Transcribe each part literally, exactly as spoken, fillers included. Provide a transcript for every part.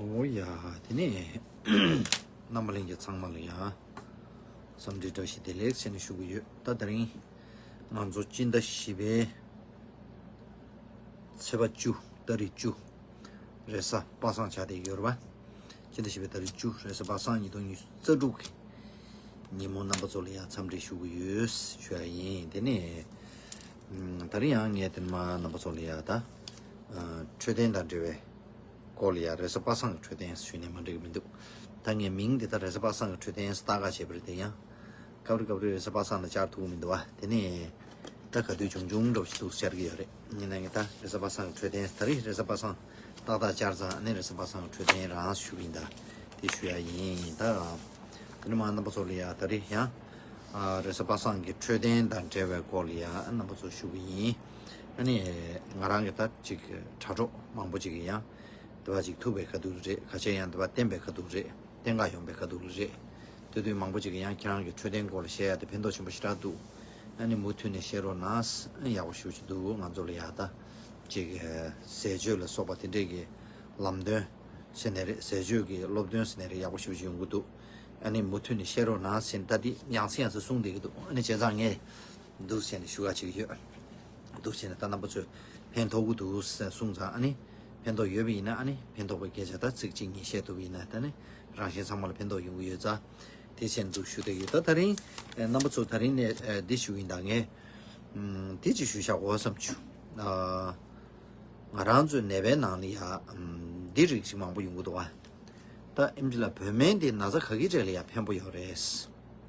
འོ་ཡ། དེ་ནས་རྣམ་པ་ལྷན་རྒྱས་ཚང་མ་ལ་ཡ་འཚམས་འདྲི་བཀྲ་ཤིས་བདེ་ལེགས་ཟེར་ནས་ཞུ་གི་ཡོད། ད་དེ་རིང་ང་ཚོ་སྤྱི་ཟླ་བཞི་པའི་ཚེས་པ་བཅུ། ཏ་རིག་བཅུ། རེས་གཟའ་པ་སངས་ཆགས་བསྡད་ཡོད་རེད་པ། སྤྱི་ཟླ་བཞི་པའི་ཏ་རིག་བཅུ། རེས་གཟའ་པ་སངས། ཉིས་སྟོང་ཉི་ཤུ་རྩ་དྲུག་གི་ཉིན་མོ་རྣམ་པ་ཚོ་ལ་ཡ་འཚམས་འདྲི་ཞུ་གི་ཡོད་ཞུ་ཡ་ཡིན། དེ་ནས་ཨམ། ད་རིང་ཡང་ངས་དེ་ནས་མ་རྣམ་པ་ཚོ་ལ་ཡ་ད་ཨ། འཕྲོད་བསྟེན་དང་འབྲེལ་བའི་སྐོར་ལ་ཡ། རེས་གཟའ་པ་སངས་ཀྱི་འཕྲོད་བསྟེན་ཞུས་ནས་མ་འགྲིག་གི་མི་འདུག་ད་ངས་མིང་འདི་ད་རེས་གཟའ་པ་སངས་ཀྱི་འཕྲོད་བསྟེན་ལྟ་ག་བྱས་པ་རེད། དེ་ཡང་སྐབས་རེ་སྐབས་རེ་རེས་གཟའ་པ་སངས་ལ་བཅར་ཐུབ་ཀྱི་མི་འདུག་བ། དེ་ནས་ད་ག་དུས་བྱུང་བྱུང་འདྲ་བོ་ཞིག་འདུག་ཟེར་གྱི་ཡོད་རེད། ཡིན་ན་ངས་ད་རེས་གཟའ་པ་སངས་ཀྱི་འཕྲོད་བསྟེན། ད་རེས་རེས་གཟའ་པ་སངས་ཏག་ཏག་བཅར་ཙང་། ཨ་ནི་རེས་གཟའ་པ་སངས་ཀྱི་འཕྲོད་བསྟེན་རང་ཞུ་གི་ཡིན། ད་དེ་ཞུ་ཡ་ཡིན། ད་དེ་ནས་མ་རྣམ་པ་ཚོ་ལ་ཡ་ད་རེས་ཡང་ཨ། རེས་གཟའ་པ་སངས་ཀྱི་འཕྲོད་བསྟེན་དང་འབྲེལ་བའི་སྐོར་ལ་ཡ་རྣམ་པ་ཚོ་ཞུ་གི་ཡིན། ཨ་ནི་ང་རང་གི་ད་ཅིག་དྲ་གྲོགས་མང་པོ་ཅིག་གིས་ཡང་དེ་བ་ཅིག་ཐུག་པའི་ཁ་ཐུག་རེད། ཁ་ཆེ་ཡང་དེ་བ་བསྟན་པའི་ཁ་ཐུག་རེད། བསྟན་ག་ཡོང་པའི་ཁ་ཐུག་རེད། དེ་དུས་མང་པོ་ཅིག་གིས་ཡང་ཁྱེད་རང་གི་འཕྲོད་བསྟེན་སྐོར་ལ་བཤད་ཡ་དེ་ཕན་ཐོགས་ཆེན་པོ་ཞེ་དྲག་འདུག་ཨ་ནི་མུ་མཐུད་ནས་བཤད་རོགས་གནང་། ཡག་པོ་ཞེ་པོ་ཅིག་འདུག་ང་ཚོ་ལ་ཡ་ད་ཅིག་ཟས་སྤྱོད་ལ་སོགས་པ་དེ་འདྲས་ཀྱི་ལམ་སྟོན་ཟེར་ནས་རེད། ཟས་སྤྱོད་ཀྱི་སློབ་སྟོན་ཟེར་ནས་རེད། ཡག་པོ་ཞེ་པོ་ཅིག་ཡོང་གི་འདུག་ཨ་ནི་མུ་མཐུད་ནས་བཤད་རོགས་གནང་ཟེར། ད་འདི་ཡང་སེ་ཡང་སེ་གསུངས་བསྡད་ཀྱི་འདུག་ཨ་ནི་བྱས་ཙང་ངས་འདུག་བྱས་ནས་ཞུ་ག་བྱེད་ཀྱི་ཡོད། འདུག་བྱས་ནས་ད་རྣམ་པ་ཚོས་ཕན་ཐོགས་ཀྱི་འདུག་གསུངས་ཙང་། ཨ་ནི་ཕན་ཐོགས་ཡོད་པ་ཡིན་ན་ཨ་ནི་ཕན་ཐོགས་པའི་སྐད་ཆ་ད་ཚིག་གཅིག་གཉིས་བཤད་ཐུབ་པ་ཡིན་ན་ད་ནི་རང་གཞན་ཚང་མ་ལ་ཕན་ཐོགས་ཡོང་གི་ཡོད་ཙང་། དེ་བྱས་ནས་འདུག་ཞུ་བསྡད་ཡོད། ད་ད་རིང་ཨ། རྣམ་པ་ཚོ་ད་རིང་ནས་ཨ། འདི་ཞུ་ཡིན། ད་ངས་ཨམ། འདི་ཅིག་ཞུས་བཞག་གོ་བསམ་བྱུང་། ཨ། ང་རང་ཚོའི་ནད་པའི་ནང་ལ་ཡ་ཨམ། འདི་རིགས་ཤིག་མང་པོ་ཡོང་གི་འདུག་བ། ད་ཨེམ་ཆི་ལ་བོད་སྨན་འདི་ན་ཚ་ག་གི་གྲས་ལ་ཡ་ཕན་པོ་ཡོད་རེད།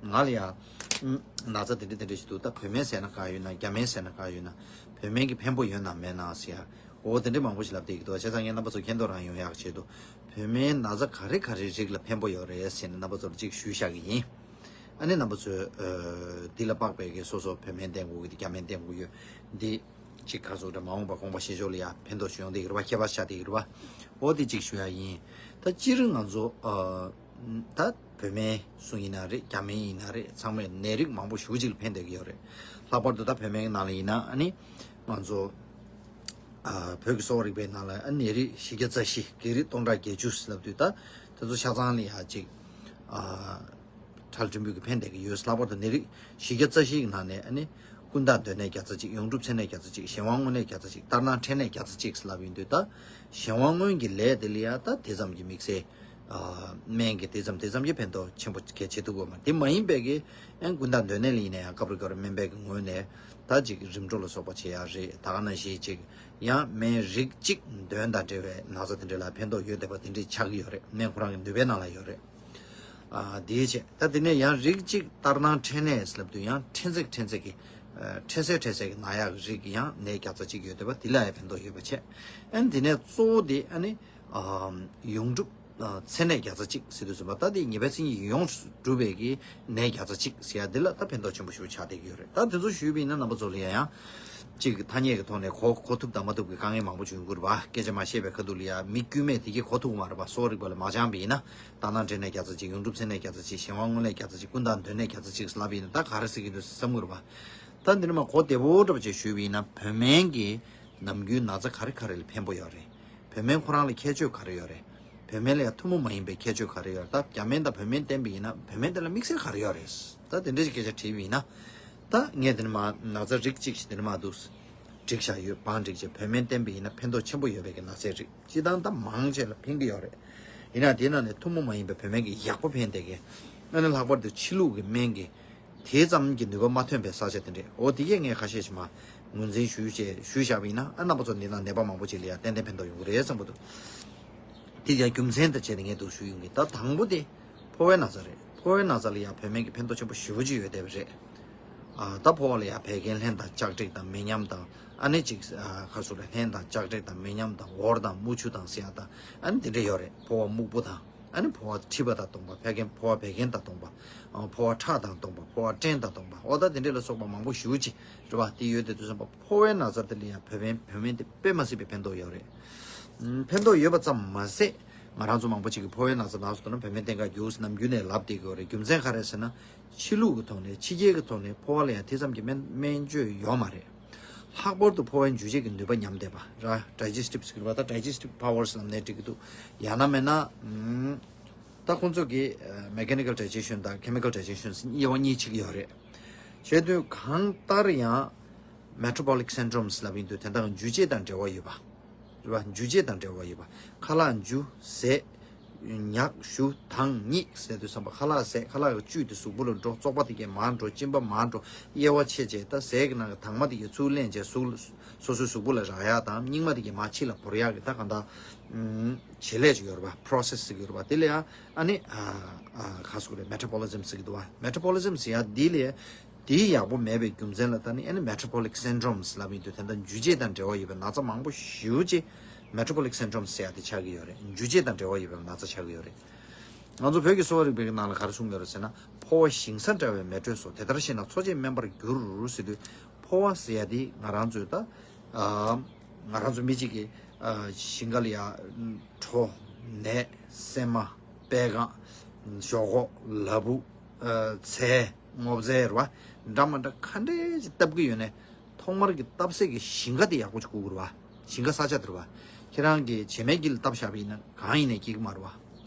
ང་ལ་ཡ་ཨམ། ན་ཚ་དེ་འདྲ་དེ་འདྲ་ཞིག་འདུག་ད་བོད་སྨན་ཟས་ན་ག་ཡོད་ན། རྒྱ་སྨན་ཟས་ན་ག་ཡོད་ན། བོད་སྨན་གྱི་ཕན་པོ་ཡོད་ན་མེད་ན་ཟེར་ཡ། འོ་དེ་འདྲ་མང་པོ་ཞིག་ལབ་བསྡད་ཀྱི་འདུག་བྱས་ཙང་ངས་རྣམ་པ་ཚོ་མཁྱེན་རྟོགས་རང་ཡོང་ཡག་ཆེད་དུ། བོད་སྨན་ན་ཚ་ག་རེ་ག་རེ་རིགས་ལ་ཕན་པོ་ཡོད་རེད་ཟེར་ནས་རྣམ་པ་ཚོར་ཅིག་ཞུས་བཞག་གི་ཡིན། ཨ་ནི་རྣམ་པ་ཚོས་ཨ། འདི་ལ་དཔག་པའི་གི་སོ་སོ་བོད་སྨན་བསྟེན་དགོས་ཀྱི་འདུག་རྒྱ་སྨན་བསྟེན་དགོས་ཡོད་འདི། ཅིག་ག་ཚོད་འདྲ་མ་འོངས་པ་དགོངས་པ་བཞེས་ཕྱོགས་ལ་ཡ་ཕན་ཐོགས་ཡོང་བསྡད་ཀྱི་རེད་པ། ཁྱད་པར་ཆགས་བསྡད་ཀྱི་རེད་པ། འོ་དེ་ཅིག་ཞུ་ཡ་ཡིན། ད་སྤྱིར་ང་ཚོ་ཨ། ད་བོད་སྨན་སུ་ཡིན་ན་རེད། རྒྱ་སྨན་ཡིན་ན་རེད། ཚང་མས་ནད་རིགས་མང་པོ་ཞེ་པོ་ཅིག་ལ་ཕན་བསྡད་ཀྱི་ཡོད་རེད། ལྷག་པར་དུ་ད་བོད་སྨན་གྱི་ནང་ལ་ཡིན་ན་ཨ་ནི་ང་ཚོ་ཨ། བོད་ཀྱི་གསོ་བ་རིག་པའི་ནང་ལ་ཨ། ནད་རིགས་བཞི་བརྒྱ་རྩ་བཞི། བགེགས་རིགས་སྟོང་ཕྲག་བརྒྱད་ཅུ་ལབ་དུས། ད་དེ་ཚོ་ཆ་ཚང་ལ་ཡ་ཅིག་ཨ། ཁྲལ་ཕྲན་བུ་གི་ཕན་བསྡད་ཀྱི་ཡོད། ལྷག་པར་དུ་ནད་རིགས་བཞི་བརྒྱ་རྩ་བཞི་གི་ནང་ནས་ཨ་ནི་ཀུན་ད་གདོན་ནད་བརྒྱ་རྩ་གཅིག་ཡོངས་གྲུབ་མཚན་ནད་བརྒྱ་རྩ་གཅིག་གཞན་དབང་རྔོན་ནད་བརྒྱ་རྩ་གཅིག་ལྟར་སྣང་འཕྲལ་ནད་བརྒྱ་རྩ་གཅིག་ལབ་ཡོང་དུས། ད་གཞན་དབང་རྔོན་གྱི་ལས་དེ་ལ་ཡ་ད་དེ་ཙམ་གྱི་དམིགས་བསལ་ཨ། སྨན་གྱི་དེ་ཙམ་དེ་ཙམ་གྱི་ཕན་ཐོགས་ཆེན་པོ་གལ་ཆེ་ཐུབ་ཀྱི་ཡོད་མ་རེད། དེ་མ་ཡིན་པའི་གི་ཨན་ཀུན་ད་གདོན་ནད་ལ་ཡིན་ན་ཡང་སྐབས་རེ་སྐབས་རེ་སྨན་པའི་གི་ངོས་ནས་ད་ཅིག་རིམ་གྲོ་ལ་སོགས་པ་བྱེད་ཡ་རེད། ད་ག་ནང་བཞིན་ཅིག་ཡང་སྨན་རིགས་གཅིག་གདོན་དང་འབྲེལ་བའི་ན་ཚ་དེ་འདྲ་ལ་ཕན་ཐོགས་ཡོད་བསྡད་པ་དེ་འདྲ་ཆགས་ཀྱི་ཡོད་རེད། སྨན་ཁོ་རང་གི་ནུས་པའི་ནང་ལ་ཡོད་རེད། ཨ། དེའི་ཆེད་ད་དེ་ནས་ཡང་རིགས་གཅིག་ལྟར་སྣང་འཕྲལ་ནད་ལབ་དུས་ཡང་འཕྲལ་སེལ་འཕྲལ་སེལ་གྱི་ཨ། འཕྲལ་སེལ་འཕྲལ་སེལ་གྱི་ན་ཡག་གི་རིགས་ཀྱི་ཡང་ནད་བརྒྱ་རྩ་གཅིག་ཡོད་བསྡད་པ་དེ་ལ་ཡང་ཕན་ཐོགས་ཡོད་པ་བྱས། ཨ་ནི་དེ་ནས་གཙོ་བོ་དེ་ཨ་ནི་ཨ། ཡོངས་གྲུབ་ཨ། མཚན་ནད་བརྒྱ་རྩ་གཅིག་ཟེར་དུས་ཙམ་པ། ད་དེ་ཉེས་པའི་མཚན་ཉིད་ཡོངས་སུ་གྲུབ་པའི་གི་ནད་བརྒྱ་རྩ་གཅིག་ཟེར་ཡ་འདི་ལ་ད་ཕན་ཐོགས་ཆེན་པོ་ཞེ་པོ་ཆགས་བསྡད་ཀྱི་ཡོད་རེད། ད་དེ་ཚོ་ཞུས་པ་ཡིན་ན་རྣམ་པ་ཚོ་ལ་ཡང་ཡང་ཅིག་ཐ་སྙད་ཀྱི་ཐོག་ནས་གོ་གོ་ཐུབ་དང་མ་ཐུབ་ཀྱི་དཀའ་ངལ་མང་པོ་བྱུང་གི་རེད་པ། སྐད་ཆ་མ་བཤད་པའི་ཁ་ཐུག་ལ་ཡ་མི་དཀྱུས་མས་དེ་གས་གོ་ཐུབ་ཀྱི་མ་རེད་པ། གསོ་བ་རིག་པ་ལ་མ་སྦྱངས་པ་ཡིན་ན། ད་ནང་འདྲེན་ནས་བརྒྱ་རྩ་གཅིག་ཡོངས་གྲུབ་མཚན་ནས་བརྒྱ་རྩ་གཅིག་གཞན་དབང་རྔོན་ནས་བརྒྱ་རྩ་གཅིག་ཀུན་བཏགས་གདོན་ནས་བརྒྱ་རྩ་གཅིག་ལབ་ཡིན་ན་ད་ག་རེ་ཟེར་གྱི་འདུག་བསམ་གྱི་རེད་པ། ད་འདི་ནས་མ་གོ་བདེ་པོ་འདྲ་པོ་ཅིག་ཞུས་པ་ཡིན་ན། བོད་སྨན་གྱི་ནམ་རྒྱུན་ན་ཚ་ག་རེ་ག་རེ་ལ་ཕན་པོ་ཡོད་རེད། བོད་སྨན་ཁོ་རང་ལ་ཁྱད་ཆོས་ག་རེ་ཡོད་རེད། བོད་སྨན་ལ་ཡང་ཐུན་མོང་མ་ཡིན་པའི་ཁྱད་ཆོས་ག་རེ་ཡོད་རེད། ད་རྒྱ་སྨན་དང་བོད་སྨན་བསྟེན་པ་ཡིན་ན་བོད་སྨན་དེ་ལ་དམིགས་བསལ་ག་རེ་ཡོད་རེད། ད་དེ་འདྲ་ཞིག་སྐད་ཆ་དྲིས་པ་ཡིན་ན། ད་ངས་དེ་ནས་མ་ན་ཚ་རིགས་གཅིག་ཞིག་དེ་ནས་མ་འདུག་བསྒྲིགས་བཞག་ཡོད། བང་བསྒྲིགས་བྱས། བོད་སྨན་བསྟེན་པ་ཡིན་ན་ཕན་ཐོགས་ཆེན་པོ་ཡོད་པའི་གི་ན་ཚའི་རིགས། སྤྱིར་བཏང་ད་མང་ཆེ་ལ་ཕན་གྱི་ཡོད་རེད། ཡིན་ན་དེའི་ནང་ནས་ཐུན་མོང་མ་ཡིན་པའི་བོད་སྨན་གྱི་ཡག་པོ་ཕན་བསྡད་མཁན། ཨ་ནི་ལྷག་པར་དུ་ཕྱི་ལུགས་ཀྱི་སྨན་གྱི་དེ་ཙམ་གྱི་ནུས་པ་མ་ཐོན་པའི་ས་ཆ་དེ་འདྲས། འོ་དེ་གས་ངས་ཁ་ཤས་ཤིག་མ་ངོས་འཛིན་ཞུས་བྱས་ཞུས་བཞག་པ་ཡིན་ན། ཨ་རྣམ་པ་ཚོ་འདི་ནང་ནད་པ་མང་པོ་ཅིག་ལ་ཡང་ཏན་ཏན་ཕན་ཐོགས་ཡོང་གི་རེད་བསམ་གྱི་འདུག་དེ་ཡང་རྒྱུ་མཚན་དང་བཅས་ཏེ་ངས་འདུག་ཞུ་ཡོང་གི། ད་དང་པོ་དེ་ཕོ་བའི་ན་ཚ་རེད། ཕོ་བའི་ན་ཚ་ལ་ཡང་བོད་སྨན་གྱི་ཕན་ཐོགས་ཆེན་པོ་ཞེ་པོ་ཅིག་ཡོད་བསྡད་པ་རེད། ཨ། ད་ཕོ་བ་ལ་ཡང་བད་ཀན་ལྷན་དང་ལྕགས་དྲེག་དང་མེ་མཉམ་དང་། ཨ་ནི་ཅིག་ཨ། ཁ་སུ་ལ་ལྷན་དང་ལྕགས་དྲེག་དང་མེ་མཉམ་དང་འོར་དང་དམུ་ཆུ་དང་ཟེར་ཡ་དང་། ཨ་ནི་དེ་འདྲ་ཡོད་རེད། ཕོ་བ་སྨུག་པོ་དང་། ཨ་ནི་ཕོ་བ་མཁྲིས་པ་དང་སྟོང་པ། བད་ཀན་ཕོ་བ་བད་ཀན་དང་སྟོང་པ། ཨ། ཕོ་བ་ཁྲག་དང་སྟོང་པ། ཕོ་བ་སྐྲན་དང་སྟོང་པ། འོ་ད་དེ་འདྲ་ལ་སོགས་པ་མང་པོ་ཞེ་པོ་ཅིག་རེད་པ། དེ་ཡོད་དེ་དུས་ཙམ་པ་ཕོ་བའི་ན་ཚ་དེ་ལ་ཡང་བོད་སྨན་བོད་སྨན་དེ་དཔེ་མ་སྲིད་པའི་ཕན་ཐོགས་ཡོད་རེད། ཨམ། ཕན་ཐོགས་ཡོད་པ་ཙམ་མ་ཟད། ང་རང་ཚོ་མང་པོ་ཅིག་གིས་ཕོ་བའི་ན་ཚ་ན་སོང་ན་བོད་སྨན་བསྟེན་ག་རྒྱུགས་ནམ་རྒྱུན་ནས་ལབ་བསྡད་ཀྱི་ཡོད་རེད། རྒྱུ་མཚན་ག་རེ་ཟེར་ན། ཕྱི་ལུགས་ཀྱི་ཐོག་ནས་ཕྱི་རྒྱལ་གྱི་ཐོག་ནས་ཕོ་བ་ལ་ཡང་དེ་ཙམ་གྱི་སྨན་སྨན་བཅོས་ཡོད་མ་རེད། ལྷག་པར་དུ་ཕོ་བའི་འཇུ་བྱེད་ཀྱི་ནུས་པ་ཉམས་བསྡད་པ་ར། ཌའི་ཇེ་སི་ཊིབ་ཟེར་གྱི་རེད་པ། ད་digestive powers ལབ་ནའི་འགྲིག་གི་འདུག་ཡང་ན་མིན་ན་ཨམ། ད་ཁོང་ཚོ་གི་mechanical digestion དང་chemical digestion དབྱེ་བ་གཉིས་ཕྱེ་གི་ཡོད་རེད། བྱས་དུས་གང་ལྟར་ཡང་metabolic syndromes ལབ་ཡིན་དུས་དེ་དག་འཇུ་བྱེད་དང་འབྲེལ་བ་ཡོད་པ། རེད་པ། འཇུ་བྱེད་དང་འབྲེལ་བ་ཡོད་པ། ཁ་ལག་འཇུ། ཟས། ཉག་ཞུ་དྭངས་སྙིགས་ཟེར་དུས་ཙམ་པ། ཁ་ལག་ཟས། ཁ་ལག་གི་བཅུད་དེ་གཟུགས་པོ་ལ་འགྲོ། བཙོག་པ་དེ་གས་མར་འགྲོ། གཅིན་པ་མར་འགྲོ། དབྱེ་བ་ཕྱེ་བྱས། ད་ཟས་ཀྱི་ནང་གི་དྭངས་མ་དེ་གས་ཚུར་ལེན་བྱས་གཟུགས་ལ་སོ་སོའི་གཟུགས་པོ་ལ་རག་ཡག་དང་། རྙིང་མ་དེ་གས་མར་ཕྱི་ལ་བོར་ཡག་གི་ད་གང་ལྟར་བྱེད་ལས་ཅིག་ཡོད་རེད་པ། པོ་རོ་སེ་སི་ཟེར་གྱི་ཡོད་རེད་པ། དེ་ལ་ཡང་ཨ་ནི་ཨ་ཨ་ག་ཟེར་དགོས་རེད། metabolism ཟེར་གྱི་འདུག་པ། metabolism ཟེར་ཡག་འདི་ལས། དེའི་ཡག་པོ་མེད་པའི་རྒྱུ་མཚན་ལ་ད་ནི་ཨ་ནི་metabolic syndromes ལབ་ཡིན་དུས་དེ་འདྲ་འཇུ་བྱེད་དང་འབྲེལ་བ་ཡོད་པའི་ན་ཚ་མང་པོ་ཞེ་པོ་ཅིག metabolic syndromes ཟེར་ཡག་དེ་ཆགས་ཀྱི་ཡོད་རེད། འཇུ་བྱེད་དང་འབྲེལ་བ་ཡོད་པའི་ན་ཚ་ཆགས་ཀྱི་ཡོད་རེད། ང་ཚོ་བོད་ཀྱི་གསོ་བ་རིག་པའི་ནང་ལ་ག་རེ་གསུངས་ཡོད་རེད་ཟེར་ན། ཕོ་བ་ཞིང་ས་འདྲ་བའི་མེ་དྲོད་སོགས། དེ་ལྟར་ཤེས་ན་འཚོ་བྱེད་སྨན་པར་འགྱུར་ཟེར་དུས། ཕོ་བ་ཟེར་ཡག་དེ་ང་རང་ཚོའི་ད་ཨ་ང་རང་ཚོ་མི་གཅིག་གི་ཨ་ཞིང་ཁ་ལ་ཡ་གྲོ། ནས། སྲན་མ། པད་ཁ། ཞོག་ཁོག་ལ་ཕུག་ཨ་ཚལ། སྔོ་ཚལ་རེད་པ། འདྲ་མི་འདྲ་ག་འདྲ་ཅིག་བཏབ་ཀྱི་ཡོད་ནའི། ཐོག་མར་གྱི་བཏབ་སའི་གི་ཞིང་ཁ་དེ་ཡག་པོ་ཅིག་དགོས་ཀྱི་རེད་པ། ཞིང་ཁ་ས་ཆ་དེ་རེད་པ། ཁྱེད་རང་གིས་བྱེ་མའི་དཀྱིལ་ལ་བཏབ་བཞག་པ་ཡིན་ན་གང་ཡིན་ནའི་སྐྱེ་གི་མ་རེད་པ།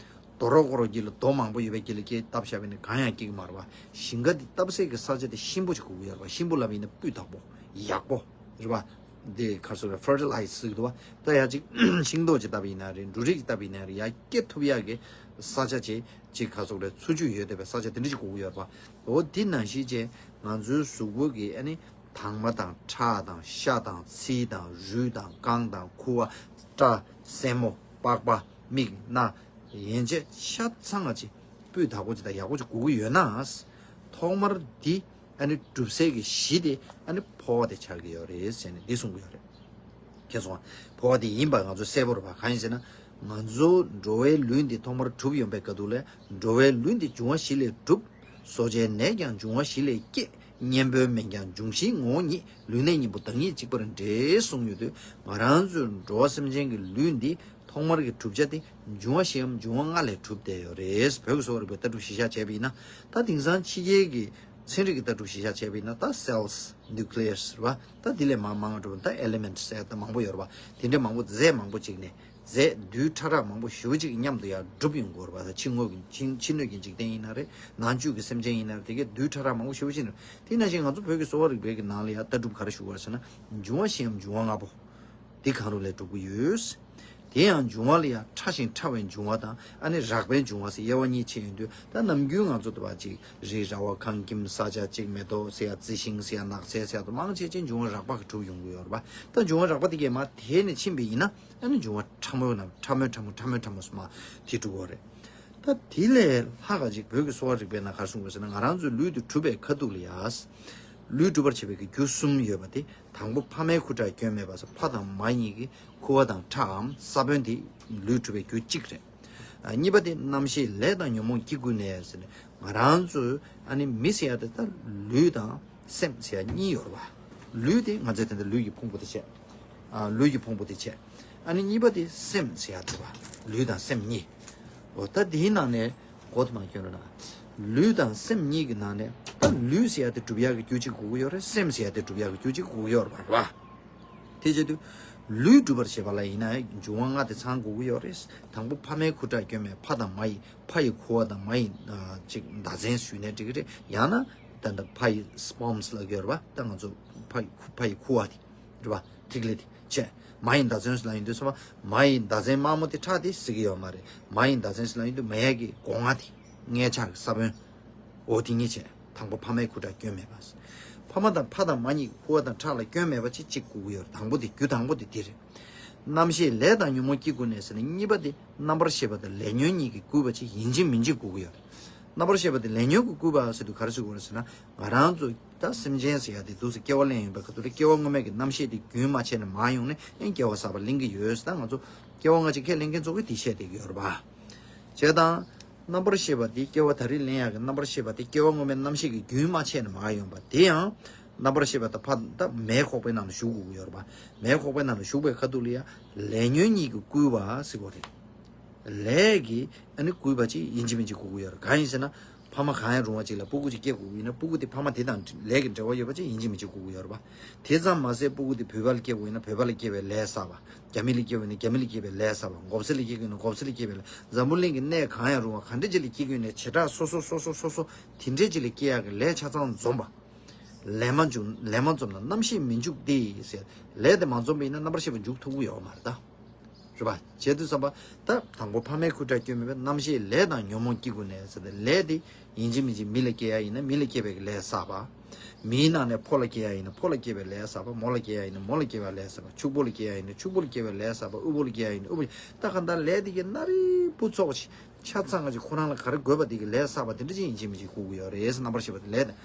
རྡོ་རོག་རྡོ་རོག་དཀྱིལ་ལ་རྡོ་མང་པོ་ཡོད་པའི་དཀྱིལ་ལ་སྐྱེ་བཏབ་བཞག་པ་ཡིན་ན་གང་ཡང་སྐྱེ་གི་མ་རེད་པ། ཞིང་ཁ་དེ་བཏབ་སའི་གི་ས་ཆ་དེ་གཤིན་པོ་ཅིག་དགོས་ཀྱི་ཡོད་རེད་པ། གཤིན་པོ་ལབ་པ་ཡིན་ན་སྤུས་དག་པོ། ཡག་པོ། རེད་པ། འདི་ག་རེ་ཟེར་དགོས་རེད། ཕར་ཊི་ལའི་ཛི་ཟེར་གྱི་འདུག་པ། ད་ཡ་གཅིག་ཤིང་ཏོག་ཅིག་བཏབ་པ་ཡིན་ན་རེད། འབྲུ་རིགས་ཅིག་བཏབ་པ་ཡིན་ན་རེད། ཡར་སྐྱེ་ཐུབ་ཡག་གི་ས་ཆ་ཅིག་ཅིག་ག་རེ་ཟེར་དགོས་རེད། འཚོ་བཅུད་ཡོད་བསྡད་པའི་ས་ཆ་དེ་འདྲ་ཅིག་དགོས་ཀྱི་ཡོད་རེད་པ། འོ་འདི་ནང་བཞིན་བྱས་ང་ཚོའི་གཟུགས་པོ་གི་ཨ་ནི་དྭངས་མ་དང་ཁྲག་དང་ཤ་དང་ཚིལ་དང་རུས་དང་རྐང་དང་ཁུ་བ། སྐྲ། སེན་མོ། པགས་པ། མིག། སྣ། ཡན་ཆད་ཆ་ཚང་ང་ཅིག་སྤུས་དག་པོ་ཅིག་དང་ཡག་པོ་ཅིག་དགོས་ཀྱི་ཡོད་ན། ཐོག་མར་འདི་ཨ་ནི་གྲུབ་སའི་གི་གཞི་དེ་ཨ་ནི་ཕོ་བ་དེ་ཆགས་ཀྱི་ཡོད་རེད་ཟེར་ནས་འདི་གསུང་གི་ཡོད་རེད། མཁྱེན་སོང་ང་། ཕོ་བ་དེ་ཡིན་པ་ང་ཚོ་གསལ་པོ་རེད་པ། གང་ཡིན་ཟེར་ན། ང་ཚོ་འགྲོ་བའི་ལུས་འདི་ཐོག་མར་གྲུབ་ཡོང་པའི་སྐབས་དུས་ལ། འགྲོ་བའི་ལུས་འདི་འབྱུང་བ་བཞི་ལས་གྲུབ། གསོ་བྱའི་ནད་ཀྱང་འབྱུང་བ་བཞི་ལས་སྐྱེ། གཉེན་པོའི་སྨན་ཀྱང་འབྱུང་བཞིའི་ངོ་བོ་ཉིད། ལུས་ནད་གཉིས་པོ་བདག་ཉིད་གཅིག་པར་འདྲེས་གསུངས་ཡོད་དུས། ང་རང་ཚོའི་འགྲོ་བ་སེམས་ཅན་གྱི་ལུས་འདི་ཐོག་མར་གྱི་གྲུབ་ཆ་དེ་འབྱུང་བ་བཞིའམ་འབྱུང་བ་ལྔ་ལས་གྲུབ་བསྡད་ཡོད་རེད། བོད་ཀྱི་གསོ་བ་རིག་པའི་ལྟ་གྲུབ་གཞི་བཞག་བྱས་པ་ཡིན་ན། ད་དེང་སང་ཕྱི་རྒྱལ་གྱི་ཚན་རིག་གི་ལྟ་གྲུབ་གཞི་བཞག་བྱས་པ་ཡིན་ན། ད་སེལ་སི་ནིའུ་ཀི་ལི་ཡར་རེད་པ། ད་དེ་ལས་མར་མང་བ་འགྲོ་བ། ད་ཨེ་ལི་མེན་ཊི་ཟེར་ད་མང་པོ་ཡོད་རེད་པ། དེ་འདྲའི་མང་པོ། རྫས་མང་པོ་ཅིག་ནས་རྫས་རྡུལ་ཕྲ་རགས་མང་པོ་ཞེ་པོ་ཅིག་མཉམ་དུ་ཡར་གྲུབ་ཡོང་གི་ཡོད་རེད་པ། ད་ཕྱི་དངོས་ཀྱི་ཕྱི་ཕྱི་སྣོད་ཀྱི་འཇིག་རྟེན་ཡིན་ན་རེད། ནང་བཅུད་ཀྱི་སེམས་ཅན་ཡིན་ན་རེད། དེ་གའི་རྡུལ་ཕྲ་རགས་མང་པོ་ཞེ་པོ་ཅིག་ནས། དེ་ནང་བཞིན་ང་ཚོ་བོད་ཀྱི་གསོ་བ་རིག་པའི་གི་ནང་ལ་ཡང་ལྟ་གྲུབ་ག་རེ་ཞུ་བ་ཟེར་ན། འབྱུང་བ་བཞིའམ་འབྱུང་བ་ལྔ་པོ། འདི་གང་རུང་ལས་གྲུབ་ཀྱི་ཡོད། དེ་ཡང་འབྱུང་བ་ལ་ཡང་ཕྲ་ཞིང་ཕྲ་བའི་འབྱུང་བ་དང་། ཨ་ནི་རགས་པའི་འབྱུང་བ་ཟེར་དབྱེ་བ་གཉིས་ཕྱེ་ཡོང་དུས། ད་ནམ་རྒྱུན་ང་ཚོ་ལྟ་བུ་ཅིག་རི་ར་བ་ཁང་ཁྱིམ་ས་ཆ་ཅིག་མེ་ཏོག་ཟེར་ཡ། རྩི་ཤིང་ཟེར་ཡ། ནགས་ཚལ་ཟེར་ཡ་དང་མང་ཆེ་ཅིག་འབྱུང་བ་རགས་པ་གིས་གྲུབ་ཡོང་གི་ཡོད་རེད་པ། ད་འབྱུང་བ་རགས་པ་དེ་གས་མར་དེད་ནས་ཕྱིན་པ་ཡིན་ན། ཨ་ནི་འབྱུང་བ་ཕྲ་མོ་ནང་ཕྲ་མོ་ཕྲ་མོ་ཕྲ་མོ་ཕྲ་མོ་སུ་མ་དེ་གྲུབ་ཡོད་རེད། ད་དེ་ལས་ལྷག་ག་ཅིག་བོད་ཀྱི་གསོ་བ་རིག་པའི་ནང་ག་རེ་གསུངས་པ་ཟེར་ན། ང་རང་ཚོའི་ལུས་དེ་གྲུབ་པའི་ཁ་ཐུག་ལ་ཡ། ལུས་གྲུབ་པར་བྱེད་པའི་གི་རྒྱུ་གསུམ་ཡོད་པ་དེ། དང་པོ་ཕ་མའི་ཁུ་ཁྲག་སྐྱོན་མེད་པ་ཟེར། ཕ་དང་མ་གཉིས་ཀྱི་ཁུ་བ་དང་ཁྲག་གམ་ས་བོན་དེ་ལུས་གྲུབ་པའི་རྒྱུ་གཅིག་རེད། ཨ་གཉིས་པ་དེ་རྣམ་ཤེས་ལས་དང་ཉོན་མོངས་ཀྱིས་བསྐུལ་ནས་ཟེར་ནས། ང་རང་ཚོའི་ཨ་ནི་མི་ཟེར་ཡ་དེ་ད་ལུས་དང་སེམས་ཟེར་ཡ་གཉིས་ཡོད་རེད་པ། ལུས་དེ་ང་ཚོས་དེ་འདྲ་ལུས་ཀྱི་ཕུང་པོ་དེ་བྱས། ཨ་ལུས་ཀྱི་ཕུང་པོ་དེ་བྱས། ཨ་ནི་གཉིས་པ་དེ་སེམས་ཟེར་ཡ་འདུག་པ། ལུས་དང་སེམས་གཉིས། འོ་ད་དེའི་ནང་ནས་གོ་ཐུབ་མ་ཁྱོད་ར་ན། ལུས་དང་སེམས་གཉིས་ཀྱི་ནང་ནས་ད་ལུས་ཟེར་ཡ་དེ་གྲུབ་ཡག་གི་རྒྱུ་གཅིག་དགོས་ཀྱི་ཡོད་རེད། སེམས་ཟེར་ཡ་དེ་གྲུབ་ཡག་གི་རྒྱུ་གཅིག་དགོས་ཀྱི་ཡོད་རེད་པ། དེ་བྱེད་དུས་ལུས་གྲུབ་པར་བྱེད་པ་ལ་ཡིན་ན་འབྱུང་བ་ལྔ་དེ་ཚང་དགོས་ཀྱི་ཡོད་རེད། དང་པོ་ཕ་མའི་ཁུ་ཁྲག་སྐྱོན་མེད་ཕ་དང་མ་ཡི། ཕ་ཡི་ཁུ་བ་དང་མ་ཡི་ཨ་ཅིག་ཟླ་མཚན་ཞུས་ནའི་འགྲིག་གི་རེད། ཡང་ན་ད་ལྟ་ཕ་ཡི་སི་པརམ་སི་ལབ་ཀྱི་ཡོད་རེད་པ། ད་ང་ཚོ་ཕ་ཡི་ཁུ་ཕ་ཡི་ཁུ་བ་དེ་རེད་པ། ཐིག་ལེ་དེ་བྱས། མ་ཡི་ཟླ་མཚན་ལབ་ཡོང་དུས་ཙམ་པ། མ་ཡི་ཟླ་མཚན་དམར་མོ་དེ་ཁྲག་དེ་ཟེར་གྱི་ཡོད་མ་རེད། མ་ཡི་ཟླ་མཚན་ལབ་ཡོང་དུས་མ་ཡི་གི་སྒོ་ང་དེ། མངལ་ཆགས་ཀྱི་ས་བོན། འོ་དེ་གཉིས་བྱས། དང་པོ་ཕ་མའི་ཁུ་ཁྲག་སྐྱོན་མེད་པ། ཕ་མ་དང་ཕ་དང་མ་གཉིས་ཁུ་བ་དང་ཁྲག་ལ་སྐྱོན་མེད་པ་ཅིག་གཅིག་དགོས་ཀྱི་ཡོད་རེད། དང་པོ་དེ། རྒྱུ་དང་པོ་དེ་དེ་རེད། རྣམ་ཤེས་ལས་དང་ཉོན་མོངས་ཀྱིས་བསྐུལ་ནས་ཟེར་ནས་གཉིས་པ་དེ་རྣམ་པར་ཤེས་པ་དང་ལས་ཉོན་གཉིས་ཀྱིས་བསྐུལ་བ་ཅིག་ཡིན་གཅིག་མིན་གཅིག་དགོས་ཀྱི་ཡོད་རེད། རྣམ་པར་ཤེས་པ་དེ་ལས་ཉོན་གྱིས་བསྐུལ་བ་ཟེར་དུས་ག་རེ་ཟེར་དགོས་རེད་ཟེར་ན། ང་རང་ཚོ་ད་སེམས་ཅན་ཟེར་ཡ་དེ་འདུག་སེ་སྐྱེ་བ་ལེན་ཡོང་པའི་ཁ་ཐུག་ལ་སྐྱེ་བ་སྔོན་མའི་གི་རྣམ་ཤེས་དེ་རྒྱུན་མ་ཆད་ནས་མར་ཡོང་ནས་ཨེ་སྐྱེ་བ་གསར་པ་ལེན་གྱི་ཡོད། ད་ང་ཚོ་སྐྱེ་བ་སྔ་ཕྱི་ཁས་ལེན་མཁན་ཚོ་གིས་དེ་བཤད་བསྡད་ཀྱི་ཡོད་རེད་པ། བྱས་ཙང་རྣམ་པར་ཤེས་པ་དེ། སྐྱེ་བ་ད་རེས་ལེན་ཡག་གི་རྣམ་པར་ཤེས་པ་དེ་སྐྱེ་བ་སྔོན་མའི་རྣམ་ཤེས་ཀྱི་རྒྱུན་མ་ཆད་ནས་མར་ཡོང་པ་དེ་ཡང་། རྣམ་པར་ཤེས་པ་དང་ཕ་ད་མའི་ཁོག་པའི་ནང་ལ་ཞུགས་དགོས་ཀྱི་ཡོད་རེད་པ། མའི་ཁོག་པའི་ནང་ལ་ཞུགས་པའི་ཁ་ཐུག་ལ་ཡང་ལས་ཉོན་གཉིས་ཀྱིས་བསྐུལ་བ་ཟེར་དགོས་རེད། ལས་ཀྱིས་ཨ་ནི་བསྐུལ་བ་ཅིག་ཡིན་གཅིག་མིན་གཅིག་དགོས་ཀྱི་ཡོད་རེད། གང་ཡིན་ཟེར་ན། ཕ་མ་གང་ཡང་རུང་བ་ཅིག་ལ་སྤུ་གུ་ཅིག་སྐྱེ་དགོས་ཀྱི་ཡིན་ན། སྤུ་གུ་དེ་ཕ་མ་དེ་དང་ལས་ཀྱི་འབྲེལ་བ་ཡོད་པ་ཅིག་ཡིན་གཅིག་མིན་གཅིག་དགོས་ཀྱི་ཡོད་རེད་པ། དེ་ཙམ་མ་ཟད་སྤུ་གུ་དེ་བོད་པ་ལ་སྐྱེ་དགོས་ཡིན་ན་བོད་པ་ལ་སྐྱེ་བའི་ལས་བསགས་པ། རྒྱ་མི་ལ་སྐྱེ་བ་ཡིན་ན་རྒྱ་མི་ལ་སྐྱེ་བའི་ལས་བསགས་པ། མགོ་སེར་ལ་སྐྱེ་དགོས་ཡིན་ན་མགོ་སེར་ལ་སྐྱེ་བའི་ལས། འཛམ་བུ་གླིང་གི་གནས་གང་ཡང་རུང་བ་ག་འདྲ་ཅིག་ལ་སྐྱེ་དགོས་ཡིན་ན་བྱེ་བྲག་སོ་སོ་སོ་སོ་སོ་སོ་དེ་འདྲ་ཅིག་ལ་སྐྱེ་ཡག་གི་ལས་ཆ་ཚང་འཛོམས་པ། ལས་མ་འཛོམས་ལས་མ་འཛོམས་ན་རྣམ་ཤེས་མི་འཇུག་སྟེ་ཟེར། ལས་དེ་མ་འཛོམས་པ་ཡིན་ན་རྣམ་པར་ཤེས་པ་འཇུག་ཐུབ་ཀྱི་ཡོད་མ་རེད་ད། རེད་པ། བྱས་དུས་ཙམ་པ་ད་དང་པོ་ཕ་མའི་ཁུར་དགྲ་སྐྱོན་མེད་པའི་རྣམ་ཤེས་ལས་དང་ཉོན་མོངས་ཀྱི་སྒོ་ནས་ཟེར་ཏེ། ལས་དེ་ཡིན་གཅིག་མིན་གཅིག་མི་ལ་སྐྱེ་ཡ་ཡིན་ན་མི་ལ་སྐྱེ་བའི་ལས་བསགས་པ། མིའི་ནང་ནས་ཕོ་ལ་སྐྱེ་ཡ་ཡིན་ན་ཕོ་ལ་སྐྱེ་བའི་ལས་བསགས་པ། མོ་ལ་སྐྱེ་ཡ་ཡིན་ན་མོ་ལ་སྐྱེ་བའི་ལས་བསགས་པ། ཕྱུག་པོ་ལ་སྐྱེ་ཡ་ཡིན་ན་ཕྱུག་པོ་ལ་སྐྱེ་བའི་ལས་བསགས་པ། དབུལ་པོ་ལ་སྐྱེ་ཡ་ཡིན་ན་དབུལ་པོ། ད་གང་ལྟར་ལས་དེ་གའི་སྣ་རིང་པོ་ཚོགས་ཆ་ཚང་ཅིག་ཁོ་རང་ལ་ག་རེ་དགོས་པ་དེ་གའི་ལས་བསགས་པ་དེ་འདྲ་ཅིག་ཡིན་གཅིག་མིན་གཅིག་དགོས་ཀྱི་ཡོད་རེད་ཟེར། རྣམ་པར་ཤེས་པ་དེ་ལས་དེ།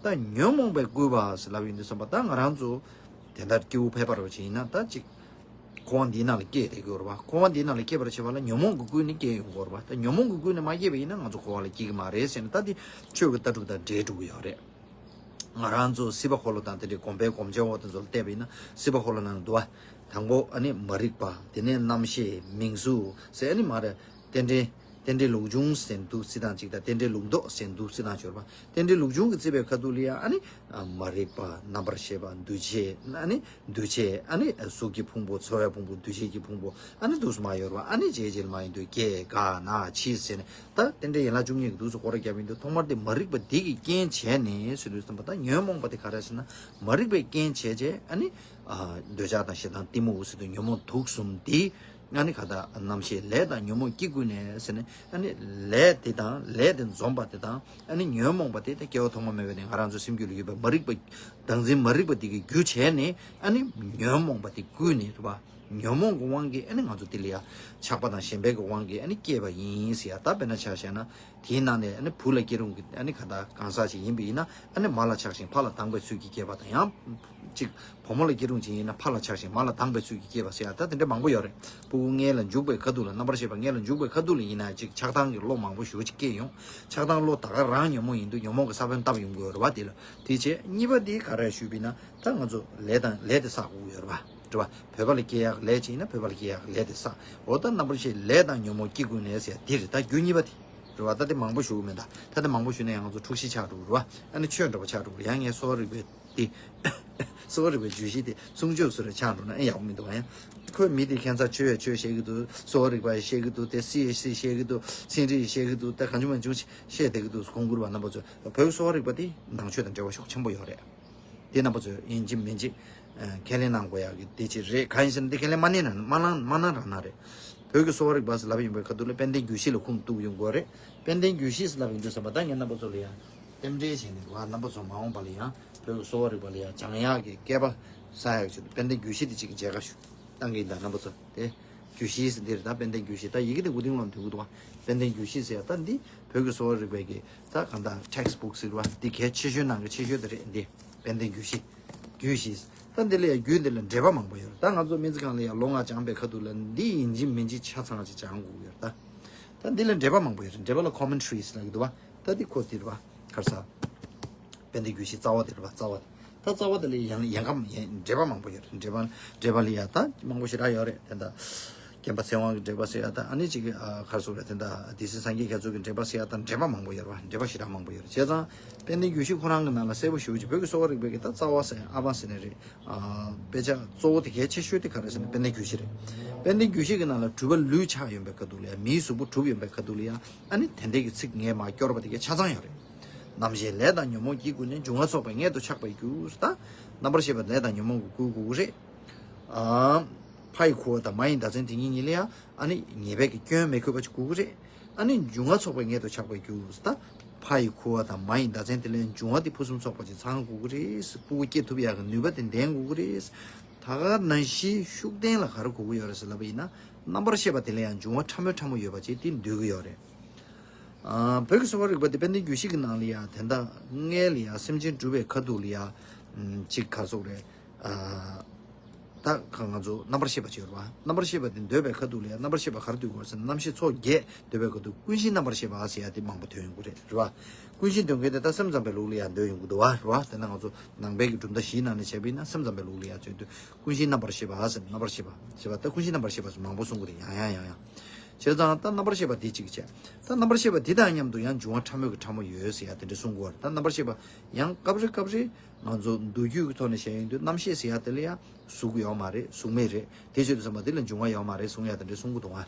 ད་ཉོན་མོངས་པས་བསྐུལ་བ་ཟེར་ལབ་ཡོང་དུས་ཙམ་པ་ད་ང་རང་ཚོ་དེ་འདྲ་སྐྱེ་བོ་ཕལ་པ་རུ་ཅིག་ཡིན་ན་ད་ཅིག་འཁོར་བ་འདིའི་ནང་ལ་སྐྱེས་བསྡད་ཀྱི་ཡོད་རེད་པ། འཁོར་བ་འདིའི་ནང་ལ་སྐྱེས་པར་བྱེད་པ་ལ་ཉོན་མོངས་ཀྱིས་བསྐུལ་ནས་སྐྱེས་ཡོང་གི་ཡོད་རེད་པ། ད་ཉོན་མོངས་ཀྱིས་བསྐུལ་ནས་མ་སྐྱེས་པ་ཡིན་ན་ང་ཚོ་འཁོར་བ་ལ་སྐྱེ་གི་མ་རེད་ཟེར་ནས། ད་འདི་ཆོས་ཀྱི་ལྟ་གྲུབ་དང་འབྲེལ་འགྲོ་གི་ཡོད་རེད། ང་རང་ཚོ་སྲིད་པ་འཁོར་ལོ་དང་དེ་འདྲའི་སྒོམ་པའི་སྒོམ་བྱ་འོ་དེ་ཚོ་ལ་བལྟས་པ་ཡིན་ན་སྲིད་པ་འཁོར་ལོ་ནང་ལ་འདུག་པ། དང་པོ་ཨ་ནི་མ་རིག་པ། དེ་ནས་རྣམ་ཤེས། མིང་གཟུགས་ཟེར་ཨ་ནི་མ་རེད། རྟེན་འབྲེལ། རྟེན་འབྲེལ་ལུགས་འབྱུང་ཟེར་འདུག་སྲིད་དང་གཅིག་དང་། རྟེན་འབྲེལ་ལུགས་ལྡོག་ཟེར་འདུག་སྲིད་དང་གཅིག་རེད་པ། རྟེན་འབྲེལ་ལུགས་འབྱུང་གིས་བརྩིས་པའི་ཁ་ཐུག་ལ་ཡང་ཨ་ནི་མ་རིག་པ། རྣམ་པར་ཤེས་པ། འདུ་བྱེད། ཨ་ནི་འདུ་བྱེད། ཨ་ནི་གཟུགས་ཀྱི་ཕུང་པོ། ཚོར་བའི་ཕུང་པོ། འདུ་བྱེད་ཀྱི་ཕུང་པོ། ཨ་ནི་འདུག་སེ་མར་ཡོང་རེད་པ། ཨ་ནི་རྗེས་རྗེས་ལ་མར་ཡོང་དུས་སྐྱེ་རྒ་ན་འཆི་ཟེར་ནས། ད་རྟེན་འབྲེལ་ཡན་ལག་བཅུ་གཉིས་ཀྱི་འདུག་སེ་སྐོར་ར་བརྒྱབ་ཡོང་དུས་ཐོག་མར་དེ་མ་རིག་པ་འདི་གིས་རྐྱེན་བྱས་ནས་ཟེར་དུས་ཙམ་པ། ད་ཉོན་མོངས་པ་དེ་ག་རེ་ཟེར་ན་མ་རིག་པས་རྐྱེན་བྱས་བྱས་ཨ་ནི་འདོད་ཆགས་དང་ཞེ་སྡང་གཏི་མུག་ཟེར་དུས་ཉོན་མོངས་དུག་གསུམ་འདི། ཨ་ནི་ག་ད་རྣམ་ཤེས་ལས་དང་ཉོན་མོངས་ཀྱིས་བསྐུལ་ནས་ཟེར་ནས། ཨ་ནི་ལས་དེ་དང་ལས་དེ་འཛོམས་པ་དེ་དང་། ཨ་ནི་ཉོན་མོངས་པ་དེ་ད་སྐྱེ་བ་ཐོག་མ་མེད་པ་ནས་ང་རང་ཚོའི་སེམས་རྒྱུད་ལ་ཡོད་པའི་མ་རིག་པ། བདག་འཛིན་མ་རིག་པ་དེ་གིས་རྒྱུ་བྱས་ནས། ཨ་ནི་ཉོན་མོངས་པ་དེ་བསྐུལ་ནས་རེད་པ། ཉོན་མོངས་ཀྱི་དབང་གིས་ཨ་ནི་ང་ཚོ་དེ་ལ་ཡ་ཆགས་པ་དང་ཞེན་པའི་གི་དབང་གིས་ཨ་ནི་སྐྱེས་པ་ཡིན་ཟེར་ཡ། ད་དཔེར་ན་ཆ་བཞག་ན། དེའི་ནང་ནས་ཨ་ནི་བུ་ལ་སྐྱེ་རུང་གི་ཨ་ནི་ག་ད་གང་ཟག་ཅིག་ཡིན་པ་ཡིན་ན། ཨ་ནི་མ་ལ་ཆགས་ཤིང་ཕ་ལ་སྡང་བའི་ཚུལ་གྱིས་སྐྱེས་པ་དང་། ཡང་ཅིག་བུ་མོ་ལ་སྐྱེ་རུང་ཅིག་ཡིན་ན་ཕ་ལ་ཆགས་ཤིང་མ་ལ་སྡང་བའི་ཚུལ་གྱིས་སྐྱེས་པ་ཟེར་ཡ། ད་དེ་འདྲ་མང་པོ་ཡོད་རེད། སྤུ་གུ་མངལ་ལ་འཇུག་པའི་ཁ་ཐུག་ལ། རྣམ་པར་ཤེས་པ་མངལ་ལ་འཇུག་པའི་ཁ་ཐུག་ལ་ཡིན་ན་ཅིག་ཆགས་སྡང་གི་བློ་མང་པོ་ཞེ་པོ་ཅིག་སྐྱེས་ཡོང་། ཆགས་སྡང་བློ་ད་ག་རང་ཉོན་མོངས་ཡིན་དུས་ཉོན་མོངས་ཀྱི་ས་བོན་བཏབ་ཡོང་གི་ཡོད་རེད་པ། དེ་ལ་དེ་བྱས། གཉིས་པ་དེ་ག་རེ་ཞུས་པ་ཡིན་ན། ད་ང་ཚོ་ལས་དང་ལས་དེ་བསགས་དགོས་ཀྱི་ཡོད་རེད་པ། རེད་པ། བོད་པ་ལ་སྐྱེ་ཡག་ལས་ཅིག་ཡིན་ན་བོད་པ་ལ་སྐྱེ་ཡག་ལས་དེ་བསགས། འོ་ད་རྣམ་པར་ཤེས་ལས་དང་ཉོན་མོངས་ཀྱིས་བསྐུལ་ནས་ཟེར་ཡ་དེ་རེད། ད་རྒྱུ་གཉིས་པ་དེ་རེད་པ། ད་དེ་མང་པོ་ཞུ་གི་མེད། ད་ད་དེ་མང་པོ་ཞུས་ན་ཡང་ང་ཚོ་འཁྲུག་གཞི་ཆགས་འགྲོ་གི་རེད་པ། ཨ་ནི་ཆོས་འདྲ་པོ་ཆགས་འགྲོ་གི་རེད། ཡང་ངས་གསོ་བ་རིག་པའི་དེ། གསོ་བ་རིག་པའི་བརྗོད་གཞི་དེ་གསུང་ཆོས་སུ་རེ་ཆགས་འགྲོ་ན་ཨེ་ཡག་པོ་མི་འདུག་ག། ཡང་ཁོས་མི་དེ་ཁྱད་མཚར་ཆོས་ཡ་ཆོས་བཤད་ཀྱི་འདུག། གསོ་བ་རིག་པ་ཡ་བཤད་ཀྱི་འདུག། དེ་སི་ཡ་སི་བཤད་ཀྱི་འདུག། ཚན་རིག་བཤད་ཀྱི་འདུག། ད་གང་བྱུང་མང་བྱུང་བཤད་བསྡད་ཀྱི་འདུག། གོང་བཀུར་བ་རྣམ་པ་ཚོས། བོད་ཀྱི་གསོ་བ་རིག་པ་དེ་ནང་ཆོས་དང་འབྲེལ་བ་ཤུགས་ཆེན་པོ་ཡོད་རེད། དེ་རྣམ་པ་ཚོས་ཡིན་གཅིག་མིན་གཅིག་ཨ་ཁས་ལེན་གནང་དགོས་ཡག་གི་དེ་ཅིག་རེད། གང་ཡིན་ཟེར་ན་དེ་ཁས་ལེན་མ་གནང་ན་མ་གནང་མ་གནང་རང་གནང་རེད། བོད་ཀྱི་གསོ་བ་རིག་པ་ཟེར་ལབ་ཡོང་པའི་ཁ་ཐུག་ལ་དཔལ་ལྡན་རྒྱུད་བཞི་ལ་ཁུངས་གཏུགས་ཡོང་དགོས་རེད། དཔལ་ལྡན་རྒྱུད་བཞི་ཟེར་ལབ་ཡོང་དུས་ཙམ་པ་ད་ངས་རྣམ་པ་ཚོ་ལ་ཡང་རྟེན་འབྲེལ་བྱས་ནས་བ། རྣམ་པ་ཚོ་མ་འོངས་པ་ལ་ཡང་བོད་ཀྱི་གསོ་བ་རིག་པ་ལ་ཡང་སྦྱང་ཡག་གི་སྐལ་པ་བཟང་ཡག་ཆེད་དུ་དཔལ་ལྡན་རྒྱུད་བཞི་དེ་གཅིག་མཇལ་ཁ་ཞུ་བཏང་གི་ཡིན། ད་རྣམ་པ་ཚོ་དེ་རྒྱུད་བཞི་ཟེར་འདི་རེད། ད་དཔལ་ལྡན་རྒྱུད་བཞི། ད་ཡི་གེ་དེ་མགོ་རྟིང་ལ་འདུག་གི་འདུག་བ། དཔལ་ལྡན་རྒྱུད་བཞི་ཟེར་ཡ་ད་འདི་བོད་ཀྱི་གསོ་བ་རིག་པའི་གི་ད་གང་ལྟར་ཊེགསི་བུག་ཟེར་བ་འདི་གལ་ཆེ་ཤོས་ནང་གི་ཆེ་ཤོས་དེ་རེད། འདི་དཔལ་ལྡན་རྒྱུད་བཞི། རྒྱུད་བཞི། ད་འདི་ལ་ཡང་རྒྱུད་འདི་ལ་འགྲེལ་པ་མང་པོ་ཡོད་རེད། ད་ང་ཚོ་སྨན་རྩིས་ཁང་ལ་ཡང་ལོ་ལྔ་སྦྱངས་པའི་ཁ་ཐུག་ལ་འདི་ཡིན་གཅིག་མིན་གཅིག་ཆ་ཚང་ཅིག་སྦྱང་དགོས་ཀྱི་ཡོད་རེད། ད་ད་འདི་ལ་འགྲེལ་པ་མང་པོ་ཡོད་རེད། འགྲེལ་པ་ལ་ཀོ་མེན་ཊི་རིས་ལབ་ཀྱི་འདུག་བ། ད་འདི་ཁོ་འདི་རེད་བ། ག་རེ་ཟ། དཔལ་ལྡན་རྒྱུད་བཞི་རྩ་བ་དེ་རེད་བ། རྩ་བ་དེ། ད་རྩ་བ་དེ་ལ་ཡང་ཡང་ཀ་ཡང་འགྲེལ་པ་མང་པོ་ཡོད་རེད། འགྲེལ་པ་འགྲེལ་པ་ལ་ཡང་ད་མང་པོ་ཞེ་དྲག་ཡོད་རེད། དེ་འདྲ་རྒན་པ་ཚེ་དབང་གི་འགྲེལ་པ་ཟེར་ཡ་ད། ཨ་ནི་གཅིག་གི་ཨ་ག་རེ་ཟེར་དགོས་རེད། དེ་འདྲ་སྡེ་སྲིད་སངས་རྒྱས་རྒྱ་མཚོ་གི་འགྲེལ་པ་ཟེར་ཡ་ད། འགྲེལ་པ་མང་པོ་ཡོད་རེད་བ། འགྲེལ་པ་ཞེ་དྲག་མང་པོ་ཡོད་རེད། བྱས་ཙང་དཔལ་ལྡན་རྒྱུད་བཞི་ཁོ་རང་གི་ནང་ལ་གསལ་པོ་ཞེ་པོ་ཅིག་བོད་ཀྱི་གསོ་བ་རིག་པའི་གི་ད་རྩ་བ་ཟེར་ཨ་བ་ཟེར་ནི་རེད། ཨ་དཔེ་ཆ་གཙོ་བོ་དེ་གལ་ཆེ་ཤོས་དེ་ག་རེ་ཟེར་ན་དཔལ་ལྡན་རྒྱུད་བཞི་རེད། དཔལ་ལྡན་རྒྱུད་བཞི་གི་ནང་ལ་གྲུབ་པ་ལུས་ཆགས་ཡོང་པའི་ཁ་ཐུག་ལ་ཡ། མིའི་གཟུགས་པོ་གྲུབ་ཡོང་པའི་ཁ་ཐུག་ལ་ཡ། ཨ་ནི་དེ་འདྲའི་གི་ཚིག་ངས་མར་སྐྱོར་བ་དེ་གའི་ཆ་ཚང་ཡོད་རེད། རྣམ་ཤེས་ལས་དང་ཉོན་མོངས་ཀྱི་སྒོ་ནས་འབྱུང་བ་ཚོགས་པའི་མངལ་དུ་ཆགས་པའི་རྒྱུ་ཟེར། ད་རྣམ་པར་ཤེས་པ་ལས་དང་ཉོན་མོངས་ཀྱིས་བསྐུལ་དགོས་ཀྱི་རེད། ཨ་ཕ་ཡི་ཁུ་བ་དང་མ་ཡི་མདའ་ཚན་དེ་གཉིས་གཉིས་ལ་ཡང་ཨ་ནི་ཉེས་པའི་གི་སྐྱོན་མི་འཁོར་བ་ཅིག་དགོས་ཀྱི་རེད། ཨ་ནི་འབྱུང་བ་ཚོགས་པའི་མངལ་དུ་ཆགས་པའི་རྒྱུ་ཟེར། ད་ཕ་ཡི་ཁུ་བ་དང་མ་ཡི་མདའ་ཚན་དེ་ལས་འབྱུང་བ་དེ་ཕུན་སུམ་ཚོགས་པ་ཅིག་ཚང་དགོས་ཀྱི་རེད། སྤུ་གུ་སྐྱེ་ཐུབ་ཡག་གི་ནུས་པ་དེ་ལྡན་དགོས་ཀྱི་རེད། ད་ག་ནང་བཞིན་ཤུགས་ལྡན་ལ་ག་རེ་དགོས་ཀྱི་ཡོད་རེད་ཟེར་ལབ་པ་ཡིན་ན། རྣམ་པར་ཤེས་པ་དེ་ལ་ཡང་འབྱུང་བ་ཕྲ་མོ་ཕྲ་མོ་ཡོད་པ་ཅིག་དེ་འདོད་ཀྱི་ཡོད་རེད། ཨ་བོད་ཀྱི་གསོ་བ་རིག་པ་དེ་དཔལ་ལྡན་རྒྱུད་བཞི་གི་ནང་ལ་ཡང་དེ་འདྲ་མངལ་ལ་ཡང་སེམས་ཅན་སྒྲུབ་པའི་ཁ་ཐུག་ལ་ཡང་ཅིག་ག་རེ་ཟེར་དགོས་རེད། ཨ་ད་ག་ང་ཚོ་རྣམ་པར་ཤེས་པ་ཅིག་ཡོད་རེད་བ། རྣམ་པར་ཤེས་པ་དེ་འདོད་པའི་ཁ་ཐུག་ལ་ཡང་རྣམ་པར་ཤེས་པ་ག་རེ་འདོད་དགོས་ཟེར་ན། རྣམ་ཤེས་ཚོགས་བརྒྱད་འདོད་པའི་ཁ་ཐུག་ཀུན་གཞི་རྣམ་པར་ཤེས་པ་ཟེར་ཡ་དེ་མང་པོ་ཐོན་ཡོང་གི་རེད། རེད་བ། ཀུན་གཞི་འདོད་མཁན་དེ་ད་སེམས་ཙམ་པའི་ལུགས་ལ་ཡང་འདོད་ཡོང་གི་འདུག་བ། རེད་བ། དེ་ན་ང་ཚོ་ནང་པའི་གི་གྲུབ་མཐའ་བཞིའི་ནང་ནས་བྱས་པ་ཡིན་ན་སེམས་ཙམ་པའི་ལུགས་ལ་ཡང་བརྗོད་དུས་ཀུན་གཞི་རྣམ་པར་ཤེས་པ་ཟེར། རྣམ་པར་ཤེས་པ་ཟེར་བ་ད་ཀུན་གཞི་རྣམ་པར་ཤེས་པ་ཟེར་མང་པོ་གསུང་གི་རེད། ཡང་ཡང་ཡང་ཡང་ བྱས་ཙང་ད་རྣམ་པར་ཤེས་པ་དེ་གཅིག་བྱས། ད་རྣམ་པར་ཤེས་པ་དེ་དང་མཉམ་དུ་ཡང་འབྱུང་བ་ཕྲ་མོའི་གི་ཕྲ་མོ་ཡོད་ཟེར་ཡ་དེ་འདྲ་གསུང་གི་ཡོད་རེད། ད་རྣམ་པར་ཤེས་པ་ཡང་སྐབས་རེ་སྐབས་རེ་ང་ཚོ་མདོ་རྒྱུད་ཀྱི་ཐོག་ནས་བཤད་ཡོང་དུས་རྣམ་ཤེས་ཟེར་ཡ་དེ་ལ་ཡང་གཟུགས་ཡོད་མ་རེད། གཟུགས་མེད་རེད། དེ་བྱེད་དུས་ཙམ་པ་དེ་ལ་འབྱུང་བ་ཡོད་མ་རེད་གསུང་ཡ་དེ་འདྲ་གསུང་གི་འདུག་ཨ།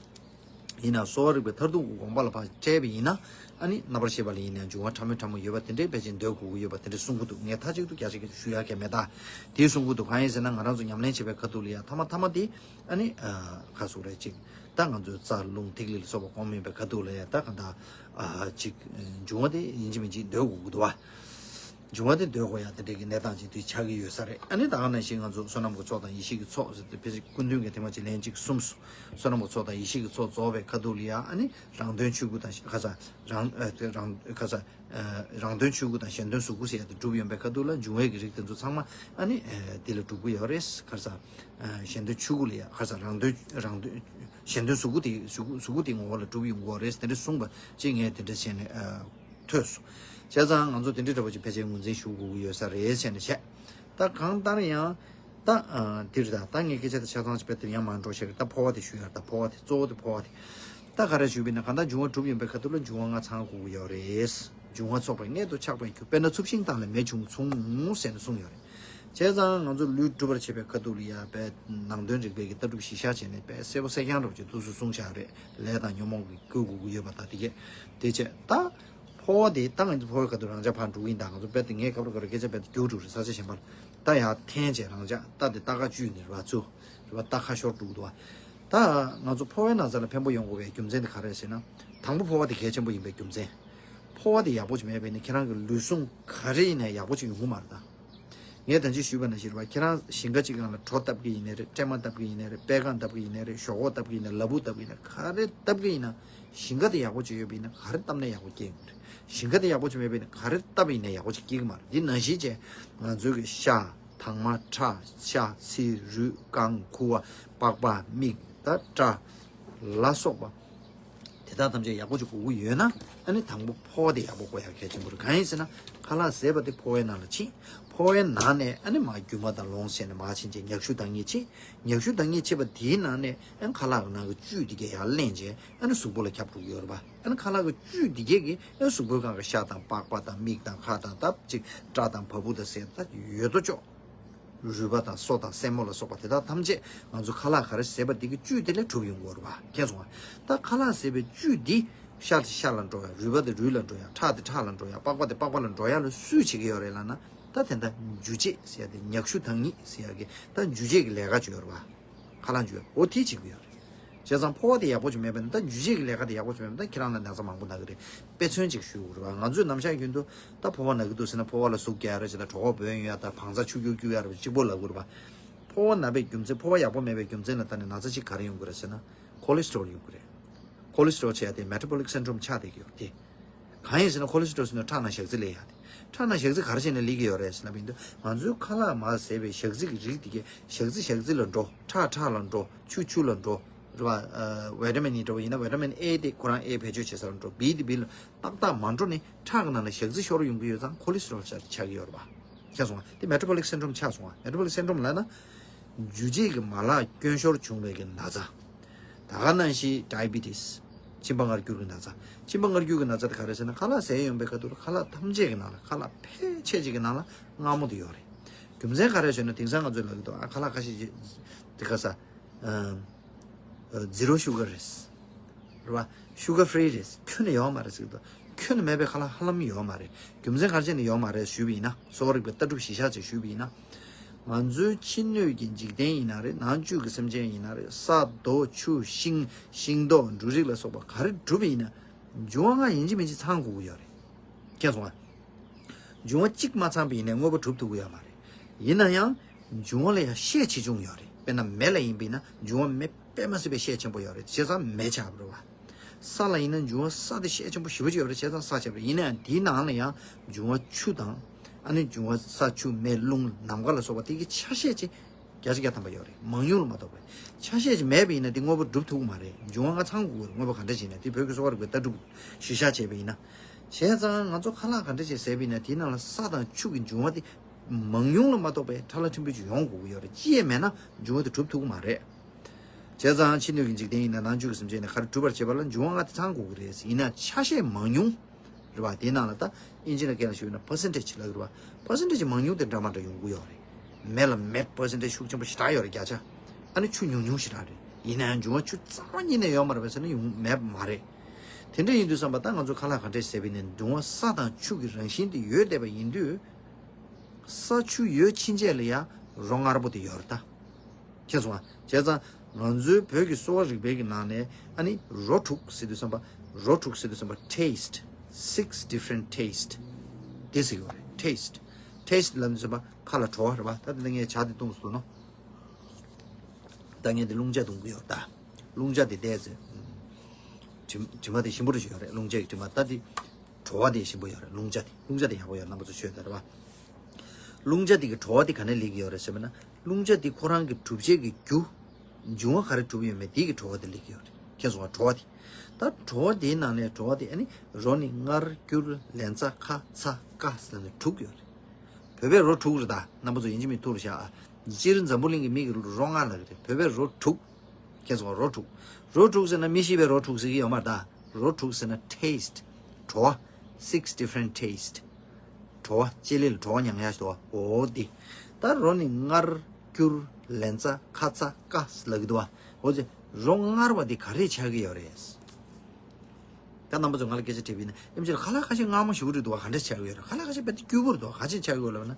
ཡིན་ནའང་གསོ་བ་རིག་པའི་མཐར་ཐུག་གི་དགོངས་པ་ལ་ཕར་བཀྲལ་བ་ཡིན་ན། ཨ་ནི་རྣམ་པར་ཤེས་པ་ལ་ཡིན་ནའང་འབྱུང་བ་ཕྲ་མོ་ཕྲ་མོ་ཡོད་པ་དེ་འདྲའི་ཕལ་ཆེར་འདོད་དགོས་ཀྱི་ཡོད་པ་དེ་འདྲ་གསུང་གི་འདུག་ངས་མཐའ་གཅིག་ཏུ་རྒྱ་ཆེ་གི་ཞུ་ཡ་གལ་མེད་ད། དེ་གསུང་གི་འདུག་གང་ཡིན་ཟེར་ན་ང་རང་ཚོ་ཉམས་ལེན་བྱེད་པའི་ཁ་ཐུག་ལ་ཡ་ཐ་མ་ཐ་མ་དེ། ཨ་ནི་ཨ། ག་ཟེར་རེད་ཅིག་ད་ང་ཚོའི་རྩ་རླུང་ཐིག་ལེ་ལ་སོགས་པ་སྒོམ་ཡིན་པའི་ཁ་ཐུག་ལ་ཡ་ད་གང་ལྟར་ཨ་ཅིག་འབྱུང་བ་དེ་ཡིན་གཅིག་མིན་གཅིག་འདོད་དགོས་ཀྱི་འདུག་བ། འབྱུང་བ་དེ་འདོད་དགོས་ཡ་དེ་འདྲའི་གི་གནས་སྟངས་ཅིག་དུས་ཆགས་ཀྱི་ཡོད་ས་རེད། ཨ་ནི་ད་ག་ནང་བཞིན་ང་ཚོ་བསོད་ནམས་ཀྱི་ཚོགས་དང་ཡེ་ཤེས་ཀྱི་ཚོགས་ཟེར་ཏེ་ཕལ་ཆེར་སྐུ་མདུན་གྱི་ཐེངས་མ་གཅིག་ལན་གཅིག་གསུམ་སོང་། བསོད་ནམས་ཀྱི་ཚོགས་དང་ཡེ་ཤེས་ཀྱི་ཚོགས་རྫོགས་པའི་ཁ་ཐུག་ལ་ཡ་ཨ་ནི་རང་དོན་ཆོས་སྐུ་དང་ཁ་ས་རང་ཨ་རང་ཁ་ས་ཨ་རང་དོན་ཆོས་སྐུ་དང་གཞན་དོན་གཟུགས་སྐུ་ཟེར་ཡ་དེ་གྲུབ་ཡོང་པའི་ཁ་ཐུག་ལ་འབྱུང་བའི་གི་རིགས་དེ་ཚོ་ཚང་མ་ཨ་ནི་ཨ་དེ་ལ་གྲུབ་ཀྱི་ཡོད་རེད། ཁ་ས་ཨ་གཞན་དོན་ཆོས་སྐུ་ལ་ཡ་ཁ་ས་རང་དོན་རང་དོན་གཞན་དོན་གཟུགས་སྐུ་དེ་གཟུགས་སྐུ་གཟུགས་སྐུ་དེ་ངོ་བོ་ལ་གྲུབ་ཡོང་གི་ཡོད་རེད་དེ་འདྲ་གསུངས་པ་ཅིག་ངས་དེ་འདྲ་བྱས་ནས་ཨ། ཐོས་སོང་། བྱས་ཙང་ང་ཚོ་དེ་འདྲའི་འདྲ་པོ་ཅིག་ཕལ་ཆེར་ངོས་འཛིན་ཞུ་དགོས་ཀྱི་ཡོད་ས་རེད་ཟེར་ནས་བཤད། ད་གང་ལྟར་ཡང་། ད་ཨ་འདིར་ད་ད་ངས་སྐད་ཆ་དེ་ཆ་ཚང་ཅིག་དཔེ་དེ་ཡང་མ་འགྲོ་ཤེས་ཀྱི། ད་འཕོ་བ་དེ་ཞུ་ཡ། ད་འཕོ་བ་དེ་གཙོ་བོ་དེ་འཕོ་བ་དེ། ད་ག་རེ་ཞུས་པ་ཡིན་ན་གང་ལྟར་འབྱུང་བ་གྲུབ་ཡོང་པའི་ཁ་ཐུག་ལ་འབྱུང་བ་ལྔ་ཚང་དགོས་ཀྱི་ཡོད་རེད། འབྱུང་བ་ཚོགས་པའི་མངལ་དུ་ཆགས་པའི་རྒྱུ། དཔེར་ན་འཚུབས་ཤིང་དང་ལས་མེ་བྱུང་མཚུངས་ཟེར་ནས་གསུངས་ཡོད་རེད། བྱས་ཙང་ང་ཚོ་ལུས་སྒྲུབ་པར་བྱེད་པའི་ཁ་ཐུག་ལ་ཡ་དཔེ་ནང་དོན་རིག་པའི་གི་ལྟ་གྲུབ་གཞི་བཞག་བྱས་ནས་དཔེ་གསལ་པོ་གསལ་རྐྱང་འདྲ་པོ་ཅིག་ཐུགས་སུ་གསུངས་བཞག་རེད། ལས་དང་ཉོན་མོངས་ཀྱིས་བསྐུལ་དགོས་ཀྱི་ཡོད་པ་དང་དེ་གས་དེ་བྱས་ད། འཕོ་བ་དེ་ད་ང་ཚོ་འཕོ་བའི་ཁ་ཐུག་རང་ཅག་ཕར་འགྲོ་གི་ཡིན། ད་ང་ཚོ་དཔེ་དེ་ངས་སྐབས་རེ་སྐབས་རེ་སྐད་ཆ་དཔེ་དེ་རྒྱུགས་འགྲོ་རེད། ས་ཆ་གཞན་པ་ལ་ད་ཡར་འཐེན་བྱས་རང་ཅག་རྟ་དེ་རྟ་ཁ་གཅུས་ནས་རེད་པ། ཚུར་རེད་པ། རྟ་ཁ་ཤོར་འགྲོ་གི་འདུག་པ། ད་ང་ཚོ་འཕོ་བའི་ན་ཚ་ལ་ཕན་པོ་ཡོང་དགོས་པའི་རྒྱུ་མཚན་དེ་ག་རེ་རེད་ཟེར་ན། དང་པོ་འཕོ་བ་དེ་གལ་ཆེན་པོ་ཡིན་པའི་རྒྱུ་མཚན། འཕོ་བ་དེ་ཡག་པོ་ཅིག་མེད་པ་ཡིན་ན་ཁྱེད་རང་གི་ལུས་ཟུངས་ག་རེ་ཡིན་ནའི་ཡག་པོ་ཅིག་ཡོང་གི་མ་རེད་ད། ངས་ད་ཅི་ཞུས་པ་ནང་བཞིན་རེད་པ། ཁྱེད་རང་ཞིང་ཁ་གཅིག་སྒང་ལ་གྲོ་བཏབ་ཀྱི་ཡིན་ནའི་རེད། སྲན་མ་བཏབ་ཀྱི་ཡིན་ནའི་རེད། པད་ཁང་བཏབ་ཀྱི་ཡིན་ནའི་རེད། ཞོག་ཁོག་བཏབ་ཀྱི་ཡིན་ནའི་ལ་ཕུག་བཏབ་ཀྱི་ཡིན་ནའི་ག་རེ་བཏབ་ཀྱི་ཡིན་ན། ཞིང་ཁ་དེ་ཡག་པོ་ཅིག་ཡོད་པ་ཡིན་ན་ག་རེ་བཏབ་ན་ཡག་པོ་སྐྱེ་གི་མ་རེད། ཞིང་ཁ་དེ་ཡག་པོ་ཅིག་མེད་པ་ཡིན་ན་ག་རེ་བཏབ་པ་ཡིན་ན་ཡག་པོ་ཅིག་སྐྱེ་གི་མ་རེད། འདི་ནང་བཞིན་བྱས་ང་ཚོའི་གི་ཤ། དྭངས་མ། ཁྲག་ཤ། ཚིལ། རུས། རྐང་། ཁུ་བ། པགས་པ། མིག་ད་སྐྲ་ལ་སོགས་པ། དེ་དག་ཐམས་ཅད་ཡག་པོ་ཅིག་དགོས་ཀྱི་ཡོད་ན། ཨ་ནི་དང་པོ་འཕོ་བ་དེ་ཡག་པོ་དགོས་ཡག་གལ་ཆེན་པོ་རེད། གང་ཡིན་ཟེར་ན། ཁ་ལག་ཟས་པ་དེ་འཕོ་བའི་ནང་ལ་ཕྱིན། འཕོ་བའི་ནང་ནས་ཨ་ནི་མར་རྒྱུ་མ་དང་ལོངས་བྱས་ནས་མར་ཕྱིན་བྱས་མྱག་ཤུ་དྭངས་སྙིགས་ཕྱིན། མྱག་ཤུ་དྭངས་སྙིགས་ཕྱིན་པ་དེའི་ནང་ནས་ཨ་ནི་ཁ་ལག་གི་ནང་གི་བཅུད་དེ་གས་ཡར་ལེན་བྱས་ཨ་ནི་གཟུགས་པོ་ལ་ཁྱབ་འགྲོ་གི་ཡོད་རེད་པ། ཨ་ནི་ཁ་ལག་གི་བཅུད་དེ་གས་ཀྱིས་ཨ་ནི་གཟུགས་པོའི་སྒང་གི་ཤ་དང་པགས་པ་དང་མིག་དང་ཁ་དང་ད་ཅིག་སྐྲ་དང་བ་སྤུ་དང་ཟས་ད་ཡོད་དོ་ཅོག་རུས་པ་དང་སོ་དང་སེན་མོ་ལ་སོགས་པ་དེ་དག་ཐམས་ཅད་ང་ཚོ་ཁ་ལག་ག་རེ་བཟས་པ་དེ་གི་བཅུད་དེ་ལས་གྲུབ་ཡོང་གི་ཡོད་རེད་པ། མཁྱེན་སོང་ང་། ད་ཁ་ལག་བཟས་པའི་བཅུད་འདི་ཤ་དེ་ཤ་ལ་འགྲོ་ཡ། རུས་པ་དེ་རུས་ལ་འགྲོ་ཡ། ཁྲག་དེ་ཁྲག་ལ་འགྲོ་ཡ། པགས་པ་དེ་པགས་པ་ལ་འགྲོ་ཡ་ལ་སུས་བྱེད་ཀྱི་ཡོད་རེད་ལབ་ན། ད་དེ་འདྲ་འཇུ་བྱེད་ཟེར་ཡ་དེ་མྱག་ཤུ་དྭངས་སྙིགས་ཟེར་ཡ་གི་ད་འཇུ་བྱེད་ཀྱི་ལས་ཀ་བྱེད་ཡོད་རེད་པ། ཁ་ལག་འཇུ་ཡ་འོ་དེ་བྱེད་ཀྱི་ཡོད་རེད། བྱས་ཙང་འཕོ་བ་དེ་ཡག་པོ་ཅིག་མེད་པ་ཡིན་ན། ད་འཇུ་བྱེད་ཀྱི་ལས་ཀ་དེ་ཡག་པོ་ཅིག་མེད་པ་ཡིན་ན་ད་ཁྱེད་རང་ལ་ན་ཚ་མང་པོ་ན་གི་རེད། དཔེ་མཚོན་ཅིག་ཞུ་དགོས་རེད་པ། ང་ཚོས་ནམ་ཞག་རྒྱུན་དུ་ད་འཕོ་བ་ན་གི་འདུག་ཟེར་ན་འཕོ་བ་ལ་ཟུག་རྒྱག་ཡ་རེད་ཅེས་དང་གྲོད་ཁོག་སྦོས་ཡོང་ཡ་དང་བང་རྩ་ཆུ་སྐྱུར་སྐྱུར་ཡ་རེད་གཅིག་པོ་ལབ་དགོས་རེད་པ། འཕོ་བ་ན་པའི་རྒྱུ་མཚན། འཕོ་བ་ཡག་པོ་མེད་པའི་རྒྱུ་མཚན་ལ་ལྟ་ནས་ན་ཚ་ཅིག་ག་རེ་ཡོང་གི་རེད་ཟེར་ན། ཁོ་ལེ་སི་ཊོ་རོལ་ཡོང་གི་རེད། ཁོ་ལེ་སི་ཊོ་རོལ་ཆེ་ཡ་དེ་མེ་ཊ་བོ་ལིག་སིན་ཌོམ་ཆགས་བསྡད་ཀྱི་ཡོད་རེད་དེ། གང་ཡིན་ཟེར་ན་ཁོ་ལེ་སི་ཊོ་རོལ་ཟེར་ན་ཁྲག་ནང་ཞག་རྩི་ལེན་ཡ་དེ། ཁྲག་ནང་ཞག་རྩི་ག་རེ་བྱས་ནས་ལེན་གྱི་ཡོད་རེད་ཟེར་ལབ་པ་ཡིན་དུས་ང་ཚོའི་ཁ་ལག་མར་བཟས་པའི་ཞག་རྩི་གི་རིགས་དེ་གས་ཞག་རྩི་ཞག་རྩི་ལ་འགྲོ། ཁྲག་ཁྲག་ལ་འགྲོ། ཆུ་ཆུ་ལ་འགྲོ། རེད་པ། ཨ་ཝི་ཊ་མིན་ཡིན་འདྲ་པོ་ཡིན་ན་ཝི་ཊ་མིན་ཨེ་དེ་ཁོ་རང་ཨེ་བེད་སྤྱོད་བྱེད་ས་ལ་འགྲོ། བི་དེ་བི་ལ་ཏག་ཏག་མ་འགྲོ་ནས་ཁྲག་གི་ནང་ལ་ཞག་རྩི་ཤོར་ཡོང་གི་ཡོད་ཙང་ཁོ་ལེ་སི་ཊོ་རོལ་ཆགས་ཆགས་ཀྱི་ཡོད་རེད་པ། ཁྱེད་སོང་བ་དེ་མེ་ཊ་བོ་ལིག་སིན་ཌོམ་ཆགས་སོང་བ། མེ་ཊ་བོ་ལིག་སིན་ཌོམ་ལབ་ན་འཇུ་བྱེད་ཀྱི་མ་ལག་སྐྱོན་ཤོར་བྱུང་བའི་གི་ན་ཚ། ད་ག་ནང་བཞིན་ཌའི་བི་ཊི་སི། མཆིན་པ་མངར་སྐྱུར་གྱི་ན་ཚ། མཆིན་པ་མངར་སྐྱུར་གྱི་ན་ཚ་དེ་ག་རེ་ཟེར་ན་ཁ་ལག་ཟས་ཡོང་པའི་ཁ་ཐུག་ལ་ཁ་ལག་ཐམས་ཅད་ཀྱི་ནང་ལ་ཁ་ལག་ཕལ་ཆེར་ཅིག་གི་ནང་ལ་མངར་མོ་དེ་ཡོད་རེད། རྒྱུ་མཚན་ག་རེ་ཟེར་ན་དེང་སང་ང་ཚོས་ལབ་ཀྱི་འདུག་ཨ་ཁ་ལག་ཁ་ཤས་ཅིག་དེ་ག་ས། ཛི་རོ་ཤུ་གར་རེད། རེད་བ། ཤུ་གར་ཕི་རི་རེད། ཁྱོན་ནས་ཡོད་མ་རེད་ཟེར་གྱི་འདུག་ཁྱོན་ནས་མེད་པའི་ཁ་ལག་ཧ་ལམ་ཡོད་མ་རེད། རྒྱུ་མཚན་ག་རེ་བྱས་ནས་ཡོད་མ་རེད་ཞུས་པ་ཡིན་ན། གསོ་བ་རིག་པའི་ལྟ་གྲུབ་གཞི་བཞག་ཅིག་ཞུས་པ་ཡིན་ན། ང་ཚོའི་ཕྱི་སྣོད་ཀྱི་འཇིག་རྟེན་ཡིན་ན་རེད། ནང་བཅུད་ཀྱི་སེམས་ཅན་ཡིན་ན་རེད། ས་རྡོ་ཆུ་ཤིང་ཤིང་ཏོག་འབྲུ་རིགས་ལ་སོགས་པ་ག་རེ་གྲུབ་པ་ཡིན་ན། འབྱུང་བ་ལྔ་ཡིན་གཅིག་མིན་གཅིག་ཚང་དགོས་ཀྱི་ཡོད་རེད། མཁྱེན་སོང་ང་། འབྱུང་བ་གཅིག་མ་ཚང་པ་ཡིན་ནའི་དངོས་པོ་གྲུབ་ཐུབ་ཀྱི་ཡོད་མ་རེད། ཡིན་ན་ཡང་། འབྱུང་བ་ལ་ཡང་ཤས་ཆེ་ཆུང་ཡོད་རེད། དཔེར་ན་མེ་ལ་ཡིན་པ་ཡིན་ན་འབྱུང་བ་མེ་དཔེ་མ་སྲིད་པའི་ཤས་ཆེན་པོ་ཡོད་རེད། བྱས་ཙང་མེ་ཆགས་པ་རེད་བ། ས་ལ་ཡིན་ན་འབྱུང་བ་ས་དེ་ཤས་ཆེན་པོ་ཞེ་པོ་ཅིག་ཡོད་རེད། བྱས་ཙང་ས་ཆགས་པ་རེད། ཡིན་ན་ཡང་དེའི་ནང་ལ་ཡང་འབྱུང་བ་ཆུ་དང་། ཨ་ནི་འབྱུང་བ་ས་ཆུ་མེ་རླུང་ནམ་མཁའ་ལ་སོགས་པ་དེ་གི་ཆ་ཤས་ཅིག་བརྒྱ་ཆ་བརྒྱ་ཐམ་པ་ཡོད་རེད། མང་ཉུང་ལ་མ་གཏོགས་པའི་ཆ་ཤས་ཅིག་མེད་པ་ཡིན་ན་དེ་དངོས་པོ་གྲུབ་ཐུབ་ཀྱི་མ་རེད། འབྱུང་བ་ལྔ་ཚང་དགོས་ཀྱི་རེད། དངོས་པོ་ག་འདྲ་ཞིག་ཡིན་ན་དེ་བོད་ཀྱི་གསོ་བ་རིག་པའི་ལྟ་གྲུབ་གཞི་བཞག་བྱས་པ་ཡིན་ན། བྱས་ཙང་ང་ཚོ་ཁ་ལག་ག་འདྲ་ཞིག་ཟས་པ་ཡིན་ན་དེའི་ནང་ལ་ས་དང་ཆུ་གི་འབྱུང་བ་དེ་མང་ཉུང་ལ་མ་གཏོགས་པའི་ཕྲ་ལ་ཕྲན་བུ་ཅིག་ཡོང་དགོས་ཀྱི་ཡོད་རེད། ཅི་ཡང་མེད་ན་འབྱུང་བ་དེ་གྲུབ་ཐུབ་ཀྱི་མ་རེད། བྱས་ཙང་ཕྱི་སྣོད་ཀྱི་འཇིག་རྟེན་ཡིན་ན་ནང་བཅུད་ཀྱི་སེམས་ཅན་ནི་ག་རེ་གྲུབ་པར་བྱེད་པ་ལ་འབྱུང་བ་ལྔ་དེ་ཚང་དགོས་ཀྱི་རེད། ཡིན་ན་ཆ་ཤས་མང་ཉུང་རེད་བ། དེའི་ནང་ལ་ད་ཨིན་ཇི་ལ་སྐད་ལ་ཞུས་ན་percentage ལབ་ཀྱི་རེད་བ། percentage མང་ཉུང་དེ་འདྲ་མ་འདྲ་ཡོང་གི་ཡོད་རེད། མེ་ལ་མེ་percentage ཤུགས་ཆེན་པོ་ཞེ་དྲག་ཡོད་རེད་བརྒྱ་ཆ། ཨ་ནི་ཆུ་ཉུང་ཉུང་ཞེ་དྲག་རེད། ཡིན་ན་ཡང་འབྱུང་བ་ཆུ་རྩ་བ་ཉིད་ནས་ཡོད་མ་རེད་པས་ཟེར་ན་ཡོང་མེད་མ་རེད། དེ་འདྲ་ཡིན་དུས་ཙམ་པ་ད་ང་ཚོ་ཁ་ལག་ག་འདྲས་ཟས་པ་ཡིན་ནའི་འབྱུང་བ་ས་དང་ཆུ་གི་རང་བཞིན་དེ་ཡོད་བསྡད་པ་ཡིན་དུས། ས་ཆུ་ཡོད་ཕྱིན་ཆད་ལ་ཡང་རོ་མངར་པོ་དེ་ཡོད་རེད་ད། མཁྱེན་སོང་ང་། བྱས་ཙང་ང་ཚོའི་བོད་ཀྱི་གསོ་བ་རིག་པའི་གི་ནང་ནས་ཨ་ནི་རོ་དྲུག་ཟེར་དུས་ཙམ་པ། རོ་དྲུག་ཟེར་དུས་ཙམ་པ་taste, six different taste དེ་ཟེར་གྱི་ཡོད་རེད། taste, taste ལབ་དུས་ཙམ་པ་ཁ་ལ་བྲོ་བ་རེད་པ། ད་དེ་ལ་ངས་ཇ་དེ་བཏུངས་སུ་འདུག་ནོ། ད་ངས་དེ་རླུང་ཇ་བཏུང་གི་ཡོད་ད། རླུང་ཇ་དེ་བལྟས་ཚེ། དྲི་དྲི་མ་དེ་ཞིམ་པོ་རེ་ཞིག་ཡོད་རེད། རླུང་ཇ་གི་དྲི་མ་ད་དེ། བྲོ་བ་དེ་ཞིམ་པོ་ཡོད་རེད། རླུང་ཇ་དེ། རླུང་ཇ་དེ་ཡག་པོ་ཡོད། རྣམ་པ་ཚོ་ཤོད་དེ་རེད་བ། རླུང་ཇ་དེ་གི་བྲོ་བ་དེ་ག་ནས་སླེབས་ཀྱི་ཡོད་རེད་ཟེར་བ་ན། རླུང་ཇ་དེ་ཁོ་རང་གི་གྲུབ་བྱེད་ཀྱི་རྒྱུ། འབྱུང་བ་ག་རེ་གྲུབ་ཡོད་མེད་དེ་གི་བྲོ་བ་དེ་སླེབས་ཀྱི་ཡོད་རེད། མཁྱེན་སོང་ང་། བྲོ་བ་དེ། ད་བྲོ་བ་དེའི་ནང་ནས་བྲོ་བ་དེ་ཨ་ནི་རོ་ནི་མངར་སྐྱུར་ལན་ཚྭ་ཁ་ཚ་ཀ་ཟེར་ནས་དྲུག་ཡོད་རེད། བོད་པས་རོ་དྲུག་རེད་ད། རྣམ་པ་ཚོ་ཡིན་གཅིག་མིན་གཅིག་ཐུག་རེད་ཤག་ཨ། སྤྱིར་འཛམ་བུ་གླིང་གི་མི་གི་རོ་ལྔ་ལབ་ཀྱི་རེད། བོད་པས་རོ་དྲུག་མཁྱེན་སོང་ང་། རོ་དྲུག་རོ་དྲུག་ཟེར་ན་མི་ཤི་བའི་རོ་དྲུག་ཟེར་གྱི་ཡོད་མ་རེད་ད། རོ་དྲུག་ཟེར་ན་taste བྲོ་བ། six different taste བྲོ་བ། ལྕེ་ལེ་ལ་བྲོ་བ་མྱང་ཡག་ཞིག་འདུག་བ། འོ་དེ། ད་རོ་ནི་མངར་སྐྱུར་ལན་ཚྭ་ཁ་ཚ་ཀ་ལབ་ཀྱི་འདུག་བ། འོ་དེ། རོ་མངར་བ་དེ་ག་རེ་ཆགས་ཀྱི་ཡོད་རེད། ད་རྣམ་པ་ཚོ་ང་ལ་སྐད་ཆ་དྲིས་པ་ཡིན་ན། ཨེམ་ཆི་ལ་ཁ་ལག་ཁ་ཤས་མངར་མོ་ཞེ་པོ་རེད་འདུག་བ། ག་འདྲ་ཆགས་ཀྱི་ཡོད་རེད། ཁ་ལག་ཁ་ཤས་དཔེ་སྐྱུར་པོ་རེད་འདུག་བ། ག་འདྲ་ཆགས་ཀྱི་ཡོད་ལབ་ན།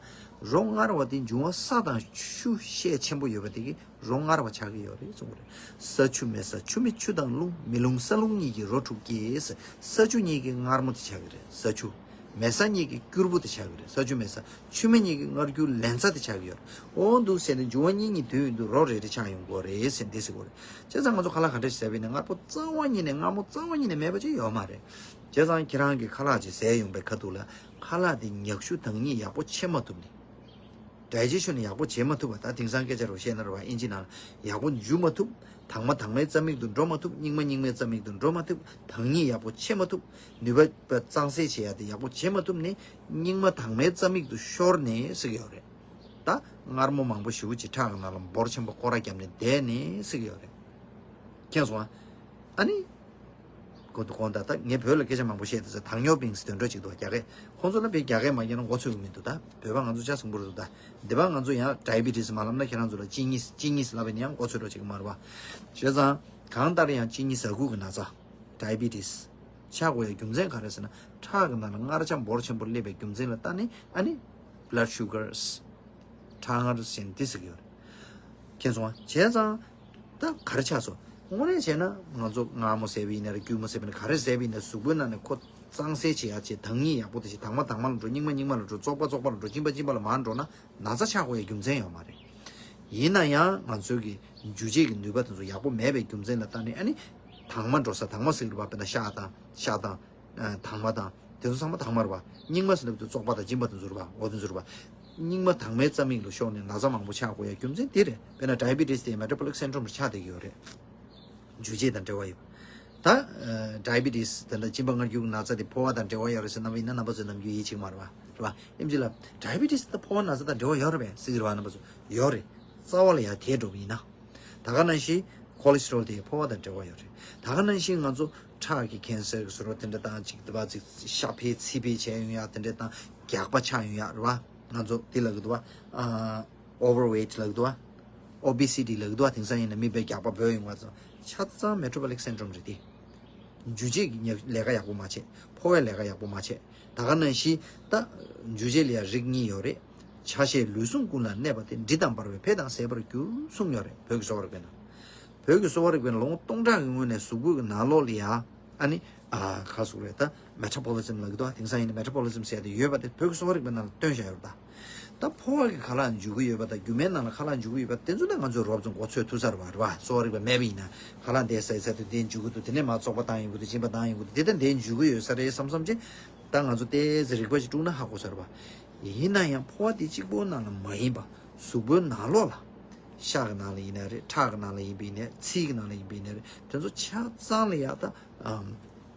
རོ་མངར་བ་དེ་འབྱུང་བ་ས་དང་ཆུ་ཤས་ཆེན་པོ་ཡོད་པ་དེ་གིས་རོ་མངར་བ་ཆགས་ཀྱི་ཡོད་རེད་གསུངས་པ་རེད། ས་ཆུ་མེ་ས་ཆུ་མེ་ཆུ་དང་རླུང་། མེ་རླུང་ས་རླུང་གཉིས་ཀྱི་རོ་དྲུག་སྐྱེས། ས་ཆུ་གཉིས་ཀྱི་མངར་མོ་དེ་ཆགས་ཀྱི་རེད། ས་ཆུ། མེ་ས་གཉིས་ཀྱི་སྐྱུར་པོ་དེ་ཆགས་ཀྱི་རེད། ས་ཆུ་མེ་ས། ཆུ་མེ་གཉིས་ཀྱི་མངར་སྐྱུར་ལན་ཚྭ་དེ་ཆགས་ཀྱི་ཡོད་རེད། འོ་འདུག་ཟེར་ནས་འབྱུང་བ་གཉིས་གཉིས་འདུས་ཡོང་དུས་རོ་རེ་རེ་ཆགས་ཡོང་གི་རེད་ཟེར་འདི་ཟེར་གྱི་རེད། བྱས་ཙང་ང་ཚོ་ཁ་ལག་ག་འདྲ་ཞིག་ཟས་པ་ཡིན་ན་མངར་པོ་རྩ་བ་ཉིད་ནས་མངར་མོ་རྩ་བ་ཉིད་ནས་མེད་པ་ཅིག་ཡོད་མ་རེད། བྱས་ཙང་ཁྱེད་རང་གིས་ཁ་ལག་ཅིག་ཟས་ཡོང་པའི་ཁ་ཐུག་ལ་ཁ་ལག་དེ་མྱག་ཤུ་དྭངས་སྙིགས་ཡག་པོ་བྱེད་མ་ཐུབ་ནས། digestion ཡག་པོ་བྱེད་མ་ཐུབ་པ། ད་དེང་སང་སྐད་ཆ་རུ་བཤད་ན་རེད་བ། ཨིན་ཇི་ནང་ལ་ཡག་པོ་འཇུ་མ་ཐུབ། དྭངས་མ་དྭངས་མའི་རྩ་མིག་ཏུ་འགྲོ་མ་ཐུབ། སྙིགས་མ་སྙིགས་མའི་རྩ་མིག་ཏུ་འགྲོ་མ་ཐུབ། དྭངས་སྙིགས་ཡག་པོ་བྱེད་མ་ཐུབ། ནུས་པ་གཙང་སེལ་བྱེད་ཡ་དེ་ཡག་པོ་བྱེད་མ་ཐུབ་ནས་སྙིགས་མ་དྭངས་མའི་རྩ་མིག་ཏུ་ཤོར་ནས་ཟེར་གྱི་ཡོད་རེད། ད་མངར་མོ་མང་པོ་ཞེ་པོ་ཅིག་ཁྲག་གི་ནང་ལ་འབོར་ཆེན་པོ་སྐོར་ར་བརྒྱབ་ནས་བསྡད་ནས་ཟེར་གྱི་ཡོད་རེད། མཁྱེན་སོང་ཨ། ཨ་ནི། གོ་དུ་གོང་ད་ལྟ་ངས་བོད་ལ་སྐད་ཆ་མང་པོ་བཤད་དུས་ཚེ་糖尿病ཟེར་དོན་འགྲོ་གཅིག་འདུག་རྒྱ་སྐད། ཁོང་ཚོ་ལ་བོད་རྒྱ་སྐད་མ་ཉན་ན་མགོ་ཚོས་གི་མི་འདུག་ད་བོད་པ་ང་ཚོ་ཆ་ཚང་པོ་རེད་འདུག་ད་འདི་པ་ང་ཚོ་ཡང་diabetes མ་ལབ་ན་ཁྱེད་རང་ཚོ་ལ་གཅིན་སྙི་གཅིན་སྙི་ལབ་པ་ཡིན་ན་ཡང་མགོ་ཚོས་འགྲོ་གཅིག་མ་རེད་བ། བྱས་ཙང་གང་ལྟར་ཡང་གཅིན་སྙི་ཟ་ཁུག་གི་ན་ཚ་diabetes ཆགས་དགོས་ཡ་རྒྱུ་མཚན་ག་རེ་ཟེར་ན་ཁྲག་གི་ནང་ལ་མངར་ཆ་འབོར་ཆེན་པོ་སླེབས་པའི་རྒྱུ་མཚན་ལ་ལྟ་ནས་ཨ་ནི་blood sugars ཁྲག་མངར་ཟེར་འདི་ཟེར་གྱི་ཡོད་རེད། མཁྱེན་སོང་ཨ། བྱས་ཙང་། ད་ག་རེ་ཆགས་སོང་། དངོས་གནས་བྱས་ན་ང་ཚོ་མངར་མོ་ཟས་པ་ཡིན་ན་རེད། སྐྱུར་མོ་ཟས་པ་ཡིན་ན་ག་རེ་ཟས་པ་ཡིན་ན་གཟུགས་པོའི་ནང་ནས་ཁོ་གཙང་སེལ་བྱེད་ཡག་ཆེད་དྭངས་སྙིགས་ཡག་པོ་དེ་ཞིག་དྭངས་མ་དྭངས་མ་ལ་འགྲོ། སྙིགས་མ་སྙིགས་མ་ལ་འགྲོ། བཙོག་པ་བཙོག་པ་ལ་འགྲོ། གཅིན་པ་གཅིན་པ་ལ་མར་འགྲོ་ན་ན་ཚ་ཆགས་དགོས་ཡ་རྒྱུ་མཚན་ཡོད་མ་རེད། ཡིན་ན་ཡང་ང་ཚོའི་གི་འཇུ་བྱེད་ཀྱི་ནུས་པ་དེ་ཚོ་ཡག་པོ་མེད་པའི་རྒྱུ་མཚན་ལ་བརྟེན་ནས་ཨ་ནི་དྭངས་མ་འགྲོ་ས་དྭངས་མ་ཟེར་གྱི་རེད་པ། དཔེར་ན་ཤ་དང་ཤ་དང་། དྭངས་མ་དང་དེ་ཚོ་ཚང་མ་དྭངས་མ་རེད་པ། སྙིགས་མ་ཟེར་ན་བཙོག་པ་དང་གཅིན་པ་དེ་ཚོ་རེད་པ། འོ་དེ་ཚོ་རེད་པ། སྙིགས་མ་དྭངས་མའི་རྩ་མིག་ལ་ཤོར་ནས་ན་ཚ་མང་པོ་ཆགས་དགོས་ཡ་རྒྱུ་མཚན་དེ་རེད། དཔེར་ན་diabetes དེ་metabolic syndrome ཆགས་བསྡད་ཀྱི་ཡོད་རེད། འཇུ་བྱེད་དང་འབྲེལ་བ་ཡོད། ད་diabetes དེ་འདྲ་གཅིན་པ་མངར་སྐྱུར་གྱི་ན་ཚ་དེ་ཕོ་བ་དང་འབྲེལ་བ་ཡོད་རེད་ཟེར་རྣམ་པ་ཡིན་ན་རྣམ་པ་ཚོས་ནམ་རྒྱུན་ཡིད་ཆེས་མ་རེད་པ། རེད་པ། ཨེམ་ཆི་ལ་diabetes དེ་ཕོ་བ་ན་ཚ་དང་འབྲེལ་བ་ཡོད་རེད་པས་ཟེར་གྱི་རེད་པ། རྣམ་པ་ཚོ་ཡོད་རེད། རྩ་བ་ལ་ཡ་དེ་འགྲོ་གི་ཡིན་ན། ད་ག་ནང་བཞིན་cholesterol དེ་ཕོ་བ་དང་འབྲེལ་བ་ཡོད་རེད། ད་ག་ནང་བཞིན་ང་ཚོ་ཁྲག་གི་cancer གི་བཟོ་འདྲ་དེ་འདྲ་དང་ཅིག་དེ་བ་ཅིག་ཤ་འཕེལ་ཚིལ་འཕེལ་བྱས་ཡོང་ཡག་དེ་འདྲ་དང་རྒྱགས་པ་ཆགས་ཡོང་ཡག་རེད་པ། ང་ཚོ་དེ་ལབ་ཀྱི་འདུག་པ། ཨ། overweight ལབ་ཀྱི་འདུག་པ། obesity ལབ་ཀྱི་འདུག་པ། དེང་སང་ཡིན་ན་མི་དཔེ་རྒྱགས་པ་འབོལ་ཡོང་བ་ཚོ་ཆ་ཚང་metabolic syndrome རེད་དེ། འཇུ་བྱེད་ཀྱི་ཉ་ལས་ཀ་ཡག་པོ་མ་བྱས། ཕོ་བའི་ལས་ཀ་ཡག་པོ་མ་བྱས། ད་ག་ནང་བཞིན་ད་འཇུ་བྱེད་ལ་ཡང་རིགས་གཉིས་ཡོད་རེད། ཆ་ཤས་ལུས་ཟུངས་ཀུན་ལ་གནས་པ་སྟེ། འབྲི་དང་འབར་བས་འཕེལ་དང་ཟད་པར་འགྱུར་གསུངས་ཡོད་རེད། བོད་ཀྱི་གསོ་བ་རིག་པའི་ནང་། བོད་ཀྱི་གསོ་བ་རིག་པའི་ནང་ལོ་ངོ་སྟོང་ཕྲག་གི་སྔོན་ནས་གཟུགས་པོའི་གི་ནང་ལོགས་ལ་ཡང་ཨ་ནི་ཨ་ག་ཟེར་དགོས་རེད། ད་metabolism ལབ་ཀྱི་འདུག་པ། དེང་སང་ཡིན་ན་metabolism ཟེར་ཡ་དེ་ཡོད་པ་དེ་བོད་ཀྱི་གསོ་བ་རིག་པའི་ནང་ལ་བཏོན་བཞག་ཡོད་རེད་ད། ད་ཕོ་བ་གི་ཁ་ལག་འཇུ་གི་ཡོད་པ་དང་རྒྱུ་མའི་ནང་ལ་ཁ་ལག་འཇུ་གི་ཡོད་པ་དེ་ཚོ་ད་ང་ཚོས་རོབ་ཙམ་མགོ་ཚོས་ཐུབ་ས་རེད་པ། རེད་པ། གསོ་བ་རིག་པ་མེད་པ་ཡིན་ན་ཁ་ལག་འདི་ཟས་ཚར་དུས་འདི་འཇུ་གི་འདུག་དེ་ནས་མར་བཙོག་པ་བཏང་ཡོང་གི་འདུག་གཅིན་པ་བཏང་ཡོང་གི་འདུག་དེ་ད་འདི་འཇུ་གི་ཡོད་ས་རེད་བསམ་བསམ་ཅིག་ད་ང་ཚོ་ཏོག་ཙམ་རིག་པ་ཞིག་བསྒྲུབས་ན་ཧ་གོ་ས་རེད་པ། ཡིན་ན་ཡང་ཕོ་བ་འདི་གཅིག་པོའི་ནང་ལ་མ་ཡིན་པ་གཟུགས་པོའི་ནང་ལོགས་ལ་ཤ་གི་ནང་ལ་ཡིན་ན་རེད། ཁྲག་གི་ནང་ལ་ཡིན་པ་ཡིན་ན་རེད། ཚིལ་གི་ནང་ལ་ཡིན་པ་ཡིན་ན་རེད། དེ་ཚོ་ཆ་ཚང་ལ་ཡ་ད་ཨམ།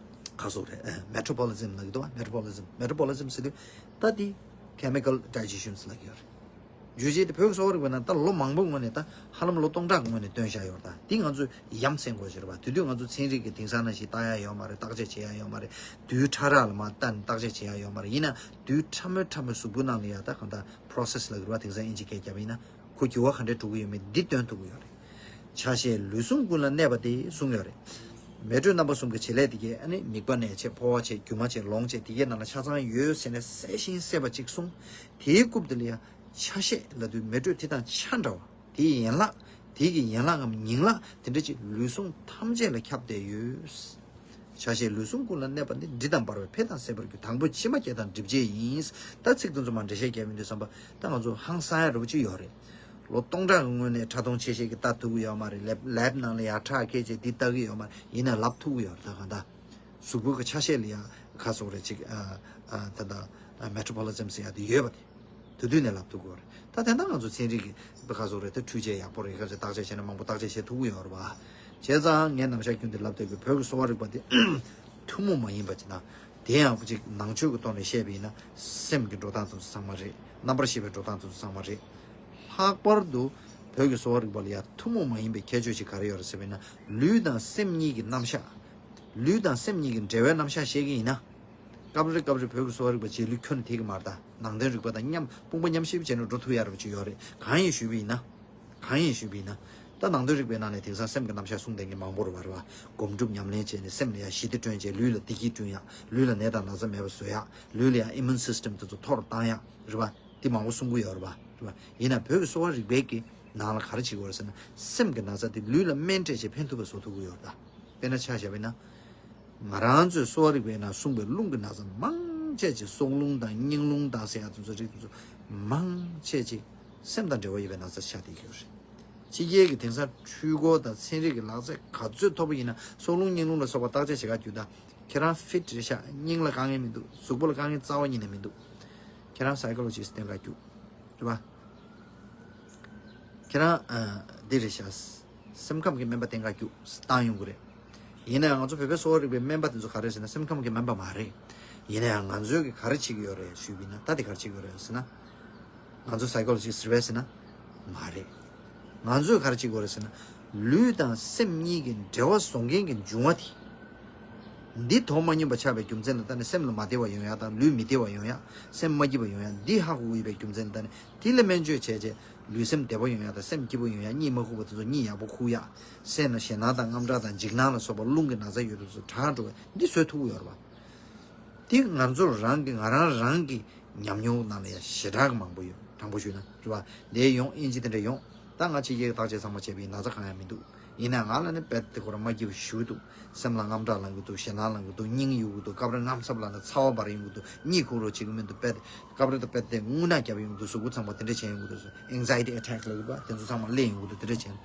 ག་ཟེར་དགོས་རེད། metabolism ལབ་ཀྱི་འདུག་པ། metabolism metabolism ཟེར་དུས་ད་འདི་chemical digestion ལབ་ཀྱི་ཡོད་རེད། བརྗོད་བྱེད་དེ་བོད་ཀྱི་གསོ་བ་རིག་པའི་ནང་ད་ལོ་མང་པོའི་སྔོན་ནས། ད་ཧ་ལམ་ལོ་སྟོང་ཕྲག་གི་སྔོན་ནས་བཏོན་བཞག་ཡོད་རེད། ད་འདི་ང་ཚོས་ཡ་མཚན་དགོས་ཞེས་རེད་པ། དེ་དུས་ང་ཚོ་ཚན་རིག་གི་དེང་སང་ནང་བཞིན་ལྟ་ཡ་ཡོད་མ་རེད། བརྟག་དཔྱད་བྱེད་ཡ་ཡོད་མ་རེད། རྡུལ་ཕྲ་རགས་ལ་མར་བལྟས་ནས་བརྟག་དཔྱད་བྱེད་ཡ་ཡོད་མ་རེད། ཡིན་ན་རྡུལ་ཕྲ་མོ་ཕྲ་མོའི་གཟུགས་པོའི་ནང་ལ་ཡ་ད་གང་ལྟར་པོ་རོ་སེ་སི་ལབ་ཀྱི་རེད་པ། དེང་སང་ཨིན་ཇི་སྐད་བརྒྱབ་པ་ཡིན་ན། ཁོ་འགྱུར་བ་ག་འདྲས་འགྲོ་གི་ཡོད་མེད་འདི་སྟོན་ཐུབ་ཀྱི་ཡོད་རེད། ཆ་ཤས་ལུས་ཟུངས་ཀུན་ལ་གནས་པ་སྟེ་གསུངས་ཡོད་རེད། མེ་དྲོད་རྣམ་པ་གསུམ་གྱི་བྱེད་ལས་དེ་གས་ཨ་ནི་མིད་པ་ནས་བྱས། ཕོ་བ་བྱས། རྒྱུ་མ་བྱས། ལོང་བྱས། དེ་གས་ནང་ལ་ཆ་ཚང་ཡོད་ཟེར་ནས་གསལ་ཞིང་གསལ་བ་གཅིག་གསུངས། དེའི་རྐུབ་དེ་ལ་ཡང་ཆ་ཤས་ལབ་དུས་མེ་དྲོད་དེ་དང་ཆ་འདྲ་བ། དེའི་ཡན་ལག་དེ་གི་ཡན་ལག་གམ་ཉིང་ལག་དེ་འདྲ་ཅིག་ལུས་ཟུངས་ཐམས་ཅད་ལ་ཁྱབ་བསྡད་ཡོད། ཆ་ཤས་ལུས་ཟུངས་ཀུན་ལ་གནས་པ་འདི། འབྲི་དང་འབར་བའི་འཕེལ་དང་ཟད་པར་འགྱུར། དང་པོ་ཕྱི་མ་སྐྱེ་དང་འགྲིབ་བྱེད་ཡིན། ད་ཚིག་དེ་ཚོ་མར་འགྲེལ་བཤད་རྒྱག་མི་འདུག་བསམ་པ། ད་ང་ཚོ་ཧང་སང་ཡ་འདྲ་པོ་ཅིག་ཡོད་རེད། ལོ་སྟོང་ཕྲག་གི་སྔོན་ནས་ཕྲ་མཐོང་ཆེ་ཤེལ་གྱིས་ལྟ་ཐུབ་ཀྱི་ཡོད་མ་རེད། ལེབ་ལེབ་ནང་ལ་ཡ་ཁྲག་སྐྱེས་བྱས་འདི་ལྟ་གི་ཡོད་མ་རེད། ཡིན་ན་ལབ་ཐུབ་ཀྱི་ཡོད་རེད། ད་གང་ལྟར་གཟུགས་པོ་གི་ཆ་ཤས་ལ་ཡ་ག་སོགས་རེད་ཅིག་ཨ་ཨ་ད་ལྟ་མེ་ཊ་བོ་ལི་ཛམ་ཟེར་ཡ་དེ་ཡོད་པ་དེ། དེ་དུས་ནས་ལབ་ཐུབ་ཀྱི་ཡོད་རེད། ད་དེ་འདྲ་ང་ཚོ་ཚན་རིག་གི་ག་སོགས་རེད། ད་འཕྲུལ་ཆས་ཡག་པོ་རེད། ག་ཚོད་བརྟག་དཔྱད་བྱས་ན་མང་པོ་བརྟག་དཔྱད་བྱེད་ཐུབ་ཀྱི་ཡོད་རེད་པ། བྱས་ཙང་ངས་ནམ་ཞག་རྒྱུན་དུ་ལབ་བསྡད་ཀྱི། བོད་ཀྱི་གསོ་བ་རིག་པ་དེ་ཐུན་མོང་མ་ཡིན་པ་ཅིག་དང་། དེ་ཡང་ཅིག་ནང་ཆོས་ཀྱི་ཐོག་ནས་བཤད་པ་ཡིན་ན་སེམས་ཀྱི་འགྲོ་སྟངས་དེ་ཚོ་ཚང་མ་རེད། རྣམ་པར་ཤེས་པའི་འགྲོ་སྟངས་དེ་ཚོ་ཚང་མ་རེད། ལྷག་པར་དུ་བོད་ཀྱི་གསོ་བ་རིག་པ་ལ་ཡ་ཐུན་མོང་མ་ཡིན་པའི་ཁྱད་ཆོས་ཅིག་ག་རེ་ཡོད་རེད་ཟེར་བ་ཡིན་ན། ལུས་དང་སེམས་གཉིས་ཀྱི་རྣམ་གཞག་ལུས་དང་སེམས་གཉིས་ཀྱི་འབྲེལ་བའི་རྣམ་གཞག་བཤད་ཀྱི་ཡིན་ན། སྐབས་རེ་སྐབས་རེ་བོད་ཀྱི་གསོ་བ་རིག་པ་རྗེས་ལུས་ཁྱོན་ནས་དེ་གི་མ་རེད། ད་ནང་དོན་རིག་པ་དང་མཉམ་དཔུང་པ་མཉམ་གཤིབ་བྱས་ནས་འགྲོ་ཐུབ་ཡ་འདྲ་པོ་ཅིག་ཡོད་རེད། གང་ཡིན་ཞུས་པ་ཡིན་ན། གང་ཡིན་ཞུས་པ་ཡིན་ན། ད་ནང་དོན་རིག་པའི་ནང་ནས་དེང་སང་སེམས་ཀྱི་རྣམ་གཞག་གསུངས་བསྡད་མཁན་མང་པོ་རེད་པ། རེད་པ། སྒོམ་སྒྲུབ་ཉམས་ལེན་བྱས་ནས་སེམས་ལ་ཡ་ཞི་བདེ་བསྐྲུན་བྱས། ལུས་ལ་བདེ་སྐྱིད་བསྐྲུན་ཡ། ལུས་ལ་ནད་དང་ན་ཚ་མེད་པ་བཟོ་ཡ། ལུས་ལ་ཡ་ཨི་མུན་སིས་ཊམ་དེ་ཚོ་མཐོ་རུ་བཏང་ཡ། རེད་པ། འདི་མང་པོ་གསུང་གི་ཡོད་རེད་པ། རེད་པ། ཡིན་ན་བོད་ཀྱི་གསོ་བ་རིག་པའི་གི་ནང་ལ་ག་རེ་བྱེད་ཀྱི་ཡོད་རེད་ཟེར་ན། སེམས་ཀྱི་ན་ཚ་དེ་ལུས་ལ་སྨན་སྤྲད་བྱས་ཕན་ཐོགས་པ་བཟོ་ཐུབ་ཀྱི་ཡོད་རེད་ད། དཔེར་ན་ཆ་བཞག་པ་ཡིན་ན། ང་རང་ཚོའི་གསོ་བ་རིག་པའི་ནང་གསུངས་པའི་རླུང་གི་ན་ཚ་མང་ཆེ་ཅིག་སྲོག་རླུང་དང་སྙིང་རླུང་དང་ཟེར་ཡ་དེ་ཚོ་རིགས་དེ་ཚོ་མང་ཆེ་ཅིག་སེམས་དང་འབྲེལ་བ་ཡོད་པའི་ན་ཚ་ཆགས་བསྡད་ཀྱི་ཡོད་རེད། ཕྱི་རྒྱལ་གྱི་དེང་སང་འཕྲུལ་འཁོར་དང་ཚན་རིག་གི་ལག་རྩལ་ག་ཚོད་མཐོ་པོ་ཡིན་ན། སྲོག་རླུང་སྙིང་རླུང་ལ་སོགས་པ་བརྟག་དཔྱད་བྱེད་ག་རྒྱུགས་དང་། ཁྱེད་རང་ཕིཊ་རེད་ཤག་སྙིང་ལ་དཀའ་ངལ་མི་འདུག་གཟུགས་པོ་ལ་དཀའ་ངལ་རྩ་བ་ཉིད་ནས་མི་འདུག་ཁྱེད་རང་སའི་ཀོ་ལོ་ཇི་སི་ཊི་བསྟེན་ག་རྒྱུགས། རེད་པ། ཁྱེད་རང་ཨ་འདི་རེད་ཤག་སེམས་ཁམས་ཀྱི་སྨན་པ་བསྟེན་ག་རྒྱུགས་བཏང་ཡོང་གི་རེད། ཡིན་ན་ཡང་ང་ཚོ་བོད་པའི་གསོ་བ་རིག་པའི་སྨན་པ་དེ་ཚོ་ག་རེ་ཟེར་ན། སེམས་ཁམས་ཀྱི་སྨན་པ་མ་རེད། ཡིན་ན་ཡང་ང་ཚོས་ཀྱི་ག་རེ་བྱེད་ཀྱི་ཡོད་རེད་ཞུས་པ་ཡིན་ན། ད་དེ་ག་རེ་བྱེད་ཀྱི་ཡོད་རེད་ཟེར་ན། ང་ཚོ་སའི་ཀོ་ལོ་ཇི་སི་ཊི་རེད་པས་ཟེར་ན། མ་རེད། ང་ཚོས་ག་རེ་བྱེད་ཀྱི་ཡོད་རེད་ཟེར་ན། ལུས་དང་སེམས་གཉིས་ཀྱི་འབྲེལ་བ་བཟོ་མཁན་གྱི་འབྱུང་བ་དེ། འདི་དོ་མ་མཉམ་པ་ཆགས་པའི་རྒྱུ་མཚན་ལ་བརྟེན་ནས་སེམས་ལ་མ་བདེ་བ་ཡོང་ཡ་དང་། ལུས་མི་བདེ་བ་ཡོང་ཡ། སེམས་མ་སྐྱིད་པ་ཡོང་ཡ། འདི་ཧ་གོ་གི་ཡོད་པའི་རྒྱུ་མཚན་ལ་བརྟེན་ནས། དེ་ལ་སྨན་བཅོས་བྱས་རྗེས་ལུས་སེམས་བདེ་པོ་ཡོང་ཡ་དང་། སེམས་སྐྱིད་པོ་ཡོང་ཡ། གཉིད་མ་ཁུག་པ་དེ་ཚོ་གཉིད་ཡག་པོ་ཁུག་ཡ། སེམས་ལ་ཞེད་སྣང་དང་དངངས་སྐྲག་དང་འཇིགས་སྣང་ལ་སོགས་པ་རླུང་གི་ན་ཚ་ཡོད་དུས་ཚོ་དྲག་འགྲོ་བ་འདི་བཟོ་ཐུབ་ཀྱི་ཡོད་རེད་པ། དེ་ང་ཚོ་རང་གི་ང་རང་རང་གི་ཉམས་མྱོང་ནང་ལ་ཡང་ཞེ་དྲག་གི་མང་པོ་ཡོད། དྲང་པོ་ཞུས་ན་རེད་པ། འདི་ཡོང་། ཨིན་ཇི་དེ་འདྲ་ཡོང་། ད་ང་ཕྱི་རྒྱལ་གྱི་བརྟག་དཔྱད་ཚང་མ་བྱས་པ་ཡིན། ན་ཚ་གང་ཡང་མི་འདུག་ཡིན་ནའང་ང་ལ་ནི་རྦད་དེ་ཁོ་རང་མ་སྐྱིད་པ་ཞེ་པོ་འདུག་སེམས་ལ་དངངས་སྐྲག་ལངས་ཀྱི་འདུག་སེམས་ལ་དངངས་སྐྲག་ལངས་ཀྱི་འདུག་སྙིང་གཡུག་གི་འདུག་སྐབས་རེ་རྔམ་ཚབ་ལངས་ནས་ཚ་བ་འབར་ཡོང་གི་འདུག་གཉིད་ཁུག་རོགས་བྱེད་ཀྱི་མི་འདུག་རྦད་དེ་སྐབས་རེ་ད་རྦད་དེ་རྔུལ་ནག་བརྒྱབ་ཡོང་གི་འདུག་གཟུགས་པོ་ཚང་མ་དེ་འདྲ་བྱས་ཡོང་གི་འདུག anxiety attack ལབ་ཀྱི་པ། དེ་ཚོ་ཚང་མ་སླེབས་ཡོང་གི་འདུག་དེ་འདྲ་བྱས་ན།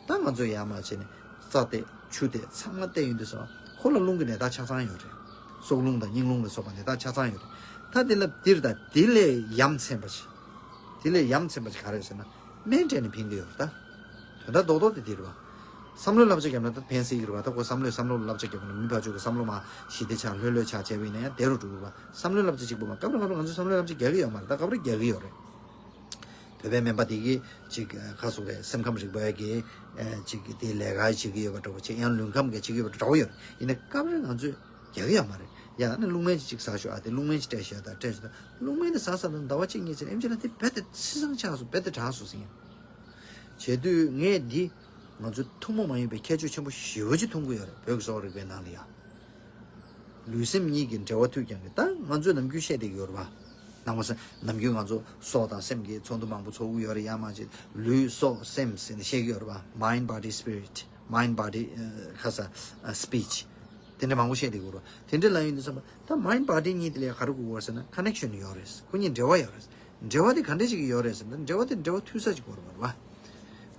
ད་ང་ཚོས་ཡར་མར་བྱས་ནས་རྩ་བལྟས། ཆུ་བལྟས། ཚང་མ་བལྟས་ཡོང་དུས་ཙང་ཁོ་ལ་རླུང་གི་ནད་རྟགས་ཆ་ཚང་ཡོད་རེད། སྲོག་རླུང་དང་སྙིང་རླུང་ལ་སོགས་པ་ནད་རྟགས་ཆ་ཚང་ཡོད་རེད། ད་དེ་ལ་འདིར་ད་དེ་ལས་ཡ་མཚན་པ་ཅིག་དེ་ལས་ཡ་མཚན་པ་ཅིག་ག་རེ་ཟེར་ན། སྨན་སྤྲད་ནས་ཕན་གྱི་ཡོད་རེད་ད། དོན་དག་རྡོག་རྡོག་དེ་དེ་རེད་པ། བསམ་བློའི་བསླབ་བྱ་བརྒྱབ་ན་ད་ཕན་སྲིད་ཀྱི་རེད་པ། ད་ཁོ་བསམ་བློས་བསམ་བློ་ལ་བསླབ་བྱ་བརྒྱབ་ན་མི་ཕར་ཕྱོགས་ཀྱི་བསམ་བློ་མར་ཞི་བདེ་ཆགས་ལྷོད་ལྷོད་ཆགས་བྱས་པ་ཡིན་ན་ཡང་བདེ་རུ་འགྲོ་གི་རེད་པ། བསམ་བློའི་བསླབ་བྱ་གཅིག་པུ་མ། སྐབས་རེ་སྐབས་རེ་ང་ཚོས་བསམ་བློའི་བསླབ་བྱ་རྒྱག་གི་ཡོད་མ་རེད། ད་སྐབས་རེ་རྒྱག་གི་ཡོད་རེད། བོད་པའི་སྨན་པ་དེ་གིས་ཅིག་ཁ་སོགས་རེད། སེམས་ཁམས་རིག་པའི་གི་ཅིག་དེ་ལས་ཀ་བྱེད་ཀྱི་ཡོད་པ་འདྲ་པོ་བྱེད། ཡང་ལུས་ཁམས་ཀྱི་བྱེད་ཀྱི་ཡོད་པ་འདྲ་པོ་ཡོད་རེད། ཡིན་ན་སྐབས་རེ་ང་ཚོས་རྒྱག་གི་ཡོད་མ་རེད། ཡང་ན་རླུང་སྨན་ཅིག་ཟ་ཤོག་ཨ། དེ་རླུང་སྨན་ཅིག་སྤྲད་ཤོག་ད་སྤྲད་ཤོག་ད་རླུང་སྨན་དེ་ཟ་ཟ་ན་ཟླ་བ་གཅིག་གཉིས་ཚེ་ཨེམ་ཆི་ལ་དེ་རྦད་དེ་ཚེ་སང་ཆགས་སོང་། རྦད་དེ་དྲག་སོང་ཟེར་ཡང་། བྱེད་དུས་ངས་འདི་ང་ཚོ་ཐུན་མོང་མ་ཡིན་པའི་ཁྱད་ཆོས་ཆེན་པོ་ཞེ་པོ་ཅིག་མཐོང་གི་ཡོད་རེད། བོད་ཀྱི་གསོ་བ་རིག་པའི་ནང་ལ་ཡང་། ལུས་སེམས་གཉིས་ཀྱི་འབྲེལ་བ་མཐུད་ཀྱང་གི། ད་ང་ཚོས་ནམ་རྒྱུན་བཤད་བསྡད་ཀྱི་ཡོད་རེད་པ། ནང་པ་སེ་ནམ་རྒྱུན་ང་ཚོ་སྲོག་དང་སེམས་ཀྱི་ཚོགས་འདུ་མང་པོ་ཚོགས་ཀྱི་ཡོད་རེད། ཡང་མ་བྱས་ལུས་སྲོག་སེམས་ཟེར་ནས་བཤད་ཀྱི་ཡོད་རེད་པ། mind body spirit, mind body ཁ་ས་speech དེ་འདྲ་མང་པོ་བཤད་བསྡད་ཀྱི་ཡོད་རེད་པ། དེ་འདྲ་ལབ་ཡོང་དུས་ཙམ་པ་ད་mind body གཉིས་དེ་ལ་ག་རེ་དགོས་ཀྱི་ཡོད་རེད་ཟེར་ན། connection ཡོད་རེད། ཁོ་གཉིས་འབྲེལ་བ་ཡོད་རེད། འབྲེལ་བ་དེ་ག་འདྲ་ཞིག་ཡོད་རེད་ཟེར་ན། འབྲེལ་བ་དེ་འབྲེལ་བ་མཐུད་ས་ཅིག་དགོས་རེད་པ།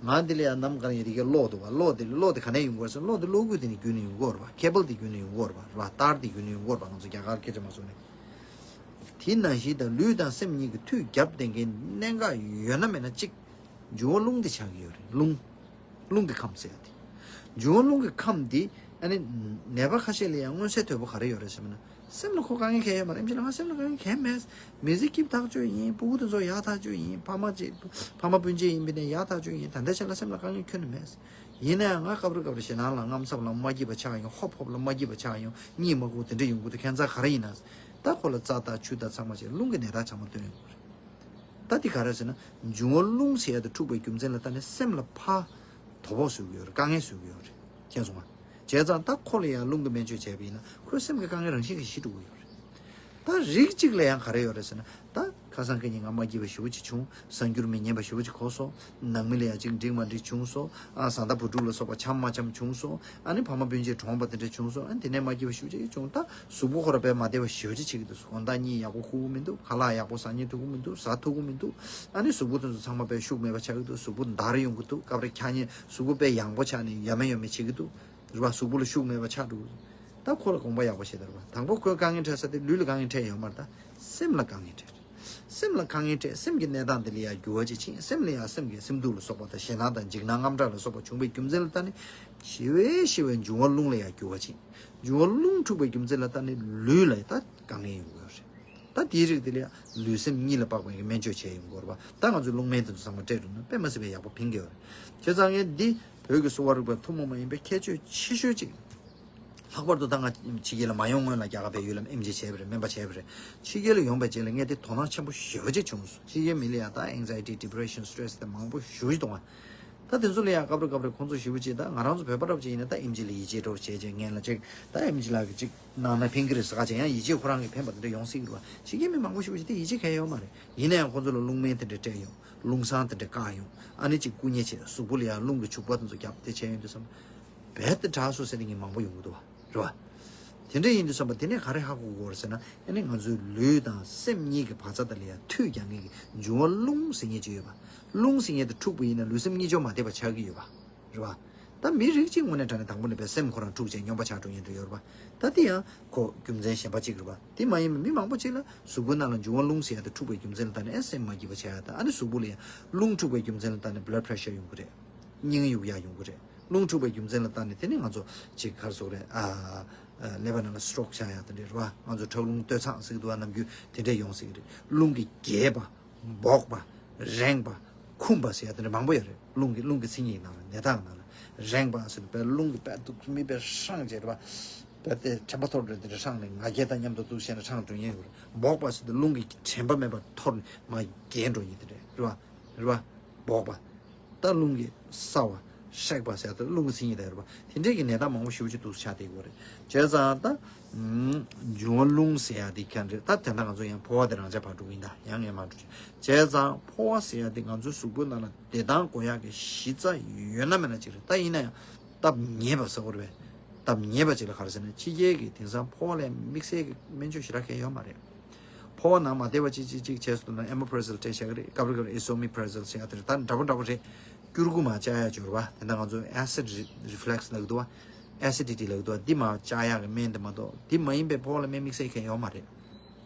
ང་འདི་ལ་ཡང་ནམ་གང་ཡང་དེ་གའི་གློག་འདུག་པ། གློག་དེ་གློག་དེ་ག་ནས་ཡོང་གི་ཡོད་རེད་ཟེར་ན། གློག་དེ་གློག་སྐུད་དེ་ནས་བརྒྱུད་ནས་ཡོང་གི་ཡོད་རེད་པ། ཁེ་བལ་དེ་བརྒྱུད་ནས་ཡོང་གི་ཡོད་རེད་པ། རེད་པ། ཏར་དེ་བརྒྱུད་ནས་ཡོང་གི་ཡོད་རེད་པ། ང་ཚོ་རྒྱ་གར་སྐད་ཆ་མ་བཟོ་ནས། དེ་ནང་བཞིན་ད་ལུས་དང་སེམས་གཉིས་ཀྱི་མཐུད་རྒྱབ་བསྡད་མཁན་གནད་འགག་ཡོད་ན་མེད་ན་གཅིག་འབྱུང་བ་རླུང་དེ་ཆགས་ཀྱི་ཡོད་རེད། རླུང་། རླུང་གི་ཁམས་ཟེར་ཡ་དེ། འབྱུང་བ་རླུང་གི་ཁམས་དེ་ ཨ་ནི་ནད་པ་ཁ་ཤས་ལ་ཡང་མངོན་གསལ་དོད་པོ་ག་རེ་ཡོད་རེད་ཟེར་ན། སེམས་ལ་ཁོ་དཀའ་ངལ་གང་ཡང་ཡོད་མ་རེད། ཨེམ་ཆི་ལགས་ང་སེམས་ལ་དཀའ་ངལ་གང་ཡང་མེད། མི་ཚེ་སྐྱིད་ཐག་ཆོད་ཡིན། སྤུ་གུ་དེ་ཚོ་ཡག་ཐག་ཆོད་ཡིན། ཕ་མ་གཅིག་ཕ་མ་སྤུན་མཆེད་ཡིན་པ་ནས་ཡག་ཐག་ཆོད་ཡིན། ད་ལྟའི་ཆ་ལ་སེམས་ལ་དཀའ་ངལ་ཁྱོན་ནས་མེད། ཡིན་ན་ཡང་ང་སྐབས་རེ་སྐབས་རེ་ཞེད་སྣང་ལ་དངངས་འཚབ་ལ་མ་སྐྱིད་པ་ཆགས་ཡོང་། ཧོབ་ཧོབ་ལ་མ་སྐྱིད་པ་ཆགས་ཡོང་། གཉིད་མ་ཁུག་དེ་འདྲ་ཡོང་གི་འདུག་ཁྱད་མཚར་ག་རེ་ཡིན་ན། ད་ཁོ་ལ་རྩ་དང་ཆུ་དང་ཚང་མ་བྱས། རླུང་གི་ནད་རྟགས་ཚང་མ་སྟོན་ཡོང་གི་རེད། ད་འདི་ག་རེ་ཟེར་ན། འབྱུང་བ་རླུང་ཟེར་ཡ་དེ་འཁྲུགས་པའི་རྒྱུ་མཚན་ལ་བརྟེན་ནས་སེམས་ལ་ཕར་དོ་ཕོག་བཟོ་གི་ཡོད་རེད། དཀའ་ངལ་བཟོ་གི་ཡོད་རེད། མཁྱེན་སོང་ང་། བྱས་ཙང་ད་ཁོ་ལ་ཡང་རླུང་གི་སྨན་བཅོས་བྱས་པ་ཡིན་ན་ཁོའི་སེམས་ཀྱི་དཀའ་ངལ་རང་བཞིན་གྱིས་ཞི་འགྲོ་གི་ཡོད་རེད། ད་རིགས་གཅིག་ལ་ཡང་ག་རེ་ཡོད་རེད་ཟེར་ན། ད་ཁ་སང་ཁ་ཉིན་ང་མ་སྐྱིད་པ་ཞེ་པོ་ཅིག་བྱུང་། གསར་འགྱུར་མི་སྙན་པ་ཞེ་པོ་ཅིག་གོ་སོང་། ནང་མི་ལ་ཡང་ཅིག་འགྲིག་མ་འགྲིག་བྱུང་སོང་། ཨ་བཟའ་ཟླ་བུ་ཕྲུག་ལ་སོགས་པ་འཆམ་མ་འཆམ་བྱུང་སོང་། ཨ་ནི་ཕ་མ་སྤུན་མཆེད་གྲོངས་པ་དེ་འདྲ་བྱུང་སོང་། ཨ་ནི་དེ་ནས་མ་སྐྱིད་པ་ཞེ་པོ་ཅིག་བྱུང་། ད་གཟུགས་པོ་ཁོ་རང་དཔེ་མ་བདེ་བ་ཞེ་པོ་ཅིག་བྱེད་ཀྱི་འདུག་དགོང་དག་གཉིད་ཡག་པོ་ཁུག་གི་མི་འདུག་ཁ་ལག་ཡག་པོ་ཟ་སྙིང་འདོད་ཀྱི་མི་འདུག་ཟ་ཐུབ་ཀྱི་མི་འདུག་ཨ་ནི་གཟུགས་པོ་དེ་ཚོ་ཚང་མ་དཔེ་ཤུགས་མེད་པ་ཆགས་ཀྱི་འདུག་གཟུགས་པོ་འདར་ཡོང་གི་འདུག་སྐབས་རེ་ཁ་ཉིན་གཟུགས་པོ་དཔེ་ཡང་པོ་ཆགས་ནས་ཡ་མེ་ཡོ་མེ་བྱེད་ཀྱི་འདུག་རེད་པ། གཟུགས་པོ་ལ་ཤུགས་མེད་པ་ཆགས་འགྲོ་གི་འདུག་ད་ཁོ་ལ་དགོངས་པ་ཡག་པོ་བཞེས་དང་། རེད་པ། དང་པོ་ཁོའི་དཀའ་ངལ་འཕྲད་ས་དེ་ལུས་ལ་དཀའ་ངལ་འཕྲད་ཡོད་མ་རེད། ད་སེམས་ལ་དཀའ་ངལ་འཕྲད་རེད། སེམས་ལ་དཀའ་ངལ་འཕྲད། སེམས་ཀྱི་གནས་སྟངས་དེ་ལ་ཡང་འགྱུར་བ་ཅིག་ཕྱིན། སེམས་ལ་ཡང་སེམས་ཀྱི་སེམས་སྡུག་ལ་སོགས་པ་དང་ཞེད་སྣང་དང་འཇིགས་སྣང་དངངས་སྐྲག་ལ་སོགས་པ་བྱུང་བའི་རྒྱུ་མཚན་ལ་བརྟེན་ནས་ཞི་བའི་ཞི་བའི་འབྱུང་བ་རླུང་ལ་ཡང་འགྱུར་བ་ཕྱིན། འབྱུང་བ་རླུང་འཁྲུགས་པའི་རྒྱུ་མཚན་ལ་བརྟེན་ནས་ལུས་ལ་ད་དཀའ་ངལ་ཡོང་གི་ཡོད་རེད། ད་དེའི་རིགས་དེ་ལ་ཡང་ལུས་སེམས་གཉིས་ལ་དཔག་པའི་སྨན་བཅོས་བྱས་ཡོང་དགོས་རེད་པ། ད་ང་ཚོས་རླུང་སྨན་དེ་ཚོ་ཚང་མ་སྤྲད་འགྲོ་ན་དཔེ་མ་སྲིད་པའི་ཡག་པོ་ཕན་གྱི་ཡོད་རེད། བྱས་ཙང་ངས་འདི་བོད་ཀྱི་གསོ་བ་རིག་པའི་ཐུན་མོང་མ་ཡིན་པའི་ཁྱད་ཆོས་ཆེ་ཤོས་ཅིག་ལྷག་པར་དུ་ད་ང་ཕྱི་རྒྱལ་ལ་མ་ཡོང་སྔོན་ལ་རྒྱ་གར་བལ་ཡུལ་ལ་ཨེམ་ཆི་བྱས་པ་རེད། སྨན་པ་བྱས་པ་རེད། ཕྱི་རྒྱལ་ལ་ཡོང་པའི་རྗེས་ལ་ངས་དེ་དོ་སྣང་ཆེན་པོ་ཞེ་པོ་ཅིག་བྱུང་སོང་། ཕྱི་རྒྱལ་མི་ལ་ཡང་ད་anxiety, depression, stress དེ་མང་པོ་ཞེ་པོ་ཅིག་འདུག་ག་ད་དེ་ཚོ་ལ་ཡང་སྐབས་རེ་སྐབས་རེ་ཁོང་ཚོ་ཞེ་པོ་ཅིག་ད་ང་རང་ཚོ་བོད་པ་འདྲ་པོ་ཅིག་ཡིན་ན་ད་ཨེམ་ཆི་ལ་ཡིད་ཆེས་འདྲ་པོ་བྱས་བྱས་ངན་ལ་ཅིག་ད་ཨེམ་ཆི་ལགས་ཀྱིས་ཅིག་གནང་ན་ཕན་གྱི་རེད་ཟེར་ག་བྱས་ཡང་ཡིད་ཆེས་ཁོ་རང་གིས་ཕན་པ་དེ་འདྲ་ཡོང་སྲིད་ཀྱི་རེད་པ། ཕྱི་རྒྱལ་མི་མང་པོ་ཞེ་པོ་ཅིག་དེ་ཡིད་ཆེས་གང་ཡང་ཡོད་མ་རེད། ཡིན་ན་ཡང་ཁོང་ཚོ་ལ་རླུང་སྨན་དེ་འདྲ་སྤྲད་ཡོང་། རླུང་བཟང་དེ་འདྲ་བཀག་ཡོང་། ཨ་ནི་ཅིག་བཀུ་མཉེ་བྱས། གཟུགས་པོ་ལ་ཡང་རླུང་གི་བྱུག་པ་དེ་ཚོ་བརྒྱབ་དེ་བྱས་ཡོང་དུས་ཙམ། རྦད་དེ་དྲག་སོང་ཟེར་ནས་ངས་མང་པོ་ཡོང་གི་འདུག་པ། རེད་པ། དེ་འདྲ་ཡིན་དུས་ཙམ་པ་དེ་ནས་ག་རེ་ཧ་གོ་དགོས་རེད་ཟེར་ན། ཨ་ནི་ང་ཚོའི་ལུས་དང་སེམས་གཉིས་ཀྱི་བར་མཚམས་དེ་ལ་ཡང་མཐུད་རྒྱག་མཁན་གྱི་འབྱུང་བ་རླུང་ཟེར་མཁན་ཅིག་ཡོད་པ། རླུང་ཟེར་མཁན་དེ་འཁྲུགས་པ་ཡིན་ན་ལུས་སེམས་གཉིས་ཆ་མ་བདེ་བ་ཆགས་ཀྱི་ཡོད་པ། རེད་པ། ད་མི་རིགས་གཅིག་དངོས་གནས་དྲང་གནས་དང་པོ་ནས་པའི་སེམས་ཁོ་རང་འཁྲུགས་བྱས་སྨྱོན་པ་ཆགས་འགྲོ་མཁན་དེ་ཡོད་རེད་པ། ད་དེ་ཡང་ཁོ་རྒྱུ་མཚན་གཞན་པ་གཅིག་རེད་པ། དེ་མ་ཡིན་པའི་མི་མང་པོ་ཅིག་ལ་གཟུགས་པོའི་ནང་ལ་འབྱུང་བ་རླུང་ཟེར་ཡ་དེ་འཁྲུགས་པའི་རྒྱུ་མཚན་ལ་བརྟེན་ནས་ཨེ་སེམས་མ་སྐྱིད་པ་བྱེད་ཡ་དང་། ཨ་ནི་གཟུགས་པོ་ལ་ཡང་རླུང་འཁྲུགས་པའི་རྒྱུ་མཚན་ལ་བརྟེན་ནས་blood pressure ཡོང་གི་རེད། སྙིང་གཡུག་ཡ་ཡོང་གི་རེད། རླུང་འཁྲུགས་པའི་རྒྱུ་མཚན་ལ་བརྟེན་ནས་དེ་ནི་ང་ཚོ་ཅིག་ག་རེ་ཟེར་དགོས་རེད། ཨ་ཀླད་པ་ནང་ལ་stroke ཆགས་ཡ་དེ་འདྲ་རེད་པ། ང་ཚོ་ཁྲག་རླུང་སྟོད་འཚངས་ཟེར་གི་འདུག་པ། ནམ་རྒྱུན་དེ་འདྲ་ཡོང་སྲིད་ཀྱི་རེད། རླུང་གིས་རྒྱས་པ། འབོག་པ། རེངས་པ། འཁུམས་པ་ཟེར་ཡ་དེ་འདྲ་མང་པོ་ཡོད་རེད། རླུང་གི་རླུང་གི་མཚན་ཉིད་ནང་ལ་ནད་རྟགས་ནང་ལ། རེངས་པ་ཟེར་དུས་དཔེ་རླུང་གིས་དཔེ་འདུག་མི་དཔེ་ཧྲང་བྱས་རེད་པ། དཔེ་དེ་དྲན་པ་འཐོར་རེད། དེ་འདྲ་ཧྲང་ནས་ང་རྒྱལ་དང་མཉམ་དུ་འདུག་བྱས་ནས་ཧྲང་འགྲོ་ཉེན་ཡོད་རེད། འབོག་པ་ཟེར་དུས་རླུང་གི་དྲན་པ་མེད་པར་འཐོར་ནས་མར་རྒྱས་འགྲོ་ཉེན་དེ་འདྲ་རེད་པ། རེད་པ། འབོག་པ། ད་རླུང་གིས་སྲ་བ། ཧྲེག་པ་ཟེར་ཡ་དེ་རླུང་གི་མཚན་ཉིད་དེ་རེད་པ། དེ་འདྲས་ཀྱི་ནད་རྟགས་མང་པོ་ཞེ་པོ་ཅིག་འདུག་ཆགས་བསྡད་ཀྱི་ཡོད་རེད། བྱས་ཙང་ད་འབྱུང་བ་རླུང་ཟེར་ཡ་དེ་ག་རེ་རེད། ད་དེ་འདྲ་ང་ཚོ་ཡང་ཕོ་བ་དེ་རང་འཇགས་ཕར་འགྲོ་གི་ཡིན། ད་ཡང་ངས་མར་འགྲོ་བྱས་ཙང་ཕོ་བ་ཟེར་ཡ་དེ་ང་ཚོའི་གཟུགས་པོའི་ནང་ལ་བདེ་ཐང་དགོས་ཡག་གི་གཞི་རྩ་ཡོད་ན་མེད་ན་ཅིག་རེད། ད་ཡིན་ན་ཡང་སྟབས་ཉེས་པ་ཟེར་དགོས་རེད་པས། སྟབས་ཉེས་པ་ཅིག་ལ་ག་རེ་ཟེར་ན། ཕྱི་རྒྱལ་གྱི་དེང་སང་ཕོ་བ་ལ་དམིགས་བསལ་གྱི་སྨན་བཅོས་ཞེ་དྲག་གང་ཡང་ཡོད་མ་རེད། ཕོ་བ་ནང་མ་བདེ་བ་ཅིག་ཅིག་ཅིག་བྱས་སོང་ན་omeprazole སྤྲད་བཞག་གི་རེད། སྐབས་རེ་སྐབས་རེ་esomeprazole ཟེར་ཡ་དེ་རེད། ད་འདྲ་པོ་འདྲ་པོ་རེད། སྐྱུར་གུ་མར་བཅག་ཡ་ཅིག་ཡོད་རེད་པ། དེ་འདྲ་ང་ཚོ་acid re- reflux ལབ་ཀྱི་འདུག་པ། acidity ལབ་ཀྱི་འདུག་པ། འདི་མར་བཅག་ཡག་གི་སྨན་དེ་མ་གཏོགས་འདི་མ་ཡིན་པའི་ཕོ་བ་ལ་སྨན་དམིགས་བསལ་གང་ཡང་ཡོད་མ་རེད།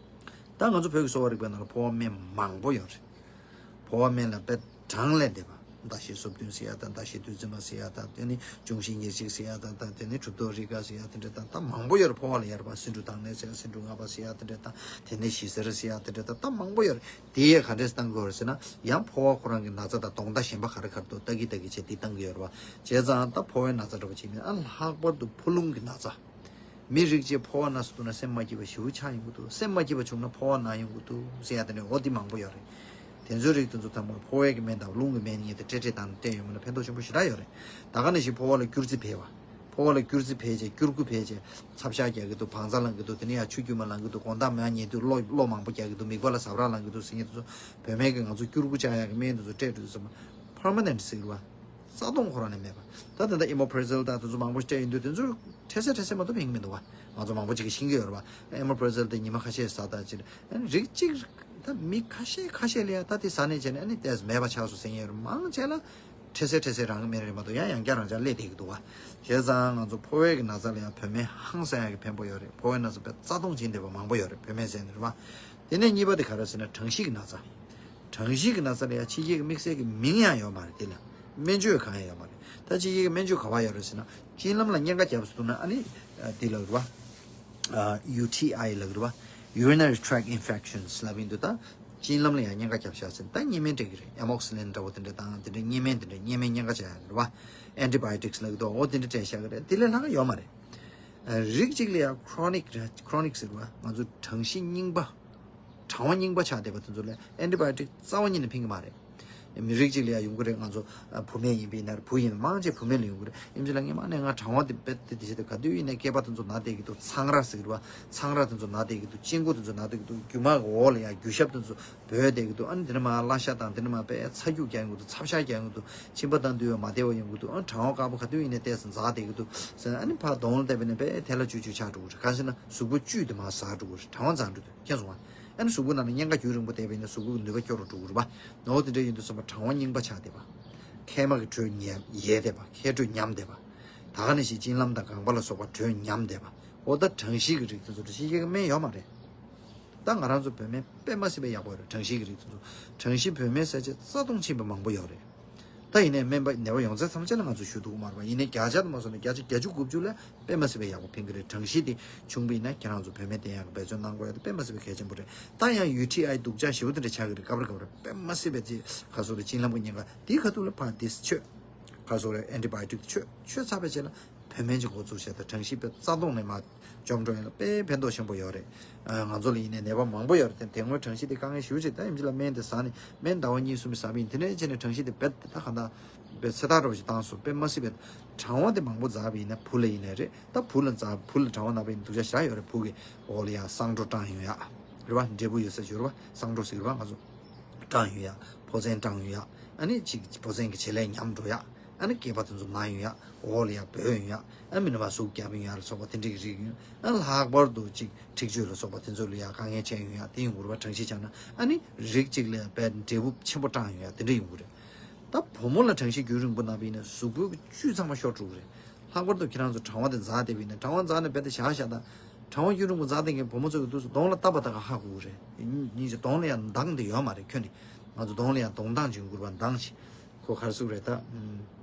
ད་ང་ཚོ་བོད་ཀྱི་གསོ་བ་རིག་པའི་ནང་ལ་ཕོ་བ་སྨན་མང་པོ་ཡོད་རེད། ཕོ་བ་སྨན་ལ་དཔེ་གྲངས་ལས་འདས་པ། ཟླ་ཤེལ་སོ་བདུན་ཟེར་ཡ་དང་། ཟླ་ཤེལ་བདུད་རྩི་མ་ཟེར་ཡ་དང་། དེ་ནས་འབྱུང་བཞི་ཉེར་གཅིག་ཟེར་ཡ་དང་། ད་དེ་ནས་གྲུབ་ཐོབ་རི་ཀ་ཟེར་ཡ་དེ་འདྲ་དང་། ད་མང་པོ་ཡོད་རེད། ཕོ་བ་ལ་ཡོད་རེད་པ། སེ་འབྲུ་དྭངས་ནས་ཟེར་ཡ། སེ་འབྲུ་ལྔ་པ་ཟེར་ཡ་དེ་འདྲ་དང་། དེ་ནས་ཞི་གསེར་ཟེར་ཡ་དེ་འདྲ་དང་། ད་མང་པོ་ཡོད་རེད། དེ་ཡས་ག་འདྲས་བཏང་གི་ཡོད་རེད་ཟེར་ན། ཡང་ཕོ་བ་ཁོ་རང་གི་ན་ཚ་དང་གདོན་དང་གཞན་པ་ག་རེ་ག་རེ་འདུག་ལྟ་གི་ལྟ་གི་བྱས་དེ་བཏང་གི་ཡོད་རེད་པ། བྱས་ཙང་ད་ཕོ་བའི་ན་ཚ་འདྲ་པོ་ཅིག་ནི་ཨ་ལྷག་པར་དུ་ཕོ་རླུང་གི་ན་ཚ། མི་རིགས་གཅིག་ཕོ་བ་ན་ཚ་འདུག་ན་སེམས་མ་སྐྱིད་པ་ཞེ་པོ་ཆགས་ཡོང་གི་འདུག་སེམས་མ་སྐྱིད་པ་བྱུང་ན་ཕོ་བ་ན་ཡོང་གི་འདུག་ཟེར་ཡ་དེ་འདྲ། འོ་དེ་མང་པོ་ཡོད་རེད། དེ་ཚོའི་རིགས་དེ་ཚོ་ཚང་མ་ཕོ་བའི་གི་སྨན་དང་རླུང་གི་སྨན་གཉིས་དེ་འདྲ་འདྲ་བཏང་ནས་བསྟེན་ཡོང་བ་ན་ཕན་ཐོགས་ཆེན་པོ་ཞེ་དྲག་ཡོད་རེད། ད་ག་ནང་བཞིན་ཕོ་བ་ལ་སྐྱུར་རྩི་འཕེལ་བ། ཕོ་བ་ལ་སྐྱུར་རྩི་འཕེལ་བྱས་སྐྱུར་གུ་འཕེལ་བྱས་ཚབ་ཤ་རྒྱག་གི་འདུག་བང་རྩ་ལངས་ཀྱི་འདུག་དེ་ནས་ཡང་ཆུ་རྒྱུས་མ་ལངས་ཀྱི་འདུག་དགོང་དག་མར་ཉལ་དུས་གློ་གློ་མང་པོ་རྒྱག་གི་འདུག་མིད་པ་ལ་ཟ་འཕྲུག་ལངས་ཀྱི་འདུག་ཟེར་མཁན་དེ་ཚོ་བོད་སྨན་གྱི་ང་ཚོ་སྐྱུར་གུ་བཅག་ཡག་གི་སྨན་དེ་ཚོ་སྤྲད་འགྲོ་དུས་ཙམ་པ་permanent ཟེར་གི་རེད་པ། རྩ་སྟོངས་ཁོ་རང་ནས་མེད་པ། ད་ད་ལྟ་omeprazole དང་དེ་ཚོ་མང་པོ་སྤྲད་ཡོང་དུས་དེ་ཚོ་འཕྲལ་སེལ་འཕྲལ་སེལ་མ་གཏོགས་ཕན་གྱི་མི་འདུག་པ། ང་ཚོ་མང་པོ་ཅིག་གིས་ཤེས་ཀྱི་ཡོད་རེད་པ། omeprazole དེ་ཉི་མ་ཁ་ཤས་ཟ་ད་ཅིག་རིགས་གཅིག་ད་མི་ཁ་ཤས་ཁ་ཤས་ལ་ཡ་ད་དེ་ཟ་ནས་བྱས་ནས་ཨ་ནི་དེ་མེད་པ་ཆགས་སོང་ཟེར་མཁན་ཡོད་རེད། མང་ཆེ་ལ་འཕྲལ་སེལ་འཕྲལ་སེལ་རང་གི་སྨན་རེད་མ་གཏོགས་ཡང་ཡང་བསྐྱར་རང་འཇགས་སླེབས་བསྡད་ཀྱི་འདུག་པ། བྱས་ཙང་ང་ཚོ་ཕོ་བའི་གི་ན་ཚ་ལ་ཡང་བོད་སྨན་ཧང་སང་ཡག་གི་ཕན་པོ་ཡོད་རེད། ཕོ་བའི་ན་ཚ་དཔེ་རྩ་སྟོངས་བྱེད་བསྡད་པ་མང་པོ་ཡོད་རེད། བོད་སྨན་ཟེར་ནས་རེད་པ། དེ་ནས་གཉིས་པ་དེ་ག་རེ་ཟེར་ན་གྲང་གཤིས་ཀྱི་ན་ཚ། གྲང་གཤིས་ཀྱི་ན་ཚ་ལ་ཡང་ཕྱི་རྒྱལ་གྱི་དམིགས་བསལ་གྱི་མིང་ཡང་ཡོད་མ་རེད། དེ་ལ་སྨན་བཅོས་གང་ཡང་ཡོད་མ་རེད། ད་ཕྱི་རྒྱལ་གྱི་སྨན་བཅོས་ག་པར་ཡོད་རེད་ཟེར་ན། གཅིན་ལམ་ལ་གཉན་ཁ་བརྒྱབ་སོང་ན་ཨ་ནི་དེ་ལབ་རེད་བ། ཨ། ཡུ་ཊི་ཨའི་ལབ་རེད་བ། Urinary Tract Infections ལབ་ཡིན་འདུག་ད་གཅིན་ལམ་ལ་ཡང་གཉན་ཁ་བརྒྱབ་ཤག་ཟེར་ད་གཉན་སྨན་སྤྲད་ཀྱི་རེད། Amoxicillin འདྲ་བོ་དེ་འདྲ་དང་དེ་འདྲ་གཉན་སྨན་དེ་འདྲ་གཉན་སྨན་གཉན་ཁ་བྱ་ཡག་རེད་བ། Antibiotics ལབ་ཀྱི་འདུག་འོ་དེ་འདྲ་སྤྲད་ཤག་གི་རེད། དེ་ལས་ལྷག་ག་ཡོད་མ་རེད། ཨ། རིགས་གཅིག་ལ་ཡང་chronic རེད། Chronic ཟེར་བ་ང་ཚོ་གྲང་གཤིས་རྙིང་པ། གྲང་བ་རྙིང་པ་ཆགས་བསྡད་པ་དེ་ཚོ་ལ་antibiotic རྩ་བ་ཉིད་ནས་ཕན་གྱི་མ་རེད། མི་རིགས་གཅིག་ལ་ཡང་ཡོང་གི་རེད། ང་ཚོ་ཨ། བུད་མེད་ཡིན་པ་ཡིན་ན་རེད། བུ་ཡིན་ན་མང་ཆེ་བུད་མེད་ལ་ཡོང་གི་རེད། ཨེམ་ཆི་ལ་སྔོན་མ་ནས་ང་གྲང་བ་དེ་རྦད་དེ་དེ་བྱེད་དུས་ག་དུས་ཡིན་ནའི་སྐེད་པ་དེ་ཚོ་ན་བསྡད་ཀྱི་འདུག་ཚང་ར་ཟེར་གི་རེད་བ། ཚང་ར་དེ་ཚོ་ན་བསྡད་ཀྱི་འདུག་སྐྱིན་འགོ་དེ་ཚོ་ན་བསྡད་ཀྱི་འདུག་རྒྱུ་མ་གི་འོག་ལ་ཡང་རྒྱུ་ཞབས་དེ་ཚོ་བོས་བསྡད་ཀྱི་འདུག་ཨ་ནི་དེ་ནས་མར་བརླ་ཤ་དང་དེ་ནས་མར་དཔེ་ཚ་རྒྱུག་རྒྱག་ཡོང་གི་འདུག་ཚབ་ཤ་རྒྱག་ཡོང་གི་འདུག་མཆིན་པ་དང་འདུས་པ་མ་བདེ་བ་ཡོང་གི་འདུག་ཨ་གྲང་བ་དཀར་པོ་ག་དུས་ཡིན་ནའི་ཏོག་ཙམ་འཛག་བསྡད་ཀྱི་འདུག་ཟེར་ན། ཨ་ནི་ཕར་གདོང་ལ་བལྟས་པ་ཡིན་ན་དཔེ་ཐལ་ལ་བཅུད་བཅུད་ཆགས་འགྲོ་གི་རེད། གང་ཞེ་ན་གཟུགས་པོ་བཅུད་དེ་མར་ཟག་འགྲོ་གི་རེད། གྲང་བ་འཛག་འགྲོ་དུས་མཁྱེན་སོང་ང་། ཨ་ནི་གཟུགས་པོ་ནང་ལ་གཉན་ཁ་རྒྱུན་རིང་པོ་བསྡད་པ་ཡིན་ན་གཟུགས་པོ་གི་ནུས་པ་སྐྱོ་རུ་འགྲོ་གི་རེད་པ། ནོར་དེ་འདྲ་ཡིན་དུས་ཙམ་པ་གྲང་བ་རྙིང་པ་ཆགས་བསྡད་པ། མཁལ་མ་གི་དྲོད་ཉམས་ཡལ་བསྡད་པ། མཁལ་དྲོད་ཉམས་བསྡད་པ། ད་ག་ནང་བཞིན་གཅིན་ལམ་དང་རྐང་པ་ལ་སོགས་པ་དྲོད་ཉམས་བསྡད་པ། འོ་ད་གྲང་གཤིས་ཀྱི་རིགས་དེ་ཚོ་དེ་ཕྱི་རྒྱལ་གྱི་སྨན་ཡོད་མ་རེད། ད་ང་རང་ཚོ་བོད་སྨན་དཔེ་མ་སྲིད་པའི་ཡག་པོ་རེད། གྲང་གཤིས་ཀྱི་རིགས་དེ་ཚོ། གྲང་གཤིས་བོད་སྨན་ཟེར་ཆེད་རྩ་སྟོང་ཕྱིན་པ་མང་པོ་ཡོད་རེད། ད་ཡིན་ནའི་སྨན་པ་ནད་པ་ཡོངས་རྫོགས་ཐམས་ཅད་ལ་ང་ཚོ་ཞུ་ཐུབ་ཀྱི་མ་རེད་པ། ཡིན་ནའི་བརྒྱ་ཆ་དུ་མ་སོང་ན་བརྒྱ་ཆ་བརྒྱད་ཅུ་དགུ་བཅུ་ལ་དཔེ་མ་སྲིད་པའི་ཡག་པོ་ཕན་གྱི་རེད། གྲང་གཤིས་དེ་བྱུང་པ་ཡིན་ན་ཁྱེད་རང་ཚོ་བོད་སྨན་བསྟེན་ཡག་གི་འབད་བརྩོན་གནང་དགོས་ཡག་དེ་དཔེ་མ་སྲིད་པའི་གལ་ཆེན་པོ་རེད། ད་ཡང་ཡུ་ཊི་ཨའི་སྡུག་ཅག་ཞེ་པོ་དེ་འདྲ་ཆགས་ཀྱི་རེད། སྐབས་རེ་སྐབས་རེ་དཔེ་མ་སྲིད་པའི་ཅིག་ག་སོགས་རེད། གཅིན་ལམ་གྱི་གཉན་ཁ་དེའི་ཁ་ཐུག་ལ་ཕར་དེ་མཆོད། ག་སོགས་རེད། ཨན་ཊི་བྷའོ་ཊིག་མཆོད། མཆོད་ཚར་བའི་རྗེས་ལ་བོད་སྨན་ཅིག་འགོ་འཛུགས་བྱས། ད་གྲང་གཤིས་དཔེ་རྩ་སྟོང་ནས་མར་བཅོམ་འགྲོ་ཡིན་ལ་དཔེ་ཕན་ཐོགས་ཆེན་པོ་ཡོད་རེད། ཨ། ང་ཚོ་ལ་ཡིན་ནའི་ནད་པ་མང་པོ་ཡོད་རེད། དེ་དེ་སྔོན་གྲང་གཤིས་དེ་དཀའ་ངལ་ཞེ་པོ་ཅིག་ད་ཡིན་གཅིག་ལ་སྨན་དེ་ཟ་ནས་སྨན་ཟླ་བ་གཉིས་གསུམ་ཟ་བ་ཡིན། དེ་ནས་བྱས་ནས་གྲང་གཤིས་དེ་རྦད་དེ་ད་གང་ལྟར་དཔེ་ཚེ་ཐག་རིང་པོ་ཞིག་བཏང་སོང་། དཔེ་མ་སྲིད་པའི་གྲང་བ་དེ་མང་པོ་འཛག་པ་ཡིན་ན་བུ་ལ་ཡིན་ནའི་རེད། ད་བུ་ལ་འཛག་བུ་ལ་གྲང་བ་ན་བ་ཡིན་ན་སྡུག་ཅག་ཞེ་དྲག་ཡོད་རེད། བུ་གི་འོག་ལ་ཡ་གསང་འགྲོ་སྐྲངས་ཡོང་ཡག་རེད་པ། འབྲས་བུ་ཡོད་ས་ཅིག་ཡོད་རེད་པ། གསང་འགྲོ་ཟེར་གྱི་རེད་པ། ང་ཚོ་སྐྲངས་ཡོང་ཡག་ཕོ་མཚན་སྐྲངས་ཡོང་ཡག་ཨ་ནི་ཅིག་ཕོ་མཚན་གྱི་བྱེད་ལས་ཉམས་འགྲོ་ཡག་ཨ་ནི་སྐེད་པ་དེ་ཚོ་ན་ཡོང་ཡག་འོག་ལ་ཡ་བོས་ཡོང་ཡག་ཨ་མི་ནི་མ་ཟུག་རྒྱབ་ཡོང་ཡག་ལ་སོགས་པ་དེ་འདྲ་གི་རིགས་ཡོང་། ཨ་ལྷག་པར་དུ་ཅིག་འཁྲིག་སྤྱོད་ལ་སོགས་པ་དེ་ཚོ་ལ་ཡ་དཀའ་ངལ་འཕྲད་ཡོང་ཡག་དེ་ཡོང་གི་རེད་པ། གྲང་གཤིས་ཆགས་ན་ཨ་ནི་རིགས་གཅིག་ལ་ཡ་དཔེ་འབྲས་བུ་ཆེན་པོ་སྐྲངས་ཡོང་ཡག་དེ་འདྲ་ཡོང་གི་རེད། ད་བུ་མོ་ལ་གྲང་གཤིས་རྒྱུན་རིང་པོ་ན་བ་ཡིན་ན་གཟུགས་པོའི་བཅུད་ཚང་མ་ཤོར་འགྲོ་གི་རེད། ལྷག་པར་དུ་ཁྱེད་རང་ཚོ་གྲང་བ་དེ་འཛག་བསྡད་པ་ཡིན་ན། གྲང་བ་འཛག་ནས་རྦད་དེ་བཞག་བཞག་ད། གྲང་བ་རྒྱུན་རིང་པོ་འཛག་བསྡད་མཁན་བུ་མོ་ཚོ་གི་དུས་སུ་གདོང་ལ་བཏབ་པ་ད་ག་ཧ་གོ་གི་རེད། ཡིན་གཅིག་གདོང་ལ་ཡང་མདངས་དེ་ཡོད་མ་རེད། ཁྱོན་ནས་ང་ཚོ་གདོང་ལ་ཡང་གདོང་མདངས་ཅིག་ཡོང་གི་རེད་པ། མདངས་ཤིག་ཁོ་ག་རེ་ཟེར་དགོས་རེད་ད། ཨམ།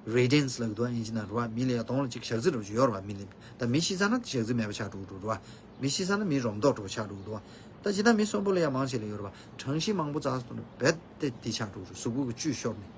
radiance ལབ་ཀྱི་འདུག་པ་ཨིན་ཇི་ནང་རེད་པ། མི་ལ་ཡང་གདོང་ལ་ཅིག་ཞག་རྩི་འདྲ་པོ་ཅིག་ཡོད་རེད་པ། མི་ལ་ད་མི་ཤི་ཚར་ན་ཞག་རྩི་མེད་པ་ཆགས་འགྲོ་གི་འདུག་རེད་པ། མི་ཤི་ཚར་ན་མི་རོ་མདོག་འདྲ་པོ་ཆགས་འགྲོ་གི་འདུག་པ། ད་ཇི་ལྟར་མི་གསོན་པོ་ལ་ཡང་མང་ཆེ་ལ་ཡོད་རེད་པ། གྲང་གཤིས་མང་པོ་འཛག་སོང་ན་རྦད་དེ་དེ་ཆགས་འགྲོ་གི་རེད། གཟུགས་པོ་གི་བཅུད་ཤོར་ནས་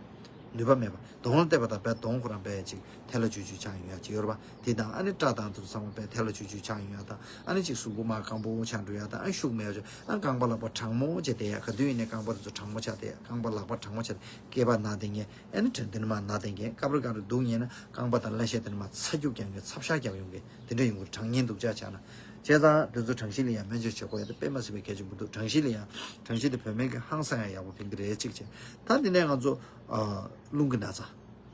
ནུས་པ་མེད་པ། གདོང་ལ་བལྟས་པ་དང་རྦད་གདོང་ཁོ་རང་རྦད་ཅིག་ཐལ་ལ་ཆུ་ཆུ་ཆགས་ཡོང་ཡག་ཅིག་ཡོད་རེད་པ། དེ་དང་ཨ་ནི་སྐྲ་དང་དེ་ཚོ་ཚང་མ་རྦད་ཐལ་ལ་ཆུ་ཆུ་ཆགས་ཡོང་ཡག་དང་། ཨ་ནི་ཅིག་གཟུགས་པོ་མར་སྐམ་པོ་ཆགས་འགྲོ་ཡག་དང་། ཨ་ཤུགས་མེད་པ་ཆགས། ཨ་རྐང་པ་ལག་པ་གྲང་མོ་བྱས་བསྡད་ཡག་ག་དུས་ཡིན་ནའི་རྐང་པ་དེ་ཚོ་གྲང་མོ་ཆགས་བསྡད་ཡག་རྐང་པ་ལག་པ་གྲང་མོ་ཆགས་བསྡད། སྐེད་པ་ན་བསྡད་མཁན། ཨ་ནི་དྲན་དེ་ནས་མར་ན་བསྡད་མཁན། སྐབས་རེ་སྐབས་རེ་སྡུག་བསྔལ་ན་རྐང་པ་དང་ཀླད་ཤ་དེ་ནས་མར་ཚ་རྒྱུག་རྒྱག་མཁན། ཚབ་ཤ་རྒྱག་ཡོང་མཁན་དེ་འདྲ་ཡོང་གི་རེད། གྲང་ངན་སྡུག་ཅག་ཆགས་ན། བྱས་ཙང་དེ་ཚོ་གྲང་གཤིས་ལ་ཡང་སྨན་བཅོས་བྱེད་དགོས་ཡག་དེ་དཔེ་མ་སྲིད་པའི་གལ་ཆེན་པོ་འདུག་གྲང་གཤིས་ལ་ཡང་། གྲང་གཤིས་དེ་བོད་སྨན་གྱིས་ཧང་སང་ཡང་ཡག་པོ་ཕན་གྱི་རེད། གཅིག་བྱས། ད་དེ་ནས་ང་ཚོ་ཨ་རླུང་གི་ན་ཚ།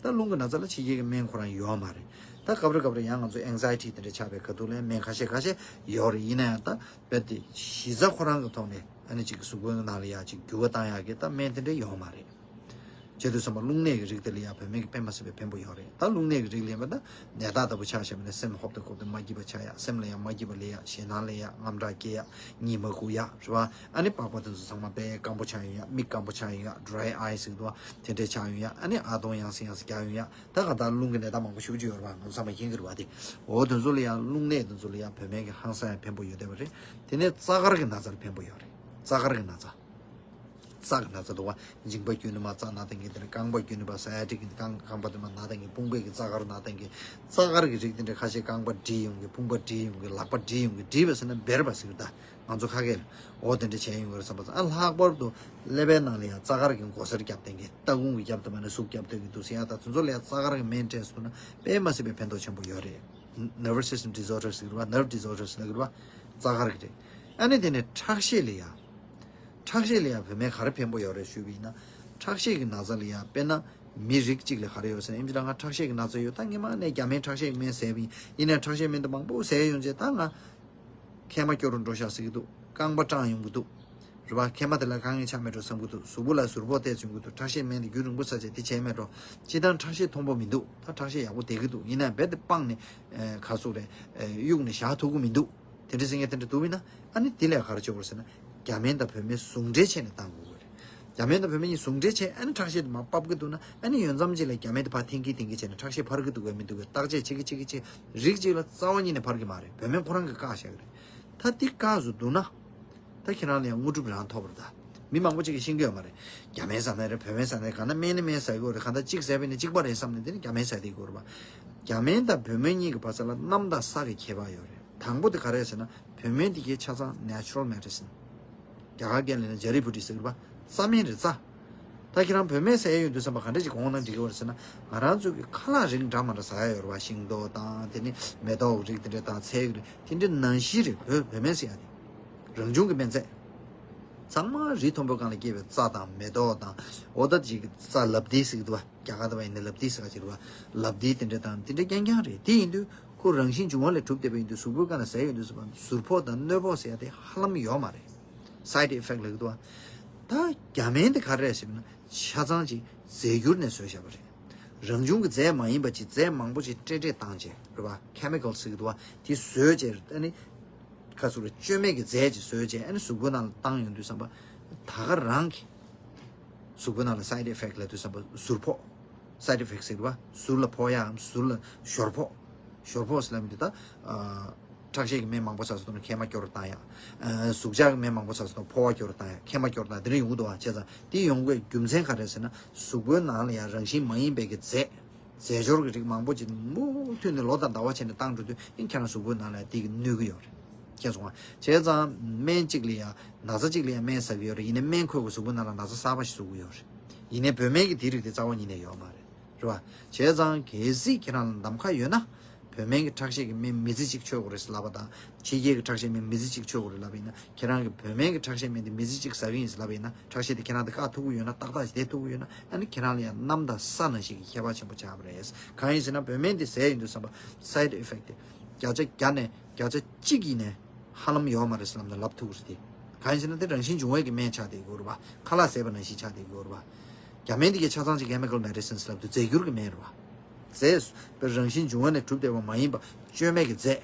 ད་རླུང་གི་ན་ཚ་ལ་ཕྱི་རྒྱལ་གྱི་སྨན་ཁོ་རང་ཡོད་མ་རེད། ད་སྐབས་རེ་སྐབས་རེ་ཡང་ང་ཚོ་ཨེང་ཛའི་ཊི་དེ་འདྲ་ཆགས་པའི་ཁ་ཐུག་ལ་སྨན་ཁ་ཤས་ཁ་ཤས་ཡོད་རེད། ཡིན་ན་ཡང་ད་རྦད་དེ་གཞི་རྩ་ཁོ་རང་གི་ཐོག་ནས་ཨ་ནི་ཅིག་གཟུགས་པོའི་ནང་ལ་ཡ་ཅིག་འགྱུར་བ་བཏང་ཡག་གི་ད་སྨན་དེ་འདྲ་ཡོད་མ་རེད། བྱས་དུས་ཙམ་པ་རླུང་ནད་ཀྱི་རིགས་དེ་ལ་ཡང་བོད་སྨན་གྱིས་དཔེ་མ་སྲིད་པའི་ཕན་པོ་ཡོད་རེད། ད་རླུང་ནད་ཀྱི་རིགས་ལ་ཡིན་པ་ན་ནད་རྟགས་ལྟ་བུ་ཆགས་བཞག་པ་ན་སེམས་ཧོབ་ཏེ་ཁོབ་ཏེ་མ་སྐྱིད་པ་ཆགས་ཡག་སེམས་ལ་ཡང་མ་སྐྱིད་པ་སླེབས་ཡག་ཞེད་སྣང་སླེབས་ཡག་དངངས་སྐྲག་སྐྱེ་ཡག་གཉིད་མ་ཁུག་ཡག་རེད་པ། ཨ་ནི་པགས་པ་དེ་ཚོ་ཚང་མ་དཔེ་སྐམ་པོ་ཆགས་ཡོང་ཡག་མིག་སྐམ་པོ་ཆགས་ཡོང་ཡག་ཌ་རའི་ཨའི་ཟེར་གྱི་འདུག་པ། དེ་འདྲས་ཆགས་ཡོང་ཡག་ཨ་ནི་ཨ་གདོང་ཡང་སེ་ཡང་སེ་རྒྱག་ཡོང་ཡག་ད་ག་ད་རླུང་གི་ནད་རྟགས་མང་པོ་ཞེ་པོ་ཅིག་ཡོད་རེད་པ། ང་ཚོ་ཚང་མ་མཁྱེན་གྱི་རེད་པ། དེ་འོ་དེ་ཚོ་ལ་ཡང་རླུང་ནད་དེ་ཚོ་ལ་ཡང་བོད་སྨན་གྱིས་ཧང་སང་ཡང་ཕན་པོ་ཡོད་བསྡད་པ་རེད། དེ་ནས་རྩ་དཀར་གྱི་ན་ཚ་ལ་ཕན་པོ་ཡོད་རེད། རྩ་དཀར་གྱི་ན་ཚ། རྩ་གི་ན་ཚ་འདུག་པ། མཇིང་པ་རྒྱུད་ནས་མར་རྩ་ན་བསྡད་མཁན་དེ་འདྲ། རྐང་པ་རྒྱུད་ནས་ཕར་སའི་ཡ་ཊིག་གི་རྐང་རྐང་པ་དེ་མར་ན་བསྡད་མཁན། དཔུང་པའི་གི་རྩ་དཀར་ན་བསྡད་མཁན། རྩ་དཀར་གྱི་རིགས་དེ་འདྲ་ཁ་ཤས་རྐང་པ་འདྲིལ་ཡོང་གི། དཔུང་པ་འདྲིལ་ཡོང་གི། ལག་པ་འདྲིལ་ཡོང་གི། འདྲིལ་བ་ཟེར་ན་འབར་བ་ཟེར་གི་ད། ང་ཚོ་ཁ་སྐད་ལ། འོ་དེ་འདྲ་བྱས་ཡོང་གི་རེད་བསམ་པ་ཙང་། ཨ་ལྷག་པར་དུ་ཀླད་པའི་ནང་ལ་ཡང་རྩ་དཀར་གྱི་མགོ་སེར་རྒྱབ་བསྡད་མཁན། སྟ་གོན་གྱི་རྒྱབ་དེ་མར་ནས་ཟུག་རྒྱབ་སྡོད་ཀྱི་འདུག་ཟེར་ཡག་ད། དེ་ཚོ་ལ་ཡང་རྩ་དཀར་གྱི་སྨན་སྤྲད་སོང་ན་དཔེ་མ་སྲིད་པའི་ཕན་ཐོགས་ཆེན་པོ་ཡོད་རེད། Nervous system disorders ཟེར་གི་རེད་པ། nerve disorders ལབ་ཀྱི་རེད་པ། རྩ་དཀར་གྱི་རེད། ཨ་ནི་དེ་ནས་ཁྲག་ཤེད་ལ་ཡང་། ཁྲག་ཤེད་ལ་ཡང་བོད་སྨན་ག་རེ་ཕན་པོ་ཡོད་རེད་ཞུས་པ་ཡིན་ན། ཁྲག་ཤེད་ཀྱི་ན་ཚ་ལ་ཡང་དཔེར་ན་མི་རིགས་གཅིག་ལ་ག་རེ་ཡོད་ཟེར་ན། ཨེམ་ཆི་ལགས་ང་ཁྲག་ཤེད་ཀྱི་ན་ཚ་ཡོད། ད་སྔོན་མ་ནས་རྒྱ་སྨན་ཁྲག་ཤེད་ཀྱི་སྨན་བཟས་པ་ཡིན། ཡིན་ནའི་ཁྲག་ཤེད་སྨན་དེ་མང་པོ་བཟས་ཡོང་རྗེས་ད་ང་མཁལ་མ་སྐྱོ་རུ་འགྲོ་ཤག་ཟེར་གྱི་འདུག་རྐང་པ་སྐྲངས་ཡོང་གི་འདུག་རེད་པ། མཁལ་མ་དེ་ལ་དཀའ་ངལ་ཆགས་མེད་འགྲོ་བསམ་གྱི་འདུག་གཟུགས་པོ་ལ་ཟུར་ཕོག་ཏོག་ཙམ་ཡོང་གི་འདུག་ཁྲག་ཤེད་སྨན་དེ་རྒྱུན་རིང་པོ་ཟ་བྱས་དེ་བྱས་མེད་འགྲོ། སྤྱིར་བཏང་ཁྲག་ཤེད་མཐོན་པོ་མི་འདུག་ད་ཁྲག་ཤེད་ཡག་པོ་བསྡད་ཀྱི་འདུག་ཡིན་ནའི་རྦད་དེ་སྤངས་ནས་ཨེ་ག་ཟེར་དགོས་རེད། ཨེ་གཡུགས་ནས་བཞག་ཐུབ་ཀྱི་མི་འདུག་དེ་འདྲ་ཟེར་མཁན་དེ་འདྲ་འདུག་པ་ཡིན་ན། ཨ་ནི་དེ་ལ་ག་རེ་བྱེད་དགོས་རེད་ཟེར་ན། རྒྱ་སྨན་དང་བོད་སྨན་ཟུང་འབྲེལ་བྱས་ནས་བཏང་དགོས་ཀྱི་རེད། རྒྱ་སྨན་དང་བོད་སྨན་གཉིས་ཟུང་འབྲེལ་བྱས། ཨ་ནི་ཁྲག་ཤེད་དེ་མར་ཕབ་ཀྱི་འདུག་ན། ཨ་ནི་ཡུན་ཙམ་ཅིག་ལ་རྒྱ་སྨན་དེ་ཕར་འཐེན་གྱིན་འཐེན་གྱིན་བྱས་ནས་ཁྲག་ཤེད་འཕར་གྱི་འདུག་གས་མི་འདུག་གས་བརྟག་དཔྱད་བྱེད་ཀྱིན་བྱེད་ཀྱིན་བྱེད་ཀྱིན། རིགས་གཅིག་ལ་རྩ་བ་ཉིད་ནས་འཕར་གྱི་མ་རེད། བོད་སྨན་ཁོ་རང་གིས་བཀག་བཞག་གི་རེད། ད་འདི་བཀག་བཟོ་འདུག་ན། ད་ཁྱེད་རང་ལ་ཡང་དངོས་གྲུབ་རང་ཐོབ་རེད་ད། མི་མང་པོ་ཅིག་གིས་ཤེས་ཀྱི་ཡོད་མ་རེད། རྒྱ་སྨན་ཟ་ནའི་རེད། བོད་སྨན་ཟ་ནའི་རེད། གང་ལྟར་སྨན་ནི་སྨན་ཟ་གི་ཡོད་རེད། གང་ལྟར་གཅིག་ཟས་པ་ཡིན་ན་གཅིག་པ་རེད་བསམ་ནས་དེ་ནི་རྒྱ་སྨན་ཟ་བསྡད་ཀྱི་ཡོད་རེད་པ། རྒྱ་སྨན་དང་བོད་སྨན་གཉིས་ཀྱི་བར་ས་ལ་གནམ་དང་ས་གི་ཁྱད་པར་ཡོད་རེད། དང་པོ་དེ་ག་རེ་རེད་ཟེར་ན། བོད་སྨན་དེ་གའི་ཆ་ཚང་natural medicine། རྒྱ་གར་སྐད་ལ་ན་ཇ་རི་བྷུ་ཊི་ཟེར་གི་རེད་པ། རྩྭ་སྨན་རེད་རྩྭ། ད་ཁྱེད་རང་བོད་སྨན་ཟ་ཡ་ཡོད་དུས་ཙམ་པ་ག་འདྲ་ཅིག་གོང་ནང་འགྲིག་གི་ཡོད་རེད་ཟེར་ན། ང་རང་ཚོ་གི་ཁ་ལག་རིགས་འདྲ་མི་འདྲ་ཟ་ཡ་ཡོད་རེད་པ། ཤིང་ཏོག་དང་དེ་ནི་མེ་ཏོག་རིགས་དེ་འདྲ་དང་ཚལ་གྱི་རིགས་དེ་འདྲ་ནང་བཞིན་རེད། བོད་བོད་སྨན་ཟེར་ཡ་དེ། རང་བྱུང་གི་སྨན་རྫས། ཚང་མ་རི་མཐོན་པོའི་སྒང་ལ་སྐྱེས་པའི་རྩྭ་དང་མེ་ཏོག་དང་། འོ་ད་ཅིག་རྩྭ་ལབ་ཏི་ཟེར་གི་འདུག་པ། རྒྱ་གར་དུ་བ་ཡིན་ན་ལབ་ཏི་ཟེར་ག་ཅིག་རེད་པ། ལབ་ཏི་དེ་འདྲ་དང་དེ་འདྲ་རྐྱང་རྐྱང་རེད། དེ་ཡིན་དུས་ཁོ་རང་བཞིན་འབྱུང་བ་ལས་གྲུབ་བསྡད་པ་ཡིན་དུས་གཟུགས་པོའི་སྒང་ལ་ཟས་ཡོང་དུས་ཙམ་པ་ཟུར་ཕོག་དང་གནོད་ཕོག་ཟེར་ཡ་དེ་ཧ་ལམ་ཡོད་མ་རེད། side effect ལབ་ཀྱི་འདུག་པ། ད་རྒྱ་སྨན་དེ་ག་རེ་རེད་ཟེར་ན། ཆ་ཚང་ཅིག་རྫས་འགྱུར་ནས་བཟོས་བཞག་པ་རེད། རང་བྱུང་གི་རྫས་མ་ཡིན་པ་ཅིག་རྫས་མང་པོ་ཅིག་སྤྲེལ་སྤྲེལ་བཏང་བྱས་རེད་པ། chemical ཟེར་གི་འདུག་པ། དེ་བཟོས་བྱས་ཨ་ནི། ཁ་ཟུར་ལ་བཅོས་མེད་ཀྱི་རྫས་ཅིག་བཟོས་བྱས་ཨ་ནི་གཟུགས་པོའི་ནང་ལ་བཏང་ཡོང་དུས་ཙམ་པ། ད་ག་རང་གི་གཟུགས་པོའི་ནང་ལ་side effect ལབ་དུས་ཙམ་པ་ཟུར་ཕོག side effect ཟེར་གི་རེད་པ། ཟུར་ལ་ཕོག་ཡའམ་ཟུར་ལ་ཞོར་ཕོག་ཞོར་ཕོག་ཟེར་ལབ་མི་འདུག་ད། ཨ། ཁྲག་ཤེད་ཀྱི་སྨན་མང་པོ་ཟ་སོང་ན་མཁལ་མ་སྐྱོ་རུ་བཏང་ཡ། ཨ། ཟུག་གཅོག་གི་སྨན་མང་པོ་ཟ་སོང་ན་ཕོ་བ་སྐྱོ་རུ་བཏང་ཡ། མཁལ་མ་སྐྱོ་རུ་བཏང་དེ་འདྲ་ཡོང་གི་འདུག་པ། བྱས་ཙང་དེ་ཡོང་དགོས་རྒྱུ་མཚན་ག་རེ་ཟེར་ན། གཟུགས་པོའི་ནང་ལ་ཡང་རང་བཞིན་མ་ཡིན་པའི་གི་རྫས། རྫས་སྦྱོར་གྱི་རིགས་མང་པོ་ཅིག་མུ་མཐུད་ནས་ལོ་དང་ཟླ་བ་བྱས་ནས་བཏང་འགྲོ་དུས་ཨིན་ཁྱེད་རང་གཟུགས་པོའི་ནང་ལ་དེ་གི་གནོད་ཀྱི་ཡོད་རེད། མཁྱེན་སོང་ང་། བྱས་ཙང་སྨན་གཅིག་ལ་ཡང་ན་ཚ་གཅིག་ལ་ཡང་སྨན་ཟ་གི་ཡོད་རེད། ཡིན་ནའི་སྨན་ཁོ་གི་གཟུགས་པོའི་ནང་ལ་ན་ཚ་གསར་པ་ཞིག་བཟོ་གི་ཡོད་རེད། ཡིན་ནའི་བོད་སྨན་གྱི་དེ་རིགས་དེ་རྩ་བ་ཉིད་ནས་ཡོད་མ་རེད། རེད་པ། བྱས་ཙང་གལ་སྲིད་ཁྱེད་རང་ལ་གདམ་ཁ་ཡོད་ན། བོད་སྨན་གྱི་ཁྲག་ཤེད་ཀྱི་སྨན་མི་ཚེ་གཅིག་མཆོད་དགོས་རེད་ཟེར་ལབ་པ་དང་། ཕྱི་རྒྱལ་གྱི་ཁྲག་ཤེད་སྨན་མི་ཚེ་གཅིག་མཆོད་དགོས་རེད་ལབ་པ་ཡིན་ན། ཁྱེད་རང་གིས་བོད་སྨན་གྱི་ཁྲག་ཤེད་སྨན་དེ་མི་ཚེ་གཅིག་ཟ་གི་ཡིན་ཟེར་ལབ་པ་ཡིན་ན། ཁྲག་ཤེད་དེ་ཁྱེད་རང་དང་བཀག་ཐུབ་ཀྱི་ཡོད་ན། ཏག་ཏག་ཞིག་བསྡད་ཐུབ་ཀྱི་ཡོད་ན། ཨ་ནི་ཁྱེད་རང་ལ་ཡང་གནམ་དང་ས་ནང་བཞིན་གྱི་ཁྱད་པར་ཆེན་པོ་ཆགས་པ་རེད། གང་ཡིན་ཟེར་ན་བོད་སྨན་དེ་ཟས་ཡིན་དུས་ཙམ་པ་side effect དེ་བརྒྱ་ཆ་བརྒྱ་ནས་བརྒྱ་ཆ་གཅིག་ཡིན་ནའི་ཧ་ལམ་ཡོད་མ་རེད་ཟེར་ལབ་ན་ལབ་ཐུབ་ཀྱི་རེད་དེ། གང་ཡིན་ཟེར་ན་དེ་རང་བཞིན་འབྱུང་བའི་གི་སྨན་ཆགས་བསྡད་ཀྱི་ཡོད་རེད་པ། ཁ་ལག་ཟས་པ་ནང་བཞིན་ཆགས་བསྡད་ཀྱི་ཡོད་རེད་པ། རྒྱ་སྨན་དེ་གའི་ཆ་ཚང་ཅིག་chemical medicines ལབ་དུས་རྫས་འགྱུར་གྱི་སྨན་རེད་པ། རྫས་པའི་རང་བཞིན་འབྱུང་བ་ནས་གྲུབ་བསྡད་པ་མ་ཡིན་པ་བཅོས་མའི་གི་རྫས་རེད་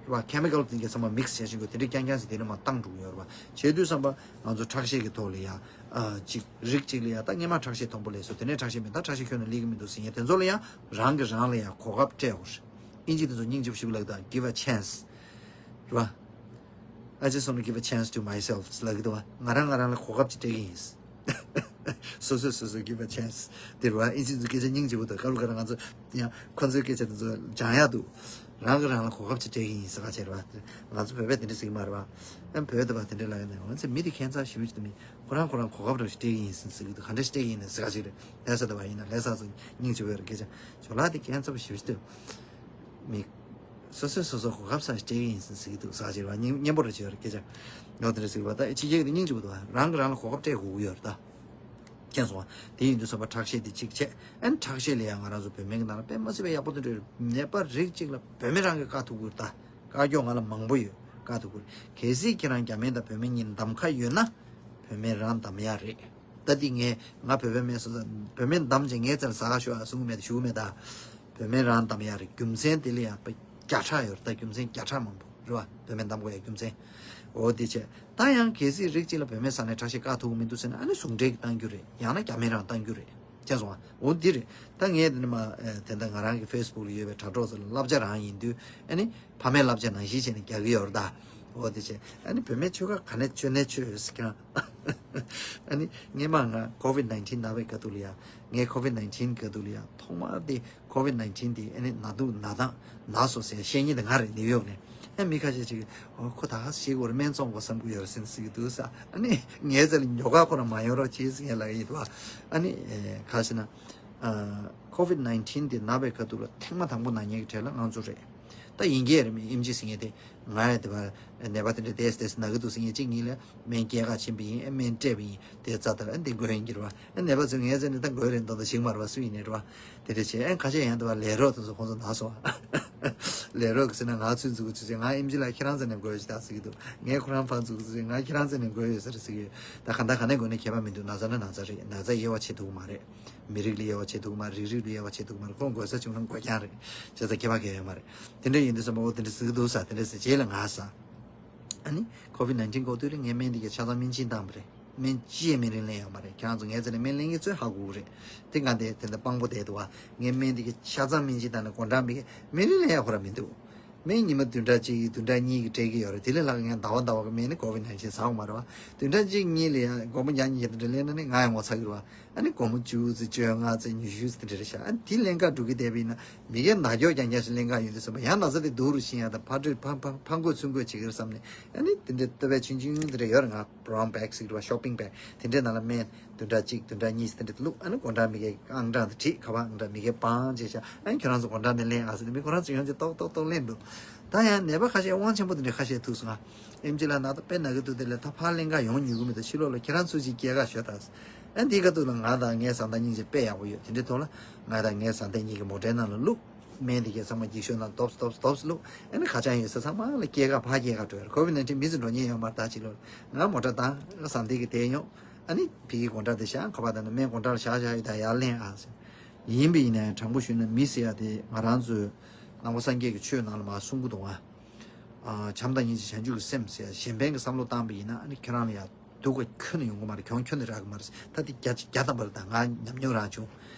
པ། chemical དེ་གའི་ཚང་མ་mix བྱས་བཞིན་གྱི་དེ་འདྲ་རྐྱང་རྐྱང་ཞིག་དེ་འདྲ་མར་བཏང་འགྲོ་གི་ཡོད་རེད་པ། བྱས་དུས་ཙམ་པ་ང་ཚོ་ཁྲག་ཤེད་ཀྱི་ཐོག་ལ་ཡ། ཨ། ཅིག་རིགས་གཅིག་ལ་ཡ་ད་སྔོན་མ་ཁྲག་ཤེད་མཐོན་པོ་སླེབས་སོང་། དེ་ནས་ཁྲག་ཤེད་མེད། ད་ཁྲག་ཤེད་ཁྱོན་ནས་སླེབས་ཀྱི་མི་འདུག་ཟེར་མཁན་དེ་ཚོ་ལ་ཡ་རང་གིས་རང་ལ་ཡ་གོ་སྐབས་སྤྲད་དགོས་རེད། ཨིན་ཇི་དེ་ཚོ་སྙིང་རྗེ་པོ་ཞིག་ལབ་ད། Give a chance རེད་པ། I just want to give a chance to myself ལབ་ཀྱི་འདུག་པ། ང་རང་ང་རང་ལ་གོ་སྐབས་ཅིག་སྤྲད་ཀྱི་ཡིན། སོ་སོས་སོ་སོ་give a chance དེ་རེད་པ། ཨིན་ཇི་ཚོ་སྐད་ཆ་སྙིང་རྗེ་པོ་འདུག་ག་ལེར་ག་ལེར་ང་ཚོ་ཡང་ཁོ་ཚོའི་སྐད་ཆ་དེ་ཚོ་སྦྱང་ཡག་འདུག་རང་གིས་རང་ལ་གོ་སྐབས་ཅིག་སྤྲད་ཀྱི་ཡིན་ཟེར་ག་བྱས་རེད་པ། ང་ཚོ་བོད་པས་དེ་འདྲ་ཟེར་གྱི་མ་རེད་པ། ཨ། བོད་དུ་བ་དེ་འདྲ་ལབ་ཡོང་ནས་ང་ཚོ་མི་དེ་ཁྱད་མཚར་ཞེ་པོ་ཅིག་འདུག་མི་ཁོ་རང་ཁོ་རང་གོ་སྐབས་འདྲ་ཞིག་སྤྲད་ཀྱི་ཡིན་ཟེར་ཟེར་གྱི་འདུག་ག་འདྲ་ཞིག་སྤྲད་ཀྱི་ཡིན་ནས་ཟེར་ག་ཅིག་རེད། ལྷ་ས་དུ་བ་ཡིན་ན་ལྷ་ས་ཚོ་སྙིང་རྗེ་པོ་ཡོད་རེད། སྐད་ཆ་ཇོ་ལགས་དེ་ཁྱད་མཚར་པོ་ཞེ་པོ་ཅིག་འདུག་མི། སོ་སོས་སོ་སོ་གོ་སྐབས་ཟ་སྤྲད་ཀྱི་ཡིན་ཟེར་ཟེར་གྱི་འདུག་ཟེར་ག་ཅིག་རེད་པ། སྙིང་སྙན་པོ་རེད་བྱས་ཡོད་རེད་སྐད་ཆ། ཡང་དེ་འདྲ་ཟེར་གྱི་པ། ད་ཕྱི་རྒྱལ་གྱི་སྙིང་རྗེ་པོ་འདུག་པ། རང་གིས་རང་ལ་གོ་སྐབས་སྤྲད་དགོས་ཀྱི་ཡོད་རེད་ད། མཁྱེན་སོང་ང་། དེ་ཡིན་དུས་ཙམ་པ་ཁྲག་ཤེད་དེ་གཅིག་བྱས། ཨ་ནི་ཁྲག་ཤེད་ལ་ཡང་ང་རང་ཚོ་བོད་སྨན་གྱི་ནང་ལ་དཔེ་མ་སྲིད་པའི་ཡག་པོ་དེ་འདྲ་ཡོད་རེད། ནད་པ་རིགས་གཅིག་ལ་བོད་སྨན་རང་གིས་བཀག་ཐུབ་ཀྱི་རེད་ད། བཀག་རྒྱུ་ང་ལ་མང་པོ་ཡོད། བཀག་ཐུབ་ཀྱི་རེད། གལ་སྲིད་ཁྱེད་རང་རྒྱ་སྨན་དང་བོད་སྨན་གཉིས་གདམ་ཁ་ཡོད་ན། བོད་སྨན་རང་གདམ་ཡག་རེད། ད་འདི་ངས་ང་བོད་པའི་སྨན་སོ་སོ་བོད་སྨན་གདམ་བྱས་ངའི་རྩ་ལ་ཟ་ག་ཤོག་ཨ་གསུང་གི་མེད་ད། ཞུ་གི་མེད་ད། བོད་སྨན་རང་གདམ་ཡག་རེད། རྒྱུ་མཚན་དེ་ལ་ཡང་བརྒྱ་ཕྲག་ཡོད་རེད་ད། རྒྱུ་མཚན་བརྒྱ་ཕྲག་མང་པོ་རེད་པ། བོད་སྨན་གདམ་དགོས་ཡག་རྒྱུ་མཚན། འོ་དེ་བྱས། ད་ཡང་གལ་སྲིད་རིགས་གཅིག་ལ་བོད་སྨན་ཟ་ནས་ཁྲག་ཤེད་བཀག་ཐུབ་ཀྱི་མི་འདུག་ཟེར་ན། ཨ་ནི་ཟུང་འབྲེལ་གྱིས་བཏང་རྒྱུ་རེད། ཡང་ན་རྒྱ་སྨན་རང་བཏང་རྒྱུ་རེད། མཁྱེན་སོང་ང་། འོ་འདི་རེད། ད་ངས་དེ་ནི་མ་ཨེ་དེ་འདྲ་ང་རང་གི་ཕེ་སི་བུག་ལ་ཡོད་པའི་དྲ་གྲོགས་ཚོ་ལ་བསླབ་བྱ་རང་ཡིན་དུས། ཨ་ནི་ཕ་མའི་བསླབ་བྱ་ནང་བཞིན་བྱས་ནས་རྒྱག་གི་ཡོད་རེད་ད། འོ་དེ་བྱས། ཨ་ནི་བོད་སྨན་མཆོད་ཁ་ག་ནས་མཆོད་ནས་མཆོད་ཟེར་ཁྱེད་རང་། ཨ་ནི་སྔོན་མ་ང་ཀོ་ཝིད་ནའིན་ཊིན་ན་བའི་སྐབས་དུས་ལ་ཡ། ངས་ཀོ་ཝིད་ནའིན་ཊིན་སྐབས་དུས་ལ་ཡ་ཐོག་མར་དེ་ཀོ་ཝིད་ནའིན་ཊིན་དེ་ཨ་ནི་ན་སྡུག་ན་སྟངས་ན་སོང་ཟེར་བཤད་མཁན་དེ་ང་རེད། ནིའུ་ཡོག་ནས། ཨ་མི་ཁ་ཤས་ཅིག་གིས་ཨོ་ཁོ་ད་ག་ཟེ་ཤེས་ཀྱི་ཡོད་རེད། སྨན་བཙོང་དགོས་བསམ་གྱི་ཡོད་རེད་ཟེར་ནས་ཟེར་གྱི་འདུག་ཟེར། ཨ་ནི་ངའི་རྩ་ལ་ཉོ་ག་ཁོ་རང་མ་ཡོང་རོགས་བྱེད་ཟེར་མཁན་ལབ་ཀྱི་འདུག་ཨ་ནི་ཨེ་ག་ཟེར་ན། ཨ་ཀོ་ཝིད་ནའིན་ཊིན་དེ་ན་བའི་སྐབས་དུས་ལ་ཐེངས་མ་དང་པོ་ན་མཁན་གྱི་གྲས་ལ་ང་ཚོ་རེད། ད་ཡིན་གྱི་རེད། མི་ཨེམ་ཆི་ཟེར་མཁན་དེ། ང་ཡ་དེ་བ་ནད་པ་དེ་འདྲ་ཏོག་ཙམ་ན་གི་འདུག་ཟེར་མཁན་གཅིག་གཉིས་ལ་སྨན་སྐྱེལ་ག་ཕྱིན་པ་ཡིན། ཨེ་སྨན་སྤྲད་པ་ཡིན། དེ་རྩ་ལྟར་ཨེ་འདི་འགོས་ཡིན་གྱི་རེད་པ། ཨེ་ནད་པ་ཚོས་ངའི་རྩ་ནས་ད་འགོས་རེད་མདོག་མདོག་ཞིག་མ་རེད་པ། སུ་ཡིན་ནའི་རེད་པ། དེ་འདྲ་བྱས། ཨེ་ཁ་ཤས་ཡང་དེ་བ་ལས་རོགས་དེ་ཚོ་ཁོང་ཚོ་ན་སོང་། ལས་རོགས་ཀྱིས་ཟེར་ན་ང་ཚོས་འཛུགས་ཚུལ་བྱས། ང་ཨེམ་ཆི་ལ་ཁྱེད་རང་རྩ་ནས་འགོས་ཡོད་ཤག་ཟེར་གྱི་འདུག་ངས་ཁོ་རང་ཕར་འཛུགས་ཚུལ་བྱས། ང་ཁྱེད་རང་རྩ་ནས་འགོས་ཡོད་ཟེར་ཟེར་གྱི་ཡོད། ད་གང་ལྟར་ག་ནས་འགོས་ནའི་ཁྱད་པར་མི་འདུག་ན་ཚ་ན་ན་ཚ་རེད། ན་ཚ་དབྱེ་བ་ཕྱེ་ཐུབ་ཀྱི་མ་རེད། མི་རིགས་ལ་དབྱེ་བ་ཕྱེ་ཐུབ་ཀྱི་མ་རེད། རིགས་རུས་ལ་དབྱེ་བ་ཕྱེ་ཐུབ་ཀྱི་མ་རེད། ཁོང་འགོས་ས་བྱུང་ན་འགོས་རྐྱང་རེད། བྱས་ཙང་ཁྱད་པར་གང་ཡང་ཡོད་མ་རེད། དེ་འདྲ་ཡིན་དུས་ཙམ་པ་འོ་དེ་འདྲ་ཟེར་གྱི་འདུག་ཟེར། དེ་འདྲ་ཟེར་རྗེས་ལ་ང་ཟེར། ཨ་ནི་ཀོ་ཝིད་ནའིན་ཊིན་འགོས་དུས་ལ་ངས་སྨན་དེ་གའི་ཆ་ཚང་སྨན་སྦྱིན་བཏང་བ་རེད། སྨན་ཅི་ཡང་སྨན་རིན་ལེན་ཡོད་མ་རེད། ཁྱེད་རང་ཚོ་ངའི་རྩ་ནས་སྨན་ལེན་མཁན་ཚོས་ཧ་གོ་གི་རེད། དེ་ང་དེ་དེ་འདྲ་དཔང་པོ་བསྡད་འདུག་བ། ངའི་སྨན་དེ་གི་ཆ་ཚང་སྨན་ཅི་དང་ནི་གོ་འདྲ་མི་གི་སྨན་རིན་ལེན་ཡག་ཁོ་ར་མི་འདུག་སྨན་ཉི་མ་བདུན་ཕྲག་གཅིག་བདུན་ཕྲག་གཉིས་ཀྱི་སྤྲད་ཀྱི་ཡོད་རེད། དེ་ལས་ལྷག་ངས་ཟླ་བ་ཟླ་བ་གི་སྨན་ནི་ཀོ་བིད་ནའིན་ཊིན་ཟ་འོང་མ་རེད་བ། བདུན་ཕྲག་གཅིག་གཉིས་ལ་ཡང་སྒོར་མོ་བརྒྱ་ཉིས་བརྒྱ་དེ་འདྲ་ལེན་ན་ནི་ང་ཡང་ངོ་ཚ་གི་རེད་བ། ཨ་ནི་སྒོར་མོ་བཅུ་ཙམ་བཅོ་ལྔ་ཙམ་ཉི་ཤུ་ཙམ་དེ་འདྲ་རེད་ཤག་ཨ་ནི་དེ་ལེན་ག་འགྲོ་གི་བསྡད་པ་ཡིན་ན་མི་སྒེར་ནག་ཀྱོག་རྐྱང་རྐྱང་ཞིག་ལེན་ག་ཡོད་དུས་ཙམ་པ་ཡང་ན་ཚ་དེ་སྡུག་རུ་ཕྱིན་ཡ་དང་ཕར་འགྲོ་ཕར་ཕར་ཕར་འགྲོ་ཚུར་འགྲོ་བྱེད་ཀྱི་རེད་བསམ་ནས། ཨ་ནི་དེ་འདྲའི་ལྟོ་ཕད་ཆུང་ཆུང་དེ་འདྲ་ཡོད་རེད། ང་brown bag་ཟེར་གྱི་རེད་བ། shopping bag་དེ་འདྲའི་ནང་ལ་སྨན་བདུན་ཕྲག་གཅིག་བདུན་ཕྲག་གཉིས་དེ་འདྲ་བླུགས། ཨ་ནི་སྒོ་འགྲམ་མི་སྒེར་ཨང་གྲངས་དེ་བྲིས། ཁ་པར་ཨང་གྲངས་མི་སྒེར་པང་བྱས་ཤག་ཨ་ནི་ཁྱོད་རང་ཚོ་སྒོ་འགྲམ་ནས་ལེན་ཨ་ཟེར་ནས་མི་ཁོ་རང་ཚོ་ཡོང་རྗེས་ཏོག་ཏོག་ཏོག་ལེན་འདུག་ད་ཡང་ནད་པ་ཁ་ཤས་དབང་ཆེན་པོ་དེ་འདྲ་ཁ་ཤས་ཐུག་སོང་ང་། ཨེམ་ཆི་ལགས་ན་ད་དཔེ་ན་གི་འདུག་དེ་ལས་ད་ཕར་ལེན་ག་ཡོང་ཉུལ་གི་མི་འདུག་ཕྱི་ལོགས་ལ་ཁྱེད་རང་ཚོ་ཅིག་སྐྱེལ་ག་ཤོག་ད། ཨ་ནི་དེའི་ཁ་ཐུག་ལ་ང་དང་ངའི་བཟའ་ཟླ་སྙིང་རྗེ་དཔེ་ཡག་པོ་ཡོད། དེ་འདྲའི་ཐོག་ལ་ང་དང་ངའི་བཟའ་ཟླ་གཉིས་ཀྱི་མོ་ཊའི་ནང་ལ་བླུགས། སྨན་དེ་གས་ཚང་མ་འགྱིག་ཤོག་ནང་དོབས་དོབས་དོབས་བླུགས། ཨ་ནི་ཁ་བྱང་ཡོད་ས་ཚང་མ་ལ་སྐྱེལ་ག་ཕར་སྐྱེལ་ག་འགྲོ་ཡ། ཀོ་བིད་ནའིན་ཊིན་མི་ཚོ་འགྲོ་ཉེན་ཡོད་མ་རེད། ད་ཕྱི་ལོགས་ལ་ང་མོ་ཊ་བཏང་། ང་བཟའ་ཟླ་གི་དེ་ཡོང་། ཨ་ནི་ཕ་གི་སྒོ་འགྲམ་དེ་བཞག་ཁ་པར་དང་ནི་སྨན་སྒོ་འགྲམ་ལ་བཞག་བཞག་ཡོད། ད་ཡར་ལེན་ཨ་ཟེར། ཡིན་པ་ཡིན་ནའི་དྲང་པོ་ཞུས་ན་མི་ཟེར་ཡ་དེ་ང་རང་ཚོའི་ནང་པ་སངས་རྒྱས་ཀྱི་ཆོས་ནང་ལ་མར་གསུང་གི་འདུག་ཨ། ཨ། བྱམས་དང་སྙིང་རྗེ་བྱང་ཆུབ་ཀྱི་སེམས་ཟེར་ཡ་གཞན་ཕན་གྱི་བསམ་བློ་བཏང་པ་ཡིན་ན་ཨ་ནི་ཁྱོད་རང་ལ་ཡ་སྡུག་ག་ཁྱོན་ནས་ཡོང་གི་མ་རེད། གྱོང་ཁྱོན་ནས་རག་གི་མ་རེད། ད་དེ་བརྒྱ་ཆ་བརྒྱ་ཐམ་པ་རེད། ད་ང་ཉམས་མྱོང་རང་བྱུང་།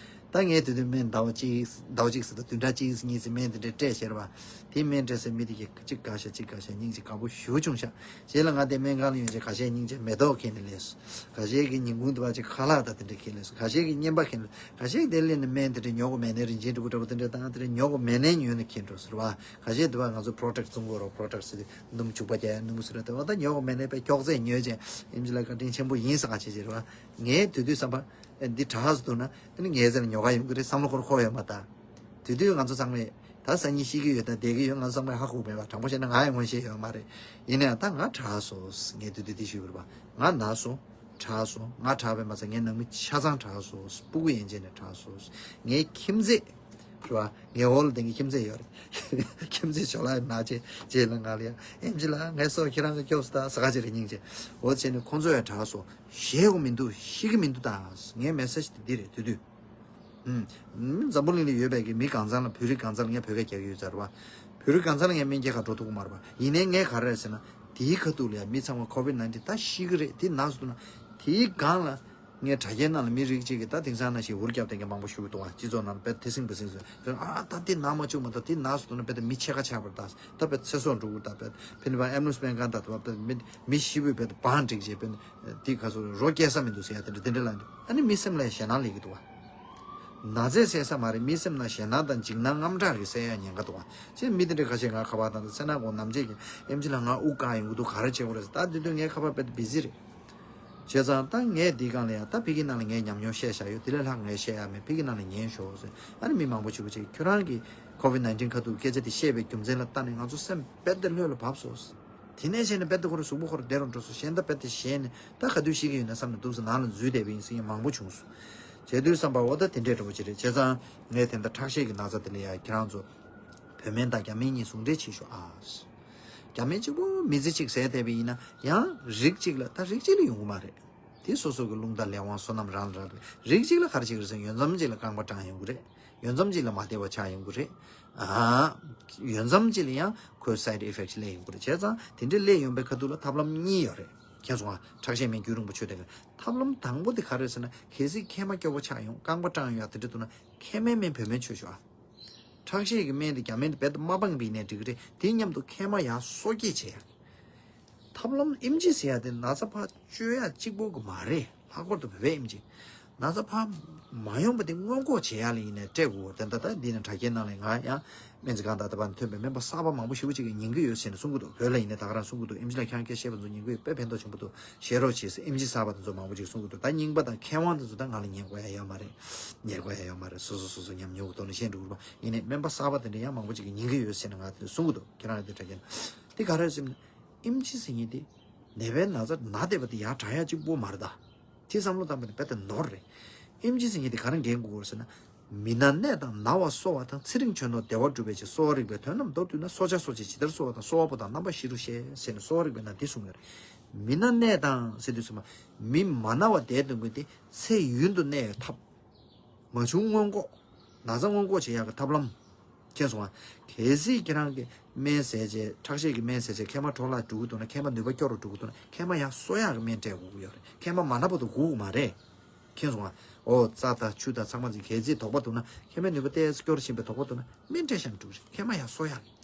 ད་ངས་དེ་དུས་སྨན་ཟླ་བ་གཅིག་ཟླ་བ་གཅིག་ཟེར་ད་བདུན་ཕྲག་གཅིག་གཉིས་ཟེར་སྨན་དེ་འདྲ་སྤྲད་ཤེར་བ། དེ་སྨན་སྤྲད་སའི་མི་དེ་གིས་གཅིག་དགའ་ཤག་གཅིག་དགའ་ཤག་སྙིང་རྗེ་དགའ་པོ་ཞེ་པོ་བྱུང་ཤག་རྗེས་ལ་ང་དེ་སྨན་ཁང་ལ་ཡོང་རྗེས་ཁ་ཤས་སྙིང་རྗེ་མེ་ཏོག་ཁྱེར་ནས་སླེབས་སོང་། ཁ་ཤས་ཀྱིས་ཉིན་གུང་དུ་བ་ཅིག་ཁ་ལག་དང་དེ་འདྲ་ཁྱེར་སླེབས་སོང་། ཁ་ཤས་ཀྱིས་བརྔན་པ་ཁྱེར་སླེབས། ཁ་ཤས་ཀྱིས་དེ་སླེབས་ནས་སྨན་དེ་འདྲ་ཉོ་དགོས་མེད་ནའི་རིན་ཆེན་སྤྲི་བོ་འདྲ་པོ་དེ་འདྲ་དང་དེ་འདྲ་ཉོ་དགོས་མེད་ནའི་ཉོས་ནས་ཁྱེར་འགྲོ་ཟེར་བ། ཁ་ཤས་དུ་བ་ང་ཚོ་product་བཙོང་དགོས་རོགས། product་ཟེར་དུས་སྣུམ་བྱུག་པ་རྒྱག་ཡ་སྣུམ་ཟེར་བ་དེ་བ་ད་ཉོ་དགོས་མེད་ནའི་དཔེ་ཀྱོག་ཙེ་ཉོས་རྗེས་ཨེམ་ཆི་ལ་བཀའ་དྲིན་ཆེན་པོ་ཡིན་ཟེར་ག་བྱེད་བྱེད་རེད་བ། ངས་དེ་དུས་བསམ་པ་ཨེ་འདི་དྲག་སོང་འདུག་ན་དེ་ནི་ངའི་རྩ་ལ་ཉོ་ག་ཡོང་གི་རེད་བསམ་བློ་འཁོར་འཁོར་ཡོད་མ་ད། དེ་དུས་ང་ཚོ་ཚང་མས་ད་སང་ཉིན་ཤི་གི་ཡོད་ད་བསྡད་ཀྱི་ཡོད་ང་ཚོ་ཚང་མས་ཧ་གོ་མེད་པ། དྲང་པོ་བཤད་ན་ང་ཡང་མངོན་ཤེས་ཡོད་མ་རེད། ཡིན་ནའང་ད་ང་དྲག་སོང་། ངས་དེ་དུས་དེ་ཞུས་པ་རེད་བ། ང་ན་སོང་། དྲག་སོང་། ང་དྲག་པས་མ་ཚད་ངའི་ནང་མི་ཆ་ཚང་དྲག་སོང་། སྤུ་གུ་ཡན་ཆད་ནས་དྲག་སོང་། ངའི་ཁྱིམ་མཚེས་རེད་བ། ངའི་འོག་ལ་དེང་གི་ཁྱིམ་མཚེས་ཡོད་རེད། ཁྱིམ་མཚེས་ཇོ་ལགས་ན་ཆེ་རྗེས་ལ་ང་ལ་ཡ་ཨེམ་ཆི་ལགས་ངའི་སྲོག་ཁྱེད་རང་གིས་སྐྱོབ་སོང་ད་ཟེར་ག་ཅིག་རེད་སྙིང་རྗེ། འོ་བྱས་ནས་ཁོང་ཚོ་ཡང་དྲག་སོང་། བཞེས་དགོས་མི་འདུག་ཤི་གི་མི་འདུག་ད་ངའི་མེ་སེ་ཇི་དེ་འདི་རེད་དེ་དུས། ཨུམ། འཛམ་བུ་གླིང་ལ་ཡོད་པའི་གི་མི་གང་ཚང་ལ་བོད་རིགས་གང་ཚང་ལ་ངས་བོད་སྐད་རྒྱག་གི་ཡོད་ཚར་བ། བོད་རིགས་གང་ཚང་ལ་ངས་སྨན་རྒྱག་ག་འགྲོ་ཐུབ་ཀྱི་མ་རེད་བ། ཡིན་ནའི་ངས་ག་རེ་རེད་ཟེར་ན། དེའི་ཁ་ཐུག་ལ་ཡ་མི་ཚང་མ་ཀོ་བིད་ནའིན་ཊིན་ད་ཤི་གི་རེད། དེ་ན་སོང་འདུག་ན། དེའི་སྒང་ལ། ངས་དྲ་རྒྱའི་ནང་ལ་མི་རིགས་གཅིག་གིས་ད་དེང་སང་ནང་བཞིན་འུར་བརྒྱབ་བསྡད་མཁན་མང་པོ་ཞིག་འདུག་བ། སྤྱི་ཚོགས་ནང་ལ་དཔེ་དེ་སིང་བ་སིང་བཟོས། ཨ་ད་དེ་ན་མ་བཅུག་མ་གཏོགས་དེ་ན་སོང་འདུག་ན་དཔེ་ད་མི་ཕྱེད་ཀ་ཆགས་པ་རེད་ད། ད་དཔེ་ཚེ་སྲོག་འགྲོ་གི་རེད་ད། དཔེ་ཕན་པ་ཨེམ་ནུ་སི་སྨན་ཁང་ད་དཔེ་མི་མི་ཤི་བོའི་དཔེ་ད་བང་བསྒྲིགས་བྱས་དཔེ། དེ་ག་ཚོད་རོ་སྐྱེལ་ས་མི་འདུག་ཟེར་ཡ་དེ་འདྲ་དེ་འདྲ་ལ་འདུག་ཨ་ནི་མི་སེམས་ལ་ཞེད་སྣང་སླེབས་ཀྱི་འདུག་བ། ན་ཚས་སེལ་ས་མ་རེད། མི་སེམས་ནང་ཞེད་སྣང་དང་འཇིགས་སྣང་དངངས་སྐྲག་གིས་སེལ་ཡ་ཉེན་ཁ་འདུག་བ། ཅེས་མི་དེ་འདྲ་ཁ་ཤས་ང་ཁ་པར་དང་ཚེ་ན་དགོང་ནམ་ཕྱེད་ཀྱི་ཨེམ་ཆི་ལགས་ང་དབུགས་བཀག་ཡོང་གི་འདུག་ག་རེ་བྱེད་དགོས་རེད་ཟེར། ད་དེ་དུས་ངའི་ཁ་པར་དཔེ་བི་ཟི་རེད། བྱས་ཙང་ད་ངས་འདི་སྒང་ལ་ཡ་ད་ཕ་གི་ནང་ལ་ངའི་ཉམས་མྱོང་བཤད་བཞག་ཡོད། དེ་ལས་ལྷག་ངས་བཤད་ཡ་མེད། ཕ་གི་ནང་ལ་ཉན་ཤོག་ཟེར། ཨ་ནི་མི་མང་པོ་ཞིག་གིས་ཁྱོད་རང་གིས་ཀོ་བིད་ནའིན་ཊིན་ཁ་ཐུག་སྐད་ཆ་དེ་བཤད་པའི་རྒྱུ་མཚན་ལ་བལྟས་ནས་ང་ཚོ་སེམས་རྦད་དེ་ལྷོད་ལ་བབས་སོང་། དེ་ནས་བྱས་ནས་རྦད་དེ་ཁོ་རང་གཟུགས་པོ་ཁོ་རང་བདེ་རུ་འགྲོ་སོང་། གཞན་ད་རྦད་དེ་ཞེད་ནས་ད་ག་དུས་ཤི་གི་ཡོད་ན་བསམ་ནས་འདུག་སེ་ནང་ལ་འཛུལ་བསྡད་པ་ཡིན་ཟེར་མཁན་མང་པོ་བྱུང་སོང་། བྱས་དུས་བསམ་པ་འོ་ད་དེ་འདྲས་འདྲ་པོ་ཅིག་རེད། བྱས་ཙང་ངས་དེ་འདྲ་ཁྲག་ཤེད་ཀྱི་ན་ཚ་དེ་ལ་ཡ་ཁྱེད་རང་ཚོ་བོད་སྨན་དང་རྒྱ་སྨན་གཉིས་ཟུང་འབྲེལ་བྱེད་ཤོག་ཨ། རྒྱ་སྨན་གཅིག་པོ་མི་ཚེ་གཅིག་ཟས་བསྡད་པ་ཡིན་ན་ཡང་རིགས་གཅིག་ལ་ད་རིགས་གཅིག་ལ་ཡོང་གི་མ་རེད། དེ་སོ་སོ་གི་རླུང་རྟ་ལས་དབང་བསོད་ནམས་རང་ལ་རག་རེད། རིགས་གཅིག་ལ་ག་རེ་བྱེད་ཀྱི་རེད་ཟེར་ན་ཡོད་མཚམས་གཅིག་ལ་རྐང་པ་སྐྲངས་ཡོང་གི་རེད། ཡོད་མཚམས་གཅིག་ལ་མ་བདེ་བ་ཆགས་ཡོང་གི་རེད། ཨ། ཡོད་མཚམས་གཅིག་ལ་ཡང་ཁོའི་side effect་སླེབས་ཡོང་གི་རེད། བྱས་ཙང་དེ་འདྲ་སླེབས་ཡོང་པའི་ཁ་ཐུག་ལ་ཐབས་ལམ་གཉིས་ཡོད་རེད། མཁྱེན་སོང་ཨ། ཁྲག་ཤེད་སྨན་རྒྱུན་རིང་པོ་མཆོད་བསྡད་མཁན། ཐབས་ལམ་དང་པོ་དེ་ག་རེ་རེད་ཟེར་ན་གལ་སྲིད་མཁལ་མ་སྐྱོ་པོ་ཆགས་ཡོང་། རྐང་པ་སྐྲངས་ཡོང་ཡ་དེ་འདྲ་འདུག་ན་མཁལ་མའི་སྨན་བོད་སྨན་མཆོད་ཤོག་ཨ། ཁྲག་ཤེད་ཀྱི་སྨན་དེ་རྒྱ་སྨན་དེ་རྦད་དེ་མ་སྤངས་པ་ཡིན་ནའི་འགྲིག་གི་རེད། དེ་མཉམ་དུ་མཁལ་མ་ཡར་གསོ་སྐྱེད་བྱེད་ཡ། ཐབས་ལམ་ཨེམ་ཆི་ཟེར་ཡ་དེ་ན་ཚ་ཕར་བཅོས་ཡ་གཅིག་པོ་གི་མ་རེད། ལྷག་པར་དུ་བོད་པའི་ཨེམ་ཆི། ན་ཚ་ཕར་མ་ཡོང་བ་དེ་སྔོན་འགོག་བྱེད་ཡ་ལ་ཡིན་ནའི་སྤྲད་དགོས། དེ་འདྲ་ད་འདི་ནས་དྲ་རྒྱའི་ནང་ལ་ང་ཡང་སྨན་རྩིས་ཁང་དང་ད་བར་ཐོན་པའི་སྨན་པ་གསར་པ་མང་པོ་ཞེ་པོ་ཅིག་གིས་ཉན་གི་ཡོད་ཟེར་ནས་གསུང་གི་འདུག་བོད་ལ་ཡིན་ནའི་ད་ག་རང་གསུང་གི་འདུག་ཨེམ་ཆི་ལ་ཁྱེད་རང་སྐད་བཤད་པ་ཚོ་ཉན་གི་ཡོད། དཔེ་ཕན་ཐོགས་ཆེན་པོ་འདུག་བཤད་རོགས་བྱེད་ཟེར་ཨེམ་ཆི་གསར་པ་དེ་ཚོ་མང་པོ་ཅིག་གསུང་གི་འདུག་ད་རྙིང་པ་དང་མཁས་དབང་དེ་ཚོ་ད་ང་ལ་ཉན་དགོས་ཡ་ཡོད་མ་རེད། ཉན་དགོས་ཡ་ཡོད་མ་རེད། སོ་སོ་སོ་སོ་ཉམས་མྱོང་གི་ཐོག་ནས་བཤད་འགྲོ་གི་རེད་པ། ཡིན་ནའི་སྨན་པ་གསར་པ་དེ་འདྲ་ཡང་མང་པོ་ཅིག་གིས་ཉན་གི་ཡོད་ཟེར་ནས་ང་དེ་གསུང་གི་འདུག་ཁྱེད་རང་ལ་དེ་དྲ་རྒྱ་ན་དེ་ག་རེ་ཟེར་ན། ཨེམ་ཆི་ཟེར་མཁན་དེ་ནད་པའི་ན་ཚ་ན་བསྡད་པ་དེ་ཡར་དྲག་ཡ་གཅིག་པོ་མ་རེད་ད། དེ་བསམ་བློ་བཏང་པ་ནི་དཔེ་ད་ནོར་རེད། ཨེམ་ཆི་ཟེར་མཁན་དེ་ག་རེ་འགན་འཁུར་དགོས་ཟེར་ན། མི་ན་གནས་དང་ན་བ་གསོ་བ་དང་། ཚེ་རིང་ཆོས་ནོར་བདེ་བ་སྒྲུབ་པའི་ཕྱིར། གསོ་བ་རིག་པའི་དོན་རྣམས་མདོར་བསྡུས་ན། གསོ་བྱ་གསོ་བྱེད་ཇི་ལྟར་གསོ་བ་དང་། གསོ་བ་པོ་དང་རྣམ་པ་བཞི་རུ་ཤེས་ཟེར་ནས་གསོ་བ་རིག་པའི་ནང་འདི་གསུངས་ཡོད་རེད། མི་ན་གནས་དང་ཟེར་དུས་ཙམ་པ་མི་མ་ན་བ་བསྡད་གཏོང་མཁན་དེ་ཚེ་ཡུན་དུ་གནས་ཡོད་ཐབས། མ་བྱུང་སྔོན་འགོག་ན་ཚ་སྔོན་འགོག་བྱེད་ཡག་གི་ཐབས་ལམ། མཁྱེན་སོང་ང་། གལ་སྲིད་ཁྱེད་རང་གི་སྨན་བཟས་བྱས། ཁྲག་ཤེད་ཀྱི་སྨན་བཟས་བྱས་མཁལ་མ་འཕྲོ་བརླག་འགྲོ་གི་འདུག་ན། མཁལ་མ་ནུས་པ་སྐྱོ་རུ་འགྲོ་གི་འདུག་ན། མཁལ་མ་ཡར་གསོ་ཡག་གི་སྨན་སྤྲད་དགོས་ཀྱི་ཡོད་རེད། མཁལ་མ་མ་ན་བར་དུ་སྒུག་དགོས་མ་རེད། མཁྱེན་སོང་ང་། འོ་རྩ་དང་ཆུ་དང་ཚང་མ་ཅིག་གལ་སྲིད་དོགས་པ་འདུག་ན། མཁལ་མའི་ནུས་པ་ཏོག་ཙམ་སྐྱོ་རུ་ཕྱིན་པའི་དོགས་པ་འདུག་ན། སྨན་སྤྲད་བཞག་ན་འགྲིག་རེད། མཁལ་མ་ཡར་གསོ་ཡག་གི།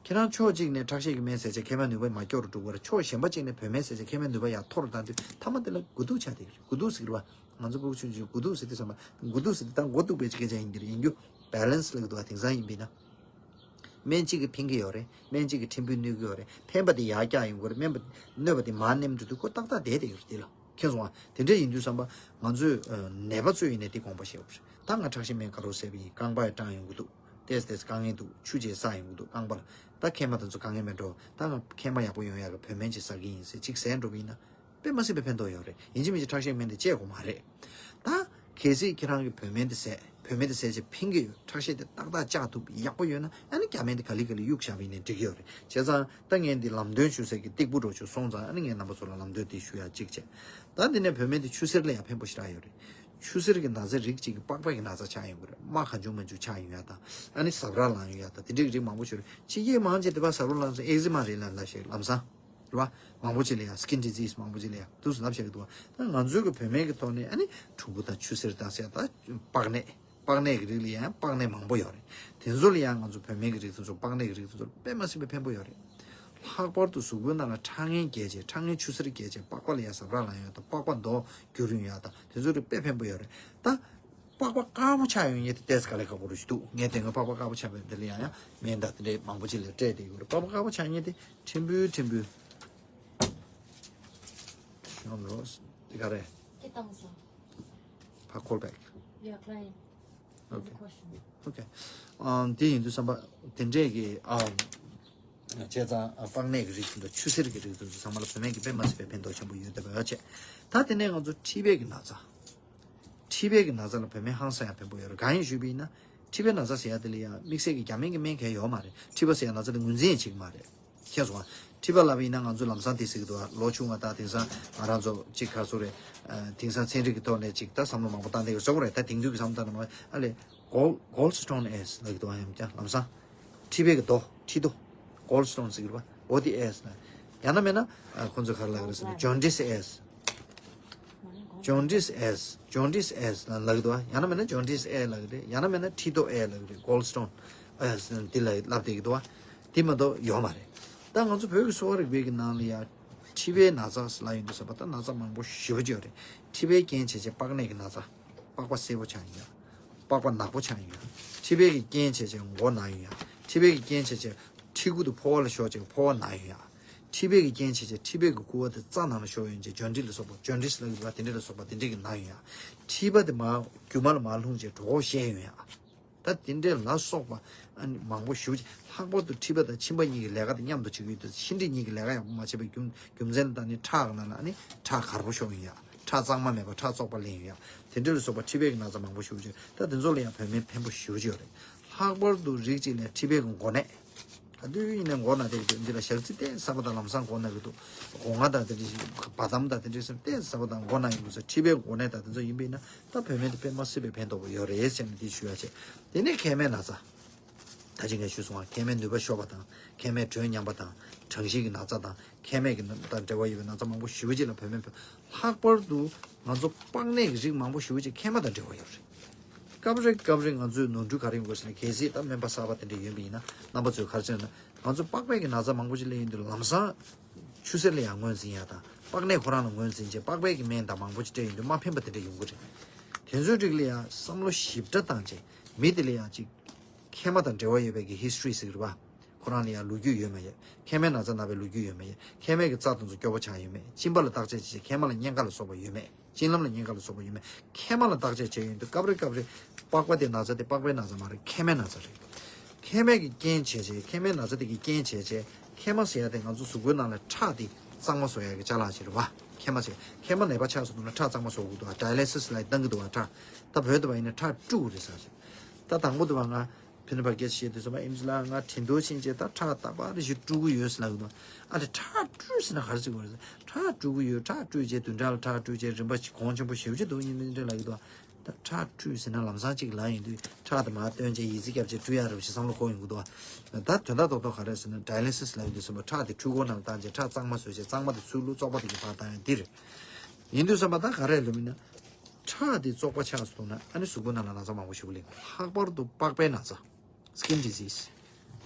ཁྱེད་རང་ཕྱོགས་གཅིག་ནས་ཁྲག་ཤེད་ཀྱི་སྨན་བཟས་བྱས་མཁལ་མའི་ནུས་པ་མར་སྐྱོ་རུ་འགྲོ་གི་རེད། ཕྱོགས་གཞན་པ་གཅིག་ནས་བོད་སྨན་བཟས་བྱས་མཁལ་མའི་ནུས་པ་ཡར་མཐོ་རུ་བཏང་དུས། མཐའ་མ་དེ་ལ་དགུ་ཐུག་ཆགས་བསྡད་ཀྱི་རེད། དགུ་ཐུག་ཟེར་གྱི་རེད་པ། ང་ཚོ་ཕྲུ་གུ་ཆུང་ཆུང་དགུ་ཐུག་ཟེར་དུས་ཙམ་པ། དགུ་ཐུག་ཟེར་དུས་ད་མགོ་གཏུགས་པའི་སྐད་ཆ་ཡིན་གྱི་རེད། ཡིན་རྒྱུ་བེ་ལན་སི་ལབ་ཀྱི་འདུག་པ། དེང་སང་ཡིན་པས་ན། སྨན་གཅིག་གིས་ཕན་གྱི་ཡོད་རེད། སྨན་གཅིག་གིས་ཕྲན་བུ་གནོད་ཀྱི་ཡོད་རེད། ཕན་པ་དེ་ཡར་བཀྱག་ཡོང་གི་རེད། སྨན་པ། གནོད་པ་དེ་མར་ནེམ་འགྲོ་དུས་ཁོ་ཏག་ཏག་བསྡད་བསྡད་ཀྱི་རེད། དེ་ལ། མཁྱེན་སོང་ང་། དེ་འདྲ་ཡིན་དུས་ཙམ་པ། ང་ཚོས་ཨ་ནད་པ་ཚོས་ཡིན་ནའི་དེ་དགོངས་པ་བཞེས་དགོས་རེད། ད་ང་ཁྲག་ཤེད་སྨན་ག་རེ་བཟས་པ་ཡིན། རྐང་པ་ཡང་སྐྲངས་ཡོང་གི་འདུག་ཏོག་ཙམ་ཏོག་ཙམ་དཀའ་ངལ་འདུག་ཆུ་བཅས་བསགས་ཡོང་གི་འདུག་རྐང་པ་ལ། ད་མཁལ་མ་དེ་ཚོ་དཀའ་ངལ་མེད་འགྲོ། ད་ང་མཁལ་མ་ཡག་པོ་ཡོང་ཡག་གི་བོད་སྨན་ཅིག་ཟ་གི་ཡིན་ཟེར་ཅིག་ཟས་འགྲོ་བ་ཡིན་ན། དཔེ་མ་སྲིད་པའི་ཕན་ཐོགས་ཡོད་རེད། ཡིན་གཅིག་མིན་གཅིག་ཁྲག་ཤེད་སྨན་དེ་བཅད་དགོས་མ་རེད། ད་གལ་སྲིད་ཁྱེད་རང་གིས་བོད་སྨན་དེ་བཟས། བོད་སྨན་དེ་བཟས་བྱས་ཕན་གྱི་ཡོད། ཁྲག་ཤེད་དེ་ཏག་ཏག་བཅག་ཐུབ། ཡག་པོ་ཡོད་ན། ཨ་ནི་རྒྱ་སྨན་དེ་ག་ལེ་ག་ལེ་གཡུག་བཞག་པ་ཡིན་ནའི་འགྲིག་གི་ཡོད་རེད། བྱས་ཙང་ད་ངས་འདི་ལམ་སྟོན་ཞུ་སའི་གི་སྟེགས་བུ་འདྲ་པོ་ཅིག་སོང་ཙང་། ཨ་ནི་ངས་རྣམ་པ་ཚོ་ལ་ལམ་སྟོན་དེ་ཞུ་ཡག་གཅིག་བྱས། ད་འདི་ནས་བོད་སྨན་དེ་ཆུ་སེར་ལ་ཡང་ཕན་པོ་ཞེ་དྲག་ཡོད་རེད། ཆུ་སེར་གྱི་ན་ཚ་རིགས་གཅིག་གིས་པགས་པ་གི་ན་ཚ་ཆགས་ཡོང་གི་རེད། རྨ་གང་བྱུང་མང་བྱུང་ཆགས་ཡོང་ཡག་དང་། ཨ་ནི་ཟབ་ར་ལངས་ཡོང་ཡག་དང་། དེ་འདྲའི་རིགས་མང་པོ་ཞིག་རེད། ཕྱི་རྒྱལ་མང་ཆེ་དེ་པ་ཟབ་ར་ལངས་ཚེ་ཨེག་ཛི་མ་རེད་ལབ་ལབ་བཤད། ལམ་སང་རེད་པ། མང་པོ་ཅིག་ལ་ཡང་སི་ཀིན་ཌི་ཟི་ཛིས་མང་པོ་ཅིག་ལ་ཡང་འདུག་སེ་ལབ་བཤད་ཀྱི་འདུག་པ། ད་ང་ཚོའི་གི་བོད་སྨན་གྱི་ཐོག་ནས། ཨ་ནི་གྲུམ་བུ་དང་ཆུ་སེར་དང་ཟེར། ད་པགས་ནད། པགས་ནད་ཀྱི་རིགས་ལ་ཡང་པགས་ནད་མང་པོ་ཡོད་རེད། དེ་ཚོ་ལ་ཡང་ང་ཚོ་བོད་སྨན་གྱི་རིགས་དེ་ཚོ། པགས་ནད་ཀྱི་རིགས་དེ་ཚོ་དཔེ་མ་སྲིད་པའི་ཕན་པོ་ཡོད་རེད། ལྷག་པར་དུ་གཟུགས་པོའི་ནང་ལ་ཁྲག་ངན་རྒྱས་བྱས། ཁྲག་ངན་ཆུ་སེར་རྒྱས་བྱས། པགས་པ་ལ་ཡང་ཟབ་ར་ལངས་ཡག་དང་། པགས་པ་མདོག་འགྱུར་ཡོང་ཡག་དང་། དེ་ཚོའི་རིགས་དཔེ་ཕན་པོ་ཡོད་རེད། ད་པགས་པ་དཀར་པོ་ཆགས་ཡོང་མཁན་དེ་ཏོག་ཙམ་དཀའ་ལས་ཁག་པོ་རེད་ཞུ་འདུག་ངས་དེ་སྔ་པགས་པ་དཀར་པོ་ཆགས་པའི་དེ་ལ་ཡང་ཡང་སྨན་དང་དེ་འདྲའི་མང་པོ་ཅིག་ལ་སྤྲད་བསྡད་ཡོད་རེད། པགས་པ་དཀར་པོ་ཆགས་མཁན་དེ་ཕྲན་བུ་ཕྲན་བུ། ཤོམ་རོས་དེ་ག་རེད། ཁྱེད་བཏང་སོང་། ཕ་ཁོལ་བེག Yeah, client. Okay. Question. Okay. ཨམ། དེ་ཡིན་དུས་ཙམ་པ་དེ་འདྲས་ཀྱི། ཨམ། བྱས་ཙང་། ཨ། པགས་ནད་ཀྱི་རིགས་དེ་ཚོ། ཆུ་སེར་གྱི་རིགས་དེ་ཚོ་ཚང་མ་ལ་བོད་སྨན་གྱིས་དཔེ་མ་སྲིད་པའི་ཕན་ཐོགས་ཆེན་པོ་ཡོད་བསྡད་པ་ཡོད་བྱས། ད་དེ་ནས་ང་ཚོ་མཁྲིས་པའི་གི་ན་ཚ། མཁྲིས་པའི་གི་ན་ཚ་ལ་བོད་སྨན་ཧང་སང་ཡང་ཕན་པོ་ཡོད་རེད། གང་ཡིན་ཞུས་པ་ཡིན་ན། མཁྲིས་པའི་ན་ཚ་ཟེར་ཡ་དེ་ལ་ཡང་དམིགས་བསལ་གྱི་རྒྱ་སྨན་གྱི་སྨན་གང་ཡང་ཡོད་མ་རེད། མཁྲིས་པ་ཟེར་ཡ་ན་ཚ་དེ་ངོས་འཛིན་ཡང་བྱེད་ཀྱི་མ་རེད། མཁྱེན་སོང་ང་། མཁྲིས་པ་ལབ་པ་ཡིན་ན་ང་ཚོ་ལམ་སང་དེ་ཟེར་གྱི་འདུག་པ། ལོ་ཆུང་བ་དང་། དེང་སང་ང་རང་ཚོ་ཅིག་ག་རེ་ཟེར་དགོས་རེད། ཨ། དེང་སང་ཚན་རིག་གི་ཐོག་ནས་ཅིག་ད་བསམ་བློ་མང་པོ་བཏང་བསྡད་ཀྱི་བཟོ་འདྲ་པོ་རེད། ད་དེང་དུས་ཀྱི་བསམ་བློ་བཏང་ན་མ། ཨ་ལས། གོལ་གོལ་སི་ཊོན་ཨེ་སི་ལབ་ཀྱི་འདུག་པ། ཡང་བསྐྱར་ལམ་སང་། མཁྲིས་པའི་གི་རྡོ། མཁྲིས་རྡོ། གོལ་སི་ཊོན་ཟེར་གྱི་རེད་པ། འོ་དེ་ཨེ་སི་ལབ། ཡང་ན་མེད་ན། ཨ། ཁོང་ཚོས་ག་རེ་ལབ་ཀྱི་རེད་ཟེར་ན། ཇོན་ཌིས་ཨེ་སི། ཇོན་ཌིས་ཨེ་སི། ཇོན་ཌིས་ཨེ་སི་ལབ་ཀྱི་འདུག་པ། ཡང་ན་མེད་ན་ཇོན་ཌིས་ཨེ་ལབ་ཀྱི་རེད། ཡང་ན་མེད་ན་མཁྲིས་རྡོ་ཨེ་ལབ་ཀྱི་རེད། གོལ་སི་ཊོན་ཨེ་སི་འདི་ལ་ལབ་བསྡད་ཀྱི་འདུག་པ། དེ་མ་གཏོགས་ཡོད་མ་རེད། ད་ང་ཚོ་བོད་ཀྱི་གསོ་བ་རིག་པའི་གི་ནང་ལ་ཡང་མཁྲིས་པའི་ན་ཚ་ལབ་ཡོང་དུས་ཙམ་པ། ད་ན་ཚ་མང་པོ་ཞེ་པོ་ཅིག་ཡོད་རེད། མཁྲིས་པའི་རྐྱེན་བྱས་བྱས་པགས་ནད་ཀྱི་ན་ཚ། པགས་པ་སེར་པོ་ཆགས་ཡོང་ཡ། པགས་པ་ནག་པོ་ཆགས་ཡོང་ཡ། མཁྲིས་པའི་གི་རྐྱེན་བྱས་བྱས་མགོ་ན་ཡོང་ཡ། མཁྲིས་པའི་གི་རྐྱེན་བྱས་བྱས་མཁྲིས་ཁུ་དེ་ཕོ་བ་ལ་ཤོར་བྱས་ཕོ་བ་ན་ཡོང་ཡ། མཁྲིས་པའི་གི་རྐྱེན་བྱས་བྱས་མཁྲིས་པའི་གི་ཁུ་བ་དེ་རྩ་ནང་ལ་ཤོར་ཡོང་བྱས་ཇོན་ཌིས་ལ་སོགས་པ། ཇོན་ཌིས་ལབ་ཀྱི་འདུག་པ། དེ་འདྲ་ལ་སོགས་པ་དེ་འདྲ་གིས་ན་ཡོང་ཡ། མཁྲིས་པ་དེ་མར་རྒྱུ་མ་ལ་མར་ལྷུང་བྱས་གྲོད་ཁོག་བཤལ་ཡོང་ཡ། ད་དེ་འདྲ་ལ་སོགས་པ། ཨ་ནི་མང་པོ་ཞེ་པོ་ཅིག་ལྷག་པར་དུ་མཁྲིས་པ་དང་མཆིན་པ་གཉིས་ཀྱི་ལས་ཀ་དེ་མཉམ་དུ་བྱེད་ཀྱི་ཡོད་དུས། མཆིན་མཁྲིས་གཉིས་ཀྱི་ལས་ཀ་ཡག་པོ་མ་བྱས་པའི་རྒྱུ་རྒྱུ་མཚན་ལ་བརྟེན་ནས་ཁྲག་ནང་ལ། ཨ་ནི་ཁྲག་གར་པོ་ཤོར་ཡོང་ཡ། ཁྲག་གཙང་མ་མེད་པ། ཁྲག་བཙོག་པ་ལེན་ཡོང་ཡ། དེ་འདྲ་ལ་སོགས་པ་མཁྲིས་པའི་གི་ན་ཚ་མང་པོ་ཞེ་པོ་ཅིག་ད་དེ་ཚོ་ལ་ཡང་བོད་སྨན་ཕན་པོ་ཞེ་པོ་ཅིག་ཡོད་རེད། ལྷག་པར་དུ་རིགས་གཅིག་ལ་མཁྲིས་པའི་གི་མགོ་ནད། ག་དུས་ཡིན་ནའི་མགོ་ན་བསྡད་ཀྱི་འདུག་འདི་ལ་ཞག་ཚི་ཏོག་ཙམ་ཟ་བ་དང་། ལམ་སང་མགོ་ན་གི་འདུག་སྒོ་ང་དང་དེ་འདྲ་ཞིག་བ་དམ་དང་དེ་འདྲ་ཞིག་ཏོག་ཙམ་ཟ་བ་དང་མགོ་ན་ཡོང་གི་འདུག་ཟེར། མཁྲིས་པའི་མགོ་ནད་དང་དེ་ཚོ་ཡིན་པ་ཡིན་ན། ད་བོད་སྨན་དེ་དཔེ་མ་སྲིད་པའི་ཕན་ཐོགས་པོ་ཡོད་རེད་ཟེར་ནས་འདི་ཞུ་ཡ་བྱས། དེ་ནས་མཁལ་མའི་ན་ཚ། ད་ཅི་ངས་ཞུས་སོང་བ། མཁལ་མའི་ནུས་པ་ཤོར་བ་དང་། མཁལ་མའི་དྲོད་ཉམས་པ་དང་། གྲང་གཤིས་ཀྱི་ན་ཚ་དང་། མཁལ་མའི་གི་ན་དང་འབྲེལ་བ་ཡོད་པའི་ན་ཚ་མང་པོ་ཞེ་པོ་ཅིག་ལ་བོད་སྨན་ཕན། ལྷག་པར་དུ་ང་ཚོ་པགས་ནད་ཀྱི་རིགས་མང་པོ་ཞེ་པོ་ཅིག་མཁལ་མ་དང་འབྲེལ་བ་ཡོད་རེད། སྐབས་རེ་སྐབས་རེ་ང་ཚོས་ནོར་འཁྲུལ་ག་རེ་ཡོང་གི་ཟེར་ན། གལ་སྲིད་ད་སྨན་པ་གསར་པ་དེ་འདྲ་ཡོད་པ་ཡིན་ན། རྣམ་པ་ཚོས་ག་རེ་བྱས་ན། ང་ཚོ་པགས་པའི་གི་ན་ཚ་མང་པོ་ཅིག་སླེབས་ཡོང་དུས་ལམ་སང་ཆུ་སེར་ལ་ཡང་ངོས་འཛིན་ཡ་དང་། པགས་ནད་ཁོ་རང་ལ་ངོས་འཛིན་བྱས། པགས་པའི་གི་སྨན་དང་མང་པོ་ཅིག་སྤྲད་ཡོང་དུས་མ་ཕན་པ་དེ་འདྲ་ཡོང་གི་རེད། དེ་ཚོའི་རིགས་ལ་ཡང་བསམ་བློ་ཞིབ་ཕྲ་བཏང་བྱས། མི་དེ་ལ་ཡང་ཅིག་མཁལ་མ་དང་འབྲེལ་བ་ཡོད་པའི་གི་ཧི་སི་ཊོ་རི་ཟེར་གྱི་རེད་པ། ཁོ་རང་ལ་ཡང་ལོ་རྒྱུས་ཡོད་མ་ཡོད། མཁལ་མའི་ན་ཚ་ན་བའི་ལོ་རྒྱུས་ཡོད་མ་ཡོད། མཁལ་མའི་གི་རྩ་དེ་ཚོ་སྐྱོ་པོ་ཆགས་ཡོད་མེད། གཅིན་པ་ལ་བརྟག་དཔྱད་བྱས། མཁལ་མ་ལ་གཉན་ཁ་ལ་སོགས་པ་ཡོད་མེད། གཅིན་ལམ་ལ་གཉན་ཁ་ལ་སོགས་པ་ཡོད་མེད། མཁལ་མ་ལ་བརྟག་དཔྱད་བྱས་ཡོང་དུས། སྐབས་རེ་སྐབས་རེ་པགས་པ་དེ་ན་ཚ་དེ་པགས་པའི་ན་ཚ་མ་རེད། མཁལ་མའི་ན་ཚ་རེད། མཁལ་མའི་གི་རྐྱེན་བྱས་བྱས། མཁལ་མའི་ན་ཚ་དེ་གི་རྐྱེན་བྱས་བྱས། མཁལ་མ་ཟེར་ཡ་དེ་ང་ཚོ་གཟུགས་པོའི་ནང་ལ་ཁྲག་དེ་གཙང་མ་བཟོ་ཡ་གི་ཅ་ལག་ཅིག་རེད་པ། མཁལ་མ་ཟེར། མཁལ་མ་ནད་པ་ཆགས་སོང་དུས་ན་ཁྲག་གཙང་མ་བཟོ་དགོས་འདུག་ཌ་ཡ་ལི་སི་སི་ལབ་བཏང་གི་འདུག་པ། ཁྲག་ད་བོད་དུ་བ་ཡིན་ན་ཁྲག་དཀྲུག་རེད་ཟེར། ད་དང་པོ་དུ་བ་ང་ཕི་ནི་པ་སྐད་ཆ་བཤད་དུས་ཙམ་པ། ཨེམ་ཆི་ལགས། ང་དྲན་ཐོ་ཕྱིན་བྱས་ད་ཁྲག་རྟག་པར་རེ་ཞིག་དཀྲུག་གི་ཡོད་ཟེར་ལབ་ཀྱི་འདུག་ཨ་ནི་ཁྲག་དཀྲུག་ཟེར་ན་ག་རེ་ཟེར་དགོས་རེད་ཟེར། ཁྲག་དཀྲུག་གི་ཡོད། ཁྲག་དཀྲུག་བྱས་བདུན་ཕྲག་ལ་ཁྲག་དཀྲུག་བྱས། རིན་པ་གོང་ཆེན་པོ་ཞེ་པོ་ཅིག་འདུག་ཡིན་ནའི་འདྲ་ལབ་ཀྱི་འདུག་ད་ ཁྲག་བཀྲུས་ཟེར་ན་ལམ་སང་གཅིག་ལངས་ཡོང་དུས་ཁྲག་དེ་མར་བཏོན་བྱས་ཡི་ཙི་བརྒྱབ་བྱས་བཀྲུ་ཡག་རེད་ཞེས་བསམ་བློ་འཁོར་ཡོང་གི་འདུག་བ། ད་དོན་དག་རྡོག་རྡོག་ག་རེ་ཟེར་ན་ཌའི་ལི་སིས་ལབ་ཡོང་དུས་ཙམ་པ་ཁྲག་དེ་འཕྲུལ་འཁོར་ནང་བཏང་བྱས་ཁྲག་གཙང་མ་བཟོས་བྱས་གཙང་མ་དེ་ཚུར་བླུགས་བཙོག་པ་དེ་གི་བར་བཏང་ཡག་འདི་རེད། ཡིན་དུས་ཙམ་པ་ད་ག་རེ་ལབ་ཡིན་ན། ཁྲག་དེ་བཙོག་པ་ཆགས་སོང་ན་ཨ་ནི་གཟུགས་པོ་ནང་ལ་ན་ཚ་མང་པོ་ཞིག་སླེབས། ལྷག་པར་དུ་པགས་པའི་ན་ཚ། Skin disease།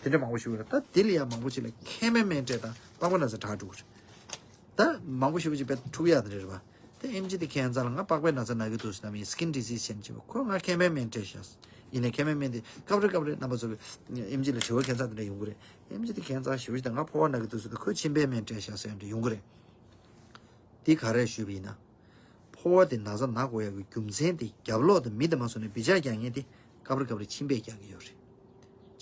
དེ་འདྲ་མང་པོ་ཞིག་ཡོད་རེད། ད་དེ་ལ་ཡང་མང་པོ་ཞིག་ལ་མཁལ་མའི་སྨན་སྤྲད་དང་པགས་པ་ན་ཚ་དྲག་འགྲོ་གི་རེད། ད་མང་པོ་ཞིག་པོ་ཅིག་དཔེ་འཁྲུག་ཡག་དེ་འདྲ་རེད་པ། དེ་ཨེམ་ཆི་དེ་ཁྱད་མཚར་ལ་ང་པགས་པའི་ན་ཚ་ན་གི་འདུག་ཟེར་ན་མིན། Skin disease་བྱས་ནས་བྱས་པ་ཁོ་ང་མཁལ་མའི་སྨན་སྤྲད་ཤག་ཡིན་ནའི་མཁལ་མའི་སྨན་དེ་སྐབས་རེ་སྐབས་རེ་རྣམ་པ་ཚོ་གི་ཨེམ་ཆི་ལ་དྲི་བ་ཁྱད་མཚར་དེ་འདྲ་ཡོང་གི་རེད། ཨེམ་ཆི་དེ་ཁྱད་མཚར་ཞེ་པོ་ཅིག་དང་ང་ཕོ་བ་ན་གི་འདུག་ཟེར་དུས་ཁོས་མཆིན་པའི་སྨན་སྤྲད་ཤག་ཟེར་ཡག་འདྲ་ཡོང་གི་རེད། དེ་ག་རེ་ཞུས་པ་ཡིན་ན། ཕོ་བ་དེ་ན་ཚ་ན་དགོས་ཡག་གི་རྒྱུ་མཚན་དེ་རྒྱབ་ལོགས་དེ་མི་དེ་མ་སོང་ནས་བི་ཅག་རྒྱག་མཁན་དེ་སྐབས་རེ་སྐབས་རེ་མཆིན་པས་རྒྱག་གི་ཡོད་རེད།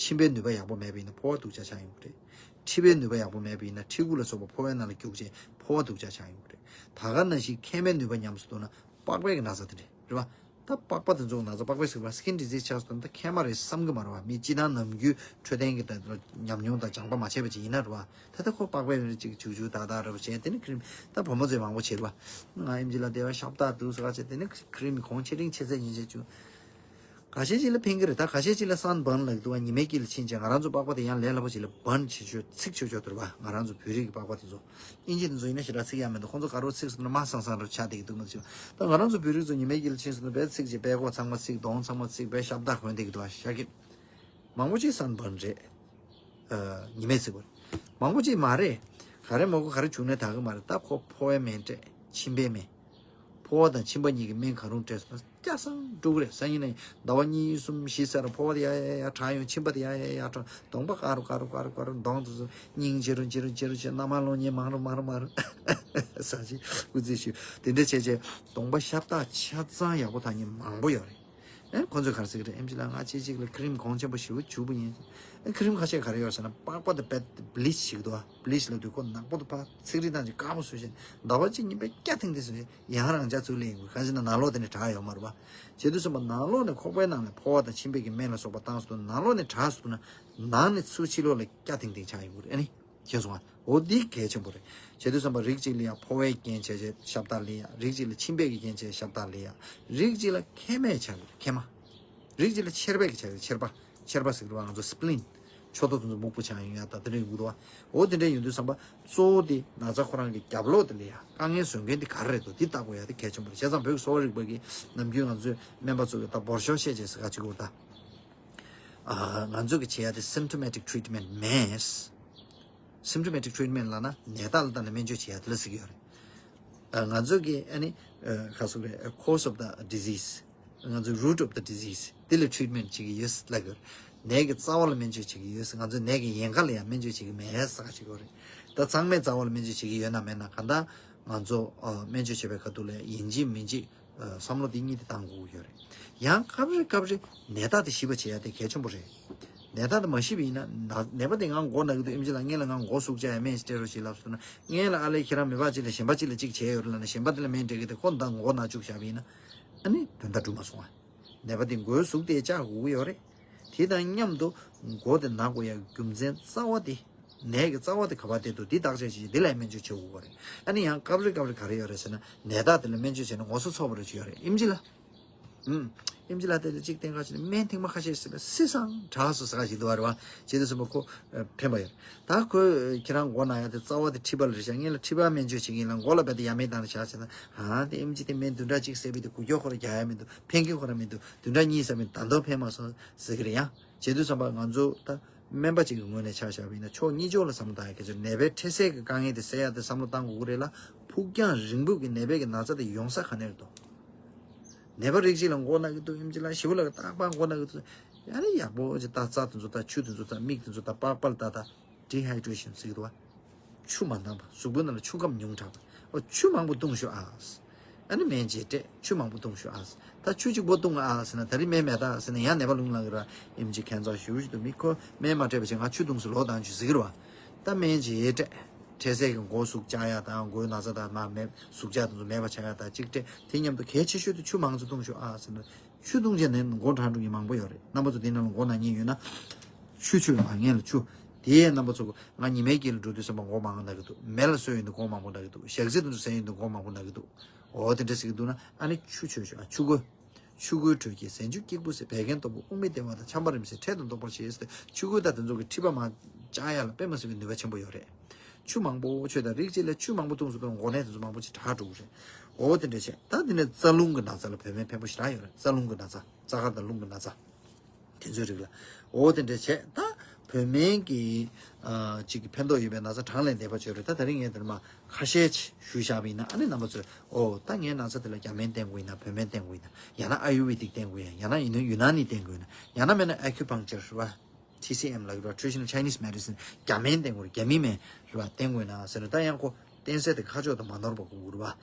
མཆིན་པའི་ནུས་པ་ཡག་པོ་མེད་པ་ཡིན་ན་ཕོ་བ་སྡུག་ཅག་ཆགས་ཡོང་གི་རེད། མཁྲིས་པའི་ནུས་པ་ཡག་པོ་མེད་པ་ཡིན་ན་མཁྲིས་ཁུ་ལ་སོགས་པ་ཕོ་བའི་ནང་ལ་རྒྱུག་བྱས་ཕོ་བ་སྡུག་ཅག་ཆགས་ཡོང་གི་རེད། ད་ག་ནང་བཞིན་མཁལ་མའི་ནུས་པ་ཉམས་སུ་བཏང་ན་པགས་པའི་ན་ཚ་དེ་འདྲ་རེད་པ། ད་པགས་པ་དེ་ཚོ་ན་ཚ་པགས་པའི་སྲིད་པ་skin disease་ཆགས་སོང་ད་མཁལ་མ་རེད་བསམ་གི་མ་རེད་བ། མི་སྤྱིར་བཏང་ནམ་རྒྱུན་འཕྲོད་བསྟེན་གྱི་ད་ཉམས་མྱོང་དང་སྦྱངས་པ་མ་བྱས་པ་ཅིག་ཡིན་ན་རེད་བ། ད་ལྟ་ཁོ་པགས་པའི་རིགས་ཅིག་བྱུག་བྱུག་ད་ད་རེད་བ་བྱས་དེ་ནི་ཁི་རིམ་ད་བུ་མོ་ཚོས་མང་པོ་བྱེད་རེད་བ། ང་ཨེམ་ཆི་ལ་དེ་བ་ཤ་སྟག་འདུག་ཟེར་བ་བྱས་དེ་ནི་ཁི་རིམ་གོང་ཆེ་འབྲིང་ཆེ་ཚད་ཡིན་བྱས་བྱུང་། ཁ་ཤས་ཅིག་ལ་ཕན་གི་རེད། ད་ཁ་ཤས་ཅིག་ལ་སན་བྷརན་ལབ་འདུག་བ། ཉི་མའི་དཀྱིལ་ལ་ཕྱིན་བྱས་ང་རང་ཚོ་པགས་པ་དེ་ཡང་ལས་སླ་པོ་ཅིག་ལ་བྷརན་བྱེད་ཆོག་ཚིག་ཆོག་ཆོག་འདུག་བ། ང་རང་ཚོ་བོད་རིགས་ཀྱི་པགས་པ་དེ་ཚོ། དབྱིན་ཇི་དེ་ཚོ་ཡིན་ན་ཞེ་དྲག་ཚིག་ཡག་མི་འདུག་ཁོང་ཚོ་དགའ་རོགས་ཚིག་སོང་ན་མ་སང་སང་རུ་ཆགས་བསྡད་ཀྱི་འདུག་མ་ཚིག་ད་ང་རང་ཚོ་བོད་རིགས་ཚོ་ཉི་མའི་དཀྱིལ་ལ་ཕྱིན་སོང་ན་བས་ཚིག་ཅིག་པད་ཀོག་ཚང་མ་ཚིག་གདོང་ཚང་མ་ཚིག་བས་ཤ་སྟག་གོན་བསྡད་ཀྱི་འདུག་བ་ཤ་ཀེ། མང་པོ་ཅིག་སན་བྷརན་རེད། ཨ། ཉི་མས་ཚིག་པ་རེད། མང་པོ་ཅིག་མ་རེད། ག་རེ་མོ་གོ་ག་རེ་བྱུང་ནས་ད་གི་མ་རེད། ད་ཁོ་ཕོ་བའི་སྨན་སྤྲད། མཆིན་པའི་སྨན། ཕོ་བ་དང་མཆིན་པ་གཉིས་ཀྱི་སྨན་གང་རུང་སྤྲད་སོང་ན་སྐྱ་སང་འགྲོ་གི་རེད། སང་ཉིན་ནས་ཟླ་བ་གཉིས་གསུམ་བཞི་ཟེར་ཕོ་བ་དེ་ཡ་ཡ་ཡ་དྲག་ཡོང་། མཆིན་པ་དེ་ཡ་ཡ་ཡ་དྲག་གདོང་པ་དཀར་རུ་དཀར་རུ་དཀར་རུ་དཀར་རུ་གདོང་དེ་ཚོ་སྙིང་རྗེ་རུ་རྗེ་རུ་རྗེ་རུ་བྱས། རྣ་མ་ལོང་ཉེ་མང་རུ་མང་རུ་མང་རུ་ཟ་ཅིག་སྐུ་རྩེད་ཞུ། དེ་འདྲ་བྱས་བྱས་གདོང་པ་ཤ་སྟག་ཆ་ཚང་ཡག་པོ་ཐག་ཉེ་མང་པོ་ཡོད་རེད། ཨེ་ཁོ་ཚོས་ག་རེ་ཟེར་གི་རེད། ཨེམ་ཆི་ལགས་ང་ཅིག་ཅིག་ལ་ཁི་རིམ་གོང་ཆེན་པོ་ཞེ་པོ་བྱུག་པ་ཡིན། ཨེ་ཁི་རིམ་ཁ་ཤས་ག་རེ་ཡོད་ཟེར་ན་པགས་པ་དེ་བེད་བི་ལིཆ་བྱེད་ཀྱི་འདུག་བ། བི་ལིཆ་ལབ་དུས་ཁོ་ནག་པོ་དེ་ཕར་ཚིག་རིས་བཏང་ཅིག་དཀར་པོ་བཟོས་བྱས་ཟླ་བ་གཅིག་གཉིས་པའི་སྐྱ་ཐིང་ཐིང་བཟོས་བྱས་ཡང་རང་འཇགས་ཚུར་སླེབས་ཡོང་གི་རེད། གང་ཞེ་ན་ནང་ལོགས་དེ་ནས་དྲག་ཡོད་མ་རེད་བ། བྱེད་དུས་ཙམ་པ་ནང་ལོགས་ནས་ཁོག་པའི་ནང་ནས་ཕོ་བ་དང་མཆིན་པའི་གི་སྨན་ལ་སོགས་པ་བཏང་སོང་ན་ནང་ལོགས་ནས་དྲག་སོང་ན་ནང་ནས་ཚུར་ཕྱི་ལོགས་ལ་སྐྱ་ཐིང་ཐིང་ཆགས་ཡོང་གི་རེད། ཨ་ནི། མཁྱེན་སོང་ང་། འོ་འདི་གལ་ཆེན་པོ་རེད། བྱེད་དུས་ཙམ་པ་རིགས་གཅིག་ལ་ཡང་ཕོ་བའི་རྐྱེན་བྱས་བྱས་ཤ་སྟག་ལ་ཡ། རིགས་གཅིག་ལ་མཆིན་པའི་གི་རྐྱེན་བྱས་ཤ་སྟག་ལ་ཡ། རིགས་གཅིག་ལ་མཁལ་མས་ཆགས་ཀྱི་རེད། མཁལ་མ། རིགས་གཅིག་ལ་མཆེར་པས་ཀྱི་ཆགས་ཀྱི་རེད། མཆེར་པ། མཆེར་པ་ཟེར་གི་རེད་བ། ང་ཚོ་སི་པི་ལིན། མཆུ་ཏོ་དེ་ཚོ་སྨུག་པོ་ཆགས་ཡོང་ཡ་ད་དེ་འདྲ་ཡོང་གི་འདུག་བ། འོ་དེ་འདྲ་ཡོང་དུས་ཙམ་པ་གཙོ་བོ་དེ་ན་ཚ་ཁོ་རང་གི་རྒྱབ་ལོགས་དེ་ལ་ཡ་དཀའ་ངལ་བཟོ་མཁན་དེ་ག་རེ་རེད་འདུག་འདི་བལྟ་དགོས་ཡ་དེ་གལ་ཆེན་པོ་རེད། བྱས་ཙང་བོད་ཀྱི་གསོ་བ་རིག་པ་གི་ནམ་རྒྱུན་ང་ཚོས་སྨན་པ་ཚོ་གི་ད་འབོར་ཤོག་བཤད་བྱས་ཟེར་ག་ཅིག་གོ་ད། ཨ། ང་ཚོ་གི་བྱེད་ཡ་དེ་symptomatic treatment མེད། Symptomatic treatment ལབ་ན་ནད་རྟགས་ལ་བལྟས་ནས་སྨན་བཅོས་བྱེད་ཡ་དེ་ལ་ཟེར་གྱི་ཡོད་རེད། ཨ། ང་ཚོ་གི་ཨ་ནི་ཨ། ག་ཟེར་རེད། Cause of the disease། ང་ཚོ་root of the disease དེ་ལ་treatment བྱེད་ཀྱི་ཡོད་ལབ་ཀྱི་ཡོད་རེད། ནད་ཀྱི་རྩ་བ་ལ་སྨན་བཅོས་བྱེད་ཀྱི་ཡོད། ང་ཚོ་ནད་ཀྱི་ཡན་ག་ལ་ཡང་སྨན་བཅོས་བྱེད་ཀྱི་མེད་ཟེར་གྱི་ཡོད་རེད། ད་ཚང་མས་རྩ་བ་ལ་སྨན་བཅོས་བྱེད་ཀྱི་ཡོད་ན་མེད་ན་གང་ལྟར་ང་ཚོ་ཨ། སྨན་བཅོས་བྱེད་པའི་ཁ་ཐུག་ལ་ཡིན་གཅིག་མིན་གཅིག་ཨ། བསམ་བློ་འདི་གཉིས་དེ་བཏང་དགོས་ཀྱི་ཡོད་རེད། ཡང་སྐབས་རེ་སྐབས་རེ་ནད་རྟགས་དེ་ཤེས་པ་བྱེད་ཡ་དེ་གལ་ཆེན་པོ་རེད། ནད་རྟགས་དེ་མ་ཤེས་པ་ཡིན་ན་ན་ནད་པ་དེ་ང་མགོ་ན་གི་འདུག་ཨེམ་ཆི་ལགས་སྔོན་ལ་ང་མགོ་ཟུག་བཅག་ཡ་སྨན་ཞིག་སྤྲད་རོགས་ཞེས་ལབ་སོང་ན་སྔོན་ལ་ཨ་ལས་ཁྱེད་རང་མི་པ་གཅིག་ལ་གཞན་པ་གཅིག་ལ་གཅིག་བྱས་ཡོད་རེད་ལབ་ན་གཞན་པ་དེ་ལ་སྨན་སྤྲད་གི་དེ་ཁོ་ད་མགོ་ན་བཅུག་བཞག་པ་ཡིན་ན་ཨ་ནི་དོན་དག་འགྲུབ་མ་སོང་ང་། ནད་པ་དེ་མགོའི་ཟུག་དེ་བཅག་དགོས་ཀྱི་ཡོད་རེད། དེ་དང་མཉམ་དུ་མགོ་དེ་ན་དགོས་ཡ་རྒྱུ་མཚན་རྩ་བ་དེ། ནད་ཀྱི་རྩ་བ་དེ་ག་པར་བསྡད་འདུག་འདི་བརྟག་དཔྱད་བྱེད་ཀྱི་འདི་ལ་སྨན་བཅོས་བྱེད་དགོས་པ་རེད། ཨ་ནི་ཡང་སྐབས་རེ་སྐབས་རེ་ག་རེ་ཡོད་རེད་ཟེར་ན་ནད་རྟགས་དེ་ལ་སྨན་བཅོས་བྱས་ན་ངོ་སོ་ཚོགས་པ་རེ་ཅིག་ཡོད་རེད། ཨེམ་ཆི་ལགས། ཨུམ། ཨེམ་ཆི་ལགས་དེ་ལ་གཅིག་བསྟན་ག་བྱས་ན་སྨན་ཐེངས་མ་ཁ་ཤས་ཟེར་བས་སི་སང་དྲག་སོང་ཟེར་ག་ཞིག་འདུག་བ་རེད་བ། བྱས་དུས་ཙམ་པ་ཁོ་ཕན་པ་ཡོད། ད་ཁོས་ཁྱེད་རང་མགོ་ན་ཡ་དེ་རྩ་བ་དེ་མཁྲིས་པ་ལ་རེད་ཤག་སྔོན་ལ་མཁྲིས་པ་སྨན་བཅོས་བྱེད་ཀྱི་ཡིན་ལ་མགོ་ལ་རྦད་དེ་ཡ་མེད་བཏང་ནས་བཞག་བྱས་ན་ཨ་དེ་ཨེམ་ཆི་དེ་སྨན་བདུན་ཕྲག་གཅིག་བཟས་པས་དེ་འགུལ་སྐྱོད་ཁོ་ལ་རྒྱག་ཡ་མི་འདུག་ཕན་གྱི་ཁོ་རང་མི་འདུག་བདུན་ཕྲག་གཉིས་ཟ་མི་ད་མདོ་ཕན་མ་སོང་ཟེར་གི་རེད་ཡ། བྱེད་དུས་ཙམ་པ་ང་ཚོ་ད་སྨན་པ་གཅིག་གི་ངོས་ནས་ཆ་བཞག་པ་ཡིན་ན་ཕྱོགས་གཉིས་ཕྱོགས་ལ་བསམ་བློ་བཏང་ཡ་གལ་ཆེ། ནད་པའི་འཕྲལ་སེལ་གྱི་དཀའ་ངལ་དེ་སེལ་ཡ་དེ་བསམ་བློ་བཏང་དགོས་ཀྱི་རེད་ལ་ཕུགས་རྒྱང་རིང་པོ་གི་ནད་པའི་གི་ན་ཚ་དེ་ཡོང་ས་ག་ནས་རེད་དོ། ནད་པ་རིགས་གཅིག་ལ་མགོ་ན་གི་འདུག་ཨེམ་ཆི་ལགས་ཞེ་པོ་ལ་རྟག་པར་མགོ་ན་གི་འདུག་ཡ་ནི་ཡག་པོ་ཅིག་ད་རྩ་དེ་ཚོ་ད་ཆུ་དེ་ཚོ་ད་མིག་དེ་ཚོ་ད་པགས་པ་ལ་ད་ད། Dehydration་ཟེར་གི་འདུག་བ། ཆུ་མ་འདང་བ། གཟུགས་པོའི་ནང་ལ་ཆུ་ཁམས་ཉུང་དྲགས་པ། ཨོ་ཆུ་མང་པོ་བཏུང་ཤོག་ཨ། ཨ་ནི་སྨན་བཅོས་སྤྲད་ཆུ་མང་པོ་བཏུང་ཤོག་ཨ། ད་ཆུ་གཅིག་པོ་བཏུང་ཨ་ཟེར་ན་ད་རིང་སྨན་མེད་ད་ཟེར་ན་ཡང་ནད་པ་རླུང་ལངས་གི་ར་ཨེམ་ཆི་ཁྱད་མཚར་ཞེ་པོ་ཞིག་འདུག་མི་ཁོ་སྨན་མ་སྤྲད་པ་བྱས་ང་ཆུ་བཏུང་ཟེར་ལོག་བཏང་ཆུ་ཟེར་གི་ར་བ། ད་སྨན་བཅོས་སྤྲད་འཕྲལ་སེལ་གི་མགོ་ཟུག་བཅག་ཡ་དང་མགོའི་ན་ཚ་དང་མ་མེད་ཟུག་བཅག་དེ་ཚོ་མེད་པ་བྱ་ཡ་དང་གཅིག་སྤྲད་དེ་མཉམ་དུ་གལ་ཆེ་ཤོས་དེ་ཆུ་མང་ཙམ་བཏུང་ཤོག་ཨ་ཟེར་ན། ཆུ་བཏུང་བྱས་ནས་མགོ་འཕྲང་འགྲོ་མཁན་མང་པོ་ཡོད་རེད། རྣམ་པ་ཚོ་འདི་ནང་ལ་མགོ་ན་མཁན་ཡོད་ན། ཆུ་མཆོད་ཨ་སྔོན་ལ་ཆུ། དེ་རྣམ་པ་ཚོ་ང་ཉི་མའི་དཀྱིལ་ལ་འགྲོ་དུས་ཙམ་པ་མགོ་མང་ན་གི་འདུག་མེ་ལ་སོས་ཡོང་དུས་མགོ་མང་པོ་ན་གི་འདུག་ཞག་ཚི་དུ་འདུག་ཟས་ཡོང་དུས་མགོ་མང་པོ་ན་གི་འདུག་འོ་དེ་འདྲ་ཟེར་གི་འདུག་ན་ཨ་ནི་ཆུ་མཆོད་ཤོག་ཨ་ཆུ་བསྐོལ། ཆུ་ཁོལ་དྲོད་ཀྱི་ཟན་ཆུ་སྐྱིགས་བུ་ཟེར། བད་ཀན་སྟོབས་པོ་དབུགས་མི་བདེ་བ་དང་ཆམ་པ་རིམ་བཞིན་འཕྲལ་དུ་བཟློག་པར་བྱེད་ཟེར། ཆུ་ཁོལ་དང་དེ་ཚོ་གི་མཁྲིས་པ་མར་བཅག་ཡ་ལ་དཔེ་མ་སྲིད་པའི་ནུས་པ་ཆེན་པོ་ཡོད་རེད། ཆུ་མང་པོ་མཆོད་དང་། རིགས་གཅིག་ལ་ཆུ་མང་པོ་བཏུངས་སུ་བཏུངས་འགོ་ནད་དེ་ཚོ་མང་པོ་ཅིག་དྲག་འགྲོ་གི་རེད། འོ་དེ་འདྲ་བྱས། ད་དེ་ནས་རྩ་རླུང་གི་ན་ཚ་ལ་བོད་སྨན་ཕན་པོ་ཞེ་དྲག་ཡོད་རེད། རྩ་རླུང་གི་ན་ཚ། རྩ་དཀར་དང་རླུང་གི་ན་ཚ། དེ་ཚོའི་རིགས་ལ། འོ་དེ་འདྲ་བྱས། ད་བོད་སྨན་གྱི་ཨ་ཅིག་གི་ཕན་ཐོགས་ཡོད་པའི་ན་ཚ་གྲངས་ལས་འདས་པ་ཅིག་ཡོད་རེད། ད་དེ་རིང་ངས་དེར་མ་ཁ་ཤས་ཅིག་ཞུས་བཞག་པ་ཡིན་ན། ཨ་ནི་རྣམ་པ་ཚོས་ཨོ་ད་ངའི་ན་ཚ་དེ་ལ་རྒྱ་སྨན་བསྟེན་དགོས་ཡིན་ན། བོད་སྨན་བསྟེན་དགོས་ཡིན་ན། ཡང་ན་ཨ་ཡུར་ཝེ་དིག་བསྟེན་དགོས་ཡིན། ཡང་ན་ཡུ་ནན་ནི་བསྟེན་དགོས་ཡིན་ན། ཡང་ན་མེད་ན་ཨ་ཁུ་པང་ཅར་རེད་བ། ཊི་སི་ཨེམ་ལབ་ཀྱི་རེད་བ། Traditional Chinese Medicine། རྒྱ་སྨན་བསྟེན་དགོས་རེད། རྒྱ་མི་སྨན་རེད་བ། བསྟེན་དགོས་ན་ཟེར་ན། ད་ཡང་ཁོ་བསྟེན་ས་དེ་ཁ་ཕྱོགས་དེ་མ་ནོར་བ་དགོས་ཀྱི་རེད་བ།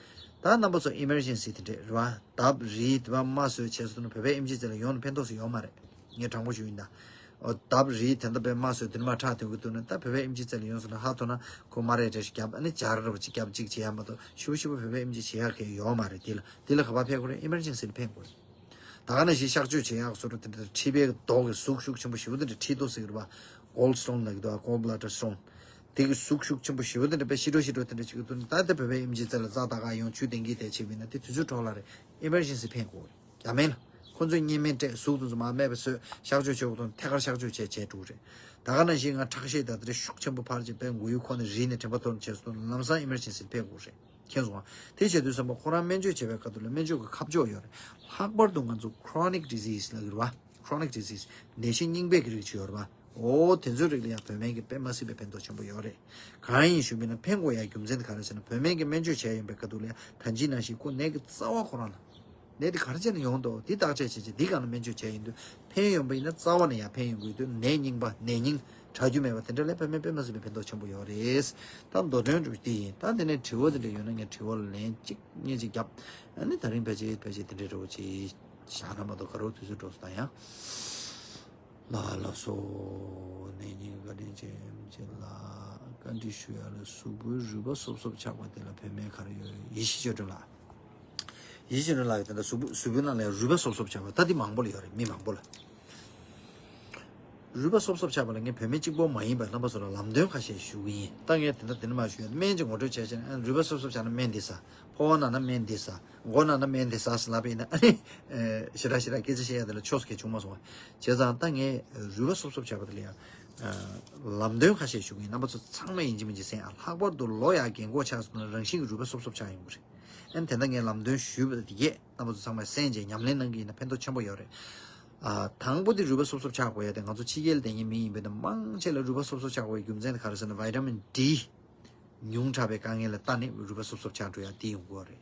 ད་རྣམ་པ་ཚོ་ཨི་མར་ཇེན་སི་དེ་འདྲས་རེད་བ། ལྡབ་རིལ་དེ་བ་རྨ་བཟོས་བྱས་སོང་ན་བོད་པའི་ཨེམ་ཆི་རྩ་ལ་ཡོང་ན་ཕན་ཐོགས་སུ་ཡོད་མ་རེད། ངས་དྲང་པོ་ཞུ་ཡིན་ད། ཨོ་ལྡབ་རིལ་དེ་འདྲ་བའི་རྨ་བཟོས་དེ་ནས་མར་ཁྲག་ཐོན་གྱི་འདུག་ན། ད་བོད་པའི་ཨེམ་ཆི་རྩ་ལ་ཡོང་སོང་ན་ཧ་ཐོ་ན་ཁོ་རྨ་རས་རེ་ཞིག་བརྒྱབ། ཨ་ནི་སྦྱར་ར་བ་ཅིག་བརྒྱབ་ཅིག་བྱེད་ཡ་མ་གཏོགས་ཞིབ་པོ་ཞིབ་པོ་བོད་པའི་ཨེམ་ཆི་བྱེད་ཡ་གང་ཡང་ཡོད་མ་རེད། དེ་ལ་དེ་ལ་ག་པར་ཕེབས་དགོས་རེད། ཨི་མར་ཇེན་སི་ལ་ཕེབས་དགོས་རེད། ད་ག་ནང་བཞིན་གཤག་བཅོས་བྱེད་ཡག་བཟོ་འདྲ་དེ་འདྲ་མཁྲིས་པའི་རྡོག་གི་ཟུག་ཤུགས་ཆེན་པོ་ཞེ་པོ་དེ་འདྲ། མཁྲིས་རྡོག་ཟེར་གྱི་རེད་བ། Gallstone ལབ་ཀྱི་འདུག Gall bladder stone། དེ་གི་ཟུག་ཤུགས་ཆེན་པོ་ཞེ་པོ་དེ་འདྲ་དཔེ་ཤི་འགྲོ་ཤི་འགྲོ་དེ་འདྲ་བྱེད་ཀྱི་འདུག་ན། ད་ལྟ་བོད་པའི་ཨེམ་ཆི་རྩ་ལ་རྩ་ད་ག་ཡོང་ཆུ་ལྡང་གི་དེ་བྱེད་པ་ཡིན་ན། དེ་དུས་ཚོད་འཕྲོ་བརླག་རེད། ཨི་མར་ཇེན་སི་ཕེབས་དགོས་རེད། རྒྱ་སྨན་ལ། ཁོ་ཚོས་གཉན་སྨན་སྤྲད། ཟུག་དེ་ཚོ་མར་སྨད་པ་བཟོས། གཤག་བཅོས་བྱེད་དགོས་དོན་ཐད་ཀར་གཤག་བཅོས་བྱས་བྱས་འགྲོ་གི་རེད། ད་ག་ནང་བཞིན་ང་ཁྲག་ཤེད་ད་དེ་འདྲ་ཤུགས་ཆེན་པོ་འཕར་བྱས་པའི་མགོ་ཡུ་ཁོ་ནས་རིལ་ནས་དྲན་པ་ཐོར་བྱས་སོང་ན། ལམ་སང་ཨི་མར་ཇེན་སི་ལ་ཕེབས་དགོས་རེད། མཁྱེན་སོང་ང་། དེ་བྱེད་དུས་ཙམ་པ་ཁོ་རང་སྨན་བཅོས་བྱེད་པའི་སྐབས་དུ་ལ་སྨན་བཅོས་ཀྱི་ཁ་ཕྱོགས་ཡོད་རེད། ལྷག་པར་དུ་ང་ཚོ་chronic disease ལབ་ཀྱི་རེད་བ། chronic disease ནད་གཞི་རྙིང་པའི་གི་རིགས་ཅིག་ཡོད་རེད་བ། འོ་དེ་ཚོའི་རིགས་ལ་ཡང་བོད་སྨན་གྱི་དཔེ་མ་སྲིད་པའི་ཕན་ཐོགས་ཆེན་པོ་ཡོད་རེད། གང་ཡིན་ཞུས་པ་ཡིན་ན། ཕན་དགོས་ཡ་རྒྱུ་མཚན་དེ་ག་རེ་ཟེར་ན། བོད་སྨན་གྱི་མཉེན་ཆས་བྱས་ཡོང་པའི་སྐབས་དུ་ལ་ཡང་ད་གིན་ནང་བཞིན་ཁོ་ནད་ཀྱི་རྩ་བ་ཁོ་རང་ལ། ནད་དེ་ག་རེ་བྱས་ནས་ཡོང་འདུག་དེ་བརྟག་དཔྱད་བྱས་བྱས་དེ་སྒང་ལ་སྨན་བཅོས་བྱས་ཡོང་དུས་ཕན་ཡོན་པ་ཡིན་ན་རྩ་བ་ནས་ཡར་ཕན་ཡོང་དགོས་དུས། ནད་རྙིང་པ་ནད་རྙིང་དྲག་རྒྱུ་མེད་པ་དེ་འདྲ་ལ་བོད་སྨན་དཔེ་མ་སྲིད་པའི་ཕན་ཐོགས་ཆེན་པོ་ཡོད་རེད། ད་མདོ་དོན་འདི་ཡིན། ད་དེ་ནས་དྲི་བ་དེ་འདྲ་ཡོད་ན་ངས་དྲི་བ་ལ་ལན་གཅིག་གཉིས་ཅིག་བརྒྱབ། ཨ་ནི་དེ་རིང་ཕལ་ཆེར་ཕལ་ཆེར་དེ་འདྲའི་འདྲ་བོ་ཅིག་བཞག་ན་མ་གཏོགས་ག་རེ་དུས་ཚོད་འགྲོ་སོང་ད་ཡང་། ལགས་ལགས་སོ། ནད་རྙིང་བཀའ་དྲིན་ཆེ། ཨེམ་ཆི་ལགས། བཀའ་འདྲི་ཞུ་ཡ་ལ། གཟུགས་པོའི་རུས་པ་སོབ་སོབ་ཆགས་པ་དེ་ལ་བོད་སྨན་ག་རེ་ཡོད། ཡེ་ཤེས་ཆོས་སྒྲོན་ལགས། ཡེ་ཤེས་ཆོས་སྒྲོན་ལགས་ཀྱིས་ད་ལྟ་གཟུགས་པོ་གཟུགས་པོའི་ནང་ལ་རུས་པ་སོབ་སོབ་ཆགས་པ་ད་འདི་མང་པོ་ལ་ཡོད་རེད། མི་མང་པོ་ལ། རུས་པ་སོབ་སོབ་ཆགས་པ་ལ་ངས་བོད་སྨན་གཅིག་པོ་མ་ཡིན་པར་རྣམ་པ་ཚོ་ལ་ལམ་སྟོན་ཁ་ཤས་ཞུ་གི་ཡིན། ད་ངས་དེ་འདྲ་དེ་འདྲ་མ་ཞུ་ཡ། སྨན་གྱི་ངོ་སྤྲོད་བྱས་བྱས་ན། ཨ་རུས་པ་སོབ་སོབ་ཆགས་ན་སྨན་འདི་ཟ། ཕོ་བ་ན་ན་སྨན་འདི་ཟ། མགོ་ན་ན་སྨན་འདི་ཟ་ཟེར་ལབ་པ་ཡིན་ན། ཨ་ནི་ཨེ་ཞེ་དྲག་ཞེ་དྲག་སྐད་ཆ་བཤད་ཡ་དེ་ལ་ཆོས་སུ་གལ་བྱུང་མ་སོང་བ། བྱས་ཙང་ད་ངས་རུས་པ་སོབ་སོབ་ཆགས་པ་དེ་ལ་ཡང་ཨ་ལམ་སྟོན་ཁ་ཤས་ཞུ་གི་ཡིན། རྣམ་པ་ཚོ་ཚང་མས་ཡིན་གཅིག་མིན་གཅིག་གསན་ཨ། ལྷག་པར་དུ་ལོ་ཡར་རྒན་འཁོགས་ཆགས་སོང་ན་རང་བཞིན་གྱིས་རུས་པ་སོབ་སོབ་ཆགས་ཡོང་གི་རེད། ཨ་ནི་དེ་འདྲ་ངས་ལམ་སྟོན་ཞུས་པ་དེ་གས་རྣམ་པ་ཚོ་ཚང་མས་གསན་བྱས་ཉམས་ལེན་གནང་གི་ཡིན་ན་ཕན་ཐོགས་ཆེན་པོ་ཡོད་རེད། ཨ་དང་པོ་དེ་རུས་པ་སོབ་སོབ་ཆགས་དགོས་ཡ་དེ་ང་ཚོ་ཕྱི་རྒྱལ་ལ་བསྡད་མཁན་མི་ཡིན་པས་ན། མང་ཆེ་ལ་རུས་པ་སོབ་སོབ་ཆགས་དགོས་ཡ་རྒྱུ་མཚན་དེ་ག་རེ་ཟེར་ན། ཝི་ཊ་མིན་ཌི་ཉུང་དྲགས་པའི་དཀའ་ངལ་ལ་ལྟ་ནས་རུས་པ་སོབ་སོབ་ཆགས་འགྲོ་ཡ་དེ་ཡོང་གི་ཡོད་རེད།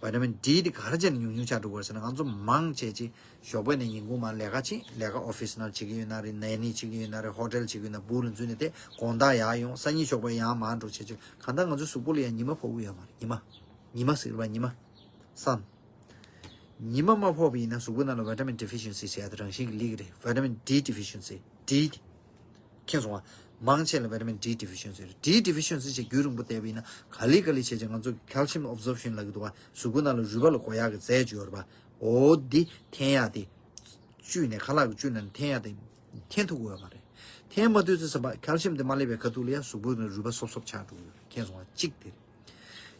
ཝི་ཊ་མིན་ཌི་དེ་ག་རེ་བྱས་ནས་ཉུང་ཉུང་ཆགས་འགྲོ་གི་ཡོད་རེད་ཟེར་ན། ང་ཚོ་མང་ཆེ་ཆེ་ཞོགས་པ་ནས་ཉིན་གུང་མར་ལས་ཀ་བྱེད། ལས་ཀ་ཨོ་ཕིས་ནང་བྱེད་ཀྱི་ཡོད་ན་རེད། ནང་ནས་བྱེད་ཀྱི་ཡོད་ན་རེད། ཧོ་ཊེལ་བྱེད་ཀྱི་ཡོད་ན་རེད། སྦུག་ལ་འཛུལ་ནས་དེ་དགོང་དག་ཡར་ཡོང་། སང་ཉིན་ཞོགས་པ་ཡར་མར་འགྲོ་བྱས་བྱས། གང་ལྟར་ང་ཚོའི་གཟུགས་པོ་ལ་ཡང་ཉི་མ་ཕོག་གི་ཡོད་མ་རེད། ཉི་མ། ཉི་མ་ཟེར་བ་ཉི་མ། སན། ཉི་མ་མ་ཕོག་པ་ཡིན་ན་གཟུགས་པོ་ནང་ལ་ཝི་ཊ་མིན་ཌི་ཕི་ཤན་སི་ཟེར་ཡ་དེ་རང་བཞིན་གྱིས་སླེབས་ཀྱི་རེད། ཝི་ཊ་མིན་ཌི་ཌི་ཕི་ཤན་སི། ཌི། མཁྱེན་སོང་ང་། མང་ཆེ་ལ་ཝི་ཊ་མིན་ཌི་ཌི་ཕི་ཤན་སི་རེད། ཌི་ཌི་ཕི་ཤན་སི་ཅིག་རྒྱུན་རིང་པོ་བསྡད་པ་ཡིན་ན། ག་ལེ་ག་ལེ་བྱས་བྱས་ང་ཚོ་ཁལ་ཤི་ཡམ་ཨབ་ཛོརབ་ཤན་ལབ་ཀྱི་འདུག་བ། གཟུགས་པོ་ནང་ལ་རུས་པ་ལ་དགོས་ཡག་གི་རྫས་ཅིག་ཡོད་རེད་པ། འོ་འདི་འཐེན་ཡག་དེ། བཅུད་ནས་ཁ་ལག་གི་བཅུད་ནང་འཐེན་ཡག་དེ་འཐེན་ཐུབ་ཀྱི་ཡོད་མ་རེད། འཐེན་མ་ཐུབ་ཙང་ཙམ་པ་ཁལ་ཤི་ཡམ་དེ་མ་སླེབས་པའི་ཁ་ཐུག་ལ་ཡང་གཟུགས་པོ་ནང་རུས་པ་སོབ་སོབ་ཆགས་འགྲོ་གི་ཡོད་རེད། མཁྱེན་སོང་ང་། གཅིག་དེ་རེད།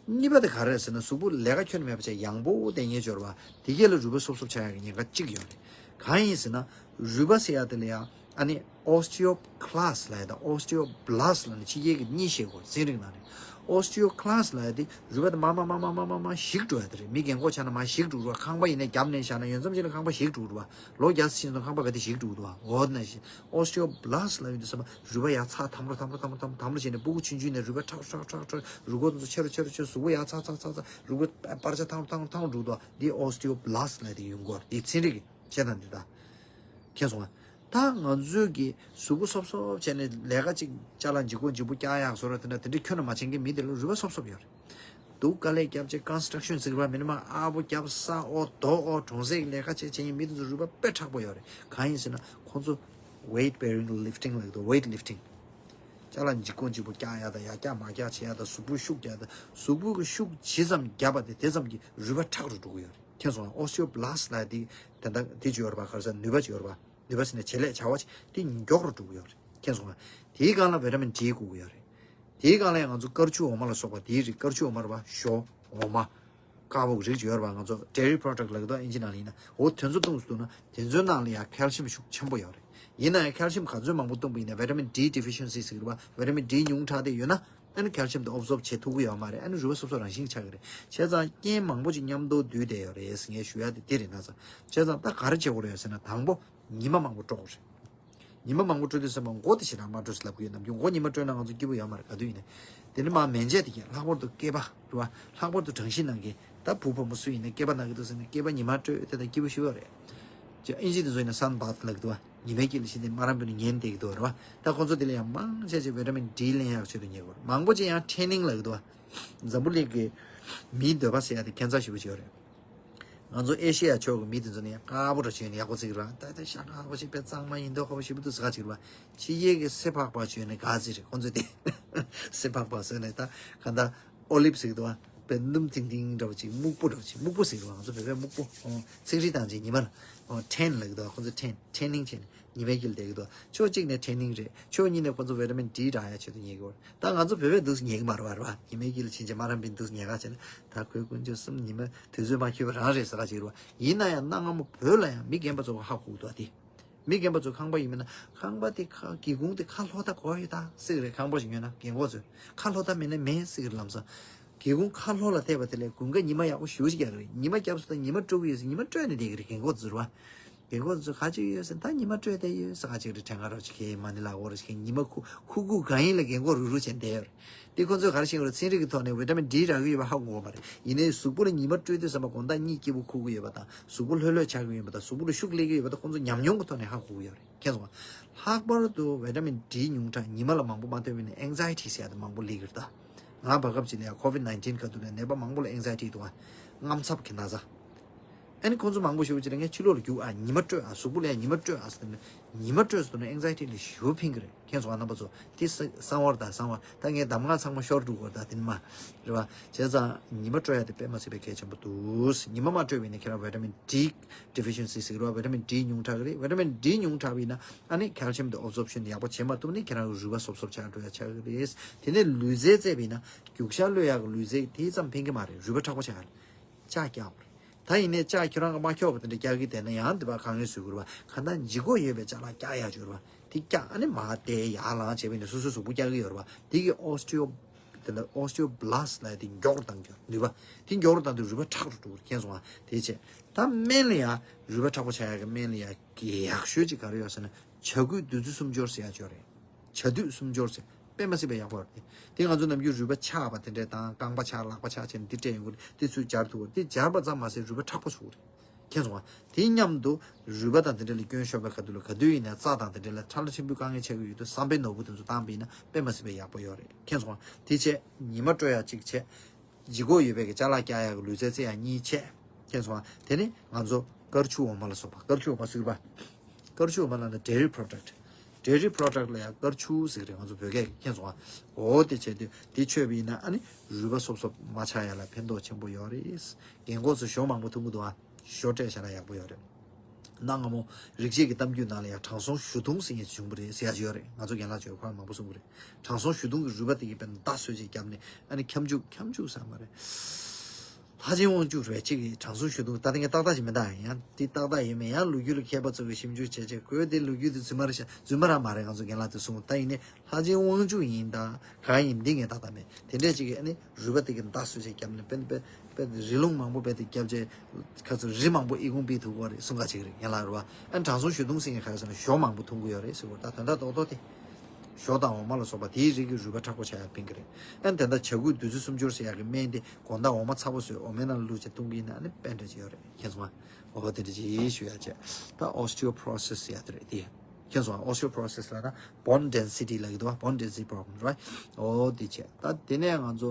གཉིས་པ་དེ་ག་རེ་རེད་ཟེར་ན། གཟུགས་པོ་ལས་ཀ་ཁྱོན་ནས་མེད་པ་བྱས་ཡང་པོ་བསྡད་མཁན་ཅིག་ཡོད་རེད་པ། དེ་གས་ལ་རུས་པ་སོབ་སོབ་ཆགས་ཡག་གི་ཉེན་ཁ་གཅིག་ཡོད་རེད། གང་ཡིན་ཟེར་ན། རུས་པ་ཟེར་ཡག་དེ་ལ་ཡང་ཨ་ནི་ཨོ་སི་ཊི་ཡོ་ཀ་ལ་སི་ལབ་ཡག་དང་ཨོ་སི་ཊི་ཡོ་བྷ་ལ་སི་ལབ་ནས་ཕྱི་རྒྱལ་གྱི་གཉིས་བཤད་དགོས་རེད། ཚན་རིག་ནང་ནས། ཨོ་སི་ཊི་ཡོ་ཀ་ལ་སི་ལབ་ཡག་དེ་རུས་པ་དེ་མར་མར་མར་ཞིག་འགྲོ་ཡག་དེ་རེད། མི་རྒན་གོག་ཆགས་ན་མར་ཞིག་འགྲོ་རུ་བ། ཁང་པ་ཡིན་ན་རྒྱབ་ནས་བཞག་ན་ཡོད་ཙམ་ཞིག་ལ་ཁང་པ་ཞིག་འགྲོ་རུ་བ། ལོ་བརྒྱ་ཕྱིན་སོང་ན་ཁང་པ་ག་དེ་ཞིག་འགྲོ་རུ་བ། འོ་ན་བཞིན་ཨོ་སི་ཊི་ཡོ་བྷ་ལ་སི་ལབ་ཡག་དེ་ཚང་མ་རུས་པ་ཡར་ཚ་དམ་རུ་དམ་རུ་དམ་རུ་དམ་རུ་དམ་རུ་བྱས་ནས་སྤུ་གུ་ཆུང་ཆུང་ནས་རུས་པ་ཁྲག་ཁྲག་ཁྲག་ཁྲག་རུས་ཁོག་དེ་ཚོ་ཆེ་རུ་ཆེ་རུ་ཆེ་རུ་གཟུགས་པོ་ཡར་ཚ་ཚ་ཚ་ཚ་རུས་ཁོག་པར་ཆ་ཐང་རུ་ཐང་རུ་ཐང་རུ་འགྲོ་འདུག་འདི་ཨོ་སི་ཊི་ཡོ་བྷ་ལ་སི་ལབ་ཡག་དེ་ཡོང་གི་ཡོད་རེད། འདི་ཚན་རིག་གི་བཤད་སྟངས་འདི་ད། མཁྱེན་སོང་ང་། ད་ང་ཚོས་ཀྱི་གཟུགས་པོ་སོབ་སོབ་བྱས་ནས་ལས་ཀ་ཅིག་ཅ་ལག་ལྗིད་ཁོག་ལྗིད་པོ་རྒྱག་ཡག་བཟོ་འདྲ་དེ་འདྲ་དེ་འདྲ་ཁྱོན་ནས་མ་བྱེད་མཁན་མི་དེ་ལ་རུས་པ་སོབ་སོབ་ཡོད་རེད། སྡུག་དཀའ་ལས་བརྒྱབ་བྱས་ཀོན་སི་ཊྲག་ཤན་ཟེར་གྱི་རེད་པ། མི་ནི་མ་ཨ་བོ་བརྒྱབ། ས་ཨོ་རྡོ་ཨོ་གྲོང་གསེབ་ལས་ཀ་བྱས་བྱས་མཁན་མི་དེ་ཚོ་རུས་པ་དཔེ་མཁྲེགས་པོ་ཡོད་རེད། གང་ཡིན་ཟེར་ན་ཁོང་ཚོ་weight bearing lifting ལབ་ཀྱི་འདུག weight lifting། ཅ་ལག་ལྗིད་ཁོག་ལྗིད་པོ་རྒྱག་ཡག་དང་ཡར་རྒྱག་མར་རྒྱག་བྱེད་ཡག་དང་གཟུགས་པོ་ཤུགས་རྒྱག་ཡག་དང་། གཟུགས་པོ་གི་ཤུགས་ཇི་ཙམ་རྒྱབ་པ་དེ་དེ་ཙམ་གྱིས་རུས་པ་མཁྲེགས་རུ་འགྲོ་གི་ཡོད་རེད། མཁྱེན་སོང་ང་། ཨོ་སི་ཊི་ཡོ་བྷ་ལ་སི་ལབ་ཡག་དེ་དེ་འདྲ་དེ་ཅིག་ཡོད་རེད་པ། ག་རེ་ཟེར། ནུས་པ་ཅིག་ཡོད་རེད་པ། ནུས་པ་ཟེར་ནས་བྱེད་ལས་བྱ་བ་ཅིག་དེ་མགྱོགས་རུ་འགྲོ་གི་ཡོད་རེད། མཁྱེན་སོང་ང་། དེའི་སྒང་ལ་ཝི་ཊ་མིན་ཌི་དགོས་ཀྱི་ཡོད་རེད། དེའི་སྒང་ལ་ཡང་ང་ཚོ་དཀར་ཆུ་འོ་མ་ལ་སོགས་པ་དེའི་རིགས། དཀར་ཆུ་འོ་མ་རེད་པ། ཞོ། འོ་མ། དཀར་པོ་གི་རིགས་ཅིག་ཡོད་རེད་པ། ང་ཚོ་dairy product་ལབ་ཀྱི་འདུག་ཨིན་ཇི་ནང་ལ་ཡིན་ན། འོ་དེ་ཚོ་བཏུང་སུ་འདུག་ན་དེ་ཚོའི་ནང་ལ་ཡང་calcium་ཤུགས་ཆེན་པོ་ཡོད་རེད། ཡིན་ན་ཡང་calcium་ག་ཚོད་མང་པོ་བཏུང་པ་ཡིན་ན་vitamin D deficiency་ཟེར་གྱི་རེད་པ། vitamin D་ཉུང་དྲགས་དེ་ཡོད་ན། ཨ་ནི་calcium་དེ་absorb་བྱེད་ཐུབ་ཀྱི་ཡོད་མ་རེད། ཨ་ནི་རུས་པ་སོབ་སོབ་རང་བཞིན་ཆགས་ཀྱི་རེད། བྱས་ཙང་རྐྱེན་མང་པོ་ཅིག་མཉམ་དུ་འདུས་བསྡད་ཡོད་རེད། ངས་ཞུ་ཡ་དེ་དེ་རེད་ན་ཚ། བྱས་ཙང་ད་ག་རེ་བྱེད་དགོས་རེད་ཟེར་ན། དང་པོ་ཉི་མ་མང་པོ་དཀྲོག་དགོས་རེད། ཉི་མ་མང་པོ་དཀྲོག་དུས་ཙམ་པ་མགོ་དེ་ཞེ་དྲག་མ་དཀྲོག་ཟེར་ལབ་ཀྱི་ཡོད། ནམ་རྒྱུན་མགོ་ཉི་མ་དཀྲོག་ན་ང་ཚོ་སྐྱིད་པོ་ཡོད་མ་རེད། ག་དུས་ཡིན་ནའི། དེ་ནི་མར་མན་ཆད་དེ་གས་ལྷག་པར་དུ་སྐེད་པ་རེད་པ། ལྷག་པར་དུ་གྲང་ཤིང་ནང་གི་ད་བུ་བུ་མོ་སུ་ཡིན་ནའི་སྐེད་པ་ན་གི་འདུག་ཟེར་ན་སྐེད་པ་ཉི་མ་དཀྲོག་དེ་ད་སྐྱིད་པོ་ཞེ་པོ་རེད། ཅེས་ཨིན་ཇི་དེ་ཚོ་ཡིན་ན་sun bath་ལབ་ཀྱི་འདུག་པ། ཉི་མའི་དཀྱིལ་ལ་ཕྱིན་ཏེ་སྨ་ར་འབུད་ནས་ཉལ་བསྡད་ཀྱི་འདུག་རེད་པ། ད་ཁོང་ཚོ་དེ་ལ་ཡང་མང་ཆེ་ཆེ་vitamin D་ལེན་ཡག་ཆེད་དུ་ཉལ་དགོས་རེད། མང་པོ་ཅིག་ཡང་tanning་ལབ་ཀྱི་འདུག་པ། འཛམ་བུ་གླིང་གི་མིའི་འདོད་པ་ཟེར་ཡ་དེ་ཁྱད་མཚར་ཞེ་པོ་ཅིག་ཡོད་རེད། ང་ཚོ་ཨེ་ཤེ་ཡ་ཕྱོགས་ཀྱི་མི་དེ་ཚོ་ནི་དཀར་པོ་འདྲ་བྱས་ནས་ཡག་པོ་བརྩི་གི་རེད་པ། ད་ད་ཤ་དཀར་པོ་ཞིག་དཔེ་གཙང་མ་ཡིན་མདོག་ཁ་པོ་ཞེ་པོ་འདུག་ཟེར་ག་བྱེད་ཀྱི་རེད་པ། ཕྱི་རྒྱལ་གྱི་སེ་ཕག་པ་བྱས་ནས་ག་བརྩི་རེད། ཁོང་ཚོས་དེ་སེ་ཕག་པ་ཟེར་ནས་ད་ག་ད་olive་ཟེར་གྱི་འདུག་པ། དཔེ་སྣུམ་ཐིང་ཐིང་འདྲ་བོ་ཅིག་སྨུག་པོ་འདྲ་བོ་ཅིག་སྨུག་པོ་ཟེར་གྱི་རེད་པ། ང་ཚོ་བོད་པས་སྨུག་པོ། ཨོ། ཚིག་རིས་དང་བཅས་ཉི་མར། ཨོ། tan་ལབ་ཀྱི་འདུག་པ། ཁོང་ཚོ་tan tanning་བྱས་ནས་ཉི་མའི་དཀྱིལ་བསྡད་ཀྱི་འདུག་པ། ཕྱོགས་གཅིག་ནས་tanning་རེད། ཕྱོགས་གཉིས་ནས་ཁོང་ཚོ་vitamin D་རག་ཡ་ཆེད་དུ་ཉལ་གྱི་ཡོད་རེད། ད་ང་ཚོ་བོད་པས་འདུག་སེ་ཉལ་གྱི་མ་རེད་པ། རེད་པ། ཉི་མའི་དཀྱིལ་ཕྱིན་བྱས་སྨ་ར་འབུད་འདུག་སེ་ཉལ་ག་བྱས་ན། ད་ཁོའི་དཀོན་མཆོག་གསུམ་ཉི་མ་དུས་ཚོད་མ་འཁྱོལ་བ་རང་རེད་ཟེར་ག་བྱེད་ཀྱི་རེད་པ། ཡིན་ན་ཡང་གནའ་སྔ་མོ་བོད་ལ་ཡང་མི་རྒན་པ་ཚོ་གིས་ཧ་གོ་གི་འདུག་པ། དེ་མི་རྒན་པ་ཚོ་ཁང་པ་ཡིན་མིན་ན་ཁང་པ་དེ་ཁ་སྒེའུ་ཁུང་དེ་ཁ་ལྷོ་ད་གོ་ཡོད་ད་ཟེར་གྱི་རེད། ཁང་པ་ཞིག་ཉོས་ན་རྒན་གོག་ཚོས་ཁ་ལྷོ་ད་མིན་ན་མེད་ཟེར་གྱི་རེད། ལམ་སང་སྒེའུ་ཁུང་ཁ་ལྷོ་ལ་བལྟས་པ་དེ་ལས་དགུན་ཁ་ཉི་མ་ཡག་པོ་ཞེ་པོ་ཞིག་རྒྱག་གི་རེད། ཉི་མ་རྒྱབ་སོང་ད་ཉི་མ་དཀྲོག་གི་ཡོད་ཟེར་ཉི་མ་དཀྲོག་ནས་བསྡད་ཀྱི་རེད། རྒན་གོག་ཚོ་རེད་པ། རྒན་གོག་ཚོ་ག་ཅིག་ཡོད་ཟེར་ད་ཉི་མ་དཀྲོག་བསྡད་ཡོད་ཟེར། ག་ཅིག་རེད། ཕྲེང་ཀ་རོ་ཅིག་གས་མ་ཎི་ལག་འོག་རེ་ཅིག་གས། ཉི་མ་ཁུ་ཁུ་ཁུ་གང་ཡིན་ལ་རྒན་གོག་རུག་རུག་བྱས་བསྡད་ཡོད་རེད། དེ་ཁོང་ཚོས་ག་རེ་ཤེས་ཀྱི་རེད། ཚན་རིག་གི་ཐོག་ནས་vitamin D་རག་གི་ཡོད་པ་ཧ་གོ་གི་མ་རེད། ཡིན་ནའི་གཟུགས་པོ་ལ་ཉི་མ་དཀྲོལ་དུས་ཙམ་པ་དགོང་དག་གཉིད་སྐྱིད་པོ་ཁུག་གི་ཡོད་པ་དང་གཟུགས་པོ་ལྷོད་ལྷོད་ཆགས་ཀྱི་ཡོད་པ་དང་གཟུགས་པོ་ལ་ཤུགས་སླེབས་ཀྱི་ཡོད་པ་དང་ཁོང་ཚོ་ཉམས་མྱོང་གི་ཐོག་ནས་ཧ་གོ་གི་ཡོད་རེད། མཁྱེན་སོང་ང་། ལྷག་པར་དུ་vitamin D་ཉུང་དྲགས་ཉི་མ་ལ་མང་པོ་མ་ཐོན་པ་ཡིན་ན་anxiety་ཟེར་ཡ་དེ་མང་པོ་སླེབས་ཀྱི་རེད་ད། ང་བར་སྐབས་ཅིག་ལ་ཡ་COVID nineteen་ཁ་ཐུག་ནས་ནད་པ་མང་པོ་ལ་anxiety་འདུག་ག། དངངས་འཚབ་ཀྱི་ན་ཚ། ཨ་ནི་ཁོང་ཚོ་མང་པོ་ཞེ་པོ་ཅིག་ལ་ངས་ཕྱི་ལོགས་ལ་རྒྱུགས་ཨ། ཉི་མ་དཀྲོལ་ཨ། གཟུགས་པོ་ལ་ཡ་ཉི་མ་དཀྲོལ་ཨ་ཟེར་ནས་ཉི་མ་དཀྲོལ་ཟེར་ན་anxiety་ལ་ཞེ་པོ་ཕན་གྱི་རེད། མཁྱེན་སོང་ང་རྣམ་པ་ཚོ། དེ་ས་གསང་བ་རེད་ད་གསང་བ། ད་ངས་གདམས་ངག་ཚང་མ་ཤོར་འགྲོ་གི་རེད་ད་དེ་ནི་མ་རེད་པ། བྱས་ཙང་ཉི་མ་དཀྲོལ་ཡ་དེ་དཔེ་མ་སྲིད་པའི་གལ་ཆེན་པོ་འདུག། ཉི་མ་མ་དཀྲོལ་བ་ཡིན་ན་ཁྱེད་རང་vitamin D་deficiency་ཟེར་གྱི་རེད་པ། vitamin D་ཉུང་དྲགས་ཀྱི་རེད། vitamin D་ཉུང་དྲགས་པ་ཡིན་ན་ཨ་ནི་calcium་དེ་absorption་དེ་ཡག་པོ་བྱེད་མ་ཐུབ་ནས་ཁྱེད་རང་གི་རུས་པ་སོབ་སོབ་ཆགས་འགྲོ་ཡ་ཆགས་ཀྱི་རེད། དེ་ནས་ལུས་རྩལ་རྩེད་པ་ཡིན་ན་རྒྱུག་ཤར་གློད་ཡག་གི་ལུས་རྩལ་དེ་ཙམ་ཕན་གྱི་མ་རེད། རུས་པ་མཁྲེགས་པོ་ཆགས་ཡ་རེད། ལྕགས་རྒྱག་དགོས་རེད། ད་ཡིན་ནའི་ལྕགས་ཁྱོད་རང་གིས་མ་འཁྱོག་པ་དེ་འདྲ་རྒྱག་གི་བསྡད་ན་ཡང་དེ་པར་དཀའ་ངལ་བཟོ་གི་རེད་པ། གང་ལྟར་ལྗིད་ཁོག་ཡོད་པའི་ཅ་ལག་རྒྱག་ཡག་ཅིག་ཡོད་རེད་པ། དེ་རྒྱག་ཨ་ནི་མར་བལྟས་ཡར་ལངས་བྱས་པ་ཡིན་ན་སོ་སོའི་གཟུགས་པོ་རྒྱག་གི་ཡོད་རེད་པ། དེ་གིས་osteo་དེ་ལ་osteoblast་ལབ་ཡ་དེ་མགྱོགས་རུ་བཏང་གི་ཡོད་རེད། ནུས་པ་དེ་མགྱོགས་རུ་བཏང་དུས་རུས་པ་མཁྲེགས་རུ་འགྲོ་གི་རེད། མཁྱེན་སོང་ང་། དེ་བྱས་ད་སྨན་ལ་ཡ་རུས་པ་མཁྲེགས་པོ་ཆགས་ཡག་གི་སྨན་ལ་ཡ་གི་ཡག་ཤོས་ཅིག་ག་རེ་ཡོད་ཟེར་ན་བྱ་རྒོད་བདུད་རྩི་སུམ་སྦྱོར་ཟེར་ཡག་ཅིག་ཡོད་རེད། བྱ་དུད་སུམ་སྦྱོར་ཟེར། དཔེ་མ་སྲིད་པའི་ཡག་པོ་རེད། དེ་ང་ཚོ་ནམ་རྒྱུན་རུས་པ་ཆག་པ་དེ་འདྲས་དང་རྐང་པ་ཆག་ལག་པ་ཆག་བྱས་ནས་འདི་སྤྲད་ཡོང་གི་རེད། དེ་ཚུར་སྦྱར་ཐུབ་ཀྱི་རེད། དེ་སྦྱར་བ་ཙམ་མ་ཟད་རུས་པ་མཁྲེགས་པོ་བྱུང་གི་རེད། མཁྱེན་སོང་ང་། དེ་མཉམ་དུ་རུས་པ་དང་དེ་འདྲས་ལ་སྐྱོན་ཤོར་བའི་ཁ་ཐུག་ལ་ག་དུས་ཡིན་ན་རྩ་དང་དེ་འདྲས་ལ་ཁྲག་ལ་ཕྲན་བུ་དཀའ་ངལ་ཆགས་ཀྱི་ཡོད་དུས་བསམ་པའི་ནོར་བུ་དེ་ཚོ་བཏང་བ་ཡིན་ན་དཔེ་མ་སྲིད་པའི་ཡག་པོ་ཡོད་རེད། མཁྱེན་སོང་ང་། དེ་བྱས་ཉི་མ་དཀྲོལ་ཡག་གཅིག་བྱས། ལྗིད་ཁོག་ཡོད་པའི་གི་ཅ་ལག་རྒྱག་ཡག་གི་ལུས་རྩལ་རྩེ་ཡག་གཉིས་བྱས། མཁྱེན་སོང་ང་། དེ་ནི་ང་ཚོ་དཀར་ཆུ་འོ་མ་ལ་སོགས་པ། དཀར་ཆུ་འོ་མ་ཟེར་བ། དཀར་ཆུ་འོ་མ་ལ་ནི་dairy product། dairy product་ལ་ཡང་དཀར་ཆུ་ཟེར་གི་རེད་ང་ཚོ་བོད་སྐད་ཀྱི། མཁྱེན་སོང་ང་། འོ་དེ་བྱས་དུས་དེ་མཆོད་པ་ཡིན་ན་ཨ་ནི་རུས་པ་སོབ་སོབ་མ་ཆགས་ཡག་ལ་ཕན་ཐོགས་ཆེན་པོ་ཡོད་རེད། རྒན་གོག་ཚོ་ཞོ་མང་པོ་འཐུང་གི་འདུག་ཨ། ཞོ་སྤྲད་བཞག་ན་ཡག་པོ་ཡོད་རེད། གནའ་སྔ་མོ་རིག་བྱེད་ཀྱི་གཏམ་རྒྱུད་ནང་ལ་ཡང་དྲང་སྲོང་ཞོ་འཐུང་ཟེར་མཁན་ཞིག་བྱུང་བ་རེད་ཟེར་ཡག་ཅིག་ཡོད་རེད། ང་ཚོ་རྒན་ལགས་ཚོས་ཁོ་རང་མང་པོ་གསུང་གི་རེད། དྲང་སྲོང་ཞོ་འཐུང་གི་རུས་པ་དེ་གི་དཔེར་ན་མདའ་གསོད་ཅིག་བརྒྱབ་ནས་ཨ་ནི་ཁྱབ་འཇུག་ཁྱབ་འཇུག་ཟེར་མ་རེད། ལྷ་ཆེན་དབང་ཕྱུག་རེད་ཅིག་གིས་དྲང་སྲོང་ཞོ་འཐུང་ད་ལྟ་ངས་ཏག་ཏག་ཅིག་མི་འདུག་ཡང་དེ་ཏག་ཏག་ཡོད་མེད་ཡང་ལོ་རྒྱུས་ལ་མཁས་པ་ཚོ་གིས་ཞིབ་འཇུག་བྱས་བྱས་ཁོས་དེ་ལོ་རྒྱུས་དེ་རྫུན་མ་རེད་ཤག་རྫུན་མ་རང་མ་རེད། ང་ཚོ་རྒན་ལགས་ཚོས་གསུངས། ད་ཡིན་ནའི་ལྷ་ཆེན་དབང་ཕྱུག་ཡིན་ད་གང་ཡིན་འདི་ངས་ཏག་ཏག་མེད། དེ་འདྲས་ཅིག་གིས་ཨ་ནི་རུས་པ་དེ་གི་མདའ་གསོད་བྱས་བརྒྱབ་ནས་དཔེ་དཔེ་དཔེ་རི་ལུང་མང་པོ་དཔེ་དེ་བརྒྱབ་བྱས་ཁ་ཚུར་རི་མང་པོ་ཨི་ཁུང་ཕུད་ཐུབ་ཀྱི་རེད་གསུང་ག་ཅིག་རེད། ཡན་ལག་རུ་བ་ཨ་ནི་དྲང་སྲོང་ཞོ་འཐུང་ཟེར་མཁན་ག་རེ་ཟེར་ན་ཞོ་མང་པོ་འཐུང་གི་ཡོད་རེད་ཟེར་གོ། ད་དོན་དག་རྡོག་རྡོག་དེ་ཞོ་དང་འོ་མ་ལ་སོགས་པ་དེའི་རིགས་ཀྱི་རུས་པ་མཁྲེགས་པོ་ཆགས་ཡག་ཕན་གི་རེད། ཨ་ནི་དེ་འདྲ་བྱ་རྒོད་བདུད་རྩི་སུམ་སྦྱོར་ཟེར་ཡག་གི་སྨན་དེ་དགོང་དག་འོ་མ་ཚ་པོ་བཟོས་འོ་མའི་ནང་བླུགས་བྱས་བཏུང་གི་ཡིན་ན་ཨ་ནི་དཔེ་འདྲ་ཅིག་ཡོད་རེད། མཁྱེན་སོང་ང་། འོ་དེ་འདྲ་ཅིག་ཞུ་ཡ་བྱས། ད་osteoporosis་ཟེར་ཡ་དེ་རེད་དེ། མཁྱེན་སོང་ང་། osteoporosis་ལབ་ན་bone density་ལབ་ཀྱི་འདུག་བ། bone density problem་རེད་བ། འོ་དེ་བྱས། ད་དེ་ནས་ང་ཚོ་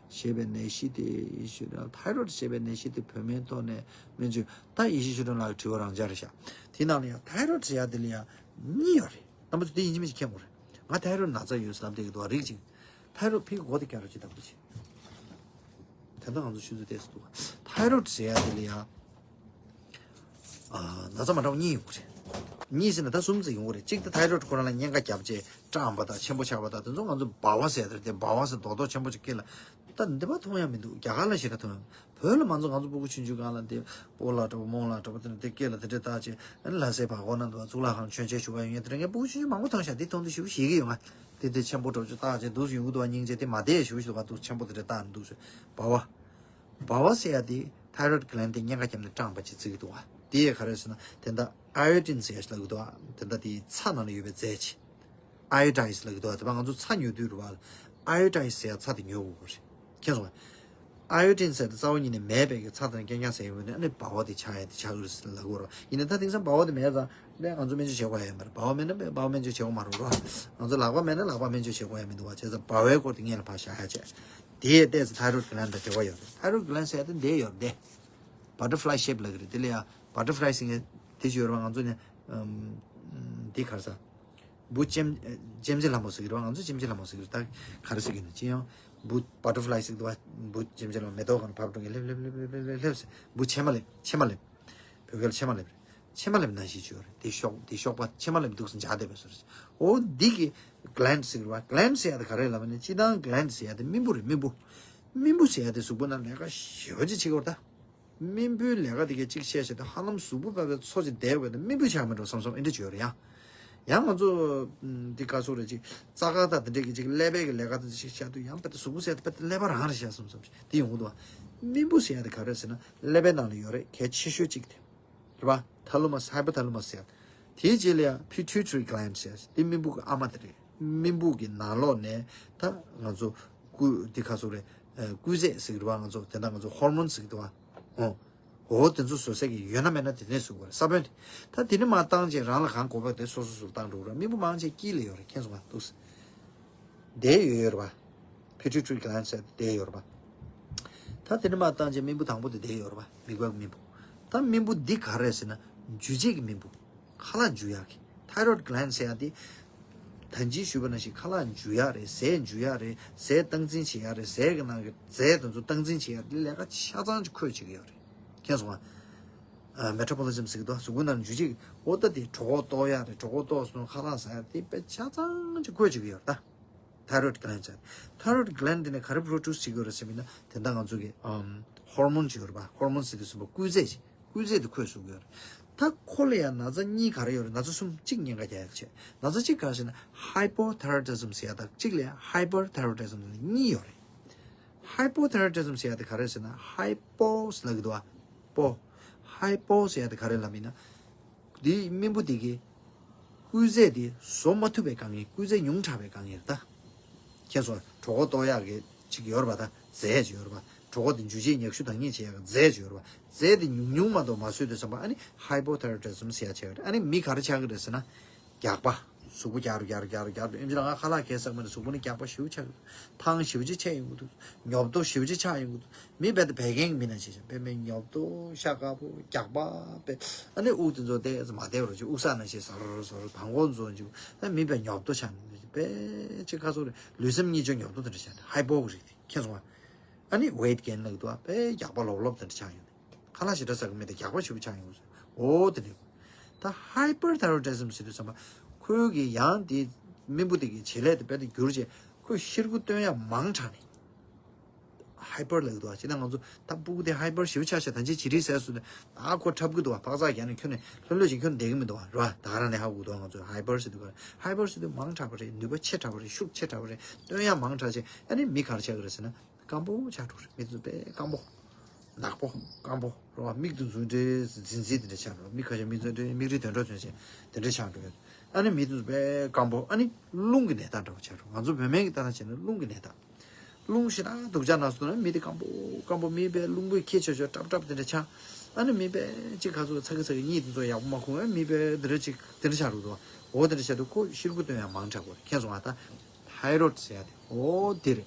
ཞེས་པའི་ནད་གཞི་དེ་ཞུ་ན་thyroid་ཞེས་པའི་ནད་གཞི་དེ་བོད་སྨན་ཐོག་ནས་སྨན་བཅོས་ད་ཡེ་ཤེས་ཆོས་སྒྲོན་ལགས་ཀྱི་དྲི་བ་རང་འཇགས་རེད་ཤག་དེ་ནང་ལ་ཡང་thyroid་ཟེར་ཡ་དེ་ལ་ཡང་གཉིས་ཡོད་རེད། རྣམ་པ་ཚོ་དེ་ཡིན་གཅིག་མིན་གཅིག་མཁྱེན་དགོས་རེད། ང་thyroid་ན་ཚ་ཡོད་ཟེར་ལབ་བསྡད་ཀྱི་འདུག་བ། རིགས་གཅིག thyroid་ཕི་གི་མགོ་དེ་བཀྱག་རོགས་བྱེད་དང་པོ་བྱེད། དེ་ལྟར་ང་ཚོ་ཆུ་ཚོད་ཏོག་ཙམ་འདུག་ག thyroid་ཟེར་ཡ་དེ་ལ་ཡང་ཨ་ན་ཚ་མ་འདྲ་བ་གཉིས་ཡོང་གི་རེད། གཉིས་ཟེར་ན་ད་གསུམ་ཙམ་ཡོང་གི་རེད། གཅིག་ད་ཐའི་རོ་ཌི་ཁོ་རང་ལ་གཉན་ཁ་བརྒྱབ་བྱས་སྐྲངས་པ་དང་ཆེན་པོ་ཆགས་པ་དང་། དེ་ཚོ་ང་ཚོ་ལྦ་བ་ཟེར་ཡ་དེ་རེད་དེ། ལྦ་བ་ཟེར་རྡོག་རྡོག་ཆེན་པོ་ཅིག་སྐེ་ལ། ད་འདི་པར་མཐོང་ཡ་མི་འདུག་རྒྱ་གར་ལ་ཞེ་དྲག་མཐོང་ཡ། བོད་ལ་མ་ཚོ་ང་ཚོ་སྤུ་གུ་ཆུང་ཆུང་སྒང་ལ་འདི་སྤོ་ལགས་འདྲ་པོ་རྨོ་ལགས་འདྲ་པོ་དེ་འདྲ་དེ་སྐེ་ལ་དེ་འདྲ་བཏགས་བྱས། ཨ་ནི་ལྷ་སའི་བར་སྐོར་ནང་དུ་གཙུག་ལག་ཁང་མཆོད་མཇལ་ཞུ་བ་ཡོང་ཡ་དེ་འདྲ། ངས་སྤུ་གུ་ཆུང་ཆུང་མང་པོ་མཐོང་ཤག་དེ་མཐོང་དུས་ཞེ་པོ་ཞེད་ཀྱི་ཡོད། ང་དེ་དེ་ཆེན་པོ་འདྲ་པོ་ཅིག་བཏགས་བྱས་འདུག་སེ་ཡོང་གི་འདུག་པ། སྙིང་རྗེ། དེ་མ་བསྡད་ཞེ་པོ་ཞིག་འདུག་པ། འདུག་ཆེན་པོ་དེ་འདྲ་བཏགས་འདུག་སེ། ལྦ་བ། ལྦ་བ་ཟེར་ཡ་དེ་ཐའི་རོ་ཌི་གི་ལན་དེ་གཉན་ཁ་བརྒྱབ་ནས་སྐྲངས་པ་ཅིག་བརྩི་གི་འདུག་པ། དེ་ཡས་ག་རེ་ཟེར་ན་དེ་འདྲ་ཨའི་ཡོ་ཌིན་ཟེར་ཡ་ཞིག་ལབ་ཀྱི་འདུག་པ། དེ་འདྲ་དེ་ཚྭ་ནང་ལ་ཡོད་པའི་རྫས་ཅིག་ཨའི་ཡོ་ཌའི་ཛི་ལབ་ཀྱི་འདུག་པ། དེ་པ་ང་ཚོ་ཚྭ་ཉོ་དུས་རེད་པ། ཨའི་ཡོ་ཌའི་ཛི་ཟེར་ཡ་ཚྭ་དེ་ཉོ་དགོས་ཀྱི་རེད། མཁྱེན་སོང་ངས། ཨའི་ཡོ་ཌིན་ཟེར་ཡ་དེ་རྩ་བ་ཉིད་ནས་མེད་པའི་གི་ཚྭ་དང་རྐྱང་རྐྱང་ཟ་ཡ་ཡོད་ན། ཨ་ནི་ལྦ་བ་དེ་ཆགས་ཡ་དེ་ཆགས་ཀྱི་རེད་ཟེར་ལབ་ཀྱི་ཡོད་རེད་པ། ཡིན་ནའི་ད་དེང་སང་ལྦ་བ་དེ་མེད་ཙང་ལས་ང་ཚོ་སྨན་བཅོས་བྱེད་དགོས་ཡ་ཡོད་མ་རེད། ལྦ་བ་མེད་ན་ལྦ་བ་སྨན་བཅོས་བྱེད་དགོས་མ་རེད་པ། ང་ཚོ་ལག་པ་མེད་ན་ལག་པ་སྨན་བཅོས་བྱེད་དགོས་ཡ་མི་འདུག་པ། བྱས་ཙང་ལྦ་བའི་སྐོར་དེ་སྔོན་ལ་ཕར་བཞག་ཡ་བྱས། དེ་ཡས་བལྟས་ཚེ་ཐའི་རོ་ཌི་གི་ལན་དང་འབྲེལ་བ་ཡོད་རེད། ཐའི་རོ་ཌི་གི་ལན་ཟེར་ཡ་དེ་འདི་ཡོད་རེད་དེ། བ་ཊར་ཕ་ལའི་ཤེབ་ལབ་ཀྱི་རེད། དེ་ལ་ཡ་བ་ཊར་ཕ་ལའི་ཟེར་མཁན་དེ་ཅིག་ཡོད་རེད་པ། ང་ཚོ་ནས་ཨམ། དེ་ག་རེ་ཟ། འབུ་ལྕེམ་ལྕེམ་ལྕེ་ལྷ་མོ་ཟེར་གྱི་རེད་པ། ང་ཚོ་ལྕེམ་ལྕེ་ལྷ་མོ་ཟེར་གྱི་རེད། ད་ག་རེ་ཟེར་གྱི་ཡིན་ན། ཅི་ཡང་འབུ་བ་ཊར་ཕ་ལའི་ཟེར་གྱི་འདུག་པ། འབུ་ལྕེམ་ལྕེ་ལྷ་མོ་མེ་ཏོག་སྒང་ལ་བབས་འགྲོ་མཁན་སླེབས་སླེབས་སླེབས་སླེབས་སླེབས་སླེབས་སླེབས་སླེབས། འབུ་ཕྱེ་མ་ལེབ། ཕྱེ་མ་ལེབ། བོད་སྐད་ལ་ཕྱེ་མ་ལེབ་རེད། ཕྱེ་མ་ལེབ་ནང་བཞིན་ཅིག་ཡོད་རེད། དེ་གཤོག་དེ་གཤོག་པ་ཕྱེ་མ་ལེབ་འདུག་སེ་འཇགས་བསྡད་པའི་བཟོ་འདྲ་ཅིག་འོ་འདི་གི་གི་ལེན་ཌི་ཟེར་གྱི་རེད་པ། གི་ལེན་ཌི་ཟེར་ཡ་དེ་ག་རེ་ལབ་ན། སྤྱིར་བཏང་གི་ལེན་ཌི་ཟེར་ཡ་དེ་རྨེན་བུ་རེད། རྨེན་བུ། རྨེན་བུ་ཟེར་ཡ་དེ་གཟུགས་པོ་ནང་ལས་ཀ་ཞེ་པོ་ཅིག་བྱེད་ཀྱི་ཡོད་རེད་ད། རྨེན་བུའི་ལས་ཀ་དེ་གས་གཅིག་བཤད་བྱས་ཏེ་ཧ་ལམ་གཟུགས་པོ་ཕལ་པའི་ཚོ་ཅིག་བསྡད་དགོས་ཏེ་རྨེན་བུ་ཆགས་མི་འགྲོ་བསམ་བསམ་ཨེ་འདྲ་ཅིག་ཡོད་རེད་ཡ། ཡང་ང་ཚོ་འདི་ག་ཚོད་རེད། ཅིག་རྩྭ་ཁ་དང་དེ་འདྲས་ཀྱི་ཅིག་ཀླད་པའི་གི་ལས་ཀ་དེ་ཅིག་བཤད་དུས་ཡང་དཔེ་དེ་གཟུགས་པོ་ཟེར་ཡ་དེ་དཔེ་དེ་ཀླད་པ་རང་རེད་ཤག་བསམ་བསམ་ཅིག་དེ་ཡོང་གི་འདུག་པ། རྨེན་བུ་ཟེར་ཡ་དེ་ག་རེ་ཟེར་ན་ཀླད་པའི་ནང་ལ་ཡོད་རེད། གལ་ཆེ་ཤོས་གཅིག་དེ། རེད་པ། ཐ་ལུ་མ་སི། ཧའི་པོ་ཐ་ལུ་མ་སི་ཟེར་ཡ། དེའི་རྗེས་ལ་ཡ་ཕི་ཊུ་ཊི་རི་གི་ལེན་ཌི་ཟེར་ཡ། དེ་རྨེན་བུ་གི་ཨ་མ་དེ་རེད། རྨེན་བུ་གི་ནང་ལོགས་ནས་ད་ང་ཚོ་སྐུལ་དེ་ག་ཚོད་རེད། ཨ། སྐུལ་རྫས་ཟེར་གྱི་རེད་པ། ང་ཚོ་དེ་འདྲ་ང་ཚོ་ཧོར་མོན་ཟེར་གྱི་འདུག་པ། འོ། འོ་དེ་ཚོ་བཟོ་ས་གི་ཡོད་ན་མེད་ན་དེ་ནས་བཟོ་དགོས་རེད། ས་བོན་དེ། ད་དེ་ནས་མར་བཏང་བྱས་རང་ལ་གང་དགོས་པ་དེ་སོ་སོ་སོར་བཏང་འགྲོ་གི་རེད། རྨེན་བུ་མང་ཆེ་དཀྱིལ་ལ་ཡོད་རེད། མཁྱེན་སོང་ང་། འདུག་སེ། དེ་ཡོད་ཡོད་རེད་པ། ཕི་ཊུ་ཊི་རི་གི་ལེན་ཌི་ཟེར་དེ་ཡོད་རེད་པ། ད་དེ་ནས་མར་བཏང་བྱས་རྨེན་བུ་དང་པོ་དེ་དེ་ཡོད་རེད་པ། མིད་པ་གི་རྨེན་བུ། ད་རྨེན་བུ་འདི་ག་རེ་ཟེར་ན་འཇུ་བྱེད་ཀྱི་རྨེན་བུ། ཁ་ལག་འཇུ་ཡག་གི། ཐའི་རོ་ཌི་གི་ལེན་ཌི་ཟེར་ཡ་དེ། ད་གིན་ཞུས་པ་ནང་བཞིན་ཁ་ལག་འཇུ་ཡག་རེད། ཟས་འཇུ་ཡག་རེད། ཟས་སྟངས་འཛིན་བྱེད་ཡག་རེད། ཟས་ཀྱི་ནང་གི་རྫས་དེ་ཚོ་སྟངས་འཛིན་བྱེད་ཡག་རེད། ལས་ཀ་ཆ་ཚང་ཅིག་ཁོས་བྱེད་ཀྱི་ཡོད་རེད། མཁྱེན་སོང་ང་། ཨ། མེ་ཊ་བོ་ལི་ཛིམ་ཟེར་གྱི་འདུག་གཟུགས་པོ་ནང་འཇུ་བྱེད་ཀྱི། འོ་ད་དེ་གྲོད་ཁོག་ལྟོགས་ཡག་རེད། གྲོད་ཁོག་ལྟོགས་སོང་ཁ་ལག་ཟ་ཡག་དེ་དཔེ་ཆ་ཚང་ཅིག་ཁོས་བྱེད་ཀྱི་ཡོད་རེད་ད། ཐའི་རོ་ཌི་གི་ལེན་ཌི་ཟེར། ཐའི་རོ་ཌི་གི་ལེན་ཌི་དེ་ནས་ག་རེ་པྲོ་ཌུ་སི་བྱེད་ཀྱི་ཡོད་རེད་ཟེར་བ་ཡིན་ན། དེ་འདྲ་ང་ཚོ་གི་ཨམ། ཧོར་མོན་ཅིག་ཡོད་རེད་པ། ཧོར་མོན་ཟེར་དུས་ཙམ་པ་སྐུལ་རྫས་ཅིག་སྐུལ་རྫས་དེ་ཁོས་བཟོ་གི་ཡོད་རེད། ད་ཁོ་ལ་ཡང་ན་ཚ་གཉིས་ག་རེ་ཡོད་རེད། ན་ཚ་གསུམ། གཅིག་གཉན་ཁ་རྒྱག་ཡག་བྱས། ན་ཚ་གཅིག་ག་རེ་ཟེར་ན་ཧའི་པོ་ཐའི་རོ་ཌི་ཛིམ་ཟེར་ཡ་དང་། གཅིག་ལ་ཡང་ཧའི་པར་ཐའི་རོ་ཌི་ཛིམ་ཟེར་གཉིས་ཡོད་རེད། ཧའི་པོ་ཐའི་རོ་ཌི་ཛིམ་ཟེར་ཡ་དེ་ག་རེ་ཟེར་ན། ཧའི་པོ་ཟེར་ལབ་ཀྱི་འདུག་པ། པོ། ཧའི་པོ་ཟེར་ཡ་དེ་ག་རེ་ལབ་ཡིན་ན། འདིའི་རྨེན་བུ་དེ་གི་སྐུལ་རྫས་དེ་བཟོ་མ་ཐུབ་པའི་དཀའ་ངལ། སྐུལ་རྫས་ཉུང་དྲགས་པའི་དཀའ་ངལ་རེད་ད། མཁྱེན་སོང་། གྲོད་ཁོག་ལྟོགས་ཡག་གི་ཅིག་ཡོད་རེད་པ། ད་རྫས་ཅིག་ཡོད་རེད་པ། གྲོད་ཁོག་དེ་འཇུ་བྱེད་མྱག་ཤུ་དང་གཉིས་བྱེད་ཡག་གི་རྫས་ཅིག་ཡོད་རེད་པ། རྫས་དེ་ཉུང་ཉུང་མ་གཏོགས་མ་བཟོས་དུས་ཙམ་པ། ཨ་ནི་ཧའི་པོ་ཐའི་རོ་ཌི་ཛིམ་ཟེར་ཡ་ཆགས་ཡོད་རེད། ཨ་ནི་མི་ག་རེ་ཆགས་ཀྱི་རེད་ཟེར་ན། རྒྱགས་པ། གཟུགས་པོ་རྒྱགས་རུ་རྒྱགས་རུ་རྒྱགས་རུ། ཨེམ་ཆི་ལ་ང་ཁ་ལག་གས་ཟ་གི་མེད་ན་གཟུགས་པོ་ནི་རྒྱགས་པ་ཞེ་པོ་ཆགས་ཀྱི་འདུག་ཐང་ཞེ་པོ་ཅིག་ཆད་ཡོང་གི་འདུག་ཉོབ་ཏོ་ཞེ་པོ་ཅིག་ཆགས་ཡོང་གི་འདུག་མི་རྦད་དེ་བད་ཀན་གྱི་མི་ནང་བཞིན་བྱས། དཔེ་མེད་ཉོབ་ཏོ་ཤ་དཀར་པོ་རྒྱགས་པ་དཔེ། ཨ་ནི་དབུགས་དེ་ཚོ་ཏོག་ཙམ་མ་བདེ་བ་རུ་ཅིག་དབུགས་བསགས་ནང་བཞིན་ཟོར་ཟོར། དང་པོ་ཚོ་ཅིག་ཨ། མི་དཔེ་ཉོབ་ཏོ་ཆགས་ནས་དཔེ་ཅིག་ཁ་སོ་རེ་ལུས་སེམས་གཉིས་ཆ་ཉོབ་ཏོ་དེ་འདྲ་ཆགས་ནས། ཧའི་པོ་གི་རིགས་དེ། མཁྱེན་སོང་ང་། ཨ་ནི་ཝེ་ཊི་གེན་ལབ་ཀྱི་འདུག་ཨ། དཔེ་རྒྱགས་པ་ལོབ་ལོབ་དེ་འདྲ་ཆགས་ཡོང་། ཁ་ལག་ཞེ་དྲག་ཟ་གི་མེད་དེ་རྒྱགས་པ་ཞེ་པོ་ཆགས་ཡོང་། འོ་དེ་འདྲ། ད་ཧའི་པར་ཐའི་རོ་ཌི་ཛིམ་ཟེར་དུས་ཙམ་པ། ཁོའི་གི་ཡང་དེ་རྨེན་བུ་དེ་གི་བྱེད་ལས་དེ་རྦད་དེ་འགྱུར་བྱས། ཁོས་ཤི་རྐུ་བཏོན་ཡ་མང་དྲགས་ནས། ཧའི་པར་ལབ་ཀྱི་འདུག་པ། ཅི་ད་ང་ཚོ་ད་སྤུ་གུ་དེ་ཧའི་པར་ཞེ་པོ་ཆགས་ཤག་ད་ཅི་བྱི་རིལ་ཟས་སུ་ནས་ཨ་ཁོ་འཁྲབ་ཀྱི་འདུག་པ། འཕག་འཚག་རྒྱག་ནས་ཁྱོན་ནས་ལྷོད་ལྷོད་ཅིག་ཁྱོན་ནས་བསྡད་ཀྱི་མི་འདུག་པ། རེད་པ། ད་ག་རང་ནས་ཧ་གོ་གི་འདུག་ང་ཚོ་ཧའི་པར་ཟེར་དུས་ག་རེ། ཧའི་པར་ཟེར་དུས་མང་དྲགས་པ་རེད། ནུས་པ་ཆེ་དྲགས་པ་རེད། ཤུགས་ཆེ་དྲགས་པ་རེད། བཏོན་ཡ་མང་དྲགས་བྱས། ཨ་ནི་མི་ག་རེ་ཆགས་ཀྱི་རེད་ཟེར་ན། སྐམ་པོ་ཆགས་འགྲོ་རེད། མི་དེ་ཚོ་དཔེ་སྐམ་པོ། ནག་པོ། སྐམ་པོ། རེད་པ། མིག་དེ་ཚོ་འདྲ་འཛིན་འཛིན་དེ་འདྲ་ཆགས་འགྲོ། མི་ཁ་ཤས་མིག་ཚོ་འདྲ་མིག་རིལ་དོན་འགྲོ་དོན་ཆེ་དེ་འདྲ་ཆགས་འགྲོ་ཡོད། ཨ་ནི་མི་དེ་ཚོ་དཔེ་སྐམ་པོ། ཨ་ནི་རླུང་གི་ནད་རྟགས་འདྲ་པོ་ཆགས་འགྲོ། ང་ཚོ་བོད་སྨན་གྱི་ལྟ་སྟངས་བྱས་ན་རླུང་གི་ནད་རྟགས། རླུང་ཞེ་དྲག་སྡུག་ཅག་ན་སོང་ན་མི་དེ་སྐམ་པོ་སྐམ་པོ། མི་དཔེ་རླུང་བུས་འཁྱེར་ཆོག་ཆོག་ཀྲབ་ཀྲབ་དེ་འདྲ་ཆགས། ཨ་ནི་མི་དཔེ་ཅིག་ཁ་ཚུགས་ཚ་གི་ཚ་གི་གཉིད་དེ་ཚོ་ཡག་པོ་མ་ཁུག་ཨ། མི་དཔེ་དེ་འདྲ་ཅིག་དེ་འདྲ་ཆགས་འགྲོ་འདུག་འོ་དེ་འདྲ་ཆགས་དུས་ཁོ་ཤི་རྐུ་བཏོན་ཡ་མང་དྲགས་པ་རེད། མཁྱེན་སོང་ང་། ད་ཐའི་རོ་ཌི་ཟེར་ཡ་དེ། འོ་དེ་རེད།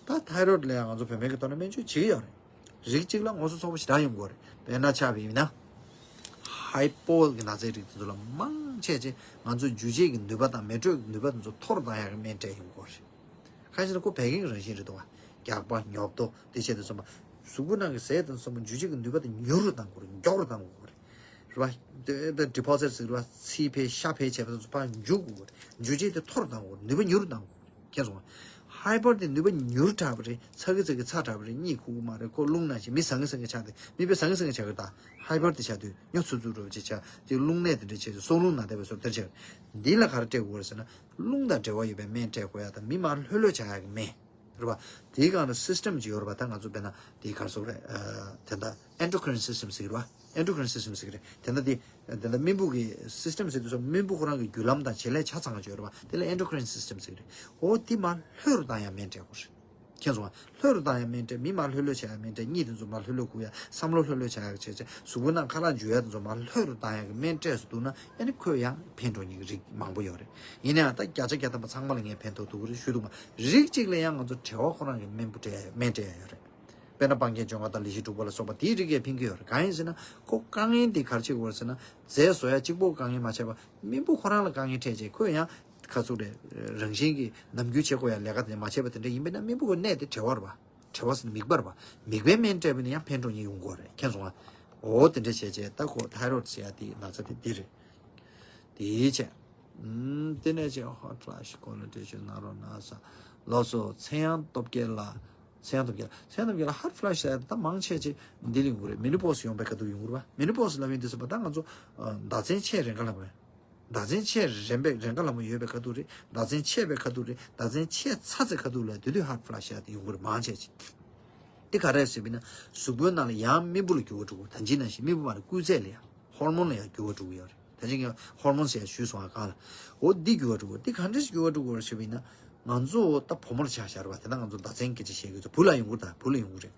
ད་ཐའི་རོ་ཌི་ལ་ཡང་ང་ཚོ་བོད་སྨན་གྱི་ཐོག་ནས་སྨན་བཅོས་བྱེད་ཀྱི་ཡོད་རེད། རིགས་གཅིག་ལ་ངོ་སོ་ཚ་པོ་ཞེ་དྲག་ཡོང་གི་ཡོད་རེད། དཔེར་ན་ཆ་བཞག་ན། ཧའི་པོ་གི་ན་ཚའི་རིགས་དེ་ཚོ་ལ་མང་ཆེ་ཆེ་ང་ཚོ་འཇུ་བྱེད་ཀྱི་ནུས་པ་དང་མེ་དྲོད་ཀྱི་ནུས་པ་དེ་ཚོ་མཐོ་རུ་བཏང་ཡག་གི་སྨན་སྤྲད་ཡོང་གི་ཡོད་རེད། ཁ་ཤས་ལ་ཁོ་བད་ཀན་གྱི་རང་བཞིན་རེད་འདུག་པ། རྒྱགས་པ། ཉོབ་ཏོ། དེ་བྱས་དུས་ཙམ་པ། གཟུགས་པོ་ནང་གི་ཟས་དང་གསུམ་པོ་འཇུ་བྱེད་ཀྱི་ནུས་པ་དེ་ཉུང་རུ་བཏང་དགོས་རེད། མགྱོགས་རུ་བཏང་དགོས་རེད། རེད་པ། དེ་deposit ཟེར་བ་ཚིལ་འཕེལ་ཤ་འཕེལ་བྱས་པ་དེ་ཚོ་ཕར་འཇུ་དགོས། འཇུ་བྱེད་དེ་མཐོ་རུ་བཏང་དགོས། ནུས་པ་ཉུང་རུ་བཏང་དགོས། མཁྱེན་སོང་ང་། Hyper དེ་ནུས་པ་ཉུང་རུ་དྲགས་པ་རེད། ཚ་གི་ཚ་གི་ཚ་དྲགས་པ་རེད། གཉིད་ཁུག་གི་མ་རེད། ཁོ་རླུང་ནང་བཞིན་མི་ཟང་ངེ་ཟང་ངེ་ཆགས་ཏེ་མི་དཔེ་ཟང་ངེ་ཟང་ངེ་ཆགས་ཀྱི་ད། Hyper དེ་ཆགས་དུས་སྨྱོ་ཚུབ་ཚུབ་འགྲོ་བྱེད་ཆགས་དེ་རླུང་ནད་དེ་འདྲ་བྱས་སོགས་སྲོག་རླུང་ནང་བསྡད་པའི་བཟོ་དེར་ཆགས། འདི་ལ་ག་རེ་སྤྲད་དགོས་རེད་ཟེར་ན། རླུང་དང་འབྲེལ་བ་ཡོད་པའི་སྨན་སྤྲད་དགོས་ཡ་དང་མི་མར་ལྷོད་ལྷོད་བྱ་ཡ་གི་སྨན། རེད་པ། དེའི་སྒང་ལ་system ཅིག་ཡོད་རེད་པ། ད་ང་ཚོ་དཔེར་ན་དེའི་ག་རེ་ཟེར་དགོས་རེད། ཨ། དེ་འདྲ་endocrine system ཟེར་གི་རེད་པ། Endocrine system ཟེར་གི་རེད། དེ་འདྲ་དེ་དེ་འདྲ་རྨེན་བུ་གི་system ཟེར་དུས་ཙམ་རྨེན་བུ་ཁོ་རང་གི་རྒྱུ་ལམ་དང་བྱེད་ལས་ཆ་ཚང་ཅིག་ཡོད་རེད་པ། དེ་ལ་endocrine system ཟེར་གི་རེད། འོ་དེ་མར་ལྷོད་རུ་བཏང་ཡ་སྨན་སྤྲད་དགོས་རེད། མཁྱེན་སོང་ང་། ལྷོད་རུ་བཏང་ཡ་སྨན་སྤྲད། མི་མར་ལྷོད་ལྷོད་བྱ་ཡ་སྨན་སྤྲད། གཉིད་དེ་ཚོ་མར་ལྷོད་ལྷོད་ཁུག་ཡ། བསམ་བློ་ལྷོད་ལྷོད་བྱ་ཡ་བྱས་བྱས་གཟུགས་པོ་ནང་ཁ་ལག་འཇུ་ཡ་དེ་ཚོ་མར་ལྷོད་རུ་བཏང་ཡ་གི་སྨན་སྤྲད་སུ་འདུག་ན་ཨ་ནི་ཁོས་ཡང་ཕན་འགྲོ་མཁན་གྱི་རིགས་མང་པོ་ཡོད་རེད། ཡིན་ན་ཡང་ད་བརྒྱ་ཆ་བརྒྱ་ཐམ་པ་ཚང་མ་ལ་ངས་ཕན་ཐོགས་ཐུབ་ཀྱི་རེད་ཞུ་ཐུབ་མ། རིགས་གཅིག་ལ་ཡང་ང་ཚོ་བྲེལ་བ་ཁོ་རང་གི་སྨན་པོ་སྤྲད་ཡ་སྨན་སྤྲད་ཡ་ཡོད་རེད། དཔེར་ན་སྤང་རྒྱན་བཅོ་ལྔ་དང་ལི་ཤི་དྲུག་པ་ལ་སོགས་པ་དེའི་རིགས་ཀྱི་ཕན་གྱི་ཡོད་རེད། གང་ཡིན་ཟེར་ན་ཁོ་དཀའ་ངལ་འདི་ག་རེ་བྱེད་དགོས་རེད་ཟེར་ན། རྫས་བཟོ་ཡ་གཅིག་པོ་དཀའ་ངལ་མ་བྱས་པ་རྨེན་བུ་ཁོ་རང་ལ་དཀའ་ངལ་འཕྲད་བྱས་ཁོས་ཡང་ཁ་ཚུགས་རེད། རང་བཞིན་གྱིས་ནམ་རྒྱུན་བྱེད་དགོས་ཡ་ལས་ཀ་དེ་མ་བྱས་པ་དེ་འདྲ་ཡིན་པས་ན་རྨེན་བུ་གི་གནས་དེ་བྲེལ་བ་རེད་པ། བྲེལ་བ་ཟེར་ན་མིག་དམར་པ། མིག་དམར་སྨན་སྤྲད་པ་ཡིན་ན་ཡང་ཕན་འགྲོ་མཁན་ཡོང་གི་རེད། མཁྱེན་སོང་ང་། འོ་དེ་འདྲ་བྱས་བྱས་ད་ཁོ་thyroid ཟེར་ཡ་དེ་ན་ཚ་དེ་འདི་རེད། དེའི་ཆེད། ཨུམ། དེ་ནས་ཆེད་hot flash ཁོ་ལ་འགྲེལ་བརྗོད་གནང་རོགས་གནང་ས། ལགས་སོ། ཚེ་དབྱངས་སྟོབས་རྒྱལ་ལགས། ཚེ་དབྱངས་སྟོབས་རྒྱལ། ཚེ་དབྱངས་སྟོབས་རྒྱལ་ལགས། hot flash ཟེར་ཡ་ད་མང་ཆེ་ཆེ་འདི་ལ་ཡོང་གི་རེད། menopause ཡོང་པའི་ཁ་ཐུག་ཡོང་གི་རེད་པ། menopause ལབ་ཡོང་དུས་ཙམ་པ་ད་ང་ཚོ་ཨ། ཟླ་མཚན་ཆད་རན་ཁ་ལབ་པ། ཟླ་མཚན་ཆད་རན་པའི་རན་ཁ་ལབ་མ་ཡོད་པའི་ཁ་ཐུག་རེད། ཟླ་མཚན་ཆད་པའི་ཁ་ཐུག་རེད། ཟླ་མཚན་ཆད་ཚར་ཚེ་ཁ་ཐུག་ལ་དེ་དུས་hot flash ཡ་དེ་ཡོང་གི་རེད་མང་ཆེ་ཆེ། དེ་ག་རེ་རེད་ཟེར་བ་ཡིན་ན་གཟུགས་པོའི་ནང་ལ་ཡང་རྨེན་བུ་ལ་འགྱུར་བ་འགྲོ་གི། ད་ཅི་ནང་བཞིན་རྨེན་བུ་མ་རེད། སྐུལ་རྫས་ལ་ཡང་ཧོར་མོན་ལ་ཡང་འགྱུར་བ་འགྲོ་གི་ཡོད་རེད། ད་ཅི་ངས་ཧོར་མོན་ཟེར་ཡང་ཞུས་སོང་ཨ་གང་ལ། འོ་འདི་འགྱུར་བ་འགྲོ་གི། འདི་ག་འདྲས་འགྱུར་བ་འགྲོ་གི་ཡོད་རེད་ཟེར་བ་ཡིན་ན། ང་ཚོ་ད་བུ་མོར་ཆ་བཞག་རེད་པ། དེ་ན་ང་ཚོ་ཟླ་མཚན་སྐད་ཆ་བཤད་གི་ཚོ་བུ་ལ་ཡོང་གི་རེད། ད་བུ་ལ་ཡོང་གི་རེད།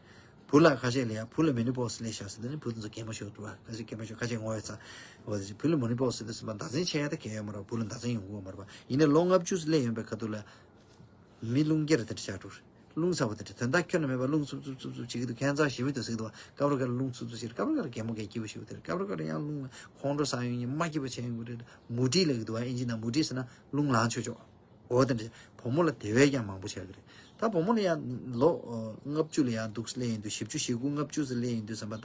བུ་ལ་ཁ་ཤས་ལ་ཡང་བུ་ལ་menopause སླེབས་བཞག་ཟེར་དུས་ནི་བུ་དེ་ཚོ་གད་མོ་ཤོར་འདུག་པ། ཁ་ཤས་གད་མོ་ཤོར། ཁ་ཤས་ངོ་ཡ་ཚ། འོ་དེ་བུ་ལ་menopause ཟེར་དུས་ཟེར་པ་ཟླ་མཚན་ཆད་ཡ་ད་གལ་ཡོད་མ་རེད། བུ་ལ་ཟླ་མཚན་ཡོང་གི་ཡོད་མ་རེད་པ། ཡིན་ནའི་ལོ་ལྔ་བཅུ་སླེབས་ཡོང་པའི་ཁ་ཐུག་ལ། མི་རླུང་རྒྱག་རེ་དེ་འདྲ་ཆགས་འགྲོ་རེད། རླུང་ཚ་པོ་དེ་འདྲ་དོན་དག་ཁྱོན་ནས་མེད་པར་རླུང་འཚུབ་འཚུབ་འཚུབ་འཚུབ་བྱེད་ཀྱི་འདུག་ཁྱད་མཚར་ཞེ་པོ་འདུག་ཟེར་གྱི་འདུག་སྐབས་རེ་སྐབས་རེ་རླུང་འཚུབ་འཚུབ་བྱེད་རེད། སྐབས་རེ་སྐབས་རེ་གད་མོ་གད་སྐྱིད་པོ་ཞེ་པོ་དེ་རེད། སྐབས་རེ་སྐབས་རེ་ཡང་རླུང་ཁོང་ཁྲོ་ཟ་ཡོང་ཉིན་མ་སྐྱིད་པོ་བྱེད་ཡོང་གི་རེད། མུ་ཊི་ལབ་ཀྱི་འདུག་ཨིན་ཇི་ནང་མུ་ཊི་ཟེར་ན་རླུང་ལངས་ཆོག་ཆོག་འོ་དེ་འདྲ་བུ་མོ་ལ་དེ་བས་ཀྱང་མང་པོ་ཆགས་ཀྱི་རེད། ད་བུ་མོ་ལ་ཡང་ལོ་ལྔ་བཅུ་ལ་ཡང་འདུག་སླེབས་ཡོང་དུས་བཞི་བཅུ་ཞེ་དགུ་ལྔ་བཅུ་ཙམ་སླེབས་ཡོང་དུས་ཙམ་པ་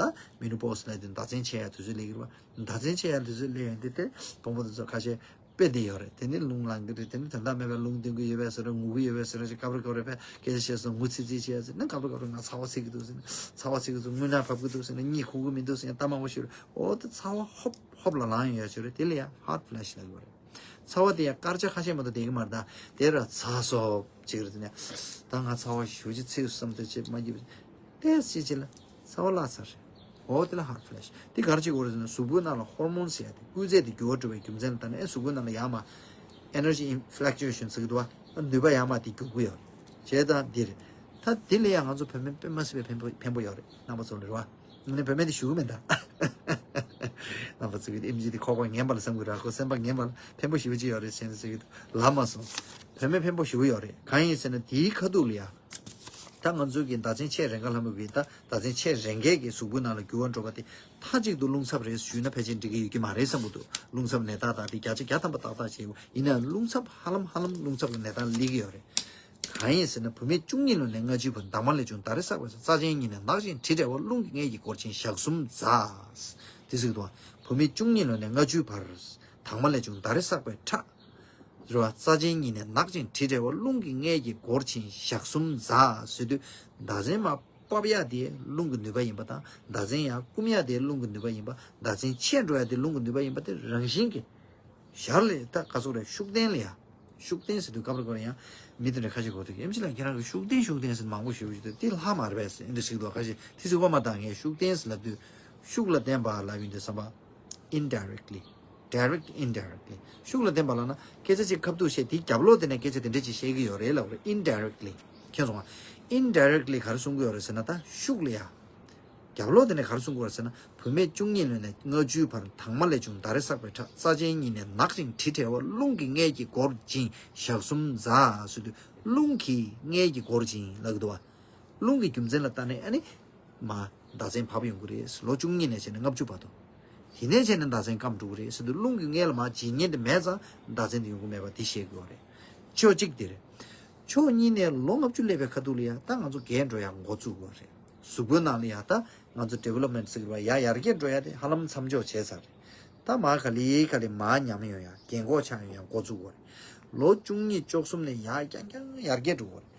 ད་menopause ལབ་དུས་ཟླ་མཚན་ཆད་ཡ་དུས་ཚོད་སླེབས་ཀྱི་རེད་པ། ཟླ་མཚན་ཆད་ཡ་དུས་ཚོད་སླེབས་ཡོང་དུས་དེ་བུ་མོ་དེ་ཚོ་ཁ་ཤས། དཔེ་དེ་ཡོད་རེད། དེ་ནི་རླུང་ལངས་ཀྱི་རེད། དེ་ནི་དོན་དག་མེད་པའི་རླུང་འདོན་གྱི་ཡོད་པས་ཟེར་ར་ངུ་གི་ཡོད་པས་ཟེར་ར་ཅིག་སྐབས་རེ་སྐབས་རེ་དཔེ་སྐད་ཆ་བཤད་སོང་ངུ་ཚིག་ཚིག་བྱས་ཟེར་ན་སྐབས་རེ་སྐབས་རེ་ང་ཚ་བ་ཚིག་གི་འདུག་ཟེར་ན་ཚ་བ་ཚིག་གི་འདུག་རྔུལ་ནག་བབས་ཀྱི་འདུག་ཟེར་ན་གཉིད་ཁུག་གི་མི་འདུག་ཟེར་ན་ད་མང་པོ་ཞིག་རེད། འོ་དེ་ཚ་བ་ཧོབ་ཧོབ་ལ་ལངས་ཡོང་ཡ་ཅིག་རེད། དེ་ལ་ཡ་hot flash ལབ་ཀྱི་ཡོད་རེད། ཚ་བ་དེ་ཡ་སྐར་ཆ་ཁ་ཤས་མ་གཏོགས་བསྡད་ཀྱི་མ་རེད། ད་དེ་ར་ཚ་སོབ་ཅིག་རེད། དེ་ནས་ད་ང་ཚ་བ་ཞེ་པོ་ཅིག་ཚིག་སོང་དེ་ཅིག་མ་སྐྱིད་པ་ཏོག་ཙམ་ཅིག་ལ། ཚ་བ་བརླག་ཚར་རེད། འོ་དེ་ལ་hot flash དེ་ག་རེ་བྱེད་དགོས་རེད་ཟེར་ན་གཟུགས་པོའི་ནང་ལ་ཧོར་མོན་ཟེར་ཡ་དེ་སྐུལ་རྫས་དེ་འགྱུར་བ་འགྲོ་བའི་རྒྱུ་མཚན་ལ་བརྟེན་ནས་ཨེ་གཟུགས་པོའི་ནང་ལ་ཡར་མར་energy fluctuation ཟེར་གྱི་འདུག་བ། ནུས་པ་ཡར་མར་དེ་རྒྱུག་གི་ཡོད་རེད། བྱས་ཙང་འདི་རེད། ད་དེ་ལ་ཡང་ང་ཚོ་བོད་སྨན་དཔེ་མ་སྲིད་པའི་ཕན་པོ་ཕན་པོ་ཡོད་རེད། རྣམ་པ་ཚོ་ལ་རེད་བ། ངས་བོད་སྨན་དེ་ཞུ་གི་མེད་ད། རྣམ་པ་ཚོ་གིས་ཨེམ་ཆི་དེ་ཁོག་པ་ངན་པ་ལ་བསམ་གི་ར་ཁོ་སེམས་པ་ངན་པ་ལ་ཕན་པོ་ཞེ་པོ་ཅིག་ཡོད་རེད་ཟེར་ནས་ཟེར་གི་འདུག་ལབ་མ་སོང་། བོད་སྨན་ཕན་པོ་ཞེ་པོ་ཡོད་རེད། གང་ཡིན་ཟེར་ན་དེའི་ཁ་ཐུག་ལ་ཡ། ད་ང་ཚོ་གི་ཟླ་མཚན་ཆད་རན་ཁ་ལྷ་མོ་བི་ད་ཟླ་མཚན་ཆད་རན་མཁན་གྱི་གཟུགས་པོའི་ནང་ལ་འགྱུར་བ་འགྲོ་བ་དེ་མཐའ་གཅིག་ཏུ་རླུང་འཚབ་རེད་ཞུས་ན་ཕལ་ཆེར་འགྲིག་གི་ཡོད་ཀྱི་མ་རེད་བསམ་གྱི་འདུག་རླུང་འཚབ་ནད་རྟགས་དག་དེ་བརྒྱ་ཆ་བརྒྱ་ཐམ་པ་ཏག་ཏག་བྱེད་དགོས། ཡིན་ནའང་རླུང་འཚབ་ཧ་ལམ་ཧ་ལམ་རླུང་འཚབ་ཀྱི་ནད་རྟགས་སླེབས་ཀྱི་ཡོད་རེད། གང་ཡིན་ཟེར་ན་བུད་མེད་བཅུ་གཉིས་ལོན་ནས་ལྔ་བཅུའི་བར་དྭངས་མ་ལས་བྱུང་ཟླ་རེ་བསགས་པའི་རྩ་ཆེན་གཉིས་ནས་ནག་ཅིང་དྲི་བྲལ་བ་རླུང་གི་མངལ་གྱི་སྒོར་ཆེན་ཞག་གསུམ་ཟ། དེ་ཟེར་གྱི་འདུག་བུད་མེད་བཅུ་གཉིས་ལོན་ནས་ལྔ་བཅུའི་བར་དྭངས་མ་ལས་བྱུང་ཟླ་རེ་བསགས་པའི་ཁྲག་རེད་བ། རྩ་ཆེན་གཉིས་ནས་ནག་ཅིང་དྲི་བྲལ་བ་རླུང་གི་མངལ་གྱི་སྒོར་ཆེན་ཞག་གསུམ་ཟ་ཟེར་དུས་ཟླ་མཚན་མར་ཕབ་ཡ་དེ་རླུང་གི་ནུས་པ་ཡིན་པ་དང་ཟླ་མཚན་ཡར་སྐུམ་ཡ་དེ་རླུང་གི་ནུས་པ་ཡིན་པ། ཟླ་མཚན་ཆད་འགྲོ་ཡ་དེ་རླུང་གི་ནུས་པ་ཡིན་པ་དེ་རང་བཞིན་གྱིས་ཞར་ལས་ད་ག་ཚོད་རེད་ཤུགས་ལྡན་ལ་ཡ། ཤུགས་ལྡན་ཟེར་དུས་སྐབས་རེ་སྐབས་རེ་ཡང་མི་དེ་འདྲ་ཁ་ཤས་གོ་ཐུབ་ཀྱི་ཨེམ་ཆི་ལགས་ཁྱེད་རང་གི་ཤུགས་ལྡན་ཤུགས་ལྡན་ཟེར་མང་པོ་ཞུ་ཞུ་དུས་དེ་ལྷག་མ་རེད་པས་ཟེར་འདི་ཞིག་འདུག་ཁ་ཤས་དེ་ཟེར་བ་མ་བཏང་ངས་ཤུགས་ལྡན་ཟེར་ལབ་དུས་ཤུགས་ལ་བརྟེན་པ་ལབ་ཡོང་དུས་བསམ་པ། Indirectly, direct indirectly ཤུགས་ལ་བརྟེན་པ་ལབ་ན་སྐད་ཆ་གཅིག་ཁ་ཐུག་བཤད་དེའི་རྒྱབ་ལོགས་དེ་ནས་སྐད་ཆ་དེ་འདྲ་ཅིག་བཤད་ཀྱི་ཡོད་རེད་ལབ་རེད། Indirectly མཁྱེན་སོང་ང་། Indirectly ག་རེ་གསུང་གི་ཡོད་རེད་ཟེར་ན་ད་ཤུགས་ལ་ཡ། རྒྱབ་ལོགས་དེ་ནས་ག་རེ་གསུང་གི་ཡོད་རེད་ཟེར་ན་བུད་མེད་བཅུ་གཉིས་ལོན་ནས་ལྔ་བཅུའི་བར་དྭངས་མ་ལས་བྱུང་ཟླ་རེ་བསགས་པའི་ཁྲག་རྩ་ཆེན་གཉིས་ནས་ནག་ཅིང་དྲི་བྲལ་བ་རླུང་གི་མངལ་གྱི་སྒོར་ཆེན་ཞག་གསུམ་ཟ་ཟེར་དུས་རླུང་གི་མངལ་གྱི་སྒོར་ཆེན་ལབ་ཀྱི་འདུག་བ། རླུང་གི་རྒྱུ་མཚན་ལ་བལྟས་ནས་ཨ་ནི། མ། ཟླ་མཚན་བབས་ཡོང་གི་རེད། ལོ་བཅུ་གཉིས་ནས་བྱས་ནས་ལྔ་བཅུ་བར་དུ། ཡིན་ནའི་བྱས་ནས་ཟླ་མཚན་སྐམ་འགྲོ་གི་རེད་ཟེར་དུས་རླུང་གི་མངལ་ལ་མ་བྱེད་ཉེན་དེ་མེད་ཙང་ཟླ་མཚན་དེ་ཡོང་གི་མེད་པ་དེ་བཤད་དགོས་རེད། ཕྱོགས་གཅིག་དེ་རེད། ཕྱོགས་གཉིས་ནས་ལོ་ལྔ་བཅུ་སླེབས་པའི་ཁ་ཐུག་ལ་ཡ་ད་ང་ཚོ་རྒས་འགྲོ་ཡ་འགོ་ཚུགས་དགོས་རེད། གཟུགས་པོའི་ནང་ལ་ཡ་ད་ང་ཚོ་development ཟེར་གི་རེད་བ་ཡ་ཡར་རྒྱས་འགྲོ་ཡ་དེ་ཧ་ལམ་མཚམས་འཇོག་བྱས་ཚར་རེད། ད་མར་ག་ལེ་ག་ལེ་མར་ཉམས་ཡོང་ཡ། རྒན་གོག་ཆགས་ཡོང་ཡ་འགོ་བཙུགས་དགོས་རེད། ལོ་བཅུ་གཉིས་བཅུ་གསུམ་ནས་ཡར་རྐྱང་རྐྱང་ཡར་རྒྱས་འགྲོ་དགོས་རེད།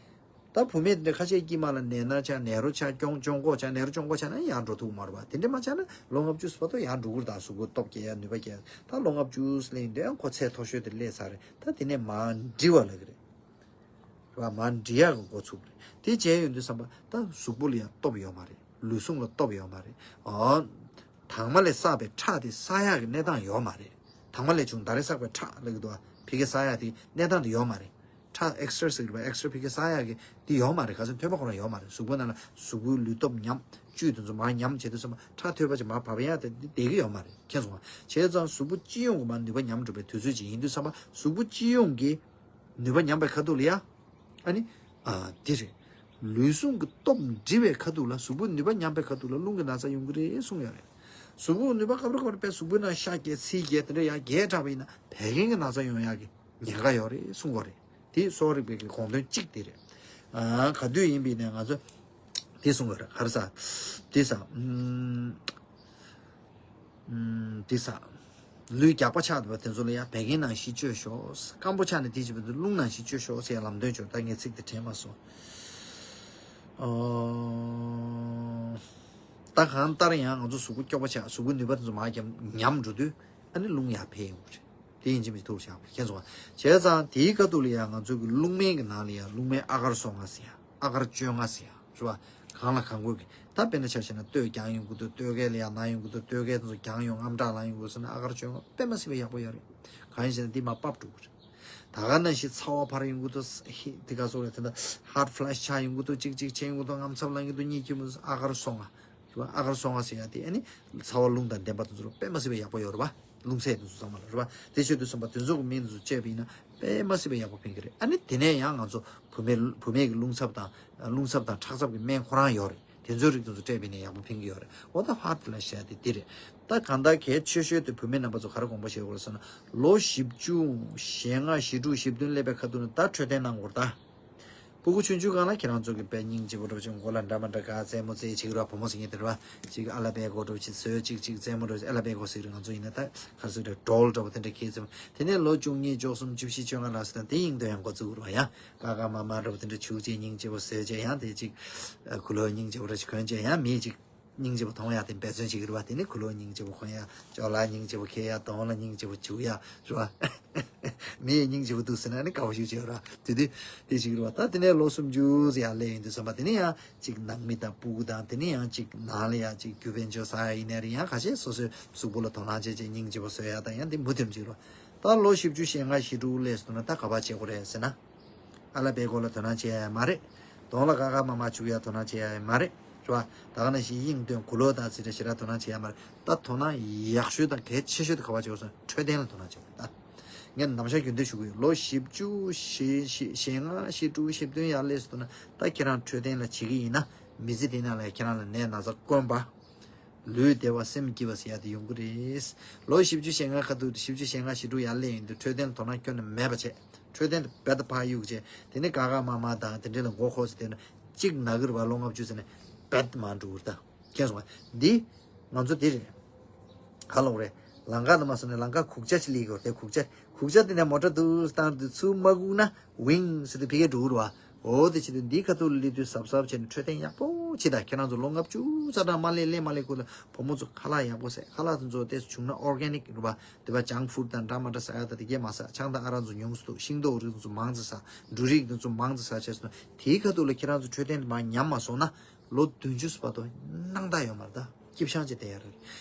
ད་བུད་མེད་དེ་འདྲ་ཁ་ཤས་དཀྱིལ་མ་ལ་ནད་མནར་ཆགས། ནད་རོ་ཆགས། གྱོང་གྱོང་གོག་ཆགས། ནད་རོ་གྱོང་གོག་ཆགས་ན་ཡང་འགྲོ་ཐུབ་མ་རེད་པ། དེ་འདྲ་མ་ཆགས་ན་ལོ་ལྔ་བཅུ་ཙམ་བར་དུ་ཡང་འགྲོ་གི་རེད། ད་གཟུགས་པོ་སྟོབས་སྐྱེ་ཡ། ནུས་པ་སྐྱེ་ཡ། ད་ལོ་ལྔ་བཅུ་ཙམ་སླེབས་ཡོང་དུས་ཡང་ཁོ་ཚད་མཐོ་ཤོས་དེ་སླེབས་ཚར་རེད། ད་དེ་ནས་མར་འགྲིབ་པ་ལབ་ཀྱི་རེད། རེད་པ། མར་འགྲིབ་ཡག་གི་འགོ་ཚུགས་པ་རེད། དེ་བྱས་ཡོང་དུས་ཙམ་པ་ད་གཟུགས་པོ་ལ་ཡང་སྟོབས་ཡོད་མ་རེད། ལུས་ཟུངས་ལ་སྟོབས་ཡོད་མ་རེད། ཨོ། དང་མ་ལས་བསགས་པའི་ཁྲག་དེ་བསག་ཡག་གི་གནས་སྟངས་ཡོད་མ་རེད། དང་མ་ལས་བྱུང་། ད་རེས་བསགས་པའི་ཁྲག་ལབ་ཀྱི་འདུག་པ། ཕ་གི་བསག་ཡག་དེ་གནས་སྟངས་དེ་ཡོད་མ་རེད། ཁྲག་ཨེག་སི་ཊྲ་ཟེར་གྱི་རེད་པ། ཨེག་སི་ཊྲ་ཕ་གི་བསག་ཡག་གི་དེ་ཡོད་མ་རེད། ག་ཚོད་ཐོད་པ་ཁོ་རང་ཡོད་མ་རེད། གཟུགས་པོ་ནང་ལ་གཟུགས་པོའི་ལུས་སྟོབས་ཉམས། བཅུད་དེ་ཚོ་མར་ཉམས་བྱས་དུས་ཙམ་པ་ཁྲག་ཐོད་པ་ཅིག་མར་བབས་ཡག་དེ་བསྡད་ཀྱི་ཡོད་མ་རེད། མཁྱེན་སོང་ང་། བྱས་ཙང་གཟུགས་པོ་སྤྱི་ཡོངས་ཀྱི་མར་ནུས་པ་ཉམས་འགྲོ་བའི་དུས་ཚོད་ཅིག་ཡིན་དུས་ཙམ་པ་གཟུགས་པོ་སྤྱི་ཡོངས་ཀྱི་ནུས་པ་ཉམས་པའི་ཁ་ཐུག་ལ་ཡ། ཨ་ནི། ཨ། འདི་རེད། ལུས་ཟུངས་ཀྱི་སྟོབས་འགྲིབ་པའི་ཁ་ཐུག་ལ། གཟུགས་པོའི་ནུས་པ་ཉམས་པའི་ཁ་ཐུག་ལ་རླུང་གི་ན་ཚ་ཡོང་གི་རེད་གསུངས་ཡོད་རེད། གཟུགས་པོའི་ནུས་པ་སྐབས་རེ་སྐབས་རེ་དཔེ་གཟུགས་པོའི་ནང་ཤ་རྒྱས་ཚིལ་རྒྱས་དེ་འདྲ་ཡར་རྒྱས་དྲགས་པ་ཡིན་ན་བད་ཀན་གྱི་ན་ཚ་ཡོང་ཡག་གི་ཉེན་ཁ་ཡོད་རེད་གསུངས་ཡོད་རེད། དེ་གསོ་བ་རིག་པའི་གི་དགོངས་དོན་གཅིག་དེ་རེད། ཨ། ག་དུས་ཡིན་པ་ཡིན་ནའི་ང་ཚོ་དེ་གསུངས་ཡོད་རེད། ག་རེ་ཟ། དེ་ཟ། ཨུམ། ཨུམ། དེ་ཟ། ལུས་རྒྱགས་པ་ཆགས་པ་དེ་ཚོ་ལ་ཡ་བད་ཀན་ནང་བཞིན་བཅོས་ཤོག། སྐམ་པོ་ཆགས་ནས་དེ་བྱེད་པ་དེ་རླུང་ནང་བཞིན་བཅོས་ཤོག་ཟེར་ལམ་སྟོན་བྱོས། ད་ངས་ཚིག་དེ་དྲན་མ་སོང་། ཨོ། ད་གང་ལྟར་ཡང་ང་ཚོ་གཟུགས་པོ་སྐྱོ་པོ་ཆགས། གཟུགས་པོའི་ནུས་པ་དེ་ཚོ་མར་ཉམས་ཉམས་འགྲོ་དུས་ཨ་ནི་རླུང་ཡར་འཕེལ་ཡོང་གི་རེད། དེ་ཡིན་གཅིག་མིན་གཅིག་ཐུགས་ལ་བཞག་དགོས། མཁྱེན་སོང་ང་། བྱས་ཙང་དེའི་ཁ་ཐུག་ལ་ཡང་ང་ཚོ་གི་རླུང་སྨན་གྱི་ནང་ལ་ཡང་རླུང་སྨན་ཨ་གར་སོ་ལྔ་ཟེར་ཡ། ཨ་གར་བཅོ་ལྔ་ཟེར་ཡ། རེད་པ། གང་ལ་གང་དགོས་ཀྱི། ད་དཔེར་ན་ཆ་བཞག་ན་སྟོད་རྒྱང་ཡོང་གི་འདུག། སྟོད་སྐས་ལ་ཡར་ན་ཡོང་གི་འདུག། སྟོད་སྐས་དེ་ཚོ་རྒྱང་ཡོང་། ཨམ་ཕྲག་ལངས་ཡོང་གི་འདུག་ཟེར་ན་ཨ་གར་བཅོ་ལྔ་དཔེ་མ་སྲིད་པའི་ཡག་པོ་ཡོད་རེད། གང་ཡིན་ཟེར་ན་འདི་མར་ཕབ་འགྲོ་གི་རེད། ད་ག་ནང་བཞིན་ཚ་བ་འཕར་ཡོང་གི་འདུག། ཧི། འདི་ག་སོགས་རེད། དེ་འདྲ་ཧཊ་ཕ་ལེ་ཤི་ཆགས་ཡོང་གི་འདུག། གཅིག་གཅིག་ཆད་ཡོང་གི་འདུག། རྔམ་ཚབས་ལངས་ཀྱི་འདུག། གཉིད་ཁྱིམ་འདུག། ཨ་གར་སོ་ལྔ། རེད་པ། ཨ་གར་སོ་ལྔ་ཟེར་ཡ་དེ་ཨ་ནི་ཚ་བ་རླུང་དང་ལྡན་པ་དེ་ཚོ་ལ་དཔེ་མ་སྲིད་པའི་ཡག་པོ་ཡོད་རེད་པ། རླུང་ཚད་དེ་ཚོ་ཚང་མ་ལ་རེད་པ། དེ་བྱེད་དུས་ཙམ་པ་དེ་ཚོ་གི་སྨན་དེ་ཚོ་སྤྱད་པ་ཡིན་ན་དཔེ་མ་སྲིད་པའི་ཡག་པོ་ཕན་གྱི་རེད། ཨ་ནི་དེ་ནས་ཡང་ང་ཚོ་བུད་མེད་བུད་མེད་ཀྱི་རླུང་ཚབ་དང་རླུང་ཚབ་དང་ཁྲག་ཚབ་ཀྱི་སྨན་ཁོ་རང་ཡོད་རེད། དེ་ཚོའི་རིགས་དེ་ཚོ་སྤྲད་པ་ཡིན་ན་ཡག་པོ་ཕན་གྱི་ཡོད་རེད། འོ་ད་ཧཊ་ཕ་ལེ་ཤི་ཟེར་ཡ་དེ་དེ་རེད། ད་གང་ལྟར་གལ་ཆེ་ཤོས་དེ་བུད་མེད་རྣམ་པ་ཚོ་ག་རེ་དགོངས་པ་བཞེས་དགོས་རེད་ཟེར་ན། ལོ་བཞི་བཅུ། ཞེ་ལྔ། བཞི་དྲུག། བཞི་བདུན་སླེབས་པའི་ཁ་ཐུག་ནས་ད་འཕྲོད་བསྟེན་གནང་དགོས་རེད་ད། སྤུ་གུ་ཆུང་ཆུང་སྒང་ལ་ཁྱེད་རང་ཚོ་གི་དཔེ་སྙིང་རྗེ་པོ་འདྲ་པོ་ཅིག་མགོ་ལ་འདྲ་མི་འདྲ་ག་རྩེད་མོ་རྩེ་བྱེད་ཀྱི་རེད་པ། བུ་མོ་ཟེར་མཁན་དེ་རེད་པ། ཅིག་ཨ་ལ་བེ་གོ་འདྲ་པོ་ཅིག་བཟོས། ཅིག་ཅིག་རྩེད་མོ་འདྲ་པོ་ཅིག། ཨ་ལ་བེ་གོ་ཟེར་གི་རེད། ང་ཚོ་ཡིན་ན་ད་ག་རེ་ཟེར་གི་རེད། ཌོལ་འདྲ་པོ་དེ་འདྲ་ཁྱེར་རྩེད་མོ། དེ་ནས་ལོ་བཅུ་གཉིས། བཅུ་གསུམ། བཅུ་བཞི། བཅོ་ལྔ་ལ་སོང་ཙང་དེ་ཡིན་དུས་ཡང་འགོ་བཙུགས་རེད་པ། ཡང་ཀ་ཁ་མ་མ་འདྲ་པོ་དེ་འདྲ་བྱུག་བྱས་སྙིང་རྗེ་པོ་བཟོས་བྱས། ཡང་དེ་ཅིག་ཨ། གུ་ལོ་སྙིང་རྗེ་པོ་འདྲ་ཅིག་གོན་བྱས། ཡང་མི་ཅིག་སྙིང་རྗེ་པོ་མཐོང་ཡ་དེ་འབད་བརྩོན་བྱེད་ཀྱི་རེད་པ། དེ་ནི་གུ་ལོ་སྙིང་རྗེ་པོ་གོན་ཡ། ཅོ་ལག་སྙིང་རྗེ་པོ་འཁྱེར་ཡ། གདོང་ལ་སྙིང་རྗེ་པོ་བྱུག་ཡ། རེད་པ། མི་ཡི་སྙིང་རྗེ་པོ་འདུག་ཟེར་ན་ནི་དགའ་པོ་ཞེ་པོ་ཅིག་ཡོད་རེད་པ། དེ་དུས་དེ་ཞིག་རེད་པ། ད་དེ་ནས་ལོ་སུམ་ཅུ་ཙམ་ཡར་སླེབས་ཡོང་དུས་ཙམ་པ། དེ་ནས་ཡང་ཅིག་ནང་མི་དང་སྤུ་གུ་དང་། དེ་ནས་ཡང་ཅིག་ནང་ལ་ཡ་ཅིག་རྒྱུ་དཔལ་འབྱོར་ཟ་ཡ་ཡིན་ནའི་རེད། ཡང་ཁ་ཤས་སོ་སོའི་གཟུགས་པོ་ལ་དོ་སྣང་བྱས་བྱས་སྙིང་རྗེ་པོ་བཟོ་ཡ་དང་། ཡང་དེ་མུ་མཐུད་ཅིག་རེད་པ། ད་ལོ་བཞི་བཅུ། ཞེ་ལྔ། བཞི་དྲུག་སླེབས་སོང་ན་ད་ག་པར་བྱེད་དགོས་རེད་ཟེར་ན། ཨ་ལ་བེ་གོ་ལ་དོ་སྣང་བྱེད་ཡ་མ་རེད། གདོང་ལ་ཀ་ཁ་མ་མ་བྱུག་ཡ་དོ་སྣང་བྱེད་ཡ་མ་རེད། རེད་པ། ད་ག་ནང་བཞིན་དབྱིངས་སྟོན། གུ་ལོ་དང་ཚིག་ཕྲད་ཞེ་དྲག་དོ་སྣང་བྱེད་ཡ་མ་རེད། ད་དོ་སྣང་ཡག་ཤོས་དང་གལ་ཆེ་ཤོས་དེ་ག་པར་བྱེད་དགོས་ཟེར་ན་འཕྲོད་བསྟེན་ལ་དོ་སྣང་བྱེད་དགོས། ད་ངས་ནམ་ཞག་རྒྱུན་དུ་ཞུ་གི་ཡོད། ལོ་བཞི་བཅུ། ཞེ་ཞེ་ལྔ། བཞི་དྲུག། བཞི་བདུན་ཡར་སླེབས་སོང་ན་ད་ཁྱེད་རང་འཕྲོད་བསྟེན་ལ་བྱེད་ཀྱི་ཡིན་ན། མི་ཚེ་འདི་ནང་ལ་ཁྱེད་རང་ལ་ནད་ན་ཚ་དཀོན་པ། ལུས་བདེ་བ་སེམས་སྐྱིད་པ་ཟེར་ཡ་དེ་ཡོང་གི་རེད། ལོ་བཞི་བཅུ་ཞེ་ལྔ་ཁ་ཐུག། བཞི་བཅུ་ཞེ་ལྔ། བཞི་དྲུག་ཡར་སླེབས་ཡོང་དུས་འཕྲོད་བསྟེན་ལ་དོ་སྣང་ཁྱོན་ནས་མེད་པ་བྱས། འཕྲོད་བསྟེན་དེ་རྦད་དེ་ཕར་གཡུག་བྱས། དེ་ནས་ཀ་ཁ་མ་མ་དང་དེ་འདྲ་ལ་མགོ་འཁོར་བྱས། དེ་ནས་གཅིག་ན་གི་རེད་པ། ལོ་ལྔ་བཅུ་ཙམ་ནས་རྦད་དེ་མར་འགྲོ་གི་རེད་ད། མཁྱེན་སོང་ང་། འདི་ང་ཚོ་འདི་རེད། ག་ལབ་དགོས་རེད། ལམ་ཁ་དུ་མ་སོང་ནས་ལམ་ཁ་གུག་ཆ་ཅིག་སླེབས་ཀྱི་ཡོད་རེད། དེ་གུག་ཆ། གུག་ཆ་དེ་ནས་མོ་ཊ་འདུག་སེ་བཏང་དུས་ཚུར་མ་སྒུག་ན་ཝིང་ཟེར་དུས་ཕ་གིར་འགྲོ་གི་རེད་པ། འོ་དེ་བྱེད་དུས་འདིའི་ཁ་ཐུག་ལ་སླེབས་དུས་གཟབ་གཟབ་བྱས་ནས་འཕྲོད་བསྟེན་ཡག་པོ་བྱེད་དང་། ཁྱེད་རང་ཚོ་ལོ་ལྔ་བཅུ་ཙམ་གྲངས་མ་སླེབས་སླེབས་མ་སླེབས་གོང་ལ་བུ་མོ་ཚོ་ཁ་ལག་ཡག་པོ་ཟས། ཁ་ལག་དེ་ཚོ་དེ་བྱུང་ན་ཨོར་གེ་ནིག་རེད་པ། དེ་པ་ཇང་ཕུཌ་དང་འདྲ་མ་འདྲ་ཟ་ཡ་ད་དེ་གས་མ་ཟ། ཆང་དང་ཨ་རག་ཚོ་ཉུང་ཙམ་འདུག། ཤིང་ཏོག་རིགས་དེ་ཚོ་མང་ཙམ་ཟ། འབྲུ་རིགས་དེ་ཚོ་མང་ཙམ་ཟ་བྱས་སོང་ན། དེའི་ཁ་ཐུག་ལ་ཁྱེད་རང་ཚོ་འཕྲོད་བསྟེན་དེ་མར་ཉམས་མ་སོང་ན། ལོ་བདུན་ཅུ་བར་དུ་སྣང་དག་ཡོད་མ་རེད་ད། སྐྱིད་ཤང་ཅིག་བསྡད་ཡ་རེད།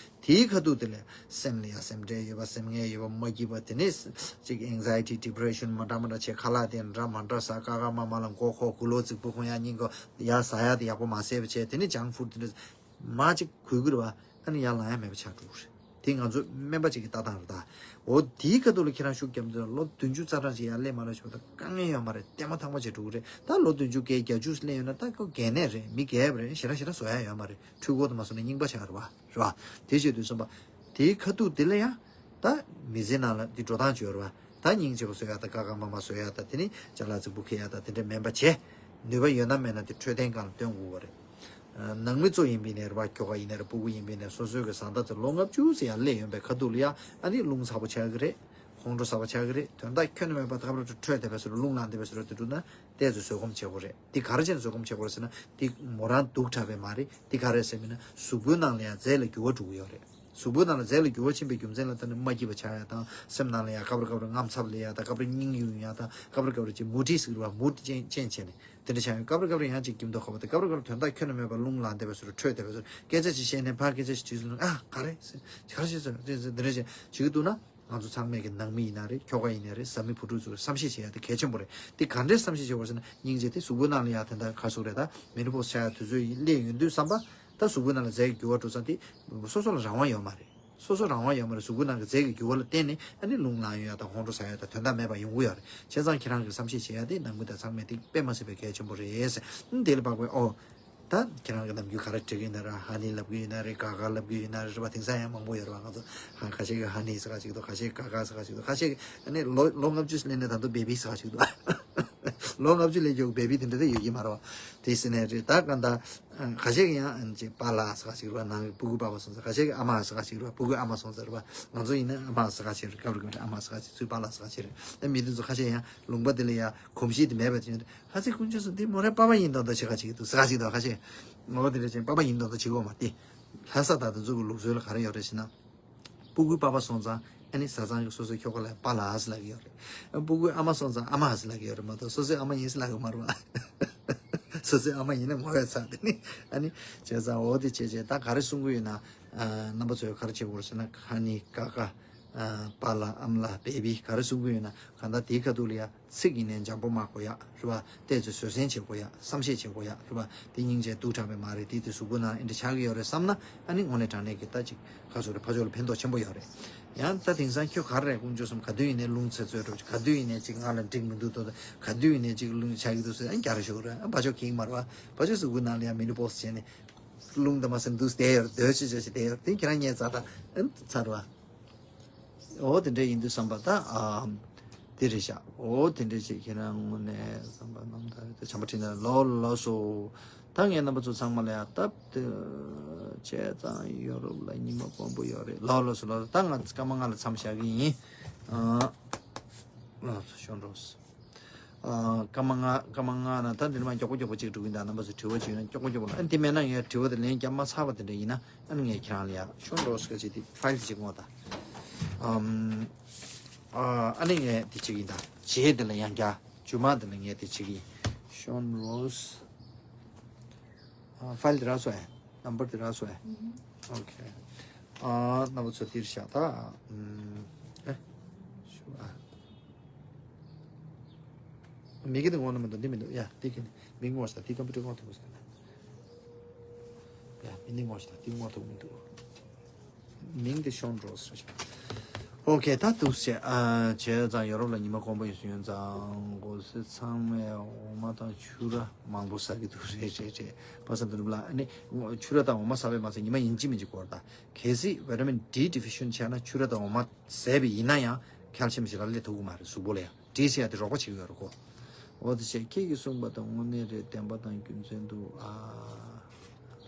དེའི་ཁ་ཐུག་དེ་ལ་སེམས་ལ་ཡ་སེམས་ཁྲལ་ཡོད་པ། སེམས་ངལ་ཡོད་པ། མ་སྐྱིད་པ། དེ་ནས་ཅིག་ཨེང་ཛའི་ཊི། ཌི་པི་རེ་ཤན། མ་འདྲ་མ་འདྲ་བྱས། ཁ་ལག་དེ་འདྲ་མ་འདྲ་ཟ། ཀ་ཁ་མ་མ་ལ་མགོ་འཁོར། གུ་ལོ་རྫིག་པོ་ཁོང་ཡ་སྙིང་གོ་ཡ། ཟ་ཡ་དེ་ཡག་པོ་མ་ཟས་པ་བྱས། དེ་ནས་ཇང་ཕུཌ་དེ་འདྲ་མར་ཅིག་གོ་གི་རེད་པ། ཨ་ནི་ཡར་ལངས་ཡ་མེད་པ་ཆགས་འགྲོ་གི་རེད། དེ་ང་ཚོ་སྨན་པ་ཅིག་གི་ལྟ་སྟངས་རེད་ད། འོ་དེའི་ཁ་ཐུག་ལ་ཁྱེད་རང་ཤུགས་བརྒྱབ་དུས་ལོ་བདུན་ཅུ་རྩ་གྲངས་ཅིག་ཡར་སླེབས་མ་སླེབས་ཞེས་པ་ད་དཀའ་ངལ་ཡོད་མ་རེད། ལྟད་མོ་ཐང་པ་བྱས་འགྲོ་གི་རེད། ད་ལོ་བདུན་ཅུ་བརྒལ། བརྒྱད་ཅུ་སླེབས་ཡོང་ན་ད་ཁོ་རྒས་ནད་རེད། མི་རྒས་པ་རེད། ཞེ་དྲག་ཞེ་དྲག་བཟོ་ཡ་ཡོད་མ་རེད། འཕྲུལ་འཁོར་དུ་མ་སོང་ན་རྙིང་པ་ཆགས་རེད་པ། རེད་པ། དེ་བྱེད་དུས་ཙམ་པ་དེའི་ཁ་ཐུག་དེ་ལ་ཡང་ད་མི་ཚེ་ནང་ལ་འདི་འགྲོ་སྟངས་བྱོས་རེད་པ། ད་སྙིང་རྗེ་པོ་བཟོ་ཡ་ད། ཀ་ཁ་མ་མ་བཟོ་ཡ་ད། དེ་ནི་ཅ་ལག་རྫིག་པོ་འཁྱེར་ཡ་ད། དེ་འདྲ་མིན་པ་བྱས། ནུས་པ་ཡོད་ན་མེད་ན་དེ་འཕྲོད་བསྟེན་སྒང་ལ་བཏོན་དགོས་པ་རེད། ནང་མི་གཙོ་ཡིན་པའི་ནས་རེད་བ། ཁྱོ་ག་ཡིན་ནས་རེད། སྤུ་གུ་ཡིན་པའི་ནས་སོ་སོའི་གི་བཟའ་ཟླ་དེ་ལོ་ལྔ་བཅུ་ཙམ་ཡར་སླེབས་ཡོང་པའི་ཁ་ཐུག་ལ་ཡ་ཨ་ནི་རླུང་ཚ་པོ་ཆགས་ཀྱི་རེད། ཁོང་ཁྲོ་ཟ་བ་ཆགས་ཀྱི་རེད། དོན་དག་ཁྱོན་ནས་མེད་པ་ད་ག་རེ་འཕྲོད་བསྡད་པའི་བཟོ་འདྲ། རླུང་ལངས་བསྡད་པའི་བཟོ་འདྲ་དེ་འདྲ་ན་ཏོག་ཙམ་བཟོད་སྒོམ་བྱེད་དགོས་རེད། འདི་ག་རེ་བྱས་ནས་བཟོད་སྒོམ་བྱེད་དགོས་རེད་ཟེར་ན། འདི་མོ་རང་སྡུག་དྲགས་པའི་མ་རེད། འདི་ག་རེ་ཟེར་མིན་ན་གཟུགས་པོའི་ནང་ལ་ཡང་རྫས་ལ་འགྱུར་བ་འགྲོ་གི་ཡོད་རེད། གཟུགས་པོའི་ནང་ལ་རྫས་ལ་འགྱུར་བ་ཕྱིན་པའི་རྒྱུ་མཚན་ལ་བརྟེན་ནས་མ་སྐྱིད་པ་ཆགས་ཡ་དང་། སེམས་ནང་ལ་ཡང་སྐབས་རེ་སྐབས་རེ་དངངས་འཚབ་སླེབས་ཡ་དང་། སྐབས་རེ་སྙིང་གཡུག་ཡ་དང་། སྐབས་རེ་སྐབས་རེ་ཅིག་མུ་ཌི་ཟེར་བ། མུ་ཌི་ཅན་ཅན་བྱས་ནས་དེ་འདྲ་ཆགས་ཡོང་། སྐབས་རེ་སྐབས་རེ་ཡང་ཅིག་སྐྱིད་མདོག་ཁ་པོ་དང་། སྐབས་རེ་སྐབས་རེ་དོན་དག་ཁྱོན་ནས་མེད་པ་རླུང་ལངས་བསྡད་པའི་བཟོ་འདྲ། འཕྲོད་བསྡད་པའི་བཟོ་འདྲ། སྐད་ཆ་ཅིག་བཤད་ནས་ཕར་སྐད་ཆ་ཞིག་དྲིས་སོང་ན། ཨ་ག་རེ་ཟེར། ག་རེ་བཤད་སོང་། དེ་འདྲ་བྱས་བྱེད་ཀྱི་འདུག་ན། ང་ཚོ་ཚང་མས་ཀྱི་ནང་མི་ཡིན་ན་རེད། ཁྱོ་ག་ཡིན་ན་རེད། བཟའ་མི་བུ་ཕྲུག་ཚོ་བསམ་ཤེས་བྱེད་ཡ་དེ་གལ་ཆེན་པོ་རེད། དེ་ག་འདྲས་བསམ་ཤེས་བྱེད་དགོས་ཟེར་ན། སྙིང་རྗེ་དེ་གཟུགས་པོའི་ནང་ལ་ཡ་དེ་འདྲ་ག་ཟེར་རེད། ད་མེ་ནོ་པོ་སི་ཆགས་ཡ་དུས་ཚོད་ཡིན་སླེབས་ཡོང་དུས་ཙམ་པ། ད་གཟུགས་པོའི་ནང་ལ་རྫས་ཀྱི་འགྱུར་བ་འགྲོ་ཙང་དེ་སོ་སོ་ལ་རང་དབང་ཡོད་མ་རེད། སོ་སོ་རང་དབང་ཡོད་མ་རེད། གཟུགས་པོའི་ནང་གི་རྫས་ཀྱི་འགྱུར་བ་ལ་བརྟེན་ནས་ཨ་ནི་རླུང་ལངས་ཡོང་ཡ་དང་། ཁོང་ཁྲོ་ཟ་ཡ་དང་། དོན་དག་མེད་པ་ཡོང་གི་ཡོད་རེད། བྱས་ཙང་ཁྱེད་རང་གིས་བསམ་ཤེས་བྱེད་ཡ་དེ་ནང་མི་དང་ཚང་མས་དེ་དཔེ་མ་སྲིད་པའི་གལ་ཆེན་པོ་རེད་ཟེར། ཨ་ནི་དེ་ལ་དཔག་པའི་ཨོ། ད་ཁྱེད་རང་གི་ནམ་རྒྱུན་ག་རེ་འབྲི་གི་ཡོད་ན་ར། ཧ་ནི་ལབ་གི་ཡོད་ན་རེད། ག་ག་ལབ་གི་ཡོད་ན་རེད་བ། དེང་སང་ཡང་མང་པོ་ཡོད་རེད་བ། ང་ཚོ་ཧ། ཁ་ཤས་ཀྱིས་ཧ་ནི་ཟེར་ག་ཅིག་འདུག་ཁ་ཤས་ག་ག་ཟེར་ག་ཅིག་འདུག་ཁ་ཤས་ཀྱིས་ཨ་ནི་ལོ་ལོ་ལྔ་བཅུ་སླེབས་ནས་ད་དུང་བེ་བི་ཟེར་ག་ཅིག་འདུག་ལོ་ལྔ་བཅུ་སླེབས་ཀྱི་བེ་བི་དེ་འདྲ་དེ་ཡོད་ཀྱི་མ་རེད་བ། དེ་ཟེར་ནས་རེད། ད་ག་ད་ཁ་ཤས་ཀྱིས་ཡང་ཨ་ནི་ཅིག་པཱ་ལགས་ཟེར་ག་ཅིག་རེད་བ། ནང་གི་སྤུ་གུ་པཱ་པཱ་སོང་ཟེར། ཁ་ཤས་ཀྱིས་ཨ་མ་ཟེར་ག་ཅིག་རེད་བ། སྤུ་གུ་ཨ་མ་སོང་ཟེར་རེད་བ། ང་ཚོ་ཡིན་ན་ཨ་མ་ཟེར་ག་ཅིག་རེད། སྐབས་རེ་སྐབས་རེ་ཨ་མ་ཟེར་ག་ཅིག་ཚུར་པཱ་ལགས་ཟེར་ག་ཅིག་རེད། ད་མི་དེ་ཚོ་ཁ་ཤས་ཡང་ལུང་པ་དེ་ལ་ཡ་གོམས་གཤིས་དེ་མེད་པ་དེ་ཡོད། ཧ་ཙི་ཀུན་སྤྱོད་སོང་དེ་མོ་རའི་པ་པ་ཡིན་མདོག་མདོག་བྱེད་ག་ཅིག་འདུག་ཟེར་ག་ཅིག་འདུག་ཁ་ཤས། ངོ་བོ་དེ་འདྲ་ཅན་པ་པ་ཡིན་མདོག་མདོག་བྱེད་དགོས་མ་རེད། ལྷ་ས་དང་དེ་ཚོ་གི་ལུགས་སྲོལ་ལ་ག་རེ་ཡོད་རེད་ཟེར་ན། སྤུ་གུའི་པ་པ་སོང་ཙང་ཨ་ནི་བཟའ་ཚང་གི་སོ་སོའི་ཁྱོ་ག་ལ་པཱ་ལགས་ཟེར་ལབ་ཀྱི་ཡོད་རེད། སྤུ་གུའི་ཨ་མ་སོང་ཙང་ཨ་མ་ཟེར་ལབ་ཀྱི་ཡོད་རེད་མ་གཏོགས། སོ་སོའི་ཨ་མ་ཡིན་ཟེར་ལབ་ཀྱི་མ་རེད་བ། སོ་སོའི་ཨ་མ་ཡིན་ན་ངོ་ཡ་ཚ་དེ་ནི་ཨ་ནི། བྱས་ཙང་འོ་དེ་བྱས་བྱས་ད་ག་རེ་གསུང་གི་ཡོད་ན། ཨ། རྣམ་པ་ཚོས་ག་རེ་བྱེད་དགོས་རེད་ཟེར་ན། ཧ་ནི། ཀ་ཀ་ཨ། པཱ་ལགས། ཨ་མ་ལགས། བེ་བི། ག་རེ་གསུང་གི་ཡོད་ན། གང་ལྟར་དེའི་ཁ་ཐུག་ལ་ཡ་ཚིག་ཡིན་ནའི་འཇམ་པོ་སྨྲ་དགོས་ཡ་རེད་བ། ཏོག་ཙམ་བཟོད་བསྲན་བྱེད་དགོས་ཡ། བསམ་ཤེས་བྱེད་དགོས་ཡ་རེད་བ། དེ་སྙིང་རྗེ་སྡུག་དྲགས་པའི་མ་རེད། དེ་དེ་གཟུགས་པོ་ནང་ཨེ་འདྲ་ཆགས་ཀྱི་ཡོད་རེད་བསམ་ན། ཨ་ནི་དངོས་གནས་དྲང་གནས་ཀྱི་ད་ཅིག་ག་ཚོད་རེད། ཕར་ཕྱོགས་ལ་ཕན་ཐོགས་ཆེན་པོ་ཡོད་རེད། ཡང་ད་དེང་སང་ཁྱོད་ག་རེ་རེད། དཀོན་མཆོག་གསུམ། ག་དུས་ཡིན་ནའི་རླུང་ཚ་ཚོད་འགྲོ། ག་དུས་ཡིན་ནའི་ཅིག་ང་ལ་འགྲིག་མི་འདུག་དོ། ག་དུས་ཡིན་ནའི་ཅིག་རླུང་ཆགས་ཀྱི་འདུག་ཟེར། ཨ་ནི་རྒྱག་རེས་ཞུ་གི་རེད། ཨ། ཕར་ཕྱོགས་ཁེངས་མ་རེད་བ། ཕར་ཕྱོགས་གཟུགས་པོ་ནང་ལ་ཡང་མེ་ནོ་པོ་སི་བྱས་ནས་རླུང་དང་མ་ཟིན་འདུག་བསྡད་ཡོད་རེད། སྡོད་ཅི་བྱ་ཞིག་བསྡད་ཡོད་རེད། དེ་ཁྱེད་རང་ངའི་རྩ་དང་ཨ་ནི་ཚར་བ། འོ་དེ་འདྲ་ཡིན་དུས་བསམ་པ་ད། ཨ། དེ་རེད་ཤག་འོ་དེ་འདྲ་ཅིག་ཁྱེད་རང་ངོས་ནས་བསམ་པ་རྣམ་ཐར་དེ་བྱམས་པ་ཁྲིད་ན་ལོ་ལོ་སོ། ད་ངས་རྣམ་པ་ཚོ་ཚང་མ་ལ་ཡང་སྟབས་བདེ་བྱས་ཙང་ཡོ་རོབ་ལ་ཉི་མ་དཀོན་པོ་ཡོད་རེད། ལོ་ལོ་སོ་ལོ། ད་ང་སྐར་མ་ལྔ་ལ་མཚམས་བཞག་གི་ཡིན། ཨ། ལོ་སོ་ཤོན་རོས། ཨ། སྐར་མ་ལྔ། སྐར་མ་ལྔ་ན་ད་འདི་ནས་མར་མགྱོགས་པོ་མགྱོགས་པོ་ཅིག་འགྲོ་གི་ཡིན། ད་རྣམ་པ་ཚོ་དྲི་བ་ཅིག་ཡོད་ན་མགྱོགས་པོ་མགྱོགས་པོ། ཨ། འདི་མེད་ན་ངས་དྲི་བ་དེ་ལན་བརྒྱབ་མ་ཚར་བ་དེ་འདྲ་ཡིན་ན། ཨ་ནི་ངས་ཁྱེད་རང་ལ་ཡ་ཤོན་རོས་ཀྱི་ཅིག་དེ་ཕའིལ་ཅིག་བསྔོག་ད། ཨམ། ཨ། ཨ་ནི་ངས་དེ་བྱེད་ཀྱི་ཡིན། ད་རྗེས་དེ་ལ་ཡང་བརྒྱ། མཇུག་མ་དེ་ལ་ངས་དེ་བྱེད་ཀྱི་ཡིན། ཤོན་རོས། ཨ། ཕའིལ་དེ་རག་སོང་ཨེ། ནམ་བར་དེ་རག་སོང་ཨེ། ཨོ་ཁེ། ཨ། རྣམ་པ་ཚོ་འདིར་བཞག་ད། ཨམ། ཨེ། ཞུ། ཨ། མིག་གི་དེ་བསྔོག་ན་མི་འདུག་འདི་མི་འདུག་ཡ། འདི་གི་ནི་མིག་བསྔོག་ཤག་འདི་ཀམ་པུ་ཊར་བསྔོག་ཐུབ་ཀྱི་འདུག་ཡ། མིག་འདི་བསྔོག་ཤག་འདི་བསྔོག་ཐུབ་མི་འདུག་མིང་དེ་ཤོན་རོས་རེད་ཤག་ཨོ་ཁེ། ད་འདུག་སེ། ཨ། བྱས་ཙང་ཡོ་རོབ་ལ་ཉི་མ་དཀོན་པོ་ཡིན་སུ་ཡོད་ཙང་གོ་སེ་ཚང་མས་འོ་མ་དང་ཕྱུ་ར་མང་པོ་ཟ་གི་འདུག་རེད་རེད་རེད། པ་སངས་དོན་གྲུབ་ལགས། ཨ་ནི་ཕྱུ་ར་དང་འོ་མ་ཟ་བས་མ་ཚད་ཉི་མ་ཡིན་གཅིག་མིན་གཅིག་འགོར་ད། གལ་སྲིད་vitamin D deficient་ཆགས་ན་ཕྱུ་ར་དང་འོ་མ་ཟས་པ་ཡིན་ན་ཡང་calcium་ཞིག་ལ་སླེབས་ཐུབ་ཀྱི་མ་རེད། གཟུགས་པོ་ལ་ཡང་D་ཟེར་ཡ་དེ་རོགས་པ་བྱེད་ཀྱི་ཡོད་རེད་གོ། འོ་དེ་བྱས་ཁྱེད་ཀྱིས་གསུངས་པ་དང་དངོས་གནས་རེད། བདེན་པ་དང་རྒྱུ་མཚན་འདུག་ཨ།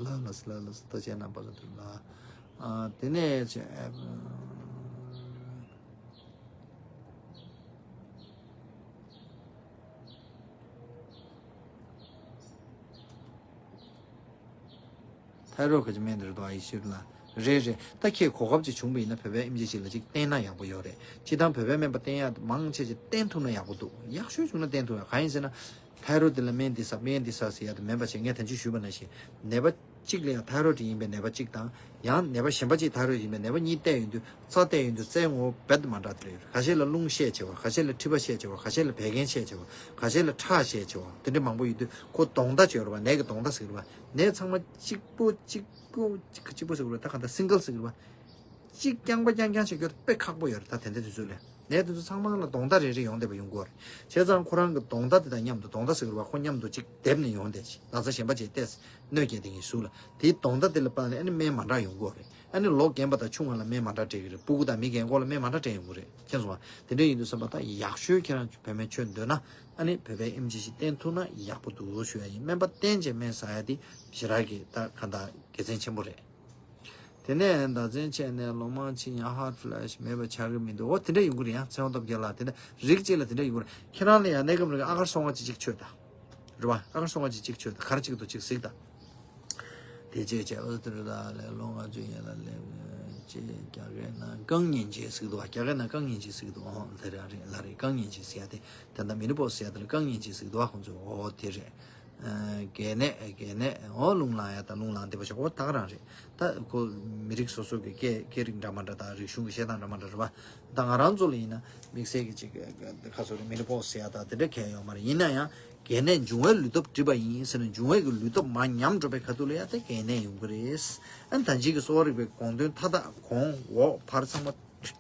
ལ་ལ་ལ་ལ་ད་བྱས་ན་པ་ཚོ་འདུག་ལ། ཨ། དེ་ནས་བྱས། ཐའི་རོ་གི་སྨན་དེ་རེད་དོ། ཨ་ཡི་ཤི་རུ་ལ། རེད་རེད། ད་ཁྱེད་གོ་སྐབས་ཅིག་བྱུང་བ་ཡིན་ན་བོད་པའི་ཨེམ་ཆི་ཅིག་ལ་ཅིག་བསྟེན་ན་ཡག་པོ་ཡོད་རེད། སྤྱིར་བཏང་བོད་པའི་སྨན་པ་བསྟེན་ཡག་མང་ཆེ་ཅིག་བསྟེན་ཐུབ་ན་ཡག་པོ་འདུག་ཡག་ཤོས་བྱུང་ན་བསྟེན་ཐུབ་ཡག་གང་ཡིན་ཟེར་ན། ཐའི་རོ་དེ་ལ་སྨན་འདི་ཟ་སྨན་འདི་ཟ་ཟེར་ཡག་དེ་མིན་པ་བྱས། ངས་ད་ཅི་ཞུས་པ་ནང་བཞིན་ནད་པ་གཅིག་ལ་ཡང་ཐའི་རོ་ཌི་ཡིན་པའི་ནད་པ་གཅིག་དང་། ཡང་ནད་པ་གཞན་པ་གཅིག་ཐའི་རོ་ཌི་ཡིན་པའི་ནད་པ་གཉིས་བལྟས་ཡོང་དུས། རྩ་བལྟས་ཡོང་དུས་རྩའི་ངོ་བོ་རྦད་དེ་མ་འདྲ་དེ་འདྲ་ཡོད་རེད། ཁ་ཤས་ལ་རླུང་ཤས་ཆེ་བ། ཁ་ཤས་ལ་མཁྲིས་པ་ཤས་ཆེ་བ། ཁ་ཤས་ལ་བད་ཀན་ཤས་ཆེ་བ། ཁ་ཤས་ལ་ཁྲག་ཤས་ཆེ་བ། དེ་འདྲ་མང་པོ་ཡོད་དུས་ཁོ་གདོང་མདའ་ཅིག་ཡོད་རེད་བ། ནད་ཀྱི་གདོང་མདའ་ཟེར་གི་རེད་བ། ནད་ཚང་མ་གཅིག་པོ་གཅིག་པོ་གཅིག་པོ་ཟེར་གི་རེད་བ། ད་ག་འདྲ་སིང་གལ་ཟེར་གི་རེད་བ། གཅིག་རྐྱང་པ་རྐྱང་རྐྱང་བྱེད་རྒྱུ་དཔེ་ཁག་པོ་ཡོད་རེད། ད་དེ་འདྲ་དུས་ཚོད་ལ་ནད་དེ་ཚོ་ཚང་མ་ལ་གདོང་མདའ་རེ་རེ་ཡོང་བསྡད་པ་ཡོང་གི་ཡོད་རེད། བྱས་ཙང་ཁོ་རང་གི་གདོང་མདའ་དེ་དང་མཉམ་དུ། གདོང་མདའ་ཟེར་གི་རེད་བ། ཁོ་མཉམ་དུ་གཅིག་སྡེབ་ནས་ཡོང་བསྡད་ཅིག་ན་ཚ་གཞན་པ་ཅིག་ཏོག་ཙམ་གནོད་སྐྱེལ་བསྡད་མཁན་ཟུག་ལ། དེའི་གདོང་མདའ་དེ་ལ་དཔག་ནས་ཨ་ནི་སྨན་མ་འདྲ་ཡོང་གི་ཡོད་རེད། ཨ་ནི་ལོ་རྒན་པ་དང་ཆུང་བ་ལ་སྨན་མ་འདྲ་སྤྲད་ཀྱི་རེད། སྤུ་གུ་དང་མི་རྒན་འཁོགས་ལ་སྨན་མ་འདྲ་སྤྲད་ཡོང་གི་རེད། མཁྱེན་སོང་ང་། དེ་འདྲ་ཡིན་དུས་ཙམ་པ་ད་ཡག་ཤོས་ཁྱེད་རང་བོད་སྨན་མཆོད་འདོད་ན། ཨ་ནི་བོད་པའི་ཨེམ་ཆི་ཞིག་བསྟེན་ཐུབ་ན་ཡག་པོ་འདུག་ཞུ་ཡ་ཡིན། སྨན་པ་བསྟེན་བྱས་སྨན་ཟ་ཡ་དེ་ཞེ་དྲག་གི་ད་ག་ད་དགེ་མཚན་ཆེན་པོ་རེད། དེ་ནས་ཟླ་མཚན་ཆད་ནས་ལོ་མང་ཕྱིན་ཡང་ཧཱར་ཕི་ལ་ཤི་མེད་པ་ཆགས་ཀྱི་མི་འདུག་འོ་དེ་འདྲ་ཡོང་གི་རེད། ཡང་ཚེ་དབང་སྟོབས་རྒྱལ་ལགས། དེ་འདྲ་རིགས་གཅིག་ལ་དེ་འདྲ་ཡོང་གི་རེད། ཁྱེད་རང་ལ་ཡང་གནས་སྐབས་རིང་ཨ་གར་སོ་ལྔ་གཅིག་གཅིག་མཆོད་དང་། རེད་བ། ཨ་གར་སོ་ལྔ་གཅིག་གཅིག་མཆོད་དང་། ག་རེ་གཅིག་འདུག་གཅིག་གཟིགས་དང་། དེ་རྗེས་བྱས་ཨོ་སི་ཏྲེ་ལ་ལས་ལོ་ལྔ་བཅུ་ཡན་ལ་སླེབས་ཅེས། རྒྱ་སྐད་ནང་རྐང་གཉིས་ཅེས་ཟེར་གི་འདུག་བ། རྒྱ་སྐད་ནང་རྐང་གཉིས་ཅེས་ཟེར་གི་འདུག་འོ་དེ་རང་རེད། ལ་རེད། རྐང་གཉིས་ཅེས་ཟེར་ཡ་དེ། ད་ལྟ་མི་ནི་པོ་ཟེར་ཡ་དེ་ལ་རྐང་གཉིས་ཅེས་ཟེར་གི་འདུག་བ། ཁོང་ཚོས་འོ་དེ་རེད། ཨ་གལ་གནད་གལ་གནད་འོ་རླུང་ལངས་ཡ་དང་རླུང་ལངས་བསྡད་པ་ཞིག་འོ་ད་ག་རང་རེད། ད་ཁོ་མི་རིགས་སོ་སོ་གི་སྐད་སྐད་རིགས་འདྲ་མ་འདྲ་དང་རིག་གཞུང་གི་བཤད་སྟངས་འདྲ་མ་འདྲ་རེད་བ། ད་ང་རང་ཚོ་ལ་ཡིན་ན་དམིགས་བསལ་གྱི་ཅིག་ཁ་སོ་རེ་མི་ནི་པོ་ཟེར་ཡ་དང་དེ་འདྲ་གལ་ཡོད་མ་རེད། ཡིན་ན་ཡང་། གལ་གནད་འབྱུང་བའི་ལུས་སྟོབས་འགྲིབ་པ་ཡིན་ཟེར་ནས་འབྱུང་བའི་གི་ལུས་སྟོབས་མར་ཉམས་འགྲོ་བའི་ཁ་ཐུག་ལ་ཡང་དེ་གལ་གནད་ཡོང་གི་རེད། ཨ་ནི་ད་ཅིག་གི་གསོ་བ་རིག་པའི་དགོངས་དོན་མཐའ་དག་གོང་འོག་བར་ཚང་མ་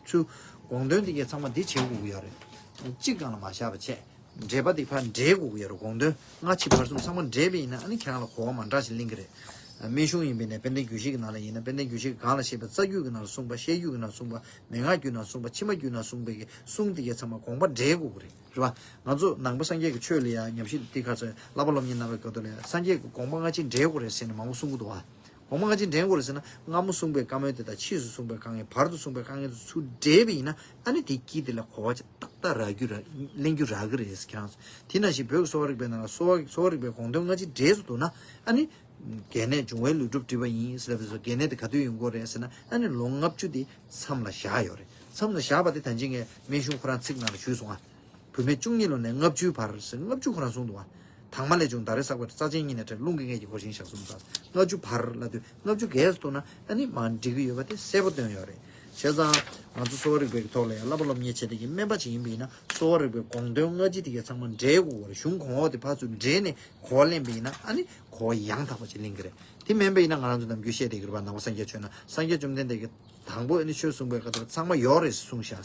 ཚུར་དགོངས་དོན་དེ་གའི་ཚང་མ་འདི་བྱེད་དགོས་ཀྱི་ཡོད་རེད། གཅིག་སྒང་ལ་མ་བཞག་པ་བྱས། འགྲེལ་པ་དེ་ཕར་འགྲེལ་དགོས་ཀྱི་ཡོད་རེད། དགོངས་དོན་སྔ་ཕྱི་བར་གསུམ་ཚང་མ་འགྲེལ་བ་ཡིན་ན་ཨ་ནི་ཁྱེད་རང་ལ་གོ་བ་མ་འདྲ་ཞིག་གླེང་གི་རེད། སྨན་གཞུང་ཡིན་པའི་ནས་དཔལ་ལྡན་རྒྱུད་བཞི་གི་ནང་ལ་ཡིན་ན་དཔལ་ལྡན་རྒྱུད་བཞི་གི་སྒང་ལ་བཤད་པའི་རྩ་རྒྱུད་ཀྱི་ནང་གསུངས་པ། བཤད་རྒྱུད་ཀྱི་ནང་གསུངས་པ། མན་ངག་རྒྱུད་ནང་གསུངས་པ། ཕྱི་མ་རྒྱུད་ནང་གསུངས་པའི་གི་གསུང་དེ་གའི་ཚང་མ་དགོངས་པ་འགྲེལ་དགོས་ཀྱི་རེད། རེད་བ། ང་ཚོ་ནང་པ་སངས་རྒྱས་ཀྱི་ཆོས་ལ་ཡང་ཉམས་ཞིབ་འདི་ག་ཚོད་བསླབ་པ་སློབ་གཉེར་གནང་བའི་སྐབས་དུ་ལ་ཡང་སངས་རྒྱས་ཀྱི་དགོངས་པ་སྔ་ཕྱི་འགྲེལ་དགོས་རེད་ཟེར་ནས་མང་པོ་གསུང་གི་འདུག་བ། དགོངས་པ་སྔ་ཕྱི་འགྲེལ་དགོས་རེད་ཟེར་ན་སྔ་མོ་གསུངས་པའི་བཀའ་མོལ་དེ་དང་ཕྱིས་སུ་གསུངས་པའི་བཀའ་ངལ་བར་དུ་གསུངས་པའི་བཀའ་ངལ་དེ་ཚུར་འགྲེལ་བ་ཡིན་ན་ཨ་ནི་དེའི་དཀྱིལ་དེ་ལ་གོ་བ་ཅིག་ཏག་ཏག་རག་རྒྱུ་ར་ལེན་རྒྱུ་རག་གི་རེད་ཟེར་ཁྱེད་རང་ཚོ། དེ་ནང་བཞིན་བོད་ཀྱི་གསོ་བ་རིག་པའི་ནང་ལ་གསོ་བ་གསོ་བ་རིག་པའི་དགོངས་དོན་སྔ་ཕྱི་འགྲེལ་སུ་འདུག་ན་ཨ་ནི། གལ་གནད་འབྱུང་བའི་ལུས་སྒྲུབ་འགྲིབ་པ་ཡིན་ཟེར་བ་དེ་ཚོ་གལ་གནད་དེ་ག་དུས་ཡོང་གི་རེད་ཟེར་ན་ཨ་ནི་ལོ་ལྔ་བཅུ་དེ་མཚམས་ལ་བཞག་ཡོད་རེད། མཚམས་ལ་བཞག་པ་དེ་ད་གིན་ངས་སྨན་གཞུང་ཁོ་རང་ཚིག་ནང་ལ་ཞུས་སོང་ང་། བུད་མེད་བཅུ་གཉིས་ལོ་ནས་ལྔ་བཅུའི་བར་ཟེར་ལྔ་བཅུ་ཁོ་རང་གསུངས་འདུག་བ། དྭངས་མ་ལས་བྱུང་ཟླ་རེ་བསགས་པའི་རྩ་ཆེན་གཉིས་ནས་བྲལ་རླུང་གི་གནད་ཀྱིས་བསྐོར་ཞིང་ཞག་གསུམ་དང་ལྔ་བཅུ་བར་ལ་དུས་ལྔ་བཅུ་བརྒལ་སོང་ན་ཨ་ནི་མར་འགྲིག་གི་ཡོད་པ་དེ་གསལ་པོ་སྟོན་ཡོད་རེད། བྱས་ཙང་ང་ཚོ་གསོ་བ་རིག་པའི་ཐོག་ལ་ཡང་བསླབ་པ་སློབ་གཉེར་བྱེད་མཁན་གྱི་སྨན་པ་ཅིག་ཡིན་པ་ཡིན་ན་གསོ་བ་རིག་པའི་དགོངས་དོན་སྔ་ཕྱི་དེ་གའི་ཚང་མ་འགྲེལ་དགོས་པ་རེད། གཞུང་གོང་འོག་དེ་ཕར་ཚུར་འགྲེལ་ནས་གོ་བ་ལེན་པ་ཡིན་ན་ཨ་ནི་གོ་བ་ཡང་དག་པ་ཅིག་ལེན་གྱི་རེད། དེ་མིན་པ་ཡིན་ན་ང་རང་ཚོ་ནམ་རྒྱུན་བཤད་བསྡད་ཀྱི་རེད་པ། ནང་པ་སངས་རྒྱས་ཆོས་ནང་སངས་རྒྱས་བཅོམ་ལྡན་འདས་ཀྱིས་དང་པོ་ཨ་ནི་ཆོས་གསུངས་པའི་སྐབས་དེར་ཚང་མ་ཡོད་རེད་གསུངས་ཤག་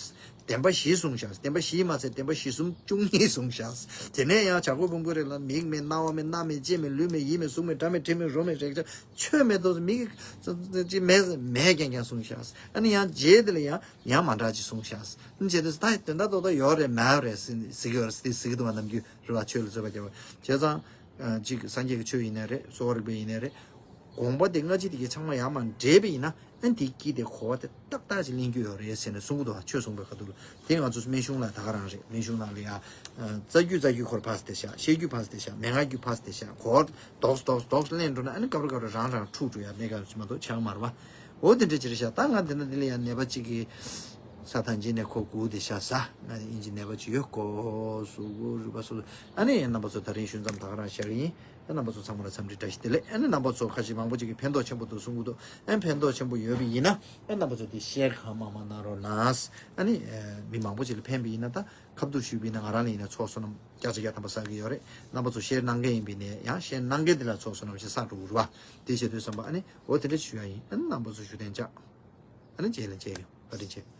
བདེན་པ་བཞི་གསུངས་ཤག་བདེན་པ་བཞི་མ་ཚད་བདེན་པ་བཞི་གསུམ་བཅུ་གཉིས་གསུངས་ཤག་དེ་ནས་ཡང་བྱ་རྒོད་ཕུང་པོའི་རི་ལ་མིག་མེད་རྣ་བ་མེད་སྣ་མེད་ལྕེ་མེད་ལུས་མེད་ཡིད་མེད་གཟུགས་མེད་སྒྲ་མེད་དྲི་མེད་རོ་མེད་རེག་བྱ་ཆོས་མེད་དོ་མིག་ཅི་མེད་མེད་རྐྱང་རྐྱང་གསུངས་ཤག་ཨ་ནི་ཡང་རྗེས་དེ་ལ་ཡང་ཡང་མ་འདྲ་ཅིག་གསུངས་ཤག་ཨ་ནི་བྱས་དུས་ད་དོན་དག་རྡོག་རྡོག་ཡོད་རེད་མེད་རེད་ཟེར་གྱི་ཡོད་རེད་ཟེར་གྱི་འདུག་བ། ནམ་རྒྱུན་རེད་བ། ཆོས་ལ་རྩོད་པ་རྒྱག་པ་བྱས་ཙང་། ཨ་གཅིག་སངས་རྒྱས་ཀྱི་ཆོས་ཡིན་ནའི་རེད། གསོ་བ་རིག་པ་ཡིན་ནའི་རེད། དགོངས་པ་དེ་སྔ་ཕྱི་དེ་གའི་ཚང་མ་ཡར་མར་འདྲེས་པ་ཡིན་ན་ཨ་ནི་དེའི་དཀྱིལ་དེ་གོ་བ་དེ་ཏག་ཏག་ཅིག་ལེན་རྒྱུ་ཡོད་རེད་ཟེར་ནས་གསུང་གི་འདུག་བ། ཆོས་གསུངས་པའི་ཁ་ཐུག་ལ་དེ་ང་ཚོ་སྨན་གཞུང་ལ་ད་ག་རང་རེད། སྨན་གཞུང་ནང་ལ་ཡ་རྩ་རྒྱུད་རྩ་རྒྱུད་ཁོ་ར་ཕར་ཙམ་བསྡད་ཤག་བཤད་རྒྱུད་ཕར་ཙམ་བསྡད་ཤག་མན་ངག་རྒྱུད་ཕར་ཙམ་བསྡད་ཤག་གོ་བ་རྡོག་རྡོག་རྡོག་ལེན་འགྲོ་ན་ཨ་ནི་སྐབས་རེ་སྐབས་རེ་རང་རང་འཁྲུག་འགྲོ་ཡ་གནས་སྐབས་ཅིག་མ་གཏོགས་ཆགས་མ་རེད་བ། འོ་དེ་འདྲ་ཅིག་རེད་ཤག་ད་ང་འདི་ན་འདི་ལ་ཡ་ནད་པ་གཅིག་གིས་ས་ཐང་ཅིག་ནས་ཁོ་སྒུག་བསྡད་ཤག་ཟ། ང་དབྱིན་ཇི་ནད་པ་ཅིག་ཡོད་ཀོ་སུ་གུ་རུ་པ་སུ། ཨ་ནི་རྣམ་པ་ཚོ་ད་རིང་ཞུ་མཚམས་ད་ག་རང་བཞག་གི་ཡིན། ཨ་རྣམ་པ་ཚོ་ཚང་མ་ལ་འཚམས་འདྲི་བཀྲ་ཤིས་བདེ་ལེགས། ཨ་ནི་རྣམ་པ་ཚོ་ཁ་ཤས་མང་པོ་ཅིག་གིས་ཕན་ཐོགས་ཆེན་པོ་འདུག་གསུང་གི་འདུག་ཨ་ཕན་ཐོགས་ཆེན་པོ་ཡོད་པ་ཡིན་ན་ཨ་རྣམ་པ་ཚོ་དེ་ཤེར་གང་མང་མང་གནང་རོགས་གནང་། ཨ་ནི་མི་མང་པོ་ཅིག་ལ་ཕན་པ་ཡིན་ན་ད་ཁ་ཐུག་ཞུས་པ་ཡིན་ན་ང་རང་ལ་ཡིན་ན་ཚོགས་བསོད་ནམས་བརྒྱ་ཆ་བརྒྱ་ཐམ་པ་བསགས་ཀྱི་ཡོད་རེད། རྣམ་པ་ཚོ་ཤེར་གནང་མཁན་ཡིན་པ་ཡིན་ན་ཡང་ཤེར་གནང་མཁན་དེ་ལ་ཚོགས་བསོད་ནམས་ཞིག་བསགས་འགྲོ་གི་རེད་བ། དེ་བྱེད་དུས་ཙམ་པ་ཨ་ནི་འོ་དེ་འདྲ་ཞུ་ཡ་ཡིན། ཨ་ནི་རྣམ་པ་ཚོ་བཞུགས་གདན་འཇགས། ཨ་ནི་རྗེས་ལ་མཇལ་ཡོང་། བཀའ་དྲིན་ཆེ།